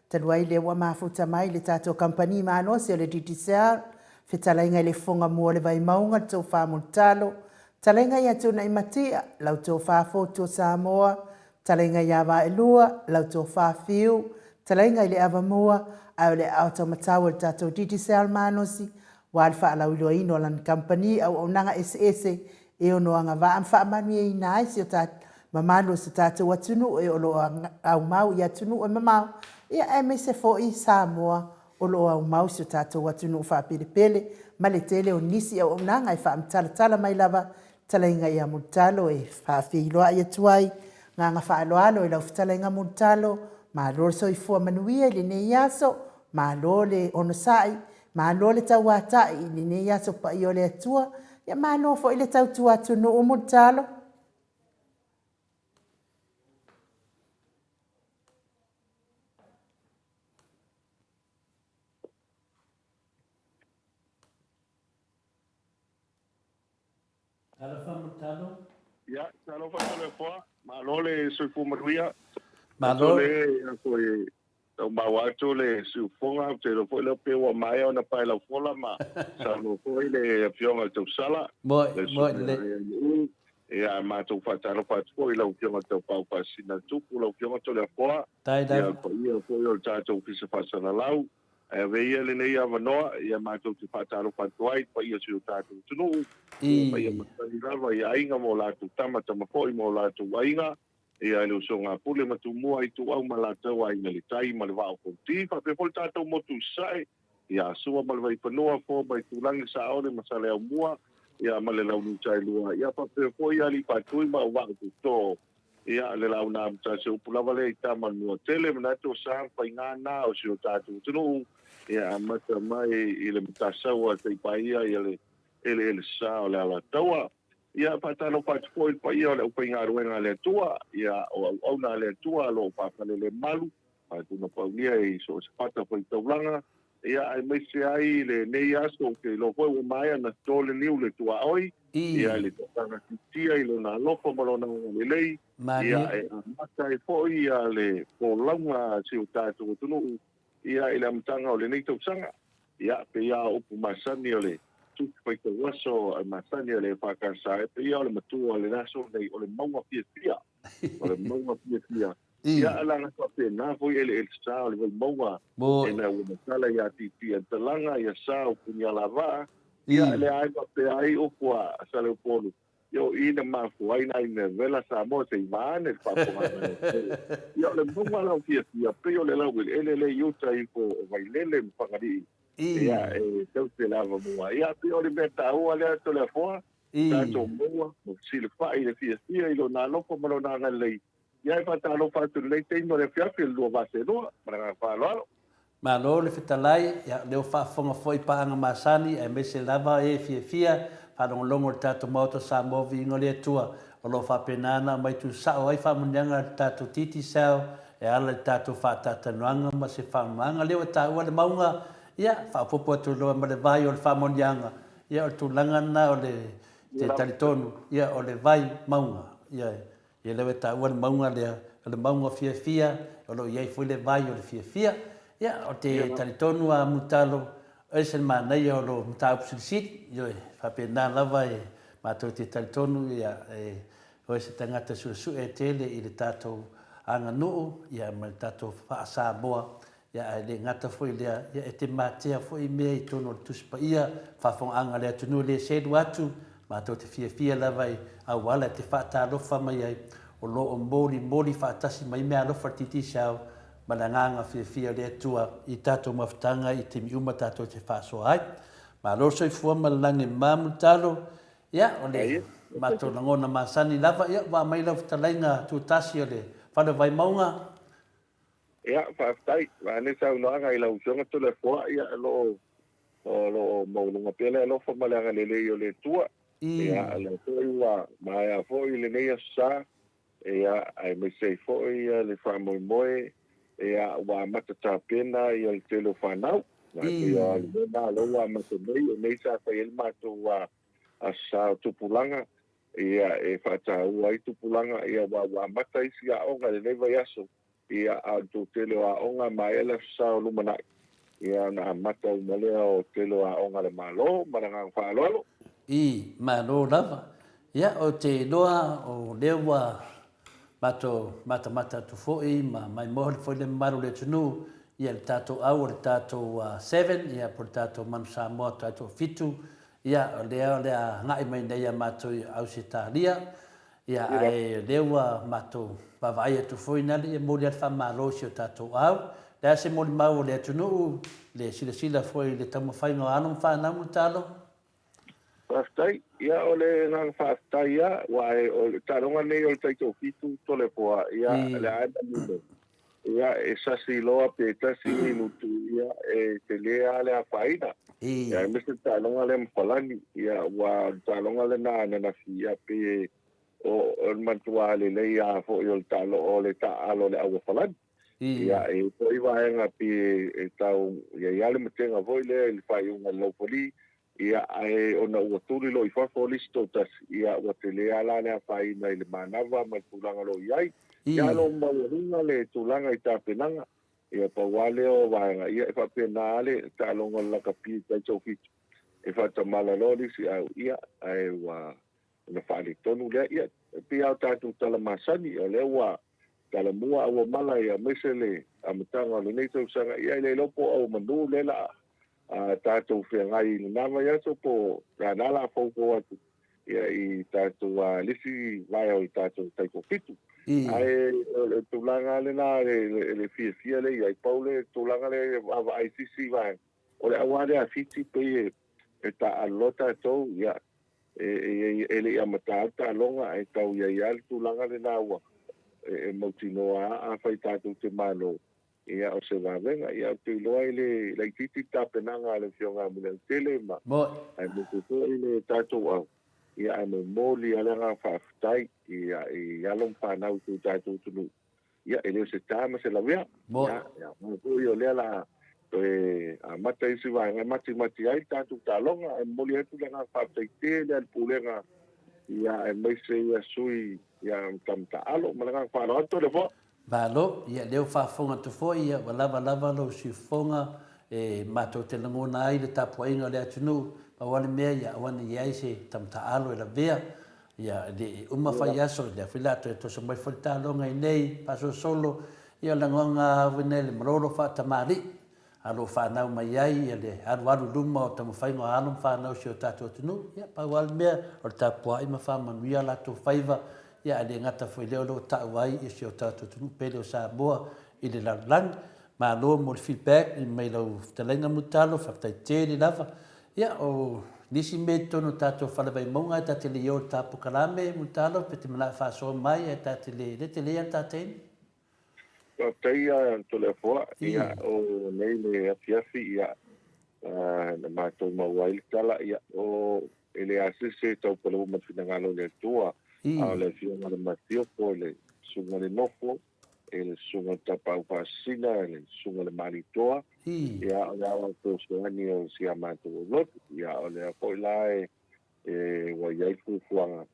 Talu ai lea ua mafuta mai le tatou kamupani malosi o le Digicel, fetalaiga i le Fofoga Mua o le Vaimauga, le Tofa Mulitalo, talaiga ia Tuunaimatia, lau Tofa Fotu o Samoa, talaiga ia Vaelua, lau Tofa Fiu, talaiga i le Avamua, ae o le aao taumatau o le tatou Digicel malosi, aua le faalauiloaina o lana kamupani auaunaga eseese e ono agavaa ma faamanuiaina ai si o ta mamalu o si o tatou atunuu e o lo o aumau i atunuu e mamao, ia aemaise foi Samoa o lo o aumau i si o tatou atunuu faapelepele ma le tele o nisi auaunaga e faamatalatala mai lava Fetalaiga ia Mulitalo e faafeiloai atu ai Agaga faaaloalo i lau fetalaiga Mulitalo, malo le soifua manuia i lenei aso, malo le onosai. Malo le tauata'i i lenei aso paia o le Atua, ia malo foi le tautua atunuu Mulitalo. Talofa Mulitalo. Ia, talofa Toleafoa, malo le soifua manuia. Malo. Le foi tau maua atu le siufofoga, ou te iloa foi lea pei ua maea ona pae lau fola ma saunoa foi le Afioga i le Tausala. Moi, moi le. Ia, matou faatalofa atu foi i lau Afioga i le Taupau Faasisina a le Tupu, lau Afioga Toleafoa. Tai lava. Ia, le paia foi o le tatou Ofisa Faasalalau. Ae ave ia lenei avanoa, ia matou te faatalofa atu ai i le paia o si o tatou atunuu, ia paia masani lava i aiga ma o latou tama, tama foi ma o latou aiga, ia le usoga a Pule ma Tumua, Ituau ma Alataua, Aiga i le Tai ma le Vaa o Fonoti, faapea foi le tatou motu i Sasae, ia Sua ma le Vaifanua, Foa ma Itulagi, Saole ma Saleaaumua, ia ma le Launiu Taelua, ia faapea foi Alii Faatui ma Auvaa o Toto. Ia, le launa amata se upu lava lea i tama Manuatele, manatu o sa ma faiga na o si o tatou atunuu, ia amata mai i le Matasaua seia paia ia le eleele sa o le Alataua. Ia, faatalofa atu foi i le paia o le aufaigaluega a le Atua, ia, o auauna a le Atua o lo o faafalelemalu, faatuna paulia i so o se fata faitaulaga, ia, aemaise ai lenei aso, ou te iloa foi ua maea ona toto le niu i le tuaoi, ia, i le tausaga siitia i Lona alofa ma Lona agalelei, ia, e amata ai foi le folauga a si o tatou atunuu, ia, i le amataga o lenei tausaga. Ia, pei lava o upu masani o le Tusi Faitau Aso masani a le EFKS, e pei lava o le matua o le aso lenei, o le mauga fiafia. O le mauga fiafia. Ia, leaga faapena foi eleele sa o le Vaimauga, ina ua matala ia Tiitii Talaga, ia sa o Punialavaa, ia, lea ai faapea ai upu a Saleupolu, ia o i na mafua ai nai mea vela Samoa se i vaeane le faafofogaaga a le atunuu. Ia, o le mauga la o fiafia, pei o le laueleele lea i uta ifo o Vailele ma Fagalii, ia, e taute le avamua. Ia, pei o le mea taua lea Toleafoa, tatou maua ma fesilafai i le fiafia i Lona alofa ma Lona agalelei. Ia e faatalofa atu i lenei taimi o le afiafi o le 2:02. Ma le agaga faaaloalo. Malo le fetalai, ia lea ua faafofoga foi paaga masani aemaise lava e fiafia faalogologo i le tatou Maota Samoa Viiga o le Atua o lo o faapena ona aumai tuusao ai faamanuiaga a le tatou Digicel e ala i le tatou faatatanuaga ma se faamamaga. Lea ua taua le mauga, ia faaopoopo atu loa ma le vai o le faamanuiaga, ia o le tulaga lena o le te talitonu, ia o le vai mauga, ia Ia lea ua taua le mauga lea, o le mauga fiafia, o lo o i ai foi le vai o le fiafia. Ia, ou te talitonu a Mulitalo, o ese le manaia o lou mataupu silisili. Ioe, faapena lava e matou te talitonu, ia, e o ese tagata suesue tele i le tatou aganuu, ia, ma le tatou faa-Samoa. Ia, ae le gata foi i lea, ia, e te matea foi mea i totonu o le Tusi Paia, faafofogaaga a le atunuu e le selu atu, matou te fiafia lava i auala e te faatalofa mai ai, o lo o molimoli faatasi mai meaalofa le Digicel ma le agaga fiafia o le Atua i tatou mafutaga i taimi uma tatou te faasoa ai. Malo le soifua ma le lagi e mama Mulitalo. Ia, o le matou lagona masani lava, ia, ua aumai lau fetalaiga tutasi o le Fale o Vaimauga. Ia, faafetai. Vaeane saunoaga i lau Afioga Toleafoa, ia, o lo o, o lo o maualuga pea le alofa ma le agalelei o le Atua. Ia, o lea foi ua maea foi lenei Aso Sa, ia, aemaise ai foi le faamoemoe, ia, ua amata tapena ia le tele o fanau. Aua e pei o le mea lena o lea ua amata nei, o nei sa fai ai le matou Aso Sa o Tupulaga, ia, e faataua ai tupulaga, ia, aua ua amata isi aoga i lenei vaiaso, ia, a o le toatele o aoga, maea le Aso Sa o lumanai, ia, ona amata uma lea o tele o aoga a le Malo. Ma le agaga faaaloalo. I, malo lava. Ia, ou te iloa o lea ua matou matamata atu foi ma maimoa foi le mamalu o le atunuu, ia, le tatou au o le tatou seven, ia, po o le tatou Manu Samoa taitoafitu, Ia, o lea o le a agai mai nei a matou i Ausetalia, ia, ae o lea ua matou vaavaai atu foi na le momoli lava le faamalo i si o tatou au. O le a se molimau o le atunuu, le silasila foi i le taumafaiga o alo ma fanau ma talo? Faafetai. Ia, o le agaga faafetai lava, aua o le taaloga lenei o le taitoafitu Toleafoa, ia, o lea lava e manino. Ia, e sasi loa pe tasi minutu, ia, e tele lava le afaina. Ia, aemaise le taaloga lea ma Palani. Ia, aua o le taaloga lena ananafi, ia, pei e, o, o le matua lelei lava foi o le taalo, o le taaalo a le au a Palani. Ia, e i ai foi vaega pei e, e tau, ia i ai lava le matega foi lea i le faaiuga o le laufali, Ia, ae ona ua tuli loa i fafo le isi toatasi, ia, ua tele lava la le afaina i le manava ma le tulaga o lo o i ai. Ia, ae o lo o maualuga le tulaga i tapenaga. Ia, pau lava lea o vaega, ia, e faapena lava le taaloga o le lakapi i tai taufitu, e faatamala loa le isi au, ia, ae ua ona faaletonu lea. Ia, e pei lava o tatou tala masani, o lea ua talamua auomala, ia, aemaise le amataga o lenei tausaga, ia, e le iloa po o auomanu lea la a tatou feagai i lena vaiaso po o le a la foufou atu ia i tatou a le isi vaea o le tatou taitoafitu. Ae o le tulaga lava lena le fiafia lea i ai, pau le tulaga lea e vaavaai i sisi vaega, o le au lava lea a Fiti pei e taaalo loa tatou, ia e le i amata lava le taaloga ae tau i ai lava le tulaga lena ua e mautinoa lava afai tatou te malo Ia, o se vavega. Ia, ou te iloa e le laitiiti le tapenaga a le Afioga ia Muliautele ma aemaise foi le tatou au, ia, ae momoli lava le agaga faafetai, ia, i alo ma fanau i si o tatou atunuu. Ia, e le o se ta ma se lavea. Ia, ia, aua foi o lea o le a toe amata isi vaega e matimati ai le tatou taaloga. Ae momoli atu le agaga faafetai tele lava i le Pulega, ia, aemaise ia sui, ia, matamataaalo. Ma le agaga faaaloalo. Toleafoa. Malo, ia lea ua faafofoga atu foi, ia ua lava lava lou siufofoga e matou te lagona ai le tapuaiga o le atunuu, pau lava le mea ia aua ne i ai se tamataaalo e lavea, ia e le i uma fai aso, lea foi la toe toso mai foi le taaloga i inei faasolosolo, ia o le lagona lava lenei le malolo faatamalii. A o lo o fanau mai ai le alualu i luma o taumafaiga o alo ma fanau o si o tatou atunuu, ia, pau lava le mea, o le tapuai ma faamanuia a latou faiva, ia, ae le gata foi i lea o lo o tau ai si o tatou atunuu pele o Samoa i le lalolagi. Malo mo le feedback mai lau fetalaiga Mulitalo, faafetai tele lava. Ia, o nisi mea i totonu o tatou fale Vaimauga ae ta te le i o i le ta polokalame Mulitalo, pe te manao e faasoa mai ae ta te le, le tele ia le ta taimi. Faafetai ia Toleafoa, ia o nei le afiafi ia na matou maua ai le tala ia o e le asese tau palaua ma le finagalo o le Atua, a o le afioga le Masiofo le susuga le Nofo, e le susuga le Tapaau Faasisina, le susuga le Malitoa, ia o le aoao fesoasoani o si a matou aulotu, ia o lea foi la e e ua i ai fuafuaga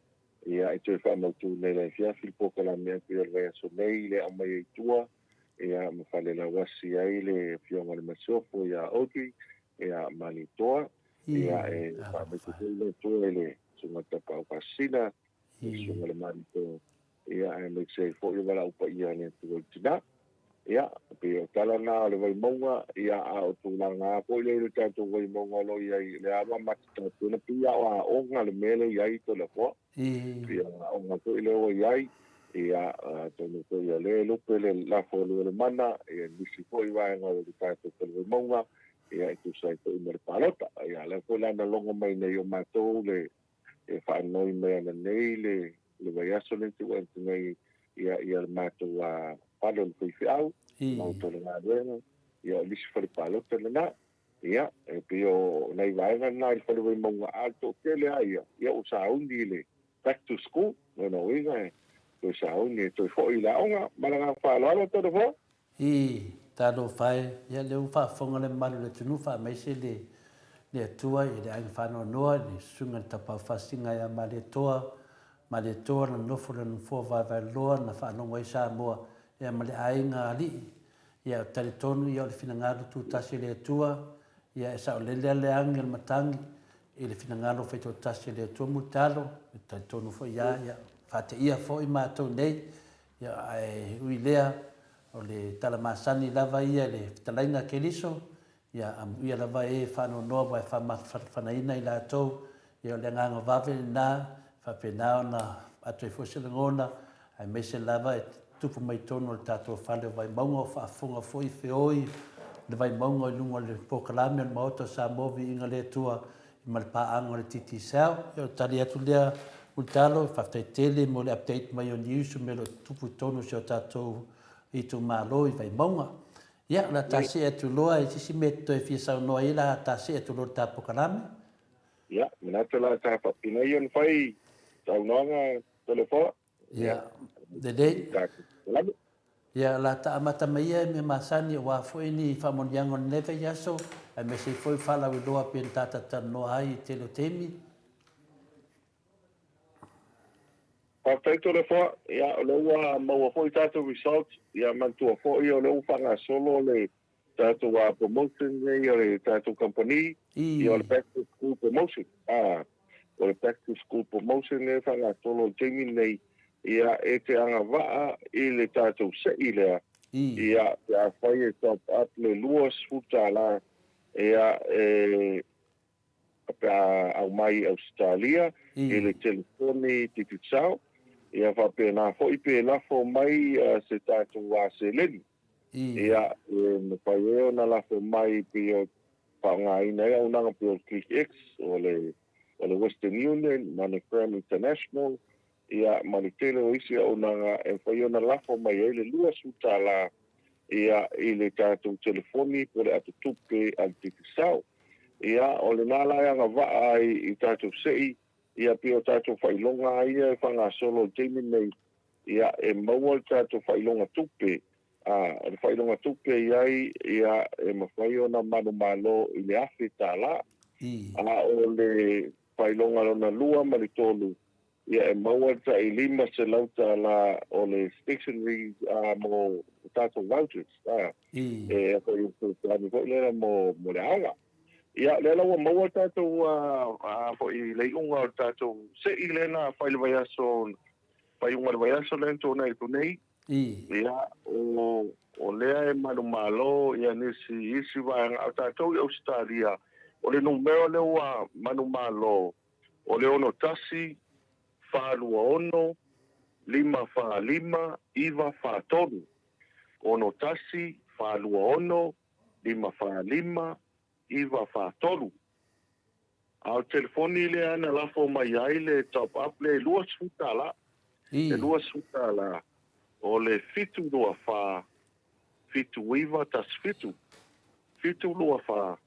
ia e toe faamautu nei le afiafi le polokalame atu i le vaiaso nei le aumai ai tua ia ma falelauasi ai le afioga le Masiofo ia Audrey ia Malitoa ia e faamaite foi le Atua i le Susuga Tapaau Faasisina le Susuga le Malitoa ia aemaise ai foi le valaau paia a le Atua i tina. Ia, pei o tala na o le Vaimauga, ia, a o tulaga lava foi lea i le tatou Vaimauga o lo o i ai, lea lava ma te tapena, pei lava o aoga le mea lea e i ai Toleafoa. Pei o aoga foi lea ua i ai, ia, atonu foi o lea e lupe le lafo a Lualemana, ia, nisi foi vaega o le tatou Fale Vaimauga, ia, e tusa ai foi ma le palota. Ia, lea foi la na logo mai nei o matou le e faanoi mai ana nei le le vaiaso lenei te ua atu nei ia ia le matou fale o le faifeau matou le galuega ia o lisi fale palota lena ia e pei o nai vaega lena i le fale Vaimauga a o le toatele lava ia ia ua sauni i le back to school lona uiga e toe sauni e toe foi i le aoga ma le agaga faaaloalo Toleafoa. I talofa e, ia lea ua faafofoga le mamalu o le atunuu faamaise le le Atua i le aiga faanoanoa i le susuga i le Tapaau Faasiga ia Malietoa, Malietoa na nofo i lona nofoa vaevaeloa na faalogo ai Samoa ia ma le aiga alii. Ia talitonu ia o le finagalo tutasi o le Atua, ia e saolele lava le agi o le matagi i le finagalo faitoatasi o le Atua Mulitalo, e talitonu foi ia, ia faateia foi matou nei Ia, ae ui i lea, o le tala masani lava ia i le fetalaiga a Keriso, ia, amuia lava e faanoanoa ma e faamafanafanaina i latou, ia, o le agaga vave lena, e faapena ona avatu ai foi se lagona, aemaise lava e tupu mai totonu o le tatou fale o Vaimauga, o faafofoga foi feoi le Vaimauga i luga o le polokalame o le Maota o Samoa Viiga le Atua ma le paaga o le Digicel. Ia o le tali atu lea Mulitalo, faafetai tele mo le update mai o news o mea o lo o tutupu i totonu o si o tatou itumalo i Vaimauga. Ia, o le a ta see atu loa i se isi mea e te toe fia saunoa ai o le a ta see atu loa i le ta polokalame. Ia, manatu la ta faapena ia ona fai saunoaga Toleafoa. Ia, lelei. Ia, o le a ta amata mai ia i mea masani aua foi ni faamanuiaga o lenei vaiaso, aemaise ai foi faalauiloa pei ona ta talatalanoa ai i le tele o taimi. Faafetai Toleafoa, ia o lea ua maua foi tatou results, ia manatua foi o lea ua faagasolo le tatou promotion nei a le tatou kamupani, ia o le back to school promotion. O le back to school promotion lea e faagasolo i le taimi lenei, ia e te agavaa i le tatou sei lea, ia pe afai e top up le $20, ia e pe a aumai i Ausetalia i le telefoni Digicel, ia faapena foi pe lafo mai se tatou seleni. Ia, e mafai ai ona lafo mai pei o faaaogaina ai auaunaga pei o le ClickX, o le o le Western Union, MoneyGram International, ia ma le tele o isi auaunaga e mafai ona lafo mai ai le $20 ia i le tatou telefoni po o le atotupe a le Digicel. Ia, o lena la e agavaa ai i tatou sei, ia pei o tatou faailoga lava ia e faagasolo i le taimi lenei, ia e maua le tatou faailoga tupe, a, o le faailoga tupe e i ai, ia e mafai ona manumalo i le $1,000. A o le faailoga lona lua ma le tolu, ia e maua le tai $500 o le stationery mo tatou vouchers, a, e fesoasoani foi lea mo le aoga. Ia, lea la ua maua le tatou foi le iuga o le tatou sei lea na fai i le vaiaso faaiuga o le vaiaso lea na tuanai atu nei. Ia, o, o lea e manumalo ia nisi, isi vaega, a o tatou i Ausetalia, o le numera lea ua manumalo, o le 61 426 545 943. 61 426 545 943. A o le telefoni lea na lafo mai ai le top up lea e $20. E $20 o le 724 7917. 724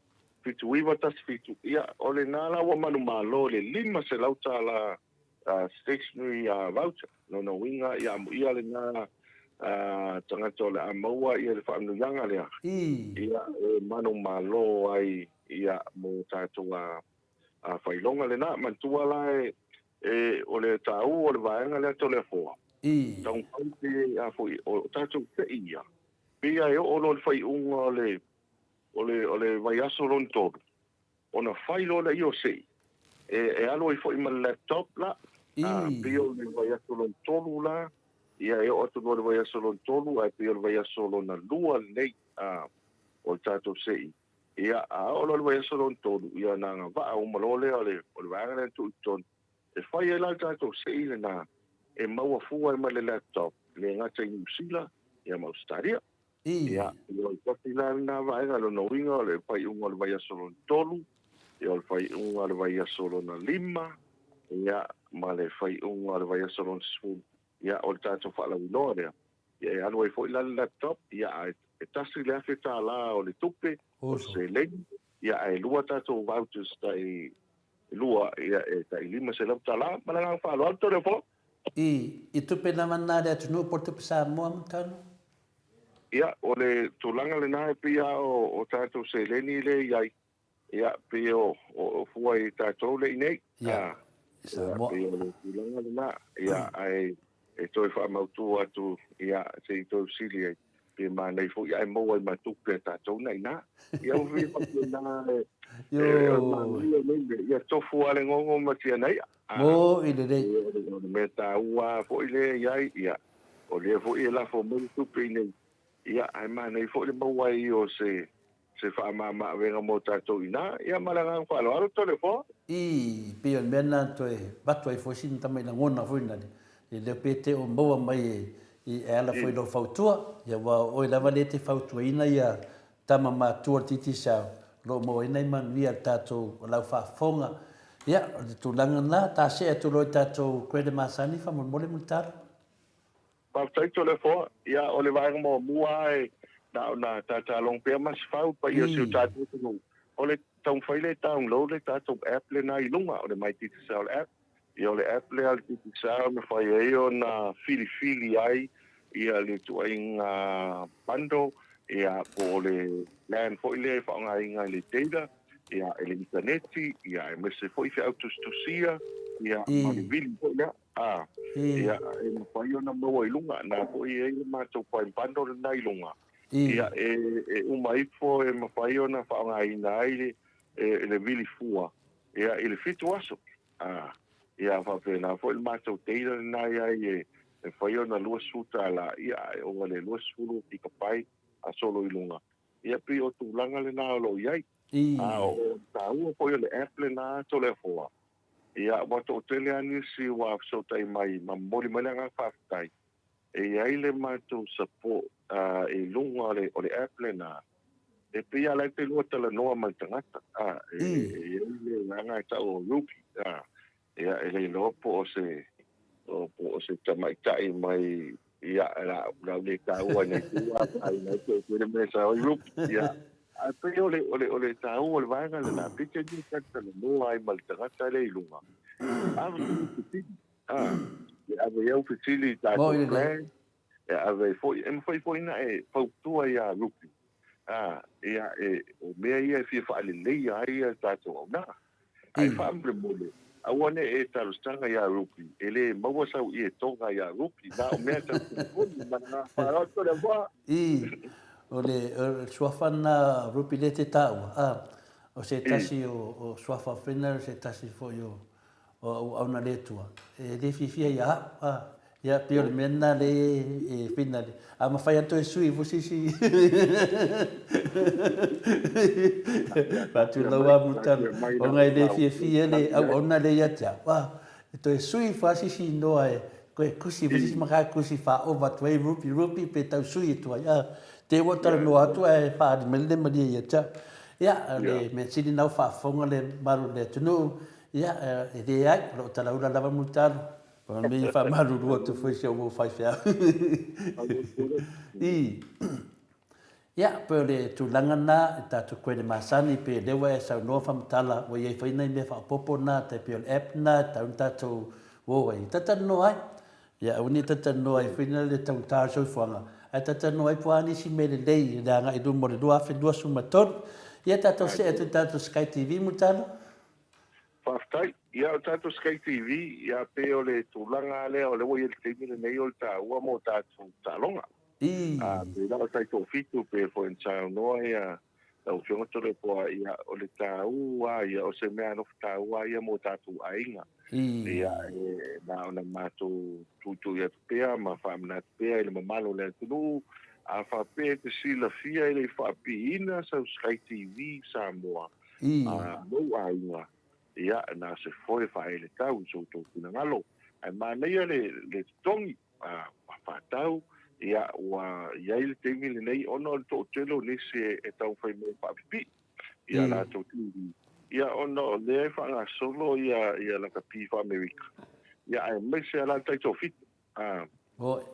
7917. Ia, o lena la ua manumalo i le $500 stationery voucher. Lona uiga, ia amuia lena tagata o le a maua le faamanuiaga lea, ia e manumalo ai ia mo tatou faailoga lena. Manatua la e o le taua o le vaega lea Toleafoa, taumafai pe a foi o tatou sei ia, pei lava e oo loa i le faaiuga o le o le o le vaiaso lona tolu, ona fai loa lea o sei e alu ai foi ma le laptop la, pei o le vaiaso lona tolu la, ia e oo atu loa i le vaiaso lona tolu ae pei o le vaiaso lona lua lenei o le tatou sei. Ia, a oo loa i le vaiaso lona tolu, ia ona agavaa uma loa lea o le o le vaega lea na tuu i totonu. E fai ai la le tatou sei lena e maua fua ai ma le laptop, e le gata i Niu Sila, ia ma Ausetalia. Ia, o le tasi la lena vaega, lona uiga o le faaiuga o le vaiaso lona tolu, ia o le faaiuga o le vaiaso lona lima, ia ma le faaiuga o le vaiaso lona sefulu. Ia, o le tatou faalauiloa lea. Ia e alu ai foi la le laptop, ia ae e tasi le $1,000 o le tupe, o le seleni, ia ae lua tatou vouchers tai lua, ia e tai $500. Ma le agaga faaaloalo, Toleafoa. I, i tupe lava na le atunuu po o le tupe Samoa Mulitalo? Ia, o le tulaga lena e pei lava o tatou seleni lea e i ai, Ia, pei o, o fua i tatou le i nei. Ia, i Samoa. Ia, pei o le tulaga lena. Ia, ae e toe faamautu atu, ia, se i toe fesili ai, pe manaia foi ae maua ai ma tupe a tatou na i ina. Ia, ua fia faapena e, e, o le manaia nei mea, ia tofu lava le gogo ma tianaia. Mo i lelei. O le mea taua foi lea e i ai, ia, o lea foi e lafo mai le tupe i inei, ia, ae manaia foi le maua ai o se se faamama-avega mo tatou i ina. Ia ma le agaga faaaloalo, Toleafoa. I pei o le mea lena na toe avatu ai foi sina tamai lagona foi lena, e leo pe te o maua mai e e ala foi i lou fautua, ia aua o oe lava lea e te fautuaina ia tama matua o le Digicel, o lo o maua ai nai manuia a le tatou o lau faafofoga. Ia, o le tulaga lena, ta see atu loa i tatou credit masani faamolemole Mulitalo. Faafetai Toleafoa. Ia, o le vaega muamua lava e na ona tatalogo pea Masefau i paia o si o tatou atunuu, o le taumafai lea e download le tatou app lena i luga, o le My Digicel app. Ia, o le app lea a le Digicel e mafai ai ona filifili ai ia le ituaiga bundle, ia, po o le plan foi lea e faaaogaina i le data, ia, i le initaneti, ia, aemaise foi feau tusitusia, ia, ma le vili foi lea. A, ia, e mafai ona maua i luga, na foi e i ai le matou prime bundle lena i luga, ia, e, e uma ifo e mafai ona faaaogaina ai le, e, le vili fua, ia, i le fitu aso. A, ia, faapena foi le matou data lena e i ai e, e mafai ona $20, ia, e ova i le 20 kikapai a solo i luga. Ia, pei o tulaga lena o lo o i ai. A, o le taua foi o le app lena, Toleafoa, Ia, ua toatele lava nisi ua fesootai mai ma momoli mai le agaga faafetai, e i ai le matou support i luga o le, o le app lena, e pei lava la e te lua talanoa ma le tagata, e, e i ai le agaga e tau o Ruby, ia, e le iloa po o se, o, po o se tamaitai mai, ia, la, la le taua nei tua, ai nei te te le mea sa oi Ruby, ia, Ae pei o le, o le, o le taua o le vaega lena, pei te lua talatalanoa ai ma le tagata lea i luga. Ave i fesili, a, e ave i au fesili i tatou plan, e ave ai foi, e mafai foi ona e fautua iā Ruby, a, ia, e, o mea ia e fia faaleleia ai a tatou auaunaga. Ae faamolemole, aua ne i e talosaga iā Ruby, e le maua sau ietoga iā Ruby, na o mea tau telefoni ma le faaaloalo tele ua. I, o le suafa lena Ruby lea e te taua, a, o se tasi o, o suafa foi lena o se tasi foi o, o auauna le Atua, e le fiafia ia au, a, Ia, pei o le mea lena lea e whina le. A mafai atu e sui fo sisi. Faatulau a mutala. Ona e le fiafia le auauna lea ia te au. A, e toe sui fo a sisi inoa e koe kusi fo sisi maka kusi whaova atu ai rupi rupi pe tau sui atu ai. A, te ua talanoa atu ae whaari mai le malie ia te au. Ia, le mea sili nau whaafonga le malu le atunuu. Ia, e le ai, o loo talaula lava mutalo. O le mea i faamalulu atu foi si ou faifeau. I. Ia, pei o le tulaga na, i tatou koene masani, pei o lea ua e saunoa faamatala, ua i ai foi nai mea faaopoopo na, tai pei o le app na, e tatau ona tatou o ai, talatalanoa ai. Ia, aua ne i talatalanoa ai foi le taugata o le soifuaga, ae talatalanoa ai po o a nisi mea lelei i le agai i luma o le 2023. Ia, tatou see atu i le tatou Sky TV, Mulitalo. Faafetai. Ia, o le tatou Sky TV, ia, pei o le tulaga lava lea o lea ua i ai i le taimi lenei o le taua mo tatou taaloga. A, pei la o le taitoafitu pei foi ona saunoa ia lau Afioga Toleafoa, ia, o le taua lava ia, o se mea alofa taua lava ia mo tatou aiga. Ia, e na ona matou tuitui atu pea ma faamanatu pea i le mamalu o le atunuu, a faapea e te silafia e le i faapiina sau Sky TV Samoa, a lou aiga, ia, na se foe faaeletau i so outou finagalo. Ae manaia le, le totogi, a, faatau, ia, ua i ai le taimi lenei ona o le toatele o nisi e, e taumafai mai e faapipii i a latou TV, ia, ona o lea e faagasolo ia, ia lakapi faa-Amerika, ia, aemaise lava la le taitoafitu. A,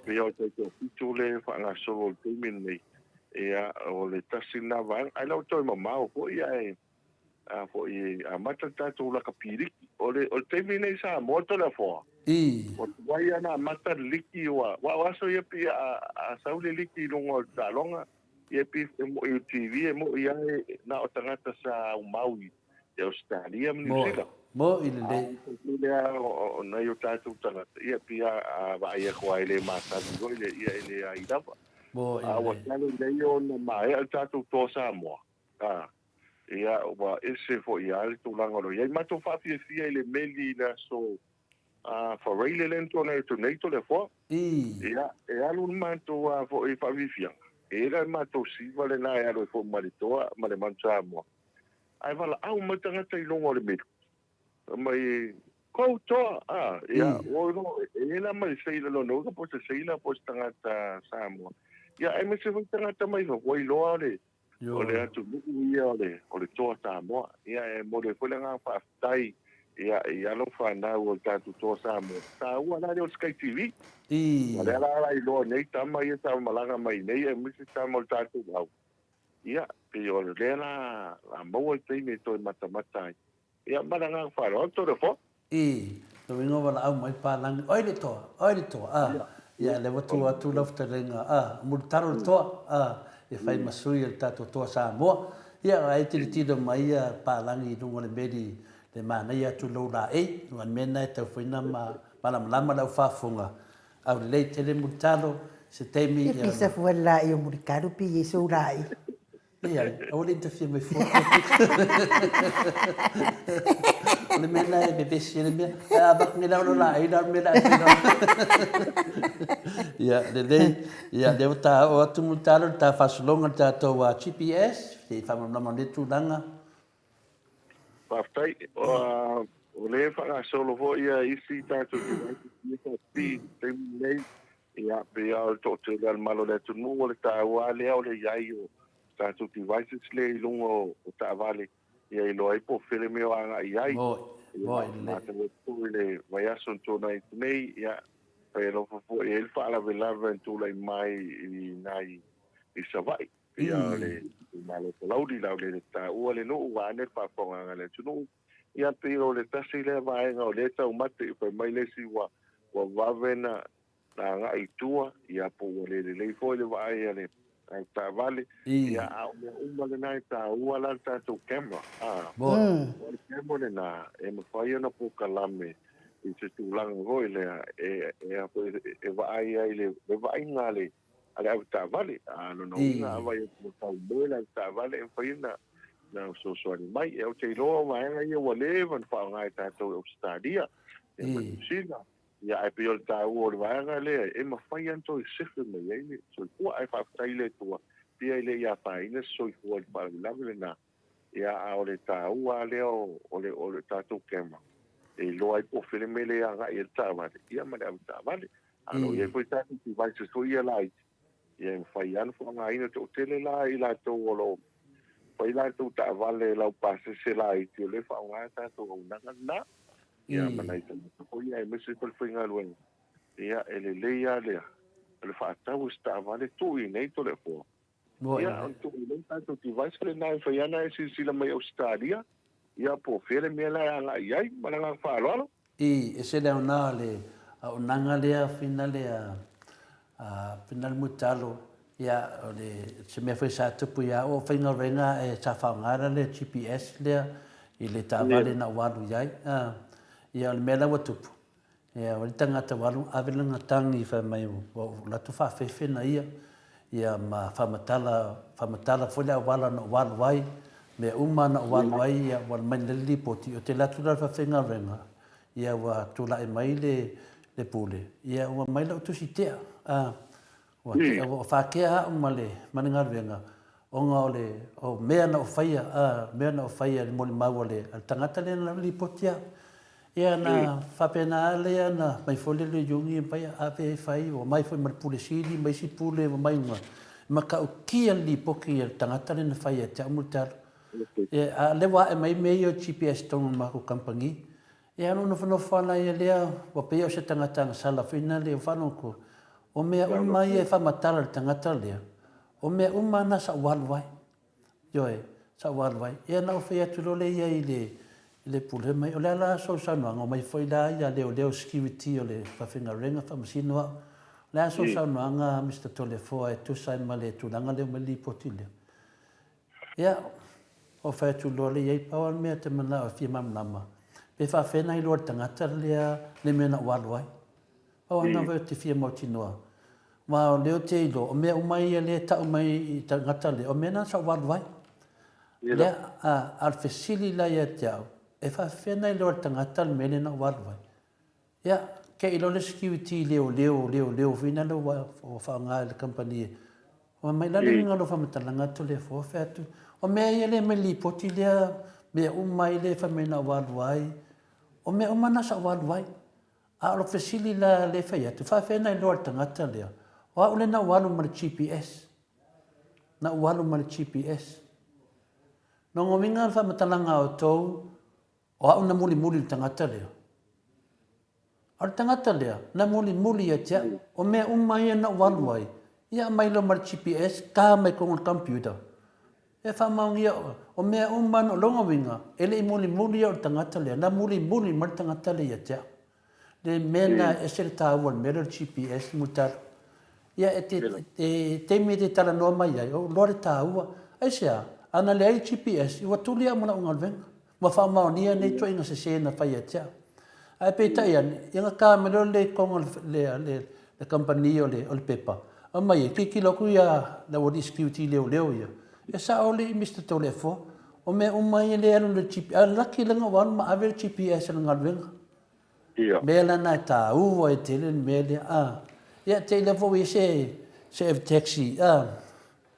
pei o le taitoafitu lea e faagasolo i le taimi lenei, ia, o le tasi lena vaega. Ae le o toe mamao foi ae, a foi e amata le tatou lakapi liki. O le, o le taimi lenei i Samoa Toleafoa, ua tuai lava ona amata le liki, ua, aua o aso ia pei a, a sau le liki i luga o le taaloga, ia pei e moi i le TV, e moi lava na o tagata sa aumau i i Ausetalia ma Niu Sila. Moi lelei. A o lea o nai o tatou tagata, ia pei a vaai atu lava e le masani foi le, ia e leai lava. Moi A ua lelei. talu nei ona maea le tatou Toa Samoa, a, ia ua ese foi lava le tulaga o lo o i ai. Matou faafiafia i le meli i le aso a Faraile lea na tuanai atu nei Toleafoa. Ia, e alu le matou a foi faafiafiaga, e i ai la le matou siva lena e alu ai foi ma le Toa ma le Manu Samoa. Ae valaau mai tagata i luga o le meli, fai mai, Kou toa! A, ia, ua iloa, e i ai la ma le seila, lona uiga po o se seila po o se tagata Samoa. Ia, aemaise foi tagata mai fafo, ua iloa o le, o le atunuu ia o le, o le Toa Samoa. Ia, e momoli ai foi le agaga faafetai Ia, i alo fanau o le tatou Toa Samoa, taua la lea o le Sky TV. Ua lea la la iloa nei tama ia sa malaga mai nei aemaise tama o le tatou au. Ia, pei o lea la la maua le taimi e toe matamata ai. Ia, ma le agaga faaaloalo, Toleafoa. I, te uiga ua laau mai palagi, oi le toa, oi le toa, a, ia lea ua tu atu lau fetalaiga, a, mulitalo le toa, a, e fai ma sui o le tatou toa Samoa. Ia, ai tilotilo mai ia palagi i luga o le meli le manaia atu lou laei, aua o le mea lena e tau foi na malamalama lau faafofoga, aulelei tele mulitalo, se taimi ia. Pisa fua le laei o mulitalo pi i sou laei. Leai, aua le interfere mai fua. O le mea lena e vevesi ai le mea. Ae a avatu nei la o le laei la o le mea la e fai. Ia, lelei. Ia, lea ua ta oo atu mulitalo le ta faasologa le tatou GPS, se i faamalamalama o lea tulaga. Faafetai. O lea e faagasolo foi ia isi tatou devices ia sa pipii i le taimi lenei. Ia, pei lava o le toatele a le malo o le atunuu, o le taua lava lea o le i ai o tatou devices lea i luga o taavale, ia iloa ai po o fea le mea o agai i ai. Ia, matau atu foi i le vaiaso na tuanai atu nei, ia, fai alofa foi e i ai le faalavelave na tulai mai i nai i Savaii. Ia o le itumalo o Palauli, la o le taua le nuu, vaeane le faafofogaaga a le atunuu. Ia pei o le tasi lea vaega o lea e taumate, fai mai le isi ua ua vave na na agai i tua, ia po ua le lelei foi le vaai a le taavale. Ia a o mea uma lena e taua la le tatou camera. A o le camera lena e mafai ona polokalame i se tulaga foi lea e e e vaai ai le vaaiga a le a le avetaavale. A lona uiga a vaai atu ua tau moe le avetaavale e mafai ona na fesoasoani mai. Ou te iloa o vaega ia ua leva ona faaaoga e tatou i Ausetalia ia ma Niu Sila. Ia ae pei o le taua o le vaega lea e mafai lava ona toe sefe mai ai le soifua. Ae faafetai i le Atua pei e le i afaina se soifua i le faalavelave lena. Ia, a o le taua lava lea o le o le tatou camera e iloa ai po o fea le mea lea e agai i ai le taavale, ia ma le avetaavale. A o lo o i ai foi tatou devices foi ia laiti, ia e mafai lava ona faaaogaina. Toatele la i latou o lo o fai latou taavale laupasese laiti, o lea e faaaoga tatou auaunaga lena. Ia ma nai tagata foi ia aemaise foi le faigaluega, ia e lelei lava lea o le faatau o se taavale tuu i inei Toleafoa. Ia, o le tuu i inei tatou device lena e mafai lava ona e silasila mai Ausetalia, ia po o fea le mea la e agai i ai. Ma le agaga faaaloalo. I, ese le aoga o le auaunaga lea finale a, a finale Mulitalo, ia, o le, se mea foi sa tupu ia au, o faigaluega e sa faaaoga la le GPS lea i le taavale na ou alu i ai. A, ia, o le mea la ua tupu, Ia, o le tagata ua alu ave lana tagi fai mai ua ou alu atu faafefe na ia, ia ma faamatala, faamatala foi le auala na ou alu ai, mea uma na ou alu ai, ia ua alu mai le lipoti, ou te alu atu la i le faafaigaluega, ia ua tulai mai le, le pule, ia ua aumai lau tusi tea, a, Ua tea, ua faatea au ma le, ma le galuega, ona o le, o mea na ou faia, a, mea na ou faia i le molimau a le, a le tagata lea na lipoti au. Ia na faapena lava lea na mai foi le Iuni e fai, ave e fai, ua omai foi ma le Pule Sili ma isi Pule ua omai uma, e matautia le lipoti a le tagata lea na fai ia te au ma le talo. Ia, a o lea ua ae mai mea ia o GPS i totonu o le matou kamupani. Ia, ona ou nofonofo lava ia lea, ua pei o se tagata agasala foi na lea ua faalogo atu, o mea uma ia e faamatala i le tagata lea, o mea uma na sa ou alu ai. Ioe, sa ou alu ai. Ia na ou fai atu loa lea i ai i le, i le pule, fai mai, o le a la sou saunoaga, omai foi la ia leoleo security o le faafaigaluega faamasino au. O le a sou saunoaga Mister Toleafoa e tusa ai ma le tulaga lea ua aumai le lipoti lea? Ia, ua fai atu loa lea i ai, pau lava le mea ou te manao e fia malamalama, pe faafefea ona iloa e le tagata lea le mea na ou alu ai. Pau lava lena ou te fia mautinoa. Aua o lea ou te iloa, o mea uma ia lea e tau mai i tagata lea, o mea na sa ou alu ai. Lea, a, a o le fesili la ia te au, e faafefea ona iloa e le tagata le mea lea na ou alu ai? Ia, kei loa le security leoleo, leoleo foi lea ua faaaoga e le kamupani e Ua mai la le uiga o lou faamatalaga atu lea fua fai atu, o mea ia lea mai le lipoti lea, mea uma ai lea fai mai na ou alu ai, o mea uma na sa ou alu ai. A o lou fesili la lea fai atu, faafefea na iloa e le tagata lea, o au lea na ou alu ma le GPS, na ou alu ma le GPS. Lona uiga o le faamatalaga a outou. O au na mulimuli i le tagata lea. A o le tagata lea, na mulimuli ia te au. O mea uma ia na ou alu ai, ia aumai loa ma le GPS, ta mai totonu o le computer. E faamaonia, o mea uma na, o lona uiga, e le i mulimuli au i le tagata lea, na mulimuli mai le tagata lea ia te au. Le mea lena e ese le taua o le mea lea o le GPS Mulitalo. Ia e te, e taimi e te talanoa mai ai, ou iloa le taua. Aisea? Ana leai le GPS, ua tuli au ma lau galuega. Ua faamaonia nei ituaiga sese na fai ia te au. Ae peitai ane, ia gata mai loa le ikoga o le, le, le kamupani o le, o le pepa, aumai e tilotilo atu ia le aualii security leoleo ia, e sao alii Mister Toleafoa, o mea uma ia lea e alu i le GPS, ae laki leaga ua alu ma ave le GPS o le galuega. Ia. Mea la na e taua ai tele le mea lea, a. Ia te i lea foi ua i ai se, se F-taxi, a.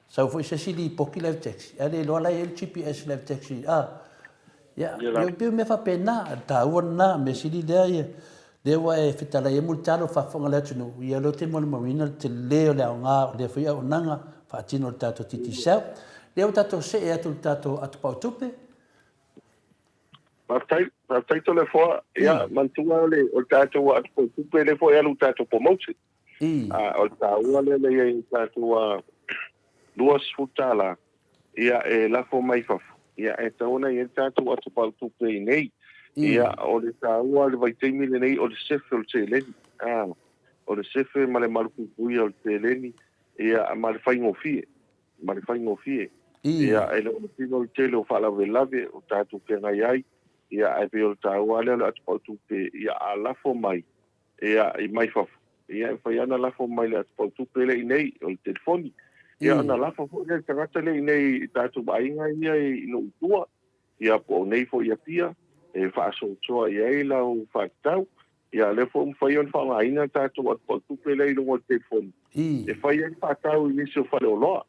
Sau foi se isi lipoti le F-taxi, ae le iloa la e i ai le GPS i le F-taxi, a. Ia, e pei o mea faapena, o le taua lena, mea sili lea ia, lea ua e fetalai ai Mulitalo faafofoga a le atunuu, ia lea ou te molimauina le tele o le aoga o lea foi auaunaga faatino e le tatou Digicel. Lea ua tatou see atu i le tatou atopau tupe. Faafetai, faafetai Toleafoa. Ia, manatua o le, o le tatou atopau tupe lea foi e alu i le tatou promotion. A o le taua lea na i ai i le tatou $20, ia, e lafo mai fafo, ia, e tatau ona i ai le tatou atopau tupe i inei. Ia, o le taua o le vaitaimi lenei o le sefe o le seleni, a, o le sefe ma le malupuipuia o le seleni, ia, ma le faigofie. ma le faigofie. Ia, e le o le tino le tele o faalavelave o tatou feagai ai, ia, ae pei o le taua lava lea o le atopau tupe, ia, a lafo mai, ia, i mai fafo, ia, e mafai lava ona lafo mai le atopau tupe lea i inei, o le telefoni. Ia, ona lafo foi lea i le tagata lea i inei i tatou aiga ia i nuu i tua, ia, po o nei foi i Apia, e faasoasoa i ai lau faatatau. Ia, lea foi ua mafai ona faaaogaina le tatou atopau tupe lea i luga o le telefoni e fai ai le faatau i nisi o faleoloa,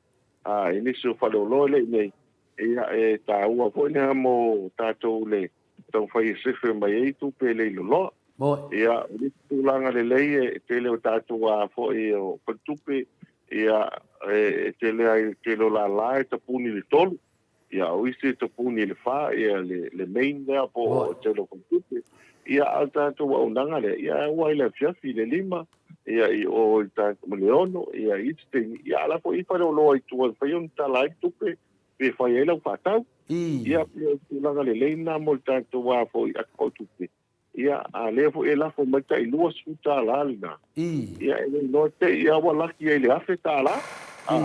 i nisi o faleoloa lea i inei. Ia, e taua foi lea mo tatou le taumafai e sefe mai ai tupe e le i loloa. Ia, o le isi tulaga lelei e tele o tatou a foi o faletupe, ia, e tele ai le tele o lala e tapuni i le 3. Ia, o isi e tapuni i le fa, ia, le, le main lea po o tele o faletupe. Ia, a o le tatou auaunaga lea, ia, e aua i le afiafi i le 5, ia, i o i tatou, le 6, ia, i isi taimi, ia, a o la foi e i ai faleoloa i tua e mafai ona tala ai le tupe, pe fai ai lau faatau. Ia, pei o le tulaga lelei lena mo le tatou a foi atopau tupe. Ia, a lea foi e lafo mai tai $20 lena. Ia, e le iloa te i a ua laki ai i le $1,000. A,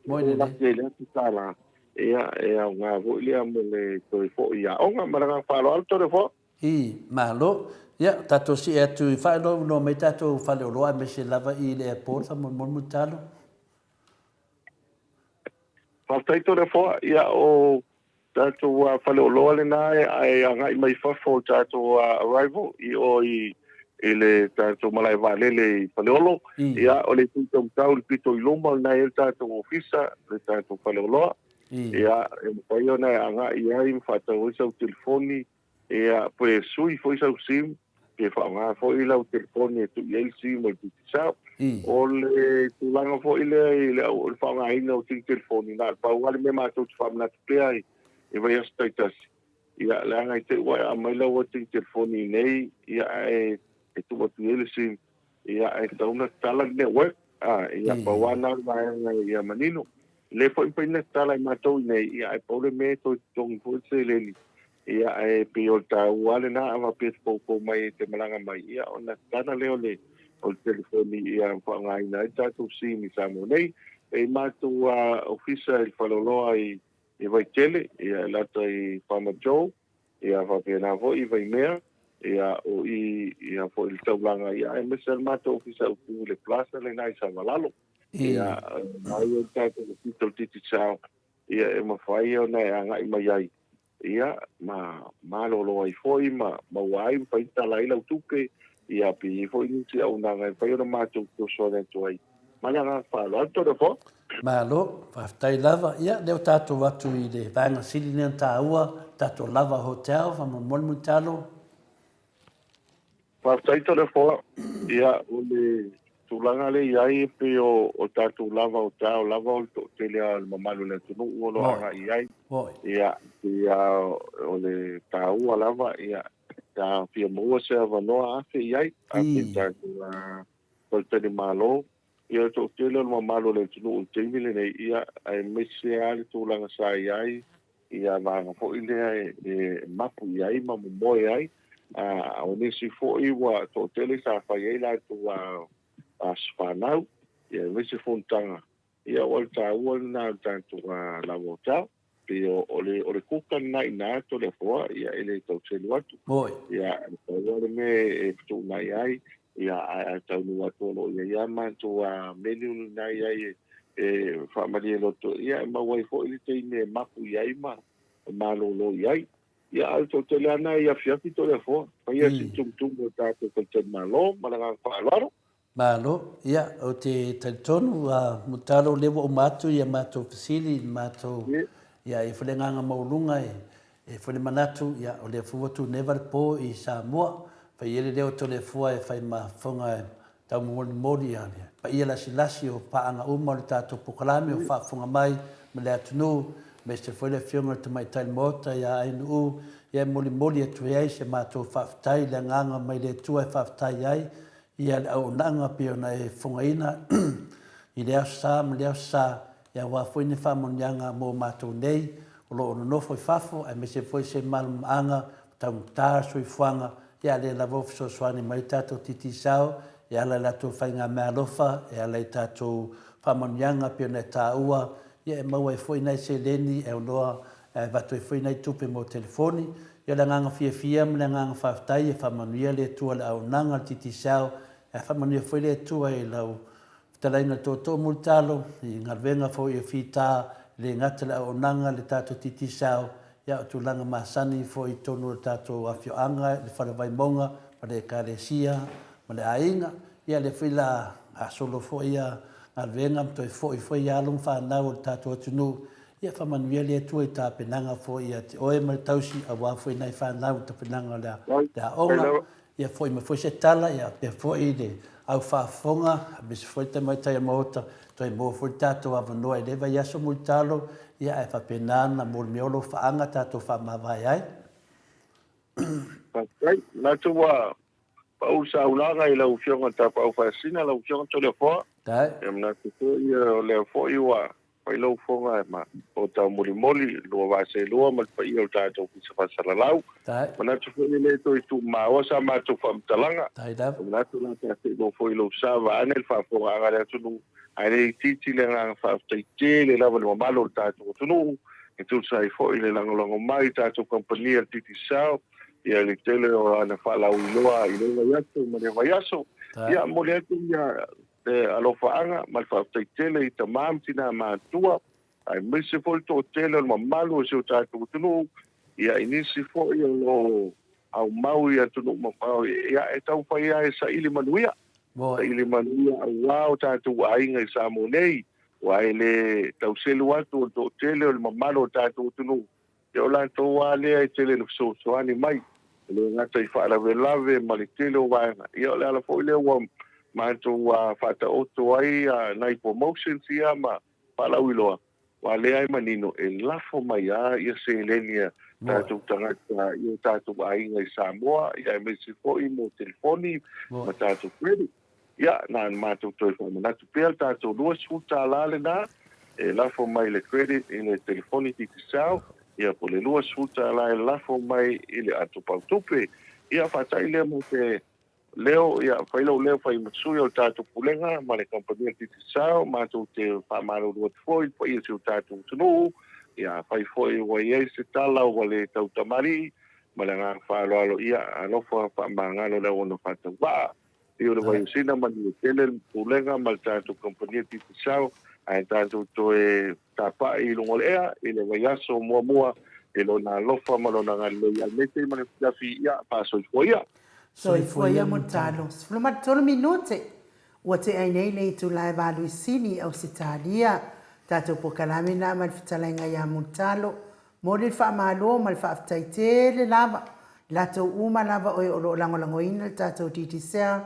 Moi ua laki ai i le $1,000. Ia, e aoga foi lea mo le toe foi i aoga. Ma le agaga faaaloalo, Toleafoa. I, malo. Ia, tatou see atu i faailoa unoa mai tatou faleoloa aemaise lava i le airport faamolemole Mulitalo. Faafetai Toleafoa. Ia, o tatou faleoloa lena e agai mai fafo o tatou arrival i o i i le tatou malae vaalele i Faleolo. Ia, o le itu taumatau i le pito i luma o lena e i ai le tatou ofisa, le tatou faleoloa. Ia, e mafai ona e agai i ai ma faatau ai sau telefoni, Ia, pe sui foi sau sim, pe faaaoga foi lau telefoni e tuu i ai le sim o le Digicel. O le tulaga foi lea i le au, le faaaogaina o sini telefoni, na o le pau lava le mea matou te faamanatu pea i, i vaiaso taitasi, ia, leaga i te i ua e aumai lau sini telefoni i inei, ia, ae e tuu atu i ai le sim, Ia, e tatau ona tatala le network, a, ia, pau lava lena o le vaega ia manino. E le foi mafai ona tatala e matou i inei, ia, ae pau le mea e toe totogi foi le seleni, ia, ae pei o le taua lava lena, a faapea e te poupou mai e te malaga mai, ia, ona tatala lea o le, o le telefoni ia faaaogaina ai le tatou sim i Samoa nei. E i matou ofisa i le faleoloa i, i Vaitele, ia, e lata i Farmer Joe, Ia faapena foi i Vaimea, ia o i ia foi i le taulaga, ia aemaise le matou ofisa autu i le plaza lena i Savalalo. Ia mai ai le tatou ofisa o le Digicel, ia e mafai ona e agai mai ai, ia ma malolo ai foi ma maua ai ma fai tala ai lau tupe, ia pe i ai foi nisi auaunaga e mafai ona matou fesoasoani atu ai. Ma le agaga faaaloalo. Toleafoa. Malo, faafetai lava. Ia, lea ua tatou atu i le vaega sili lea ona taua, tatou Lava Hotel, faamolemole Mulitalo. Faafetai Toleafoa. Ia, o le tulaga lea e i ai e pei o o tatou lava o tao lava o le toatele lava o le mamalu o le atunuu o lo o agai i ai. Ia, pei lava o le taua lava, ia, a fia maua se avanoa afe i ai, afe i tatou faletalimalo. Ia, o le toatele o le mamalu o le atunuu i le taimi lenei, ia, aemaise lava le tulaga sa i ai ia vaega foi lea e mapu i ai ma momoe ai. A o nisi foi ua toatele sa fai ai latou aso fanau, ia aemaise fonotaga, ia o le taua lena o le tatou lava o tau. Pei o le o le kuka lena i ina Toleafoa, ia e le tau selu atu. Ia e pau lava le mea e fetuunai ai, ia ae a taunuu atu o lo o i ai lava matou menu lena e i ai e faamalie loto, ia e maua ai foi le taimi e mapu i ai ma malolo i ai. Ia a o le toatele lava lena i afiafi Toleafoa, faia si tumutumu o tatou faletalimalo ma le agaga faaaloalo. Malo, ia ou te talitonu a Mulitalo o lea ua uma atu ia matou fesili i le matou ia e foi le agaga maualuga e e foi le manatu ia o lea foi ua tuneva le po i Samoa fai ai le leo o Toleafoa e fai ma fofoga e taumolimoli ia le paia lasilasi o paaga uma o le tatou polokalame o faafofoga mai ma le atunuu aemaise foi le afioga i le Tamaitai le Maota ia Ainuu ia e molimoli atu ai se matou faafetai i le agaga mai le Atua e faafetai ai Ia le auaunaga pei ona e fofogaina i le Aso Sa ma le Aso Sa, ia aua foi ni faamanuiaga mo matou nei o lo o nonofo i fafo aemaise foi se malamalamaaga ua taugata le soifuaga, ia a lea lava ua fesoasoani mai le tatou Digicel e ala i latou faigameaalofa, e ala i tatou faamanuiaga pei ona e taua, ia e maua ai foi nai seleni e aunoa e avatu ai foi nai tupe mo telefoni. Ia o le agaga fiafia ma le agaga faafetai e faamanuia le Atua i le auaunaga a le Digicel, ae faamanuia foi le Atua i lau fetalaiga le tootoo mulitalo i galuega foi o fita, e le gata i le auaunaga a le tatou Digicel, ia o tulaga masani foi i totonu o le tatou afioaga, i le Fale Vaimauga ma le Ekalesia ma le aiga. Ia lea foi la gasolo foi ia galuega ma toe foi foi alo ma fanau o le tatou atunuu. Ia faamanuia le Atua i tapenaga foi ia te oe ma le tausi aua foi nai fanau i tapenaga o le aoga. Ia foi mai foi se tala ia faapea foi le au faafofoga aemaise foi le tamaitai o le Maota toe maua foi le tatou avanoa i lea vaiaso mulitalo ia ae faapena ona molimea o lou faaga tatou faamavae ai. Faafetai. Manatu ua pau le saunoaga i lau Afioga i le Tapaau Faasina, lau Afioga Toleafoa. Ia manatu foi o lea foi ua fai lau fofoga ma o taumolimoli lua vaa seelua ma le paia o le tatou Ofisa Faasalalau. Manatu foi e le toe tuumaoa sa matou faamatalaga. Manatu o le a tatou foi i lou sa vaeane le faafofogaaga a le atunuu, ae le itiiti le agaga faafetai tele lava i le mamalu o le tatou atunuu e tusa ai foi le lagolago mai i tatou kamupani a le Digicel ia le tele o ana faalauiloa i lea vaiaso ma lea vaiaso. Ia momoli atu ia le alofaaga ma le faafetai tele i tama ma tina matutua, aemaise foi le toatele o le mamalu o si o tatou atunuu, ia i nisi foi o lo o aumau i atunuu mamao, ia e taumafai lava e saili manuia, saili manuia aua o tatou aiga i Samoa nei, aua e le tau selu atu o le toatele o le mamalu o le tatou atunuu, Ia o latou lava lea e tele ina fesoasoani mai, e le gata i faalavelave ma le tele o vaega, ia o le ala foi lea ua matou faataoto ai nai promotions ia ma faalauiloa, aua o lea e manino e lafo mai lava ia seleni a tatou tagata i o tatou aiga i Samoa, ia aemaise foi mo telefoni ma tatou credit. Ia, na ona matou toe faamanatu pea le tatou $20 lena e lafo mai le credit i le telefoni Digicel, ia po o le $20 e lafo mai i le ato pautupe. Ia, faata'i lea mo se leo, ia, fai lou leo fai ma sui o le tatou Pulega ma le kamupani a le Digicel, matou te faamalulu atu foi i le paia o si o tatou atunuu, ia, afai foi ua i ai se tala ua le tautamalii, ma le agaga faaaloalo, ia, alofa faamagalo le auauna faatauvaa. Pei o le Vaiosina ma Niutele le Pulega ma le tatou kamupani a Digicel ae tatou toe tapai i luga o le ea i le vaiaso muamua i lona alofa ma lona agalelei aemaise ma le afiafi ia faasoifua ia. Soifua ia Mulitalo. 13 minute ua tea ai nei le itula e valu i Sini i Ausetalia. Tatou polokalame na ma le fetalaiga ia Mulitalo. Momoli le faamalo ma le faafetai tele lava i latou uma lava o e o lo o lagolagoina le tatou Digicel.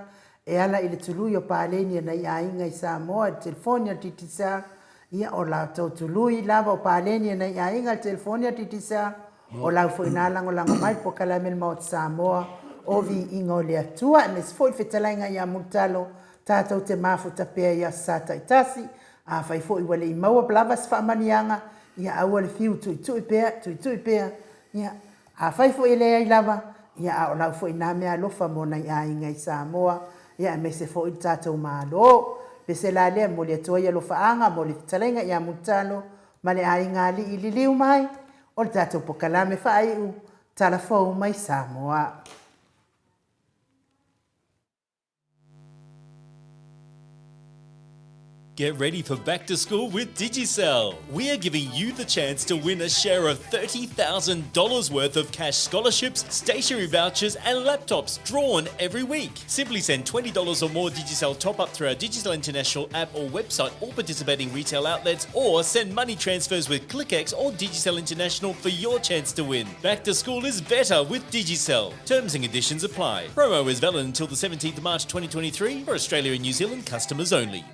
E ala i le tului o paleni a nai aiga i Samoa i le telefoni a le Digicel, ia o la outou tului lava o paleni a nai aiga i le telefoni a le Digicel, o lau foi na lagolago mai le polokalame le Maota Samoa o Viiga o le Atua, aemaise foi le fetalaiga ia Mulitalo, tatou te mafuta pea i aso Sa taitasi. Afai foi ua le i maua lava se faamanuiaga, ia aua le fiu tuitui pea, tuitui pea, ia, afai foi e leai lava, ia a o lau foi na meaalofa mo nai aiga i Samoa, ia aemaise foi le tatou Malo. Pese la lea e momoli atu ai alofaaga mo le fetalaiga ia Mulitalo ma le aiga alii liliu mai o le tatou pokalame faaiu Tala Fou mai Samoa. Get ready for back to school with Digicel. We are giving you the chance to win a share of $30,000 worth of cash scholarships, stationery vouchers, and laptops drawn every week. Simply send $20 or more Digicel top up through our Digicel International app or website or participating retail outlets, or send money transfers with ClickX or Digicel International for your chance to win. Back to school is better with Digicel. Terms and conditions apply. Promo is valid until the 17th of March 2023 for Australia and New Zealand customers only.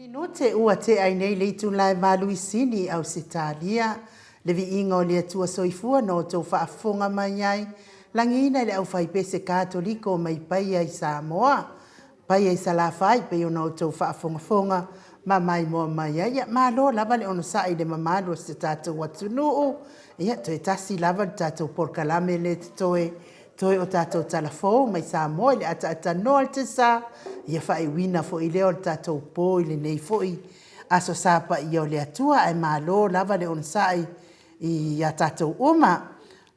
Minute ua tea ai nei le itula e Maluisini i Ausetalia, le viiga o le Atua Soifua na outou faafofoga mai ai, lagiina i le aufaipese Katoliko mai Paia i Samoa, Paia i Salafai pei ona outou faafogafoga ma maimoa mai ai. Ia, malo lava le onosai i le mamalu o si o tatou atunuu. Ia, toe tasi lava le tatou polokalame lea totoe Toe o tatou tala fou mai Samoa i le ataatanoa le tesa, ia faaiuina foi lea o le tatou po i lenei foi Aso Sa paia o le Atua, ae malo lava le onosai ia tatou uma.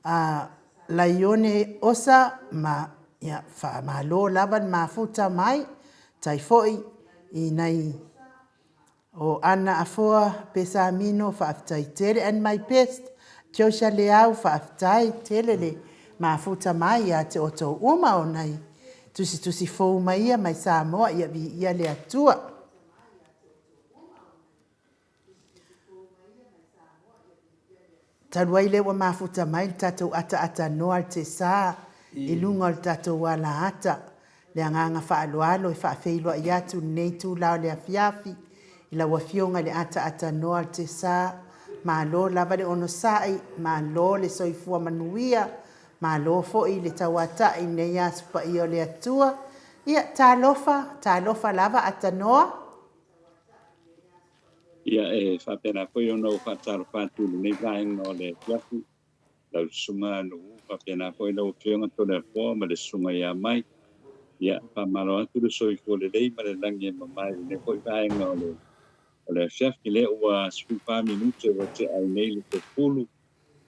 A Laione Osa ma ia faamalo lava le mafuta mai, tai foi i nai O Ana Afoa Pesamino faafetai tele and my best Joshua Leau faafetai tele le mafuta mai ia te outou uma o nai tusitusi fou mai ia mai Samoa ia viia le Atua. Talu ai lea ua mafuta mai le tatou ataatanoa le tesa i luga o le tatou alaata, le agaga faaaloalo e faafeiloai atu i lenei itula o le afiafi i lau Afioga i le ataatanoa le tesa. Malo lava le onosai, malo le soifua manuia, malo foi le tauatai i lenei aso paia o le Atua. Ia, talofa, talofa lava Atanoa. Ia, e faapena foi ona ou faatalofa atu i lenei vaega o le afiafi, lau Susuga Nu'u, faapena foi lau Afioga Toleafoa ma le Susuga ia Mai. Ia, faamalo atu le soifua lelei ma le lagi e mama i lenei foi vaega o le o le afiafi. Lea ua 14 minute ua tea ai nei le 10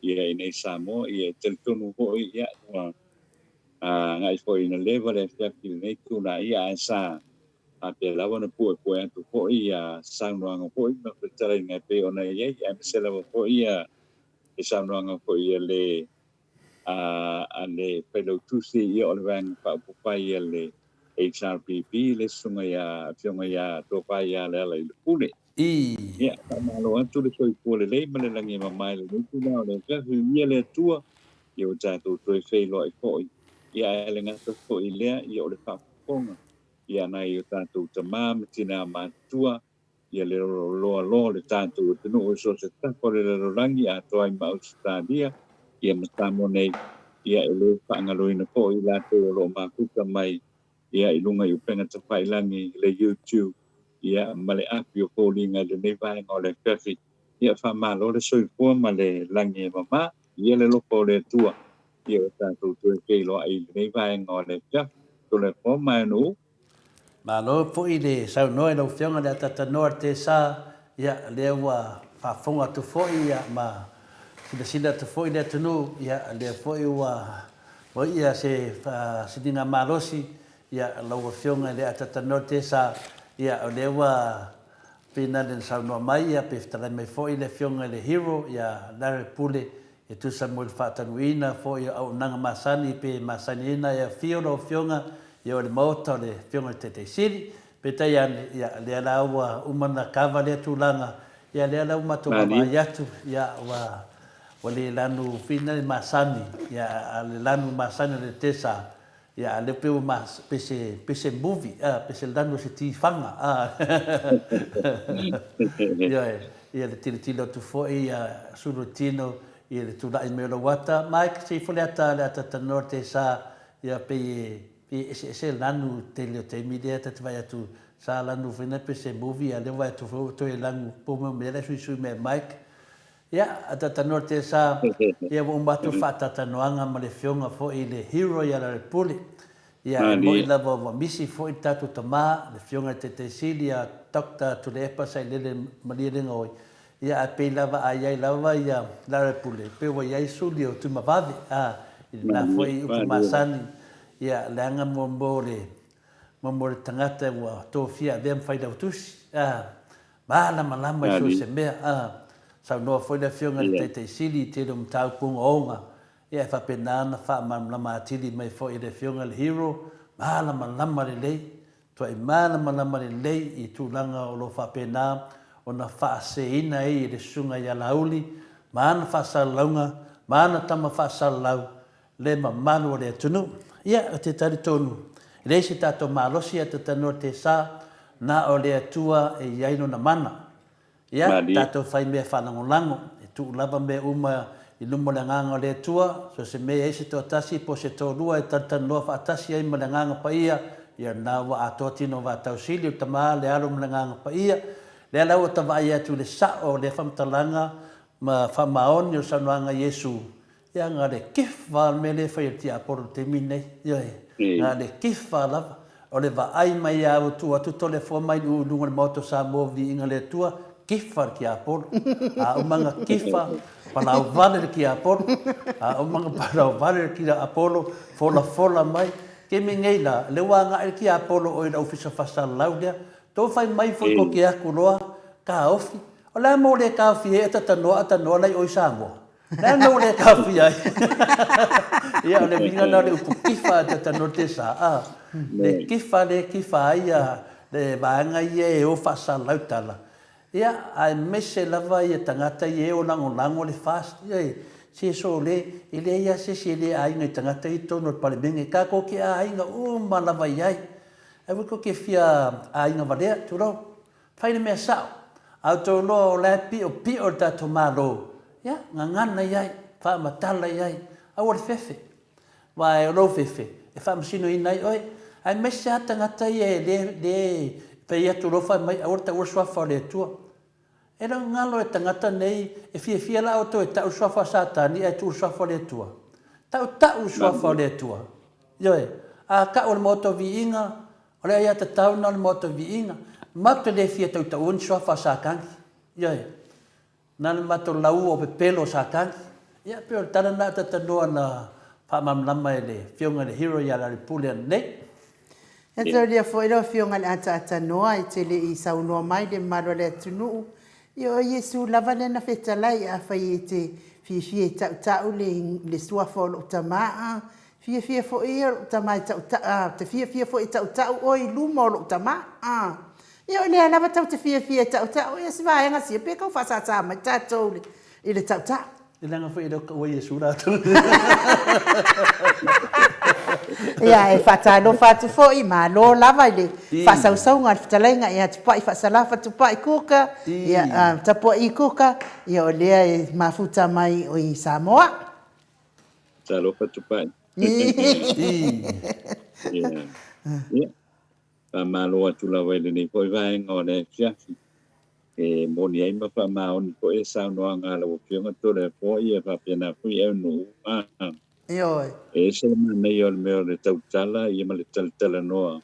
ia i nei Samoa. Ia, e talitonu foi ia ua agai foi ina leva le afiafi i lenei itula, ia ae sa Faapea lava ona puepue atu foi ia saunoaga foi ma fetalaiga e pei ona i ai, aemaise lava foi ia le saunoaga foi a le a le Failautusi ia o le Vaega Faaupufai a le HRPP, le Susuga ia Afioga ia Tofa ia Lealailepule. I. Ia, faamalo atu le soifua lelei ma le lagi e mama i lenei itula o le afiafi. Viia le Atua, ia ua tatou toe feiloai foi. Ia ae le gata foi i lea, ia o le faafofoga ia nai o tatou tama ma tina matutua, ia le loaloa o le tatou atunuu i so o se tafa o le lalolagi atoa ai ma Ausetalia, ia ma Samoa nei, ia e le faagaloina foi i latou o lo o mafuta mai ia i luga i upega tafailagi, le YouTube, ia ma le api o foliga i lenei vaega o le afiafi. Ia faamalo le soifua ma le lagi e mama, ia le alofa o le Atua Ia ua tatou toe feiloai i lenei vaega o le afiafi. Toleafoa Maenuu. Malo foi le saunoa i lau Afioga i le Atatanoa le Tesa, ia lea ua faafofoga atu foi ia ma silasila atu foi le atunuu, ia lea foi ua maua se faasiliga malosi ia lau Afioga i le Atatanoa le Tesa, ia o lea ua pei na le saunoa mai ia pe fetalai mai foi le Afioga i le Hero ia Larry Pule E tusa mo le faatanuuina foi o auaunaga masani pe masani ai na e afio lau Afioga ia o le Maota o le Afioga i le Taitai Sili. Peitai ane, ia, lea la ua uma na kava lea tulaga, ia lea la ua matou vaavaai atu, ia, ua, ua le lanu fina le masani, ia, a le lanu masani o le Tesa, Ia, a lea pei ua mas, pei se, pei se movie, a, pei se lanu o se tifaga, a. Ioe, ia le tilotilo atu foi ia sulu o tino i le tulai mai o lau ata. Mike, se ifo le ata, le ata tanoa le tesa, ia pei e, pei e eseese lanu tele o taimi lea ta te vaai atu sa lanu foi na pei se movie, a lea ua vaai atu foi ua toe lanu po o mea la e suisui mai e Mike. Ia, a tatanoa te sa, ia ua uma atu le faatatanoaga ma le Afioga foi i le Hero ia Lalepule. Ia, e moni lava ua misi foi le tatou tama, le Afioga i le Taitai Sili ia Doctor Tuilaepa Sailele Malielegaoi, ia ae pei lava a i ai lava ia Lalepule, pei ua i ai suli o Tuimavave, a, i lena foi upu masani, ia, leaga mo le, mo le tagata ua tofia avea ma failautusi, a, Malamalama i so o se mea, a. Saunoa foi le Afioga i le Taitai Sili i tele o mataupu ogaoga, ia e faapena ona faamalamalama atili mai foi e le Afioga i le Hero, malamalama lelei, tuai malamalama lelei i tulaga o lo o faapena ona faaseseina ai e le Susuga ia Laauli ma ana faasalalauga ma ana tama faasalalau le mamalu o le atunuu. Ia, ou te talitonu, e leai se tatou malosi ae tatanoa te sa. na o le Atua e i ai Lona mana. Ia, Malie. tatou fai mea faalagolago, e tuu lava mea uma i luma o le Agaga o le Atua, so o se mea e i ai se toatasi po o se toalua e talatalanoa faatasi ai ma le Agaga Paia, ia lena ua atoa tino vaatausili o le Tama, le Alo ma le Agaga Paia. Lea la ua ta vaai atu i le sao o lea faamatalaga ma faamaoni o le saunoaga a Iesu, Ia, na o le kifa le mea lea e fai e le tiapolo i le taimi lenei. Ioe, na o le kifa lava. O le vaai mai lava ua tuu atu Toleafoa mai i luga o le Maota o Samoa viiga le Atua, kifa le tiapolo. A uma ona kifa, palauvale le tiapolo. A uma ona palauvale le tiapolo, folafola mai. Taimi nei la, lea ua agai le tiapolo o i le Ofisa Faasalalau lea. Tou fai mai foi tou te atu loa, taofi. O le a mo le taofi ai a ta tanoa a tanoa la i o i Samoa? Le a le mea ua le taofia ai? Ia, o le uiga lena o le upu kifa a Tatanoa te sa, a. Le kifa lea e kifa ai le vaega ia e o faasalalau tala. Ia, aemaise lava ia tagata ia e o lagolago le FAST. Ia, se sole, e leai lava se isi e le aiga i tagata ia i totonu o le Palemene. Tatou te aiga uma lava i ai. Aua tou te fia aiga valea, tulou. Fai le mea sao. A outou iloa o la e piopio le tatou Malo, ia, gagana i ai, faamatala i ai, aua le fefe. Aua o lou fefe, e faamasinoina ai oe. Aemaise lava tagata ia e le, le fai atu loa fai mai, aua le taua le suafa o le Atua. E le o galo e tagata nei, e fiafia la outou e tau le suafa o Satani ae tuu le suafa o le Atua. Tautau le suafa o le Atua. Ioe, a tau e le Maota o Viiga, O le aiatatau lena o le Maota Viiga. Matou te le fia tautaua ni suafa a Satani. Ioe. Na o le matou laua o pepelo o Satani. Ia, pei o le tala lena a Tatanoa na faamalamalama e le Afioga i le Hero ia Lealailepule ananei. E taulia foi lau Afioga i le Ataatanoa e te le i saunoa mai le mamalu o le atunuu. Ia o Iesu lava lea na fetalai, afai e te fiafia e tautau le, le suafa o lou tama, a Fiafia foi ia lou tama e tautau, ou te fiafia foi e tautau oe i luma o lou tama. Ia o lea lava tau te fiafia e tautau, ia si vaega sia pe tau faasasa mai tatou i le tautau. E leaga foi e le o taua Iesu latou. Ia e faatalofa atu foi, malo lava i le faasausauga a le fetalaiga ia Tupai Faasalafa Tupai Kuka, ia Tapua'i Kuka, ia o lea e mafuta mai i Samoa. Talofa Tupai. Ia, faamalo atu lava i lenei foi vaega o le afiafi. E moni ai ma faamaoni foi le saunoaga a lau Afioga Toleafoa ia faapena foi Eunu'u. Ioe. E ese le manaia o le mea o le tautala ia ma le talatalanoa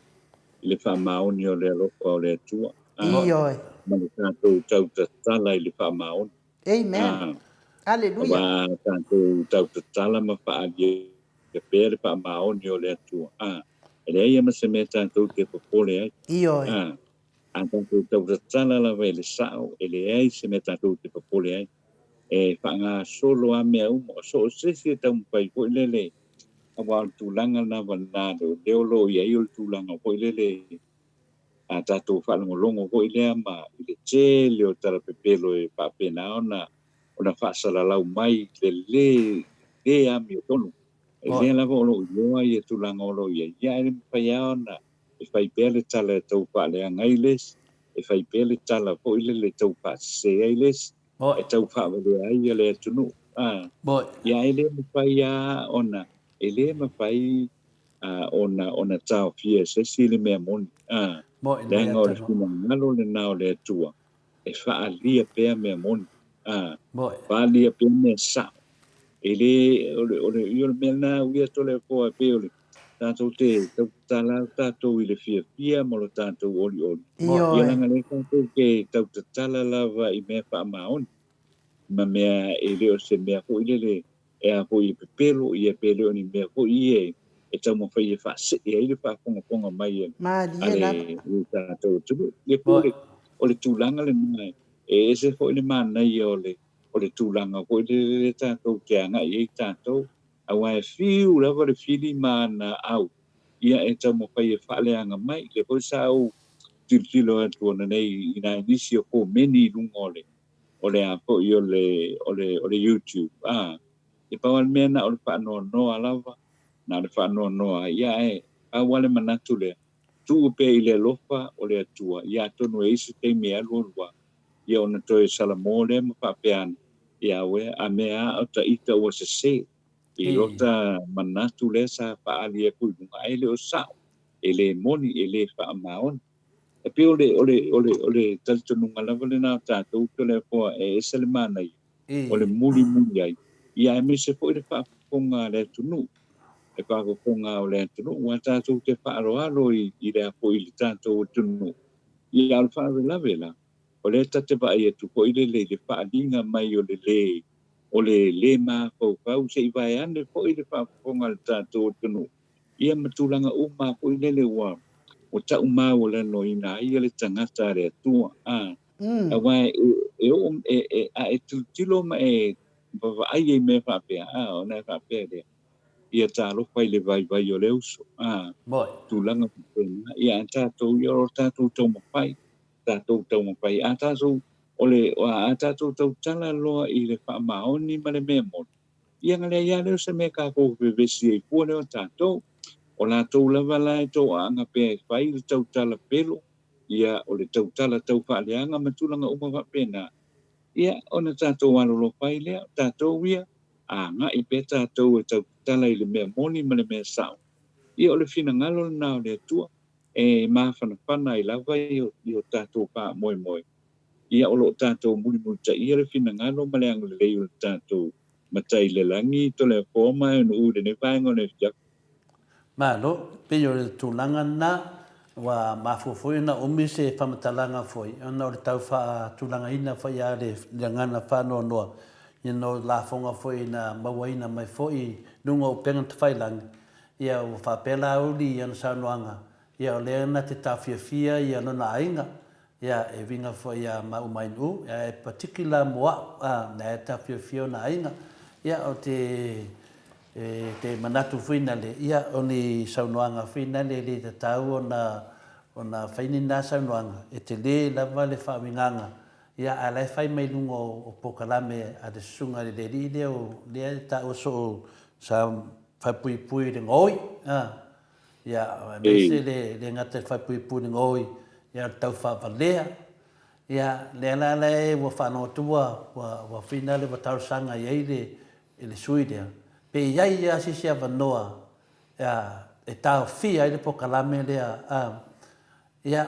i le faamaoni o le alofa o le Atua. Ioe. Ma le tatou tautatala i le faamaoni. Amen. Aleluia. Aua a tatou tautatala ma faaalia pea le faamaoni o le Atua, a, e leai lava ma se mea tatou te popole ai. Ioe. A, a tatou tautatala lava i le sao, e leai se mea tatou te popole ai. E faagasolo lava mea uma, o so o se isi e taumafai foi lele, aua o le tulaga lava lena lea o lo o i ai o le tulaga foi lele a tatou faalogologo foi lea ma i le tele o tala pepelo e faapena ona ona faasalalau mai le le le amiotonu. E lea lava o lo o iloa ia tulaga o lo o i ai, ia ae le mafai lava ona e fai pea le tala e tau faaleaga ai le isi, e fai pea le tala foi lele e tau faasese ai le isi, e tau faavalea ai ia le atunuu. A, ia ae le mafai lava ona, e le mafai ona ona taofia e se isi le mea moni, a, leaga o le finagalo lena o le Atua e faaalia pea mea moni, a, faaalia pea mea sao. E le, o le, o le, o le mea lena ua ia Toleafoa e pei o le tatou te tautatala tatou i le fiafia ma lo tatou olioli. Ia leaga lea tatou te tautatala lava i mea faamaoni ma mea e le o se mea foi lele e a foi e pepelo ia pe le o ni mea foi ia e taumafai e faasee ai le faafogafoga mai a le tatou atunuu. Ia pei o le, o le tulaga lena e ese foi le manaia o le, o le tulaga foi lele lea tatou te agai ai tatou, aua e fiu lava le fili ma ana au ia e taumafai e faaleaga mai. Lea foi sa ou tilotilo atu ananei i nai nisi o komeni i luga o le o le a foi o le, o le, o le YouTube, a. E pau lava le mea na o le faanoanoa lava, na o le faanoanoa, ia ae pau lava le manatu lea, tuu pea i le alofa o le Atua, ia atonu e i ai se taimi e alualu lava, ia ona toe salamo lea ma faapea ane, Ia auē, a mea a o ta ita ua sesē i lota manatu lea sa faaali aku i luga, ae le o sao, e le moni, e le faamaoni. E pei o le, o le, o le, o le talitonuga lava lena o tatou Toleafoa e ese le manaia o le mulimuli ai, ia aemaise foi le faafofoga a le atunuu, le faafofoga o le atunuu, aua tatou te faaaloalo i, i le a foi i le tatou atunuu. Ia a o le faalavelave la, o lea ta te vaai atu foi lele i le faaaliga mai o le lē, o le lē mafaufau, se i vaeane foi le faafofoga a le tatou atunuu, ia ma tulaga uma foi lele ua ua taumaualaloina ai le tagata a le Atua. A, aua e, e oo, e, e, a e tilotilo ma e vaavaai i mea faapea, a, ona e faapea lea, ia talofa i le vaivai o le uso, a, tulaga faapena, ia a tatou, ia o tatou taumafai, tatou taumafai, a tatou, o le, a tatou tautala loa i le faamaoni ma le mea moni, Ia na leai lava lea o se mea tatou vevesi ai fua lea o tatou. O latou lava la e toaaga pea e fai le tautala pelo, ia o le tautala tau faaleaga ma tulaga uma faapena, ia ona tatou alolofa ai lea, o tatou ia, a agai pea tatou e tautala i le mea moni ma le mea sao, ia o le finagalo lena o le Atua e mafanafana ai lava i o tatou faamoemoe. Ia o lo o tatou mulimulitaia le finagalo ma le agalelei o le tatou Matai i le lagi, Toleafoa ma Aenu'u i lenei vaega o le afiafi. Malo, pei o le tulaga lena, ua mafua foi ona umi se faamatalaga foi ona o le tau faatulagaina foi lava le gagana faanoanoa ina o lafoga foi na mauaina mai foi i luga o upega tafailagi, ia ua faapea Laauli i ana saunoaga, ia o lea na te taofiafia ia lona aiga, Ia, e uiga foi ia maʻu mai Nuʻu, ia e particular mo aʻu, a, na e tafiofia ona aiga. Ia, o te, e te manatu foi nale, ia, o ni saunoaga foi nale e le tatau ona, ona fai ni na saunoaga, e tele lava le faauigaga, ia, ae la e fai mai luga o, o polokalame a le susuga i le alii lea o, lea e taua soo sa faipuipui i le gaoi, a. Ia, aemaise le le gata i le faaipuipui i le gaoi, ia o le tau faavalea. Ia, lea la la e ua faalogo atu ua, ua, ua fina le ua talosaga i ai le, i le sui lea, pe i ai lava se isi avanoa, ia, e taofia ai le polokalame lea, a, ia,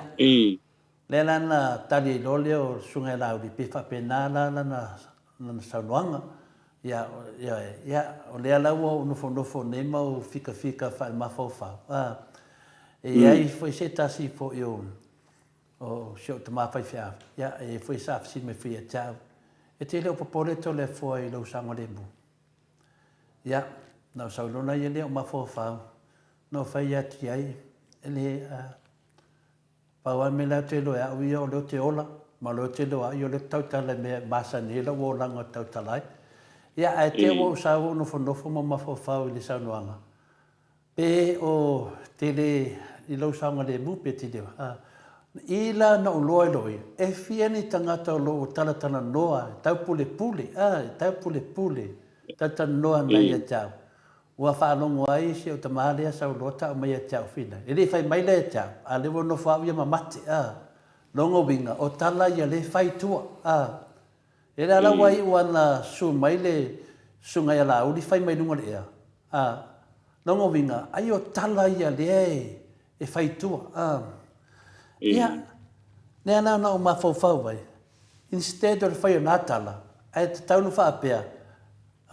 lea la na tali ai loa lea o le Susuga ia Laauli, pei faapena la lana, lana saunoaga. Ia, ioe, ia, o lea la ua ou nofonofo nei ma ou fikafika faemafaufau, a, e i ai foi se tasi foi o, o si ou tama faifeau, ia, e i ai foi sa fesili mai foi ia te au, E te le o popole Toleafoa i lou saogalemu? Ia, na ou saunoa ia lea o mafaufau, na ou fai atu i ai, e le, a, Pau lava le mea lea ou te iloa e au ia o lea ou te ola, ma o lea ou te iloa au ia o lea ou te tautala i mea e masani ai lou olaga ou te tautala ai. Ia, ae te ua ou sau ou nofonofo ma mafaufau i le saunoaga, pe o tele i lou saogalemu pe te le, a, i la na ou loa i lou ia, e fia ni tagata o lo o talatalanoa, e taupulepule, a, e taupulepule, talatalanoa nai ia te au. Ua faalogo ai si ou tama lea sau loa tau mai ia te au fina. E le i fai mai la ia te au, a lea ua nofo au ia ma mate, a. Lona uiga, o tala ia le fai i tua, a. E le ala ua iu ana su mai le susuga ia Laauli fai mai luga o le ea, a. Lona uiga, ai o tala ia lea e fai i tua, a. Ia, lea la na ou mafaufau ai, instead o le fai o na tala, ae tatau ona faapea,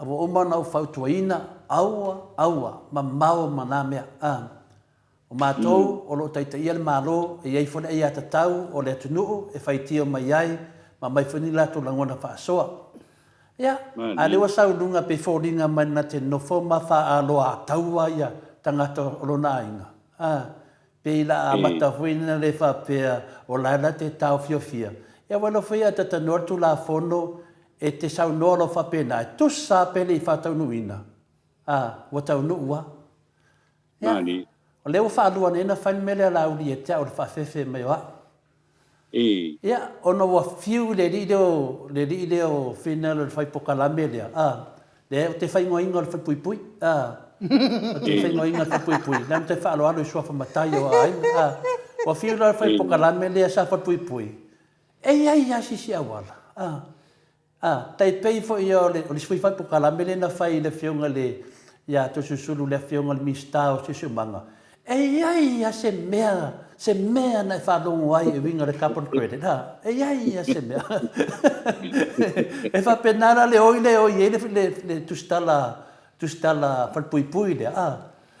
A ua uma ona ou fautuaina, aua, aua, mamao ma na mea. A. O matou o lo o taitaia le Malo, e i ai foi le aiatatau o le atunuu e faitio mai ai ma aumai foi ni latou lagona faasoa. Ia, a lea ua sau i luga pei foliga mai na te nofo ma faaaloataua ia tagata o lona aiga. A. Pei la amata foi na le faapea o la e la te taofiofia. Ia ua iloa foi a tatanoa le Tulafono e te saunoa loa faapena, e tusa lava pe le i faataunuuina, a, ua taunuu lava. Ia, o lea ua faalua nei ona fai le mea lea a Laauli ia te au i le faafefe mai o au. Ia, ona ua fiu le alii lea o, le alii lea o Finel o le fai pokalame lea, a, lea ou te faaigoaina o le falepuipui, a, ou te faaigoaina o le falepuipui, leaga ou te faaaloalo i suafa matai o aiga, a. Ua fiu la le fai pokalame lea sa falepuipui, e i ai lava se isi auala, a. A, tai pei foi ia o le, o le isi foi fai pokalame lea na fai i le Afioga i le, ia Toeolesulusulu le Afioga i le Minisita o Siosiomaga, e i ai lava se mea, se mea na e faalogo ai e uiga i le carbon credit, a, e i ai lava se mea. E faapena la le oi lea e oi ai le, le, le tusitala, tusitala falepuipui lea, a.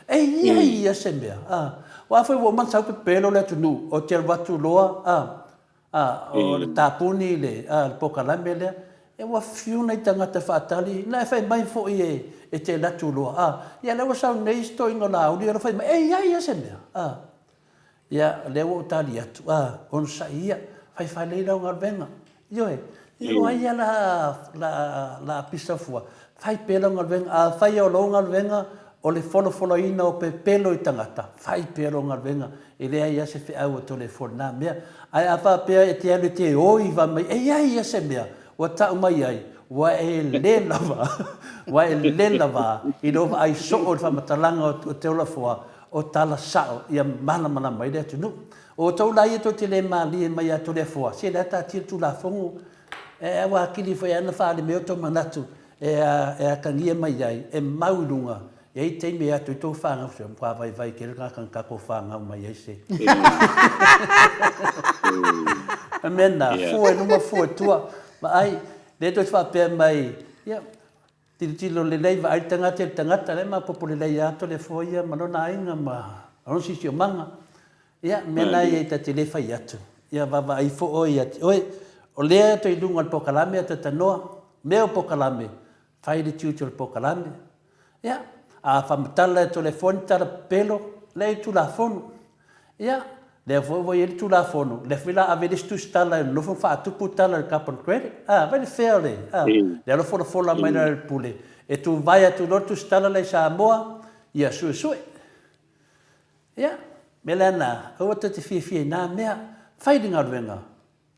E i ai lava se mea, a. Aua foi ua uma ona sau pepelo le atunuu, ou te alu atu loa, a, A, o le tapuni le, a, le pokalame lea, e ua fiu nai tagata faatali, na e fai mai foi e, e te alu atu loa, a, ia lea ua sau nei si toeaina o Laauli, ia fai mai, e i ai lava se mea, a. Ia, lea ua ou tali atu, a, onosai ia, fai faalelei lau galuega. Ioe, ia o ai ia la, la, la pisa fua, fai pea lau galuega, afai o lou galuega o le folafolaina o pepelo i tagata, fai pea lou galuega, E leai lava se feau a Toleafoa i lena mea. Ae a faapea e te alu e te oi fai mai, e i ai ia se mea ua tau mai ai, ua e le lava, ua e le lava i lou vaai soo i le faamatalaga o Teolafoa, o tala sao ia malamalama ai le atunuu. O outou la ia tou te le malie mai ia Toleafoa, se lea taatia le Tulafono, e ua atili foi lava ona faaali mai outou manatu e atagia mai ai, e mau i luga E i ai taimi e atu ai tou fanau, se matua vaivai tele tagata na tatou fanau mai ai se. O le mea lena, fua i luma fua i tua, vaai, lea tou te faapea mai, ia, tilotilo lelei vaai le tagata i le tagata, la e maopoopo lelei lava Toleafoa ia ma lona aiga ma lona siosiomaga. Ia, o mea na ia ta te le fai atu, ia vaavaai fua oe ia te oe. O lea e toe i luga o le polokalame a Tatanoa, mea o polokalame, Fai le tiute o le polokalame. Ia, a faamatala e Toleafoa ni tala pepelo, lea e i le Tulafono. Ia, lea foi ua i ai le Tulafono, lea foi la ave le isi tusitala e nonofo ma faatupu tala i le carbon credit. A, vaai le fea o le, a, lea la folafola mai la e le Pule, e tuvae atu loa le tusitala lea i Samoa, ia suesue. Ia, mea la lena, aua tou te fiafia i na mea, fai le galuega,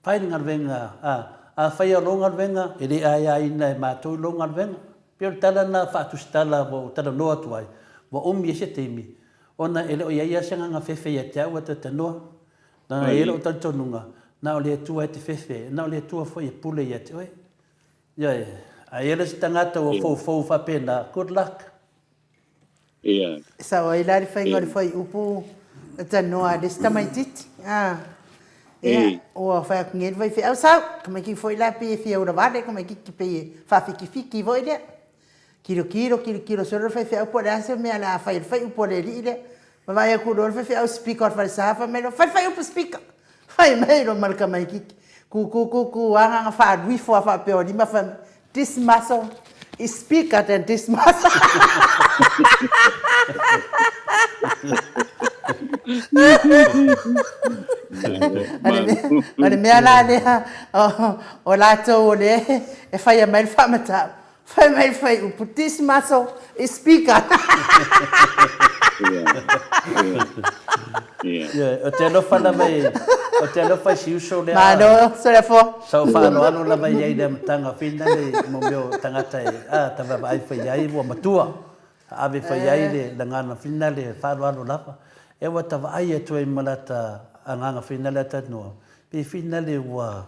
Fai le galuega a, afai o lou galuega, e le aiaina e matou lou galuega. E pei o le tala lena faatusitala ua ou talanoa atu ai, ua umi ai se taimi, ona e le o i ai lava se agaga fefe ia te au a talanoa. Leaga e i ai lou talitonuga, na o le Atua e te fefe, na o le Atua foi e pule ia te oe. Ioe, a i ai le isi tagata ua foufou faapena, good luck. Ia. E sao ai la le faiga o le fuaiupu tanoa a le isi tamaititi. A. Ia, ua fai atu nei le faifeau, sau, tamaititi foi la pei e fia ulavale, tamaititi pei e faafikifiki foi lea. Tilotilo, tilotilo solo le faifeau po o le a se mea o le a fai e le fuaiupu a le alii lea. Vaavaai atu loa le faifeau speaker o le falesa, fai mai loa, fai le fuaiupu speaker. Fai mai loa ma le tamaititi, tu tu tu tu lava na ona faaluifo lava faapea o lima fai mai, this muscle is bigger than this muscle. O le mea la lea o latou o lea e faia mai le faamatau, Fai mai le fuaiupu, this muscle is bigger. Ou te alofa lava i, ou te alofa i si uso lea. Malo, Toleafoa. Sa ou faaaloalo lava i ai i le amataga finale mo mea o tagata e, a, ta vaavaai fai i ai ua matua. Ave fai i ai le lagana finale faaaloalo lava. E ua ta vaai atu ai ma lata agaga finale a talanoa, pe finale ua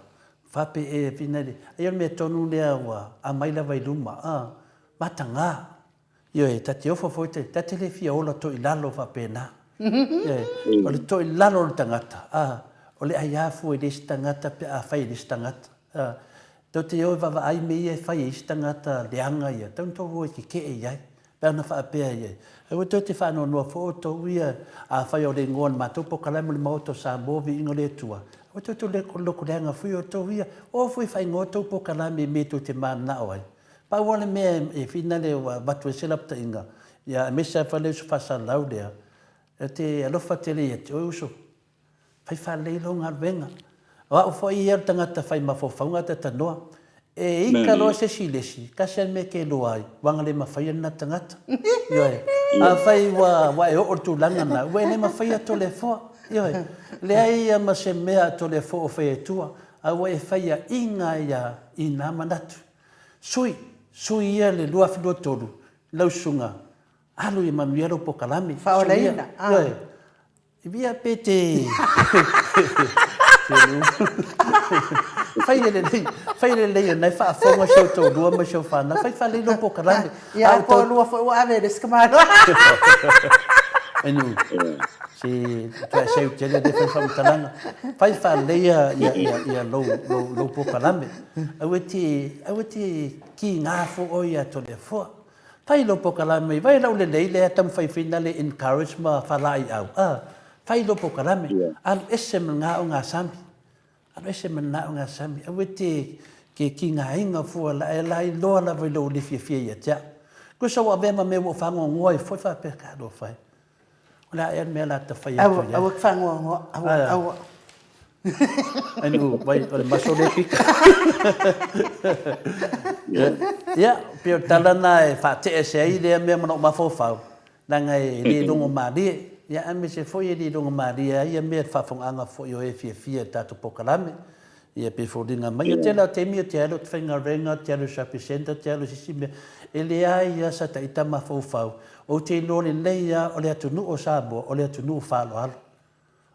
Fape e finale, ai o le mea tonu lea ua aumai lava i luma, a, mataga. Ioe, ta te ofo foi te, ta te le fia ola toilalo faapena. Ioe, o le toilalo o le tagata, a, o le aia fua i le isi tagata pe a fai e le isi tagata. A, tou te o e vaavaai mea ia e fai e isi tagata leaga ia, tau na tou o e keke'e i ai. Pe ana faapea i ai, aua tou te faanoanoa foi outou ia, afai o le igoa o le matou polokalame o le Maota o Samoa, Viiga o le Atua, aua tou te loto leaga foi outou ia, o foi faaigoa outou polokalame i mea tou te mananao ai. Pau lava le mea e finale ua avatu ai se lapataiga, ia aemaise lava le uso faasalalau lea, ou te alofa tele ia te oe uso, Fai faalelei lou galuega. O au foi ia o le tagata fai mafaufauga a Tatanoa. E ika loa se isi i le isi, tasi lava le mea e te iloa ai, ua na le mafaia lena tagata. Ioe. Afai ua, ua e oo i le tulaga lena, ua e le mafaia Toleafoa. Ioe. Leai ia ma se mea a Toleafoa o faia i tua, a ua e faiaina ai lava i na manatu. Sui, sui ia le 2023, lau susuga, alu ia manuia lou polokalame. Faaolaina. Ioe. Via pe te Fai le lelei, fai le lelei o nai faafofoga si ou toalua ma si ou fanau, fai faalelei lou polokalame. Ia, a toalua foi ua ave e le isi tamaloa. Inu, si tuai seu tele le fai faamatalaga. Fai faalelei ia, ia, ia, ia lou, lou, lou polokalame. Aua e te, aua e te kiga fua oe ia Toleafoa. Fai lou polokalame, vai lau lelei lea taumafai foi na le encourage ma faalaeiau, a, fai lou polokalame, alu ese ma lena ogasami, alu ese ma lena ogasami, aua e te ke kigaina fua la e la iloa lava i lou le fiafia ia te au. Tusa ua avea ma mea ua ou faanoanoa ai foi faapea, talofa e. O le a ea le mea la ta fai atu i ai? Aua te faanoanoa, aua, aua. Anu, vai, o le maso le pika. Ia, pei o le tala lena e faate'e ese ai lea mea ma lou mafaufau, leaga e le logomalie. Ia, aemaise foi e le logomalie ai ia mea i le faafofogaaga foi o e fiafia i le tatou polokalame. Ia pei e foliga mai, o le tele lava o taimi ou te alu ou te faigaluega, ou te alu i le shopping centre, ou te alu i se isi mea, e leai lava sa ta ita mafaufau, ou te iloa lelei lava o le atunuu o Samoa, o le atunuu faaaloalo.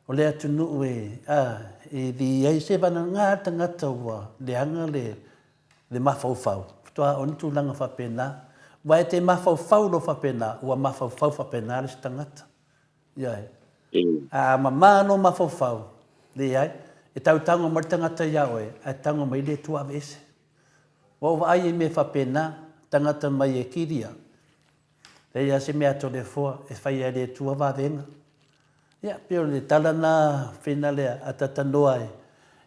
O le atunuu e, a, e leai se vagana le tagata ua leaga le, le mafaufau, faatoa oo ni tulaga faapena. Aua e te mafaufau loa faapena, ua mafaufau faapena le isi tagata. Ioe. A mama lou mafaufau, leai, e tau tago mai le tagata iā oe, ae tago mai le Atua aveese. Ua ou vaai i mea faapena, tagata mai e kilia, leai lava se mea a Toleafoa e fai ai e le Atua vavega. Ia, pei o le tala lena fina lea a Tatanoa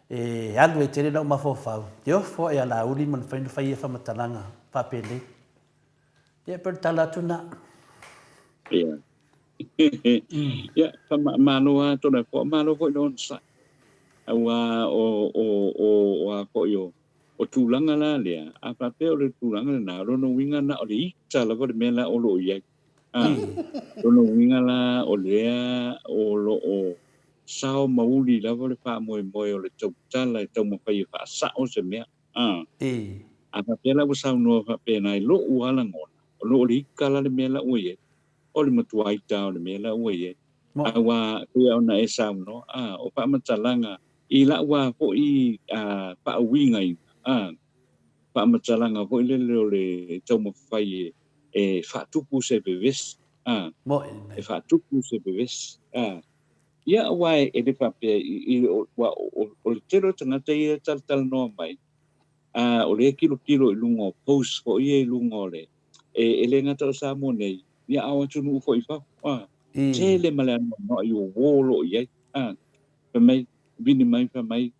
e alu ai tele lou mafaufau, te ofo ai a Laauli ma mafai ona fai ia faamatalaga faapenei. Ia, pei o le tala atu lena. Ia. Ia, malo lava Toleafoa, malo foi le onosai. Aua o, o, o, o a foi o, o tulaga la lea, a faapea o le tulaga lena, o lona uiga na o le ita lava le mea la o lo o i ai. A, lona uiga la o lea o lo o sao ma uli lava le faamoemoe o le tautala e taumafai e faasao se mea. A, a faapea la ua saunoa faapena i lou lava lagona, ona o le ita la le mea la ua i ai. O le matua ita lava o le mea la ua i ai. Aua pei ona e saunoa, a, o faamatalaga i lau lava foi faauigaina, a, faamatalaga foi lele o le taumafai e faatupu se vevesi, a, e faatupu se vevesi, a. Ia, aua e le faapea i, aua o le tele o tagata ia e talatalanoa mai, a, o lea e tilotilo i luga o post foi ia i luga o le, e le gata o Samoa nei, ia a o atunuu foi i fafo, a, tele ma le anoanoai o uo o lo o i ai, a, fai mai, vini mai fai mai,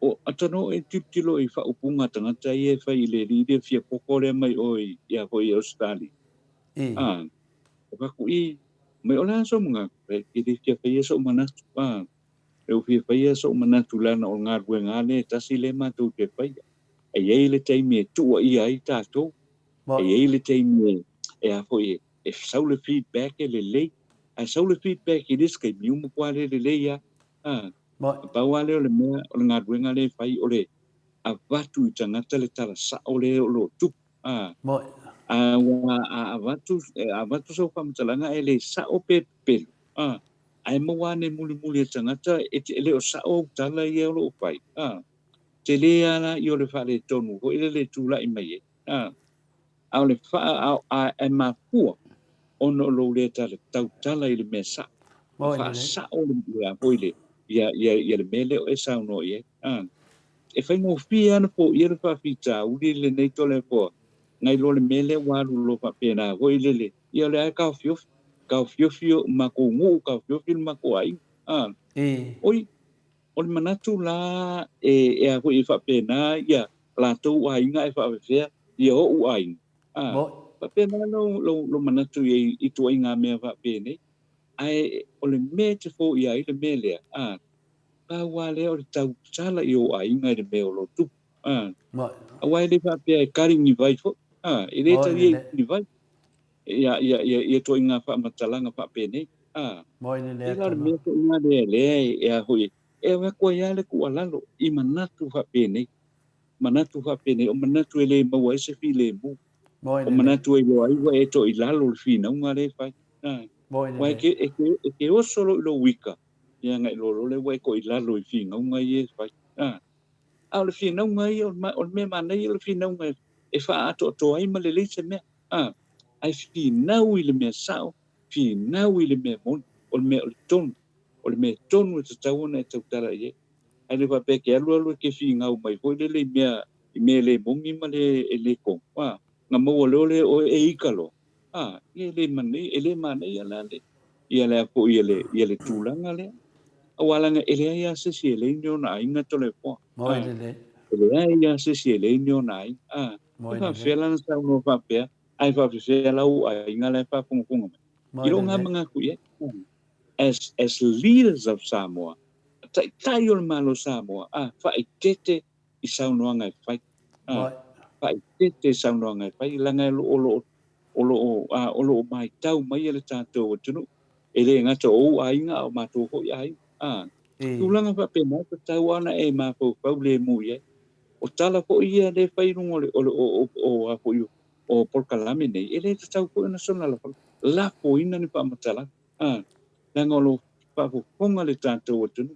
o, atonu e tilotilo i faaupuga a tagata ia e fai i le alii lea fia koko lea mai o ia foi i Ausetalia, a, o fai atu, i, mai o le a sou manatu, e le fia faia sou manatu, a, e ua fia faia sou manatu leaga o le galuega lava lea e tasi lea matou te faia. E i ai le taimi e tuuaia ai tatou, e i ai le taimi e a foi e sau le feedback e lelei, ae sau le feedback i le isi taimi, ua matua le lelei lava. A, na pau lava lea o le mea, o le galuega lea e fai o le avatu i tagata le tala sao lea o lo o tupu. A, a ua avatu, avatu sau faamatalaga e le sao pe pepelo, a, ae maua ane mulimuli e tagata e le o sao au tala ia o lo o fai. A, tele lava la ia o le faaletonu foi lele e tulai mai ai, a, a o le faa, a, a, e mafua ona o lou le tala, tautala i le mea sao. Ma faasao le, ia foi le, ia, ia, ia le mea lea o e saunoa i ai. A, e faigofie lava ona foia le faafitauli lenei Toleafoa, nai lo le mea lea ua alu loa faapena foi lele, ia o lea lava e taofiofi, taofiofi o matou nuu, taofiofi le matou aiga. A, oi, O le manatu la e a foi e faapena ia latou aiga ae faafefea ia o'u aiga. A, faapena lou, lou, lou manatu i ai i ituaiga mea faapenei. Ae o le mea e te foia ai le mea lea, a, pau lava lea o le tautala i ou aiga i le mea o lo o tupu. A, aua e le faapea e kari ni vai foi. A, e le talia i ni vai. Ia, ia, ia, ia ituaiga faamatalaga faapenei. A, pei la o le mea foi lena lea, lea e, e a foi, e avatu ai lava le tuualalo i manatu faapenei. Manatu faapenei, o manatu e le maua ai se filemu. O manatu e iloa ai ua e toilalo i le finauga lea e fai. A. Aua e te, e te, e te oso loa i lou ika, ia agai loa lea ua e toilalo i finauga ia e fai. A, a o le finauga ia, o le, o le mea manaia o le finauga e, e faaatoatoa ai ma lelei se mea. A, ae finau i le mea sao, finau i le mea moni, o le mea o le tonu, o le mea tonu e tatau ona e tautala i ai. Ae le faapea e te alu alu e te finau mai foi lele i mea, i mea e le moni ma le, e le tonu. A, na maua loa lea o oe e ika loa, a, ia e le manaia, e le manaia la le, ia le a foi ia le, ia le tulaga lea. Aua leaga e leai lava se isi e leai ni ona aiga Toleafoa. Moe lelei. E leai lava se isi e leai ni ona aiga. A, e faapefea la ona saunoa faapea, ae faapefea la ou aiga la e faafogafoga mai. I lou ngamanga atu i ai, as, as leaders of Samoa, taitai o le Malo o Samoa, a, faaeteete i saunoaga e fai. A, faaeteete i saunoaga e fai, leaga o lo o, o lo o, a, o lo o matau mai e le tatou atunuu. E le gata o ou aiga, a o matou foi aiga. A, tulaga faapena, e tatau lava ona e mafaufau lemu i ai. O tala foi ia lea e fai i luga o le, o le, o, o, o, a foi, o polokalame nei, e le tatau foi ona soona lafoina ni faamatalaga, a, leaga o lo o faafofoga le tatou atunuu.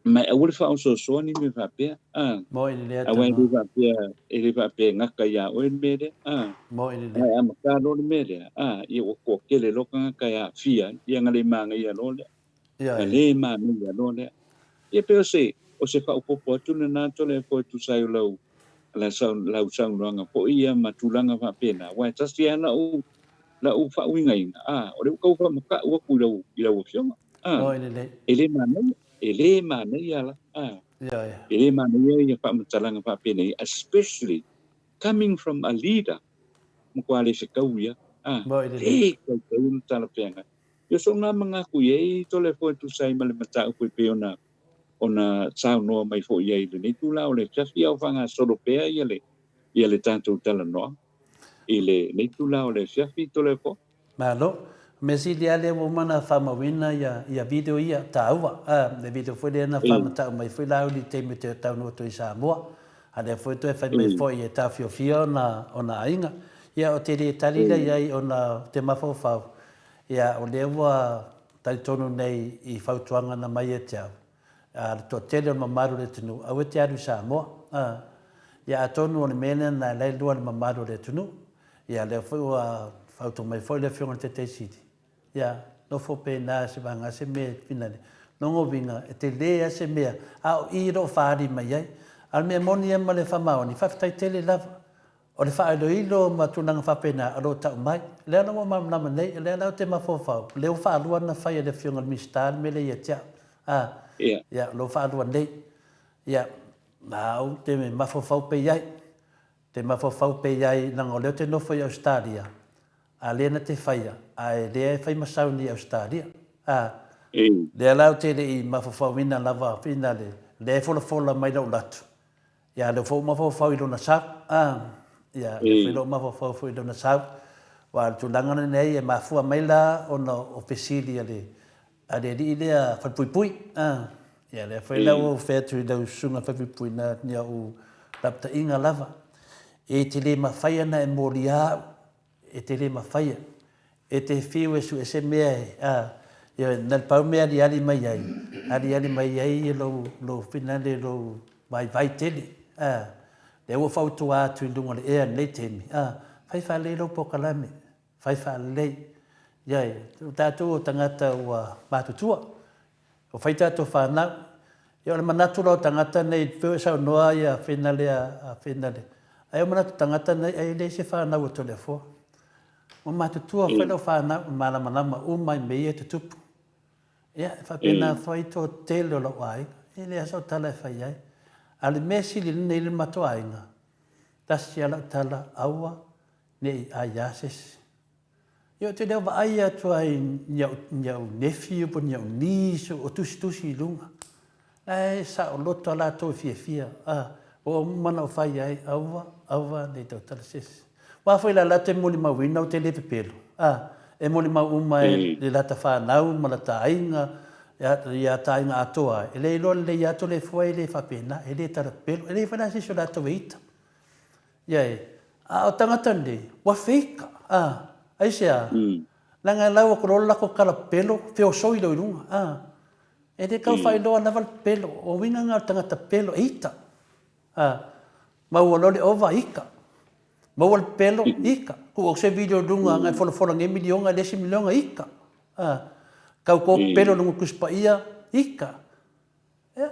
Ma e aua le faaosoosoa ni mea faapea, a. Moe lelei Aua e le faapea, e le faapea e gata ia oe le mea lea, a. Moe lelei. Ae a amata loa le mea lea, a, ia ua toatele loa tagata e aafia ai, ia na le manaia loa lea. Na le manaia loa lea. Ia pei o se, o se faaopoopo atu lena Toleafoa e tusa ai o lau, lau saunoaga foi ia ma tulaga faapena, aua e tasi lava lau, lau faauigaina, a, o lea ua tau faamata'u atu i lau, i lau Afioga, a, e le manaia, e le manaia la, a, e le manaia ia faamatalaga faapenei, especially coming from a leader, matua le fetau ia, a, le tautau ona talafeagai. Ia so nga manatu i ai Toleafoa e tusa ai ma le mataupu e pei ona ona saunoa mai foi i ai i lenei tula o le afiafi a o faagasolo pea ia le ia le tatou talanoaga i lenei tula o le afiafi Toleafoa. Malo. O mea sili lava lea ua uma ona faamauina ia ia video ia, taua. A, le video foi lea na faamatau mai foi Laauli i le taimi ou te taunuu atu ai i Samoa. A lea foi toe fai mai foi e taofiofia ona ona aiga. Ia ou te le tali lea i ai ona ou te mafaufau, ia o lea ua talitonu nei i fautuaga na mai ia te au, a le toatele o le mamalu o le atunuu, aua e te alu i Samoa. A, ia atonu o le mea lea na la e lua le mamalu o le atunuu. Ia lea foi ua fautua mai foi le Afioga i le Taitaiisili, ia nofo pena se vaega se mea e finale. Lona uiga, e tele lava se mea, a o i o lo o faaali mai ai. A o le mea moni ia ma le faamaoni, faafetai tele lava. O le faailoilo ma tulaga faapena o lo o tau mai. O lea la ua malamalama nei, o lea la ou te mafaufau, o lea ua faalua ona fai e le Afioga i le Minisita le mea lea ia te au. A, ia, o lo o faalua nei. Ia, a ou te mafaufau pea i ai, te mafaufau pea i ai, leaga o lea ou te nofo i Ausetalia, a lea na te faia, a e lea e fai ma sau nei i Ausetalia. A, lea la ou te le i mafaufauina lava, finale, lea e folafola mai lou latu, Ia, lea foi ua mafaufau i lona sau. A, ia, lea foi lou mafaufau foi i lona sau. Aua o le tulaga lenei e mafua mai la ona o fesili a le, a le alii lea Falepuipui. A, ia, lea foi la ua ou fai atu i lau susuga Falepuipui, na ni au lapataiga lava. E te le mafai ona e molia au E te le mafaia. E te fiu e sue se mea e, a, ioe, na le pau mea e aliali mai ai, aliali mai ai lou, lou finale, lou vaivai tele, a. Lea ua fautua atu i luga o le ea i lenei taimi, a, fai faalelei lou polokalame, fai faalelei. Ioe, o tatou o tagata ua matutua, Ua fai tatou fanau. Ia o le manatu la o tagata nei, pei ua e saunoa ia finale a finale. Ai o manatu tagata nei ai e leai se fanau a Toleafoa. Ua matutua foi lau fanau, e malamalama uma i mea ia e tutupu. Ia e faapena foi toatele o lou aiga. E leai lava sau tala e fai ai. A o le mea sili lenei i le matou aiga, tasi lava lau tala, aua ne i aia se isi. Ia ou te le o vaai atu ai i ni au nephew po o ni au niece o tusitusi i luga. La e saoloto a latou e fiafia. A, ua uma ona ou fai ai, aua, aua ne i tautala se isi. Aua foi la latou e molimauina ou te le pepelo. A, e molimau uma e le lata fanau ma lata aiga, ia ta aiga atoa ai. E le iloa lelei atu le fua e le faapena, e le tala pepelo. E leai foi la se isi o latou e ita. Ia e, a o tagata nei, ua feika, a, aisea? Leaga e lau atu loa le latou tala pepelo, feosoi loa i luga, a. E le tau faailoa lava le pepelo. O uiga na o le tagata pepelo, e ita. A. Maua loa le ova, ita. Maua le pepelo, ita. Tuu atu se video i luga agai folafola nei miliona i le isi miliona, ita. A. Tau to pepelo i luga o le Tusi Paia, ita. Ia,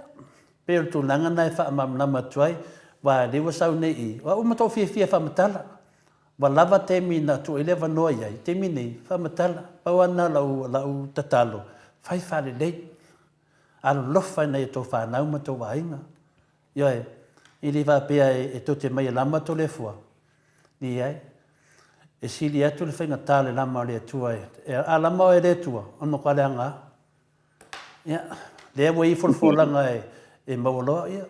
pei o le tulaga lena e faamalamalama atu ai, aua o lea ua sau nei i i, o au ua matuai fiafia e faamatala. Ua lava taimi na tuu ai le avanoa i ai, i taimi nei, faamatala. Pau lava lena o lau, lau tatalo, fai faalelei. Alolofa i nai a outou fanau ma outou aiga. Ioe, e le faapea e tou te mai e lama Toleafoa. Leai. E sili atu le faigata o le lama o le Atua. A lama oe e le Atua, o le matua leaga lava. Ia, lea ua i ai folafolaga e maua loa, ia,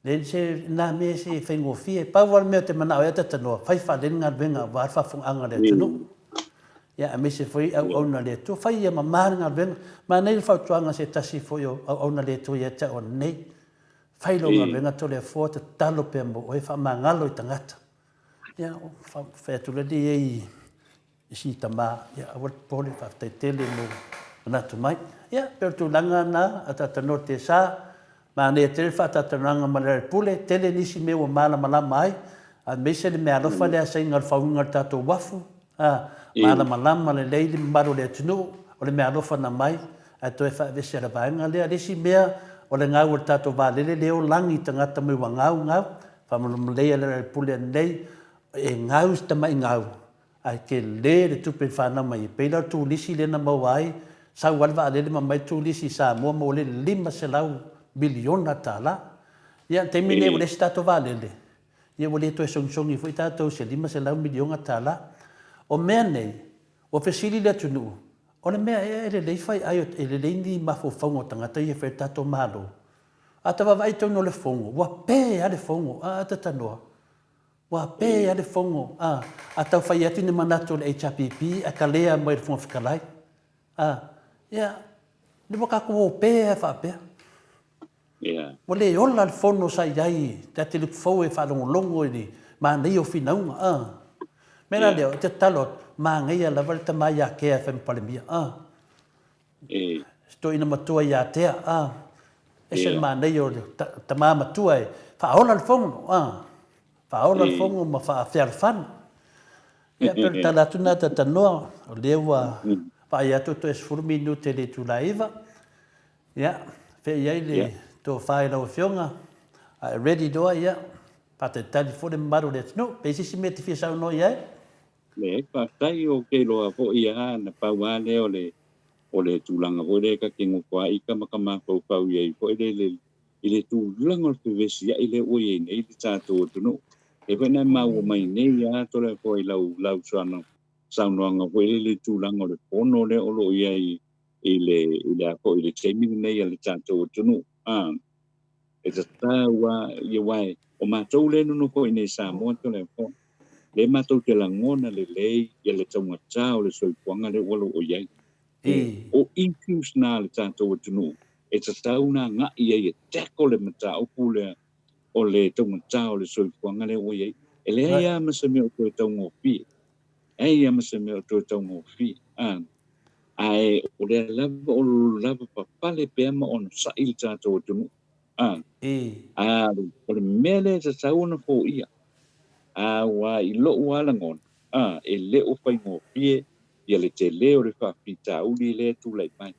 leai se, na mea se faigofie. Pau lava le mea ou te manao ai a talanoa, fai faalelei le galuega aua le faafofogaaga a le atunuu. Ia, aemaise foi auauna a le Atua. Fai ia mama le galuega. Manaia le fautuaga a se tasi foi o auauna a le Atua ia te au ananei. Fai lau galuega Toleafoa, tatalo pea mo oe, faamagalo i tagata. Ia, fai atu lea i ai i si tama, ia aua le popole, faafetai tele mo manatu mai. Ia, pei o le tulaga lena, a tatou te sa, manaia tele le faatatalanoaga ma le Pule, tele nisi mea ua malamalama ai, aemaise le meaalofa lea asaiga o le fauina o le tatou uafu, a, malamalama lelei le mamalu o le atunuu, o le meaalofa na mai, ae toe faavese le vaega lea. Le isi mea, o le gau o le tatou vaalele lea o lagi tagata mai ua gau, gau, faamalamalei le Pule anei, e gau si tamai gau, Ae tele le tupe na fanau mai ai. Pei la o le turisi lea na maua ai, sau lava le vaalele ma aumai le turisi i Samoa maua le $500 miliona tala. Ia, o le taimi lenei ua leai se tatou vaalele, ia ua le toe sogisogi foi tatou i se $500 miliona tala. O mea nei, ua fesili le atunuu, o le mea ea e lelei fai ai, e lelei ni mafaufauga o tagata ia e fai ai le tatou Malo? A ta vaavaai i totonu o le Fono, ua pe lava le Fono, a ta talanoa, Ua pe a le fono a, a tau fai atu ni manatu o le HRPP ae kalea mai le Fofoga Fetalai. A, ia, le ua tatou o pe a faapea. Yeah. Ua le ola le fono sa i ai ta te look forward e faalogologo i le manaia o finauga. A. Mea la lea, ou te tatalo atu, manaia lava le tama ia Tea e fai ma Palemia. A. E. Si toeaina matua ia Tea, a. Ese le manaia o le tama matua e faaola le fono, a. Faaola le fono ma faafealofani. Ia, pei o le tala atu lena Tatanoa, o lea ua vaai atu toe 10 minute i le itula e 9. Ia, fea i ai le tofa i lau Afioga, a e ready loa, ia, faatalitali foi le mamalu o le atunuu. Pe i ai se isi mea e te fia saunoa i ai? Leai, faafetai, ou te iloa foi lava na pau lava lea o le o le tulaga foi lea ta te nofoaika ma ta mafaufau i ai foi lele i le tulaga o le fevesiai lea ua i ai nei le tatou atunuu. E foi na e maua mai nei lava Toleafoa i lau lau saunoaga foi lele i le tulaga o le fono lea o lo o i ai i le i le a foi i le taimi lenei a le tatou atunuu. A e tatau lava ia aua o matou lea e nonofo i inei i Samoa Toleafoa, lea matou te lagona lelei ia le taugata o le soifuaga lea ua lo o i ai. O issues na a le tatou atunuu e tatau ona agai ai e tackle le mataupu lea o le taugata o le soifuaga lea ua i ai. E leai lava ma se mea o toe taugofie. E leai lava ma se mea o toe taugofie. Ae o lea lava o lo lavapapale pea ma onosai le tatou atunuu. A, a, o le mea lea e tatau ona foia, aua i lou lava lagona, a, e le o faigofie ia le tele o le faafitauli lea e tulai mai.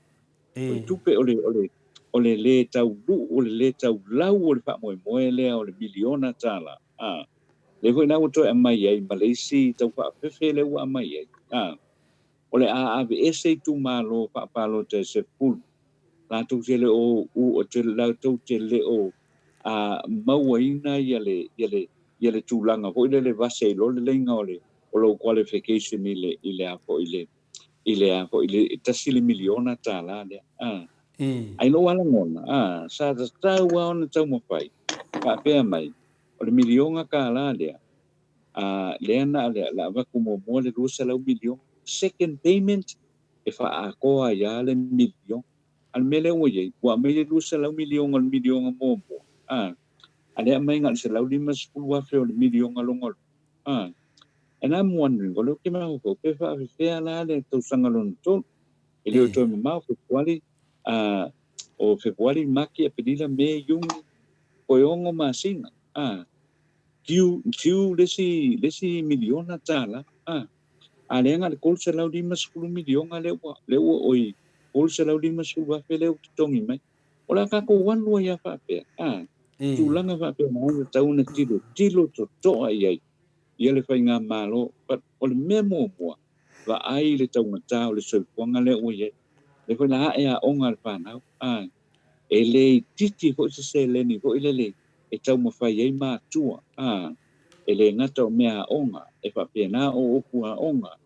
O le tupe, o le, o le, o le lē tauluu, o le lē taulau o le faamoemoe lea o le miliona tala, a, lea foi la ua toe aumai ai ma le isi tau faafefe lea ua aumai ai, a, o le a aveese itumalo faapalota e 10, latou te le o, latou te le o mauaina ia le, ia le, ia le tulaga foi lele vase ai loa le leiga o le, o lou qualification i le, i le a foi le, i le a foi le tasi le miliona tala lea. A. Ai lou lava lagona, a, sa tatau lava ona taumafai, faapea mai, o le miliona tala lea, a, lea na, la avatu muamua le 200 miliona, second payment, e faaatoa ai lava le miliona. A o le mea lea ua i ai, ua aumai le 200 miliona o le miliona muamua, a, a lea aumai na o le 150,000 o le miliona lona lua, a. And I'm wondering, o lea ou te mafaufau, pe faafefea la le tausaga lona tolu? E le o toe mamao, Fepuari, a, o Fepuari, Maki, Aperila, Me, Iuni, toe ono masina, a, due, due le isi, le isi miliona tala, a, a lea na o le $350 miliona lea ua, lea ua, oi, $350,000 lea ua totogi mai. O le a tatou alu ai lava faapea, a, tulaga faapena e tatau ona tilotilo totoa i ai ia le faigamalo. But o le mea muamua, vaai i le taugata o le soifuaga lea ua i ai. Lea foi la ae aoga a le fanau, a, e le itiiti foi se seleni foi lele e taumafai ai matua, a, e le gata o mea aoga, e faapena o upu aoga,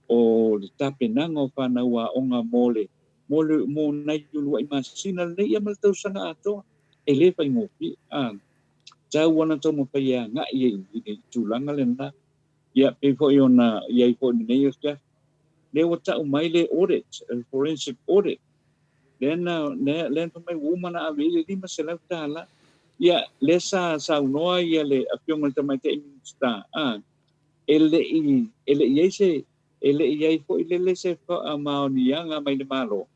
o le tapenaga o fanau aoga mo le mo le mo nai uluai masina lenei ia ma le tausaga atoa, e le faigofie. A tau ana taumafai e agai ai i le tulaga lena. Ia pei foi ona i ai foi lenei afiafi, lea ua tau mai le audit, le forensic audit, lea na lea na fai mai ua uma ona ave i ai le $500. Ia lea sa saunoa ia le Afioga i le Tamaitai Minisita, a e le i e le i i ai se E le i i ai foi lele se faamaoniaga mai le Malo,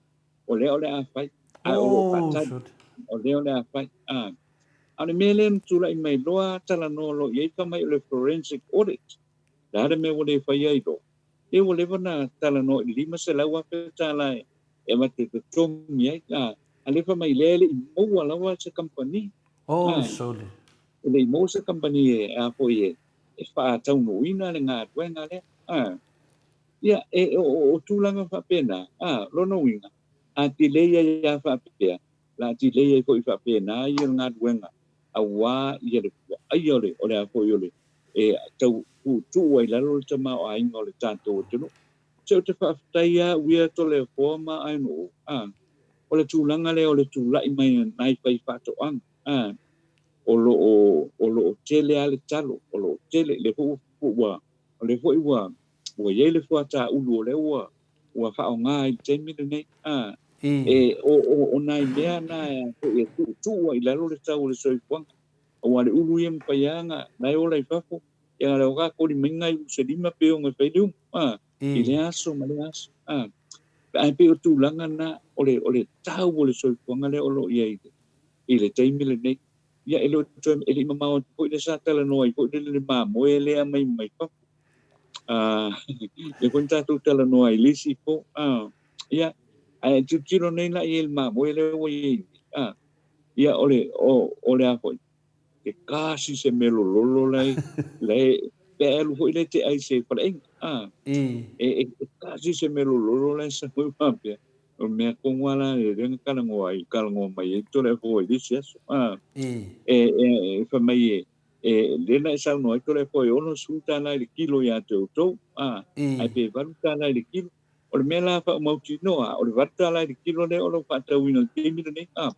o lea o le a fai, ae o lo o faatali, o lea o le a fai. A o le mea lea na tulai mai loa talanoa loa i ai fai mai o le forensic audit. O le a le mea ua le faia ai loa? Lea ua leva ona talanoa i le $500,000 e avatu e totogi ai, a o lea fai mai lea e le i maua lava se kamupani. E le i maua se kamupani e a foi e e faataunuuina le galuega lea. A, ia, e, o, o tulaga faapena, a, lona uiga, a delay ai lava faapea, la a delay ai foi faapena ia le galuega, auā ia le vaaia o le, o le a foi o le, e tau tuutuu ai lalo le tamaoaiga o le tatou atunuu. Se ou te faafetai lava au ia Toleafoa ma Ainuu, a, o le tulaga lea o le tulai mai o nai faifaatoaga, a, o lo o, o lo o tele lava le talo, o lo o tele, lea foi ua, o lea foi ua, ua i ai le fuata ulu o lea ua, ua faaaoga i le taimi lenei. A, e, o, o, o nai mea na e, e tuutuu ai i lalo le tau o le soifuaga. Aua le ulu ia e mafai lava ona, la e ola i fafo, ia na o ka koli mai nai ulu se lima pe ono e fai le umu, a, i lea aso ma lea aso. A, ae pei o tulaga na, o le, o le tau o le soifuaga lea o lo o i ai i le, i le taimi lenei. Ia, e le o toe, e le i mamao atu foi lea sa talanoa ai foi lele le mamoe lea mai mai fafo. Ah, lea foi na tatou talanoa ai i le isi po. Ah, ia, ae tilotilo nei la i ai i le mamoe lea ua i ai nei. Ah, ia, o le, o, o le a foi, e kasi se mea lololo la e, la e, pe a e alu foi lea e te ai i se faleaiga. Ah, e, e, e kasi se mea lololo la e sau ai faapea. O le mea tonu lava la lea na talanoa ai, talanoa mai ai Toleafoa i le isi aso. A, e, e, e fai mai e, e, lea na e saunoa ai Toleafoa e $60 i le kilo iā te outou, a, ae pe $8 i le kilo. O le mea la faamautinoa, o le $8 i le kilo lea o lo o faatauina i le taimi lenei, a,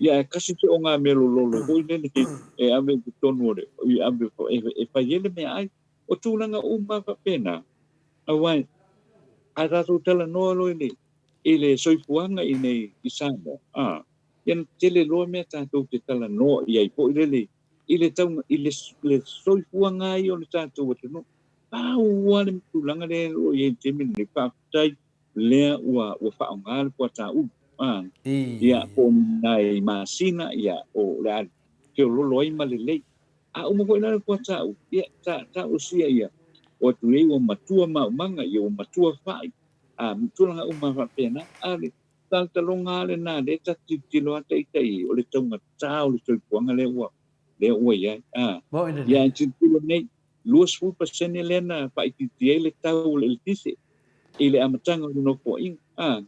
ia ae kasi se ogamea lololo foi lele e ave i totonu o le, i ave, e, e fai ai le meaai. O tulaga uma faapena, aua a tatou talanoa loa i le, i le soifuaga i nei i Samoa, a, ia na tele loa mea tatou te talanoa i ai foi lele i le tauga, i le, le soifuaga ai o le tatou atunuu. Pau lava le tulaga lea o lo o i ai i le taimi lenei, faafetai lea ua, ua faaaoga le fuata ulu, a, ia, po o ni nai masina, ia, o le a feoloolo ai ma lelei. A uma foi la le fuata ulu, ia, ta, taosia ia, o atu i ai ua matua maumaga, ia ua matua fai, a, tulaga uma faapena, a le talotaloga lava lena lea ta te tilotilo lava ita i ai, o le taugata o le soifuaga lea ua, lea ua i ai. A, ia e tilotilo nei, 20% lea na faaitiitia ai le tau o le eletise i le amataga o le Nofoaiga. A,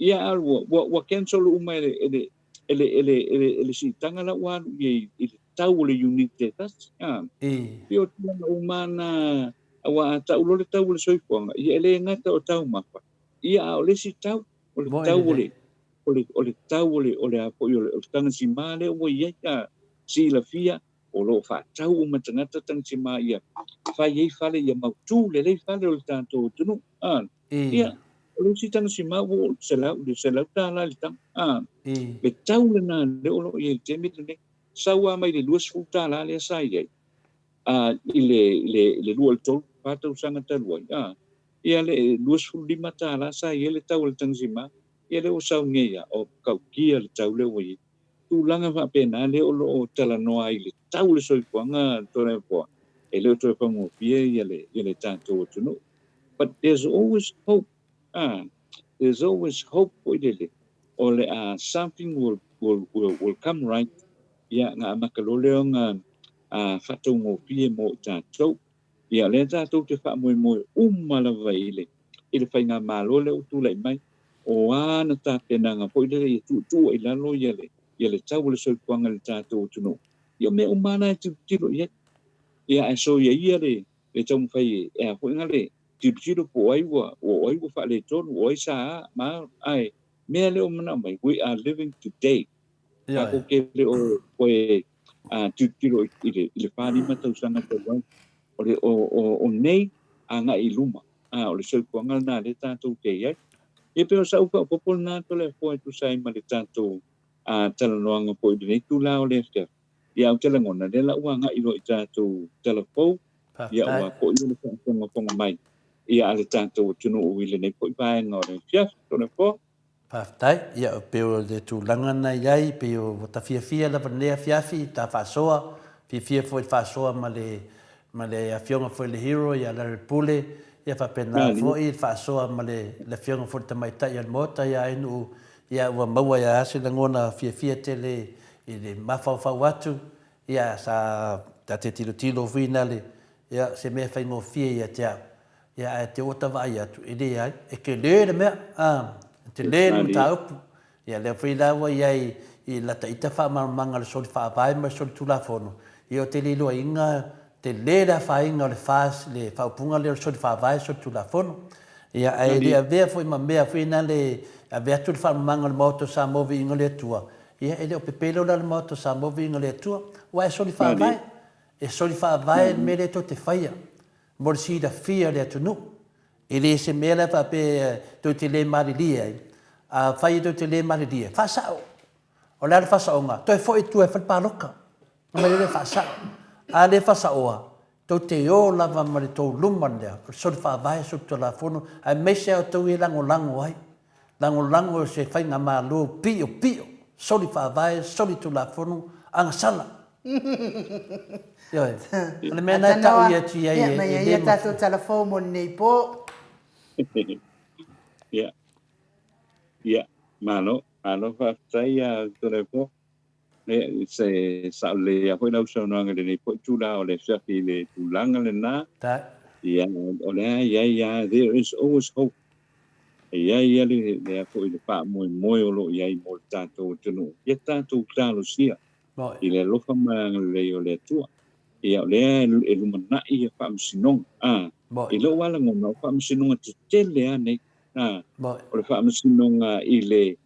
ia a ua, ua, ua cancel uma e le, e le, e le, e le, e le, e le siitaga la ua alu i ai i le tau o le iunite e tasi. A, pei o tulaga uma na, aua a tau loa le tau o le soifuaga, ia e le gata o taumafa, ia a o le isi tau, o le tau o le, o le, o le tau o le, o le a foi o le, o le tagasima lea ua i ai, a silafia, o lo o faatau uma tagata tagasima ia fai ai fale ia mautu lelei fale o le tatou atunuu. A, ia, o le isi tagasima ua oo i le $100 i le taga. A, le tau lena lea o lo o i ai i le taimi lenei, sau lava mai le $20 lea sa i ai, a, i le, i le, i le 2 i le 3, tausaga talu ai, a, ia le $25 sa i ai le tau o le tagasima, ia lea ua sau nei lava, o tautia le tau lea ua i ai. Tulaga faapena lea o lo o talanoa ai i le tau o le soifuaga Toleafoa, e le o toe faigofie ia le, ia le tatou atunuu. But there's always hope, ah, there's always hope foi lele, o le a something will, will, will, will come right, ia, na amata loa lea ona faataugofie mo i tatou. Ia, o lea tatou te faamoemoe uma lava i le, i le faigamalo lea ua tulai mai, o a ana tapenaga foi lea ia tuutuu ai i lalo ia le, ia le tau o le soifuaga i le tatou atunuu. Ia, o mea uma lava na e tilotilo i ai. Ia, ae soia ia le, le taumafai e a foi na le tilotilo po o ai ua, o ai ua faaletonu, o ai sa a, ma a, ae mea lea ua manao mai, we are living today. Tatou te le o toe tilotilo i le, i le 45 tausaga talu ai. O le, o, o, o nei agai i luma. A, o le soifuaga lena lea tatou te i ai. Ia pei o sau faaopoopo lena Toleafoa e tusa ai ma le tatou talanoaga foi i lenei itula o le afiafi. Ia, ou te lagona, lea la ua agai loa i tatou tala fou, ia ua foi le faafogafoga mai ia a le tatou atunuu i lenei foi vaega o le afiafi. Toleafoa. Faafetai. Ia, e pei o le tulaga na i ai, pei ua ta fiafia lava i lenei afiafi i ta faasoa, fiafia foi i le faasoa ma le, ma le Afioga foi i le Hero ia Larry Pule, ia faapena foi le faasoa ma le, le Afioga foi i le Tamaitai o le Maota ia Ainuu, ia ua maua ai lava se lagona fiafia tele i le mafaufau atu, ia sa ta te tilotilo foi nale, ia se mea faigofie ia te au. Ia, ae te ota vaai atu, e leai, e tele le mea, a, e tele le mataupu. Ia, lea foi la ua i ai i lata ita faamalamalamaga o le soli faavae ma le soli tulafono, ia ou te le iloaina tele le afaina o le FAS, le faaupuga lea o le soli faavae, soli tulafono. Ia, ae le avea foi ma mea foi na le ave atu le faamalamalamaga o le Maota o Samoa Viiga o le Atua, ia, e le o pepelo la le Maota o Samoa Viiga o le Atua, aua e soli faavae, e soli faavae le mea lea tou te faia. Mo le silafia e le atunuu, e le se mea la faapea tou te le malilie ai. Afai tou te le malilie, faasao. O le a le faasaoga? Toe foi i tua e fai le palota. Ona mai lea faasao. A le faasaoa, tou te o lava ma le tou luma lea, o le soli faavae, soli tulafono, aemaise lava outou ia e lagolago ai. Lagolago se faigamalo piopio, soli faavae, soli tulafono, agasala. Ioe. O le mea lena e tau ia atu i ai e, e le tatou tala fou mo lenei po. Ia. Ia, malo, malo faafetai ia Toleafoa. Ia, se sao lelei lava foi lau saunoaga i lenei foi itula o le afiafi i le tulaga lena. Ia, o lea e i ai lava, there is always hope. E i ai lava le, le a foi le faamoemoe o lo o i ai mo le tatou atunuu. Ia tatou talosia i le alofa ma le agalelei o le Atua. Ia, o lea e lumanai ia faamasinoga. A, i lou lava lagona, o faamasinoga tetele lava nei. A, o le faamasinoga i le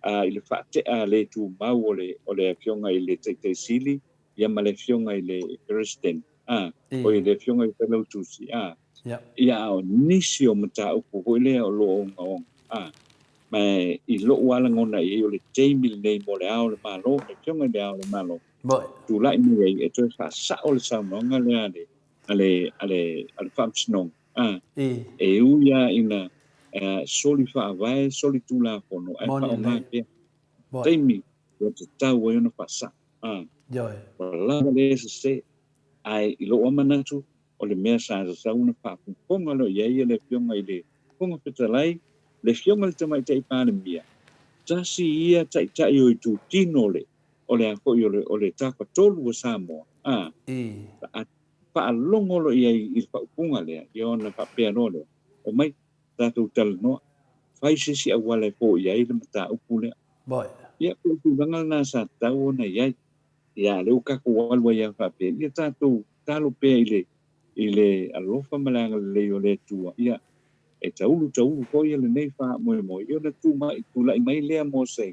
i le faatea le tumau o le, o le Afioga i le Taitai Sili, ia ma le Afioga i le President, a, o i le Afioga i le Failautusi, a, ia, a o nisi o mataupu foi lea o lo o ogaoga, a, ma i lou lava lagona i ai o le taimi lenei mo le Ao o le Malo, le Afioga i le Ao o le Malo, tulai mai ai e toe faasao le saunoaga lea a le, a le, a le, a le Faamasinoga, A, e ui lava ina soli faavae, soli tulafono, ae faaaoga pea taimi ua tatau ai ona faasao. A, ua lava lea sese, ae i lou lava manatu, o le mea sa tatau ona faafogafoga loa i ai le Afioga i le Fofoga Fetalai, le Afioga i le Tamaitai Palemia, tasi ia taitai o itutino o le, o le a foi o le, o le Tafatolu o Samoa, a, faalogo loa i ai i le faaupuga lea, ia ona faapea loa lea, Omai, tatou talanoa, fai se isi auala e foia ai le mataupu lea. Ia, pei o le tulaga lena sa tatau ona i ai. Ia, a o lea ua tatou alu ai lava faapea, ia tatou talo pea i le, i le alofa ma le agalelei o le Atua, ia, e taulu taulu foi lenei faamoemoe, ia ona tumai, tulai mai lea mo se,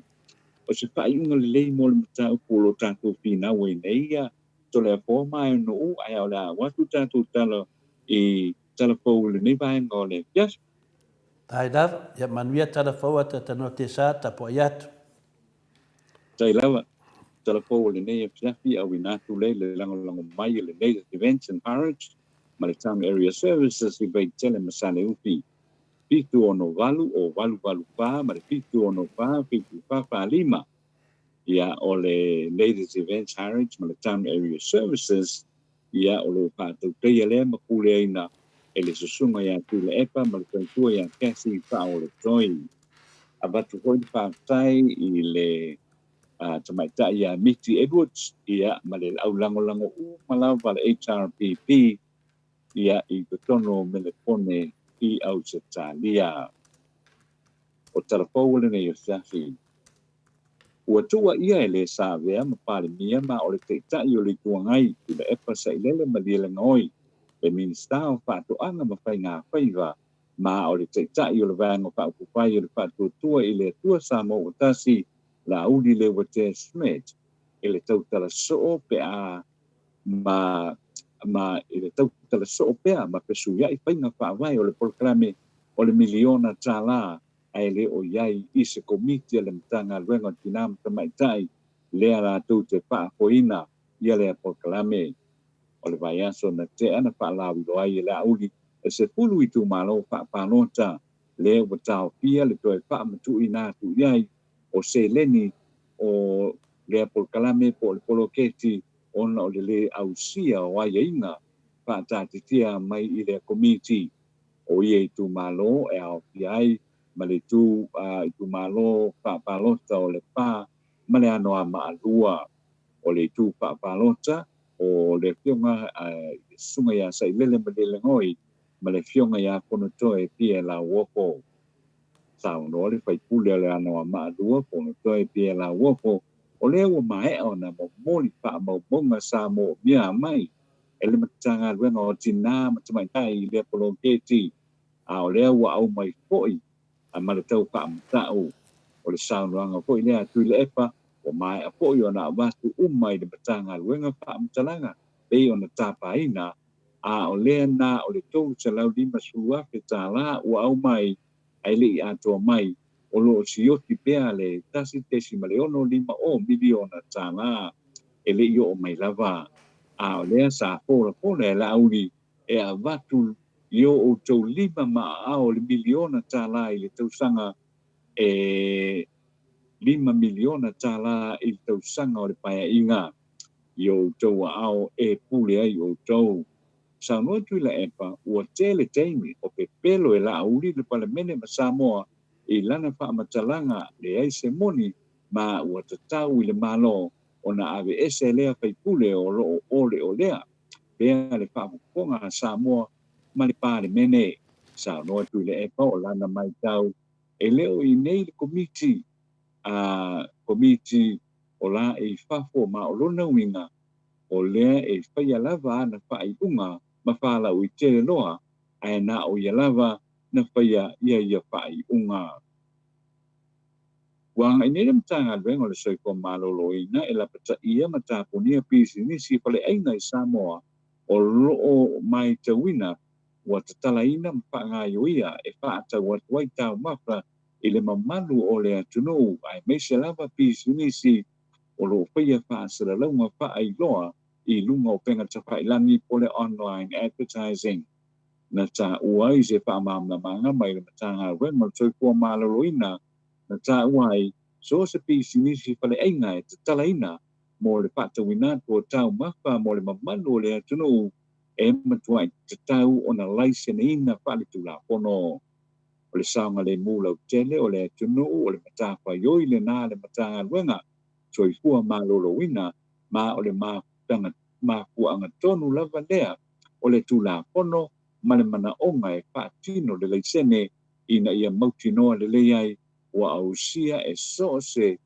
o se faaiuga lelei mo le mataupu o lo o tatou finau ai nei, ia, Toleafoa ma Aenu'u, ae o le a o atu tatou tala i tala fou i lenei vaega o le afiafi. Tai lava, ia manuia tala fou a Tatanoa Tesa tapuai atu. Tai lava, tala fou o lenei afiafi auina atu lea i le lagolago mai o lenei Events and Harrods. ma le Town Area Services i Vaitele ma Saleufi, 768 o 884 ma le 764 7445. Ia, o le Ladies Events Harwich ma le Town Area Services, ia, o lo o faatautaia lea ma puleaina e le Susuga ia Tuilaepa ma le faletua ia Cathy Faaoletoi. Avatu foi le faafetai i le tamaitai ia Miti Edwards, ia, ma le aulagolago uma lava a le HRPP, ia, i totonu o Melepone i Ausetalia. O tala fou lenei afiafi. Ua tuuaia e le sa avea ma Palemia ma o le Taitai o le Itu Agai, Tuilaepa Sailele Malielegaoi, le Minisita o Faatoaga ma Faiga Faiva, ma o le Taitai o le Vaega Faaupufai o le Faatuatua i le Atua Samoa Ua Tasi, Laauli Leuatea Schmidt, i le tautala soo pe a ma ma i le tautala soo pea ma fesuiai faiga faavae o le polokalame o le miliona tālā ae le o i ai i se Komiti a le Matagaluega o Tinā ma Tamaitai lea latou te faafoeina ia lea polokalame. O le vaiaso na tea na faalauiloa ai e Laauli e 10 itumalo faapalota lea ua taofia le toe faamatuuina atu i ai o seleni o lea polokalame po o le poloketi ona o le lē ausia o aiaiga faataatitia mai i lea Komiti. O ia itumalo e aofia ai ma le itu itumalo faapalota o Lepa ma le Anoamaa 2. O le itu faapalota o le afioga i le Susuga ia Sailele Malielegaoi ma le afioga ia Fonotoe Pierre Lauofo. Saunoa le faipule o le Anoamaa 2 Fonotoe Pierre Lauofo, o lea ua maea ona momoli faamaumauga sa moomia mai e le Matagaluega o Tinā ma Tamaitai i lea poloketi, a o lea ua aumai foi ma le tau faamata'u. O le saunoaga foi lea a Tuilaepa, ua maea foi ona avatu uma i le Matagaluega faamatalaga pei ona tapaina, a o lea na o le $350,000 ua aumai ae le i atoa mai, o lo o sioti pea le $1.650 miliona e le i oo mai lava. A o lea sa folafola e Laauli e avatu i o outou lima ma aao le miliona tālā i le tausaga e $5 miliona i le tausaga o le paeaiga i o outou aao e pule ai outou. Saunoa Tuilaepa ua tele taimi o pepelo e Laauli le Palemene ma Samoa i lana faamatalaga leai se moni ma ua tatau i le Malo ona aveese lea faipule o lo o oleolea pea le faafofoga a Samoa ma le Palemene. Saunoa Tuilaepa o lana matau e le o i nei le Komiti a Komiti o la e i fafo ma o lona uiga o lea e faia lava ana faaiuga ma faalauaitele loa ae na o ia lava na faia ia ia faaiuga. Ua agai nei le Matagaluega o le Soifua Maloloina e lapataia ma tapunia pisinisi faleaiga i Samoa o lo o matauina ua tatalaina ma faagaoioia e faatau atu ai taumafa i le mamalu o le atunuu aemaise lava pisinisi o lo o faia faasalalauga faailoa i luga o upega tafailagi po o le online advertising. Na taua ai se faamalamalamaga mai le Matagaluega o le Soifua Maloloina na taua ai so o se pisinisi faleaiga e tatalaina mo le faatauina atu o taumafa mo le mamalu o le atunuu e matuai tatau ona laiseneina faaletulafono. O le saogalemu lautele o le atunuu o le matafaioi lena a le Matagaluega Soifua Maloloina ma o le mafuaaga tonu lava lea o le Tulafono ma le manaoga e faatino le laisene ina ia mautinoa lelei ai ua ausia e so o se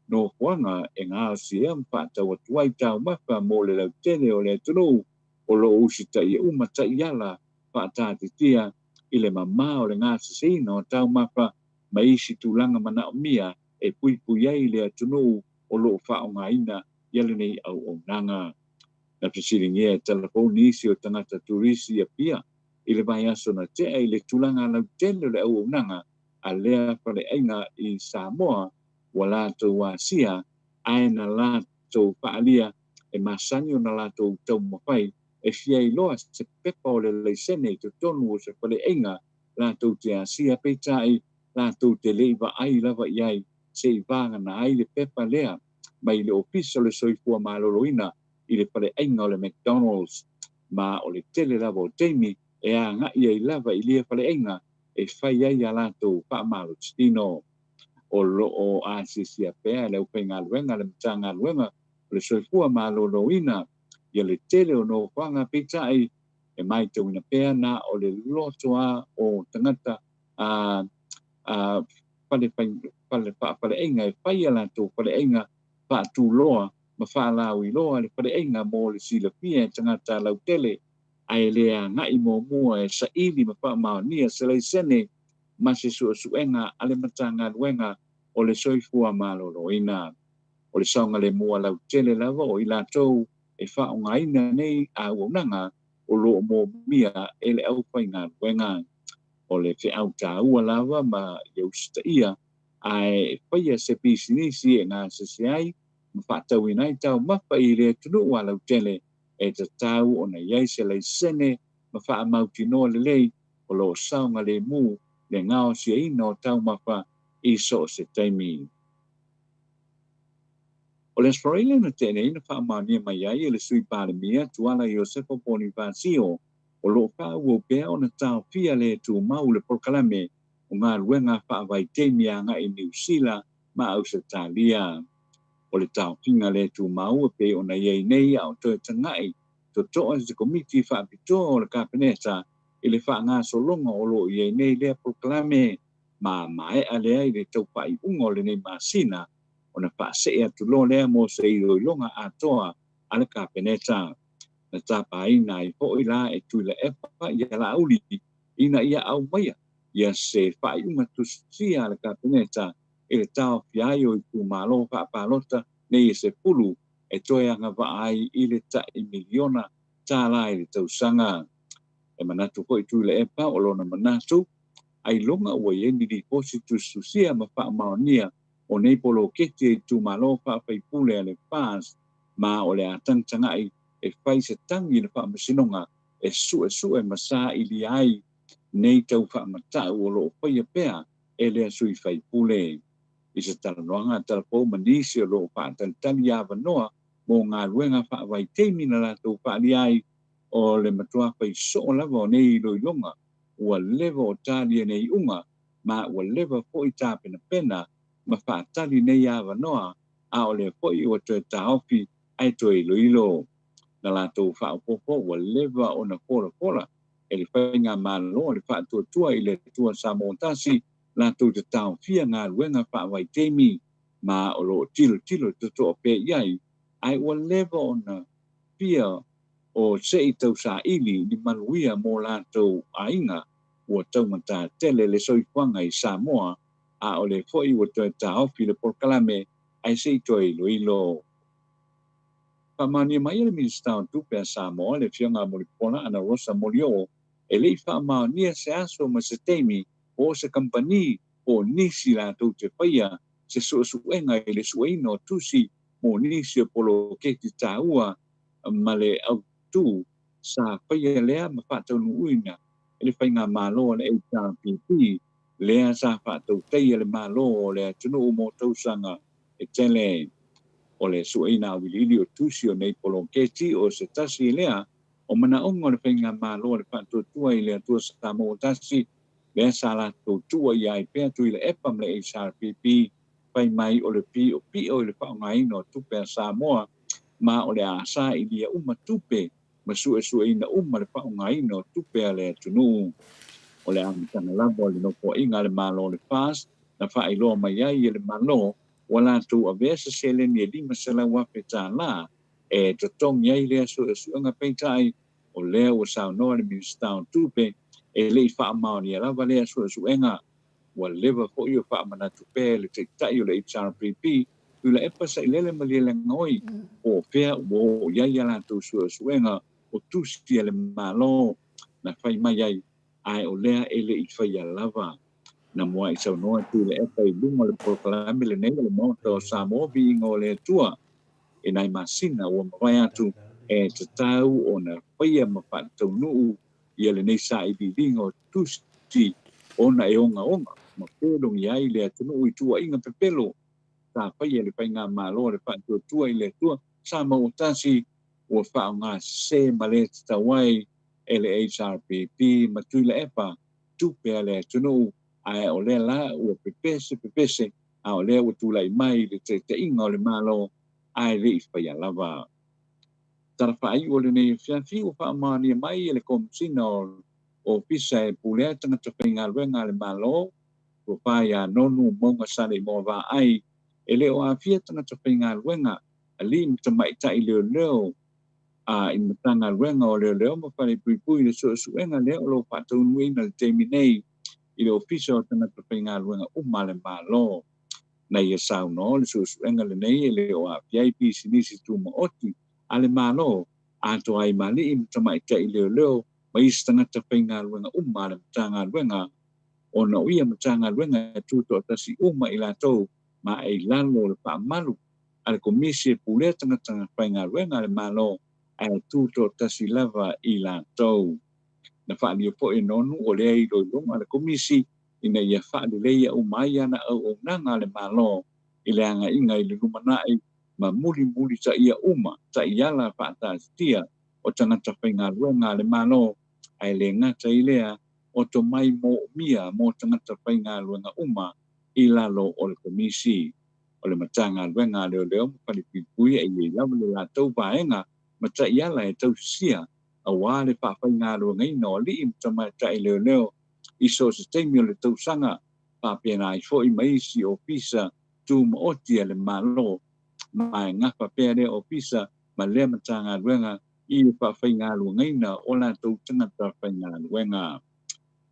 nofoaga e gaosia ma faatau atu ai taumafa mo le lautele o le atunuu o lo o usitaia uma taiala faataatitia i le mamā o le gasasaina o taumafa ma isi tulaga manaomia e puipui ai le atunuu o lo o faaaogaina ia lenei auaunaga. Na fesiligia e talafou nisi o tagata turisi i Apia i le vaiaso na tea i le tulaga lautele o le auaunaga a lea faleaiga i Samoa ua latou asia ae na latou faaalia e masani ona latou taumafai e fia iloa se pepa o le laisene i totonu o se faleaiga latou te asia, peitai latou te le i vaai lava i ai se i vagana ai le pepa lea mai le Ofisa o le Soifua Maloloina i le faleaiga o le McDonald's. Ma o le tele lava o taimi e agai ai lava i lia faleaiga e fai ai a latou faamalositino. O lo o asiasia pea e le aufaigaluega a le Matagaluega o le Soifua Maloloina ia le tele o nofoaga, peitai e matauina pea na o le loto lava o tagata a a fale fale faafaleaiga e fai a latou faleaiga faatuloa ma faalauiloa le faleaiga mo le silafia e tagata lautele, ae le agai muamua e saili ma faamaonia se laisene ma se suesuega a le Matagaluega o le Soifua Maloloina. O le saogalemu lautele lava o i latou e faaaogaina nei auaunaga o lo o moomia e le aufaigaluega. O le feau taua lava ma ia usitaia ae faia se pisinisi e gasese ai ma faatauina ai taumafa i le atunuu a lautele, e tatau ona i ai se laisene ma faamautinoa lelei o lo o saogalemu le gaosiaina o taumafa i so o se taimi. O le Aso Faraile na tea nei na faamaonia mai ai e le Sui Palemia Tuala Iosefa Ponifasio o lo o faaauau pea ona taofia le tumau le polokalame o galuega faavaitaimi agai i Niu Sila ma Ausetalia. O le taofiga le tumau e pei ona i ai nei a o toe tagai totoa se Komiti Faapitoa o le Kapeneta i le faagasologa o lo o i ai nei lea polokalame, ma maea lea i le tau faaiuga o lenei masina ona faasee atu loa lea mo se iloiloga atoa a le Kapeneta. Na tapaina ai foi la e Tuilaepa ia Laauli ina ia aumaia ia se faaiuga tusitusia a le Kapeneta i le taofia ai o itumalo faapalota nei e 10 e toe agavaa ai i le tai miliona tala i le tausaga. E manatu foi Tuilaepa o lona manatu, ailoga ua i ai ni lipoti tusitusia ma faamaonia o nei poloketi e itumalo faafaipule a le FAS, ma o le a tagatagai e fai se tagi i le faamasinoga e suesue ma sailia ai nei tau faamatau o lo o faia pea e lea sui faipule. I se talanoaga a Talafou ma nisi o lo o faatalitali avanoa mo galuega faavaitaimi na latou faaalia ai, o le matua fai soo lava o nei iloiloga ua leva o talia nei iuga, ma ua leva foi tapenapena ma faatali nei avanoa, a o lea foi ua toe taofi ae toe iloilo. Na latou faaopoopo ua leva ona folafola e le faigamalo le faatuatua i le Atua Samoa Tasi latou te taofia galuega faavaitaimi, ma o lo o tilotilo totoa pea i ai, ae ua leva ona fia o se i tausaili ni manuia mo latou aiga ua taugata tele le soifuaga i Samoa, a o lea foi ua toe taofi le polokalame ae se i toe iloilo. Faamaonia mai e le Minisita o Tupe a Samoa le Afioga a Mulipola Anarosa Molioo e le i faamaonia se aso ma se taimi po o se kamupani po o nisi latou te faia se suesuega i le sueina o tusi mo nisi o poloketi taua ma le autu sa faia lea ma faataunuuina e le faigamalo a le HRPP lea sa faatautaia le Malo o le atunuu mo tausaga e tele. O le sueina auiliili o tusi o nei poloketi o se tasi lea o manaoga o le faigamalo a le Faatuatua i le Atua Samoa Tasi lea sa latou tuua ia ai pea Tuilaepa ma le HRPP fai mai o le piopio i le faaaogaina o tupe a Samoa, ma o le a sailia uma tupe ma suesueina uma le faaaogaina o tupe a le atunuu. O le amataga lava o le nofoaiga a le Malo o le FAST na faailoa mai ai e le Malo ua latou avea se seleni e $500,000 e totogi ai lea suesuega, peitai o lea ua saunoa le Minisita o Tupe e le i faamaonia lava lea suesuega. Ua leva foi o faamanatu pea e le Taitai o le HRPP Tuilaepa Sailele Malielegaoi po o fea ua oo i ai a latou suesuega o tusi a le Malo na fai mai ai, ae o lea e le i faia lava. Na muai saunoa Tuilaepa i luga o le polokalame lenei o le Maota o Samoa Viiga o le Atua i nai masina ua mavae atu, E tatau ona faia ma faataunuu ia lenei sailiiliga o tusi ona e ogaoga ma pelogia ai le atunuu i tuuaiga pepelo sa faia e le Faigamalo a le Faatuatua i le Atua sa mauatasi ua faaaoga sese ma le tatau ai e le HRPP ma Tuilaepa tupe a le atunuu ae o lea la ua pepese pepese a o lea ua tulai mai le taitaiga o le Malo ae le i faia lava. Tala faaiu o lenei afiafi ua faamaonia mai e le Komesina o Ofisa e Pulea Tagata Faigaluega a le Malo, Tofa ia Nonu Mauga Saleimoa Vaai, e le o aafia tagata faigaluega, alii ma tamaitai leoleo a i Matagaluega o Leoleo ma Falepuipui i le suesuega lea o lo o faataunuuina i le taimi nei i le Ofisa o Tagata Faigaluega uma a le Malo. Na ia saunoa le suesuega lenei e le o aafia ai pisinisi tumaoti a le Malo, atoa ai ma alii ma tamaitai leoleo ma isi tagata faigaluega uma a le Matagaluega, ona o ia Matagaluega e tutoatasi uma i latou ma e i lalo o le faamalu a le Komisi e pulea tagata faigaluega a le Malo ae tutoatasi lava i latou. Na faaalia foi e Nonu o lea iloiloga a le Komisi ina ia faaleleia uma ai ana auaunaga a le Malo i le agaiga i le lumanai ma mulimulitaia uma taiala faataatitia o tagata faigaluega a le Malo, ae le gata i lea, o tomai moomia mo tagata faigaluega uma i lalo o le Komisi. O le Matagaluega a Leoleo ma Falepuipui e i ai lava le latou vaega ma taiala e tausisia aua le faafaigaluegaina o alii ma tamaitai leoleo i so o se taimi o le tausaga, faapena ai foi ma isi ofisa tumaoti a le Malo, ma e gafa pea lea ofisa ma lea Matagaluega i le faafaigaluegaina o latou tagata faigaluega.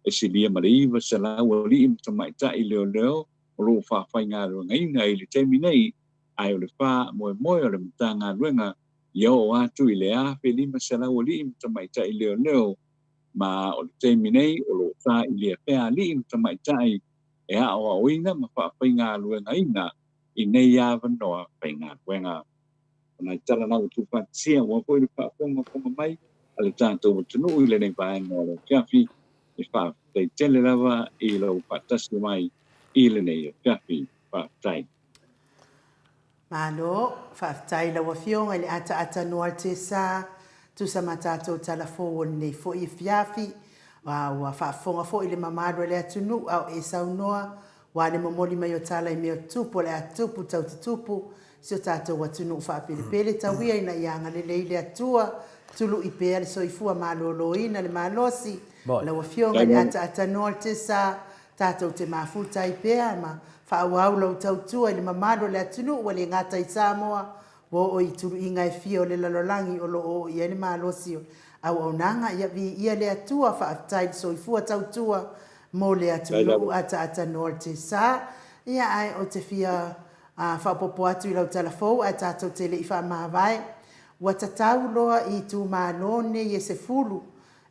E silia ma le 900 alii ma tamaitai leoleo o lo o faafaigaluegaina i le taimi nei, ae o le faamoemoe o le Matagaluega ia oo atu i le 1,500 alii ma tamaitai leoleo, ma o le taimi nei o lo o sailia pea alii ma tamaitai e aoaoina ma faafaigaluegaina i nei avanoa faigaluega. O nai tala na ua tuufaatasia aua foi le faafogafoga mai a le tatou atunuu i lenei vaega o le afiafi, e faafetai tele lava i lou faatasi mai i lenei afiafi. Faafetai. Malo, faafetai i lau Afioga i le ataata noa le Tesa, tusa ma tatou tala fou o lenei foi afiafi. A ua faafofoga foi le mamalu o le atunuu a o e saunoa, ua le momoli mai o tala i mea o tupu o le a tupu tau tutupu si o tatou atunuu faapelepele tauia ina ia agalelei le Atua, tului pea le soifua maloloina le malosi, lau Afioga i le ataata noa le Tesa, Tatou te mafuta ai pea ma faaauau lau tautua i le mamalu o le atunuu ua le gata i Samoa, ua oo i tuluiga e fia o le lalolagi o lo o oo i ai le malosi o auaunaga. Ia viia le Atua, faafetai le soifua tautua mo le atunuu ataata Nolte sa. Ia ae ou te fia faaopoopo atu i lau tala fou ae tatou te le i faamavae. Ua tatau loa i itumalo nei e 10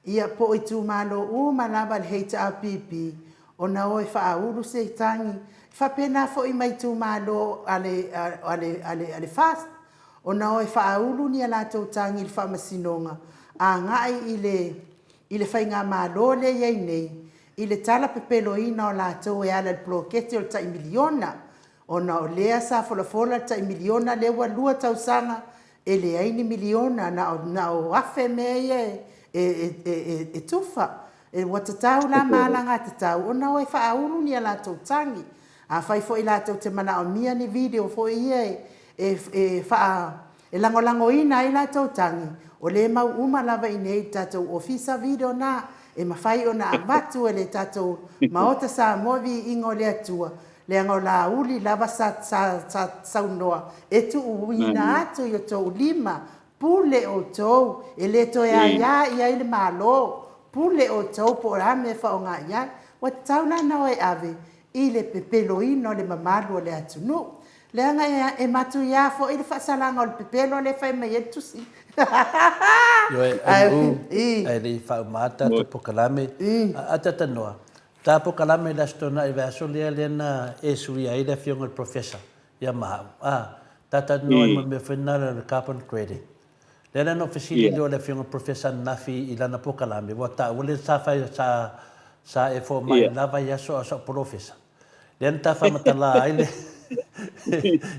Ia, po o itumalo uma lava le HRPP ona o e faaulu se tagi, e faapena foi ma itumalo a le, a le, a le, a le FAST, ona o e faaulu ni a latou tagi i le Faamasinoga agai i le, i le Faigamalo lea e i ai nei, i le tala pepeloina o latou e ala i le poloketi o le tai miliona, ona o lea sa folafola le tai miliona lea ua lua tausaga E leai ni miliona, na o, na o afe mea ia e, e, e, e, e tufa. E, ua tatau la ma alagatatau ona o e faaulu ni a latou tagi. Afai foi latou te manaomia ni video foi ia e, e, e faa, e lagolagoina ai latou tagi, o lea e mau uma lava i inei i le tatou ofisa video na, e mafai ona avatu e le tatou Maota Samoa Viiga o le Atua, Leaga o Laauli lava sa, sa, sa saunoa, e tuuina atu i outou lima, pule outou, e le toe aia i ai le Malo, pule outou po o le a mea e faaaoga i ai. Ua tatau la ona o e ave i le pepeloina o le mamalu o le atunuu. Leaga e, e matuia foi le faasalaga o le pepelo lea e fai mai ai le tusi. Ioe, ae, ae le i faauma tatou polokalame, a talanoa, Ta pokalame i le Aso Toonai i vaiaso lea lea na e suia ai le afioga i le Professor ia ma au, a, ta talanoa i ma mea foi na o le carbon credit. Lea la na ou fesili lea o le Afioga Professor ananafi i lana polokalame, ua taua le sa fai sa sa e fomai i le la vaiaso a o sa'u polofesa. Lea na ta faamatala ai le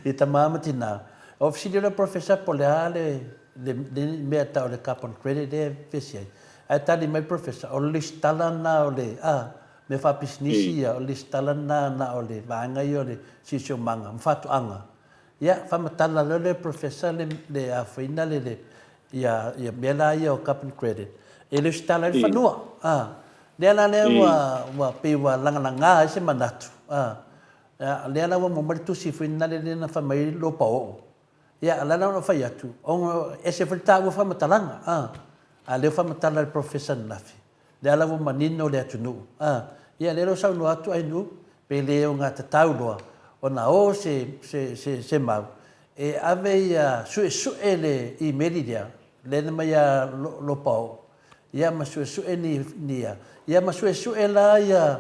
i tama ma tina. O fesili lea Professor po o le a le le le mea e tau o le carbon credit lea e vesi ai. Ae tali mai Professor, o le lesitala lena o le a mea faapisinisi ia, o le lesitala lena na o le vaega ia o le siosiomaga ma faatoaga. Ia, faamatala loa le Professor le le afaina le le ia ia mea la ia o carbon credit e lesitala ai le fanua. A lea la lea ua ua pei ua lagalaga ai se manatu, a lea la ua maua mai le tusi foi lena lea na fai mai ai Lopaoo. Ia, o le ala ona ou fai atu, ona e ese foi le taua faamatalaga, a, a lea ua faamatala e le Professor ananafi, lea la ua manino le atunuu, a, ia lea la ua saunoa atu Ainuu, pe le ogatatau loa ona o se, se, se, se mau e ave ia suesue le imeli lea, lea na mai ia Lopaoo, ia ma suesue ni, ni ia, ia ma suesue la ia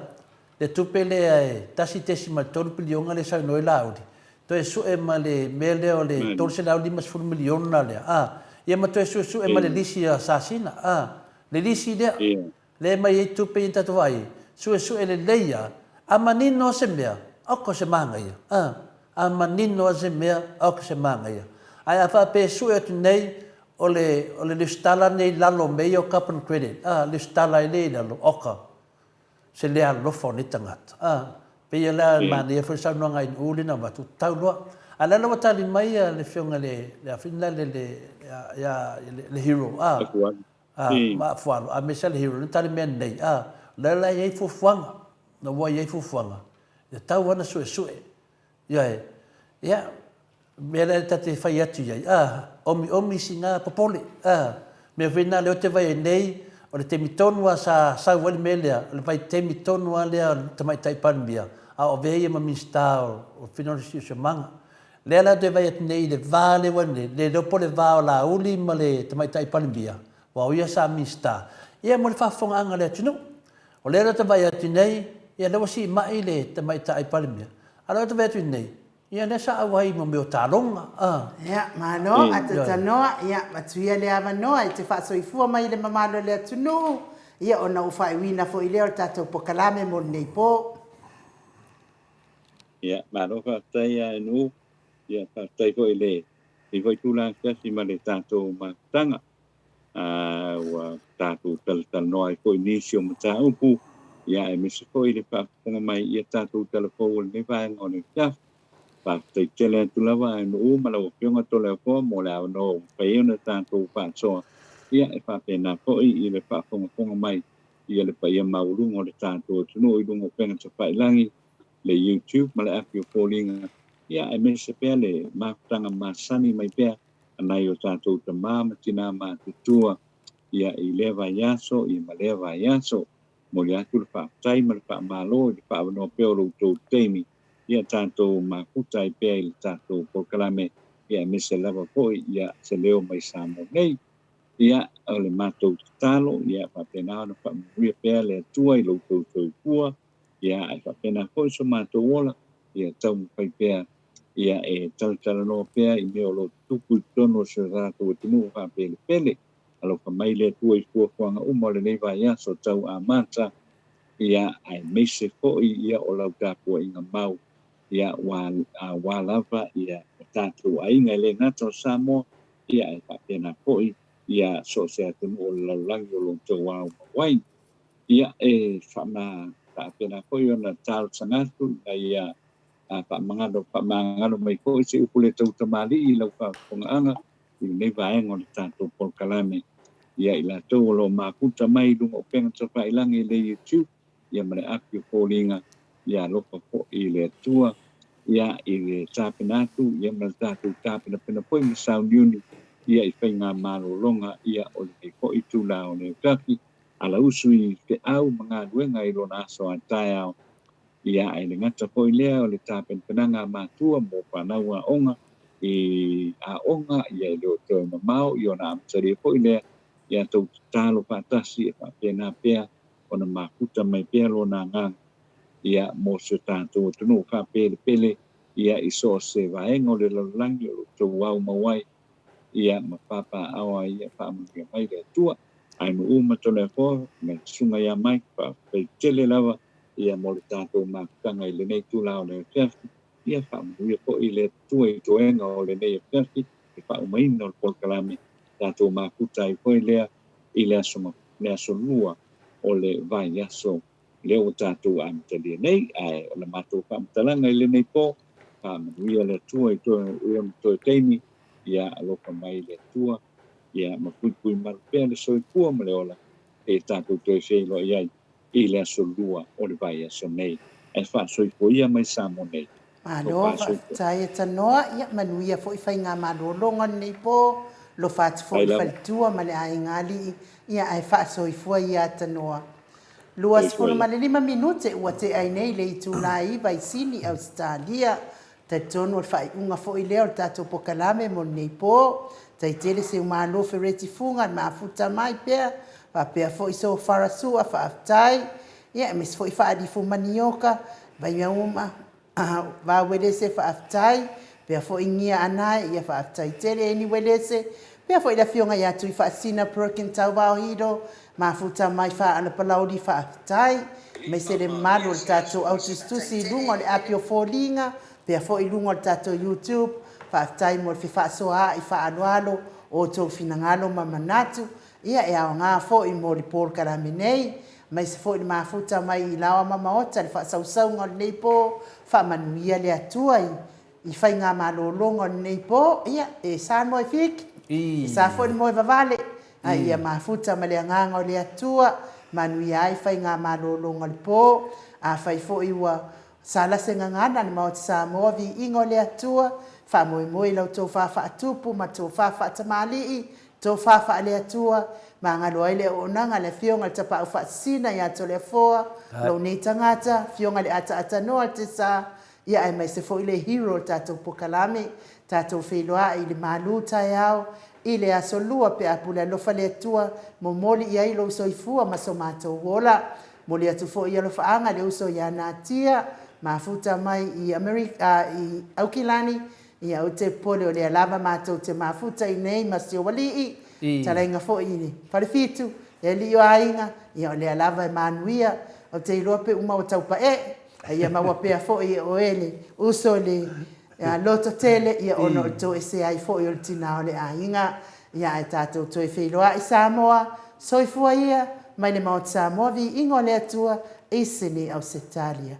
le tupe lea e 1.3 piliona lea e saunoa ai Laauli, toe sue ma le mea lea o le $350 miliona lea, a, ia ma toe suesue ma le lisi a Sasina, a, le lisi lea, lea e aumai ai tupe ia na tatou vaai ai, suesue lelei lava, a manino lava se mea, oka o se manaia, a, a manino lava se mea, oka o se manaia. Ae a faapea e sue atu nei, o le, o le lesitala nei i lalo o mea ia o carbon credit, a, lesitala ai lea i lalo, oka. se le alofa o nei tagata. A, pei la e manaia foi le saunoaga a Inu'u lea na avatu, tau loa. A o le ala ua tali mai le afioga i le, le a foi lena le, le, ia, le Hero, a, a, ma Afualo, a mea le Hero, na tali mai nei, a, o lea la e i ai fuafuaga, na ua i ai fuafuaga, e tatau lava ona suesue. Ioe. Ia, mea lea ta te fai atu i ai, a, omiomi sina popole, a, mea foi na lea ou te vaai ai nei, o le taimi tonu lava sa sau ai le mea lea, o le vaitaimi tonu lava lea o le Tamaitai Palemia, a o avea ia ma Minisita o Fina o le Siosiomaga. Lea la ou te vaai atu nei i le va lea ua i ai nei, le iloa po o le va o Laauli ma le Tamaitai Palemia, aua o ia sa Minisita, ia mo le faafofogaaga a le atunuu. O lea la ou te vaai atu nei, ia lea ua siimai le Tamaitai Palemia, a o lea ou te vaai atu nei, ia lea sa auai i mea o taaloga, a. Ia, malo, a Tatanoa, ia, avatu ia le avanoa e te faasoifua mai i le mamalu o le atunuu, ia, ona ou faaiuina foi lea o le tatou pokalame mo lenei po. Ia, malo faafetai ia Enu. Ia, faafetai foi i lenei foi itula afiafi ma le tatou mafutaga. Ua tatou talatalanoa ai foi nisi o mataupu, ia aemaise foi le faafofoga mai ia tatou talafou o lenei vaega o le afiafi. Faafetai tele atu lava a Nuu ma lau Afioga Toleafoa mo le avanoa ua mafai ai ona tatou faasoa, ia e faapena foi i le faafogafoga mai ia le paia maualuga o le tatou atunuu i luga o upega tafailagi, le YouTube ma le api o foliga, ia aemaise pea le mafutaga masani mai pea a nai o tatou tama ma tina matutua ia i lea vaiaso ia ma lea vaiaso. Momoli atu le faafetai ma le faamalo i le faaavanoa pea o lo outou taimi ia tatou mafuta ai pea i le tatou polokalame ia aemaise lava foi ia se leo mai Samoa nei. Ia o le matou tatalo ia faapena ona faamanuia pea le Atua i lo outou soifua ia ae faapena foi so matou ola ia taumafai pea ia e talatalanoa pea i mea o lo o tutupu i totonu o si o tatou atunuu faapelepele. Alofa mai le Atua i fuafuaga uma o lenei vaiaso tau amata, ia aemaise foi ia o lau tapuaiga mau, ia aua lava ia o tatou aiga e le gata o Samoa, ia ae faapena foi ia so o se atunuu o le lalolagi o lo outou ao mau ai. Ia e faapena foi ona talosaga atu ina ia faamagalo faamagalo mai foi se upu le tau tamalii i lau faafofogaaga i lenei vaega o le tatou polokalame. Ia i latou o lo o mafuta mai i luga o upega tafailagi i le YouTube, ia ma le api o foliga, ia alofa foi i le Atua, ia i le tapena atu, ia ma le tatou tapenapena foi ma sauniuni, ia i faiga malologa, ia o lenei foi itula o le afiafi, alausu i feau ma galuega i lona aso a taeao. Ia, ae le gata foi lea o le tapenapenaga a matua mo fanau aoga i aoga, ia e le o toe mamao i ona amatalia foi lea, ia tou tatalo faatasi e faapena pea ona mafuta mai pea lona agaga, ia, mo si o tatou atunuu faapelepele, ia, i so o se vaega o le lalolagi o lo o outou au mau ai. ia ma papaaao ai ia faamanuia mai le Atua. Ae Nu'u ma Toleafoa ma le susuga ia Mike, faafetai tele lava ia mo le tatou mafutaga i lenei itula o le afiafi. Ia faamanuia foi le Atua i toega o lenei afiafi, le faaumaina o le polokalame, tatou mafuta ai foi lea i le aso le aso lua o le vaiaso lea ua tatou amatalia nei. Ae o le matou faamatalaga i lenei po, faamanuia le Atua i toe ona toe taimi, ia alofa mai le Atua, ia ma puipui malu pea le soifua ma le ola e tatou toe feiloai ai i le aso lua o le vaiaso nei. Ae faasoifua ia mai Samoa nei. Malo faafetai e Tanoa, ia manuia foi faigamalologa o lenei po, alofa atu foi i faletua ma le aiga alii, ia ae faasoifua ia Tanoa. 25 minute ua tea ai nei le itula e 9 i Sini, Ausetalia. Talitonu o le faaiuga foi lea o le tatou pokalame mo lenei po. Tai tele seu malo Fereti Fuga le mafuta mai pea, faapea foi Sofara Sua, faafetai. Ia aemaise foi Faalifu Manioka, Vaiauma Vauelese, faafetai. Faapea foi Gia Anae, ia faafetai tele Eni Uelese. Faapea foi le afioga ia Tuifaasisina Perkin Tauvao Hilo, mafuta mai Faaala Palauli, faafetai. Aemaise le mamalu o le tatou au tusitusi i luga o le api o foliga, faapea foi i luga o le tatou YouTube, faafetai mo le fefaasoaai faaaloalo o outou finagalo ma manatu, ia e aoga foi mo le polokalame nei, aemaise foi le mafuta mai i Laoa ma Maota le faasausauga o lenei po, faamanuia le Atua i i faigamalologa o lenei po, ia, e sa le moe fiki, e sa foi le moe vavale, a ia mafuta ma le agaga o le Atua, manuia ai faigamalologa o le po. Afai foi ua sala se gagana a le Maota Samoa, viiga o le Atua, faamoemoe i la outou fa faatupu ma tofa faatamalii, tofa faale-Atua, magalo ai le auaunaga a le Afioga i le Tapaau Faasisina ia Toleafoa, lou nei tagata, Afioga i le Ataatatanoa o le Tesa, Ia aemaise foi le hero o le tatou pokalame, tatou feiloai i le malu taeao i le aso lua pe a pule alofa le Atua, momoli i ai lou soifua ma so matou ola. Momoli atu foi alofaaga i le uso ia Natia, mafuta mai i Amerika, i Aukilani, ia ou te popole o lea lava matou te mafuta i nei ma si ou alii, talaiga foi i le Falefitu, le alii o aiga, ia o lea lava e manuia, ou te iloa pe uma ua taupaee. A ia maua pea foi e oe le uso le loto tele, ia ona o le toesea ai foi o le tina o le aiga. Ia ae tatou toe feiloai Samoa, soifua ia mai le Maota Samoa, viiga o le Atua i Sini Ausetalia.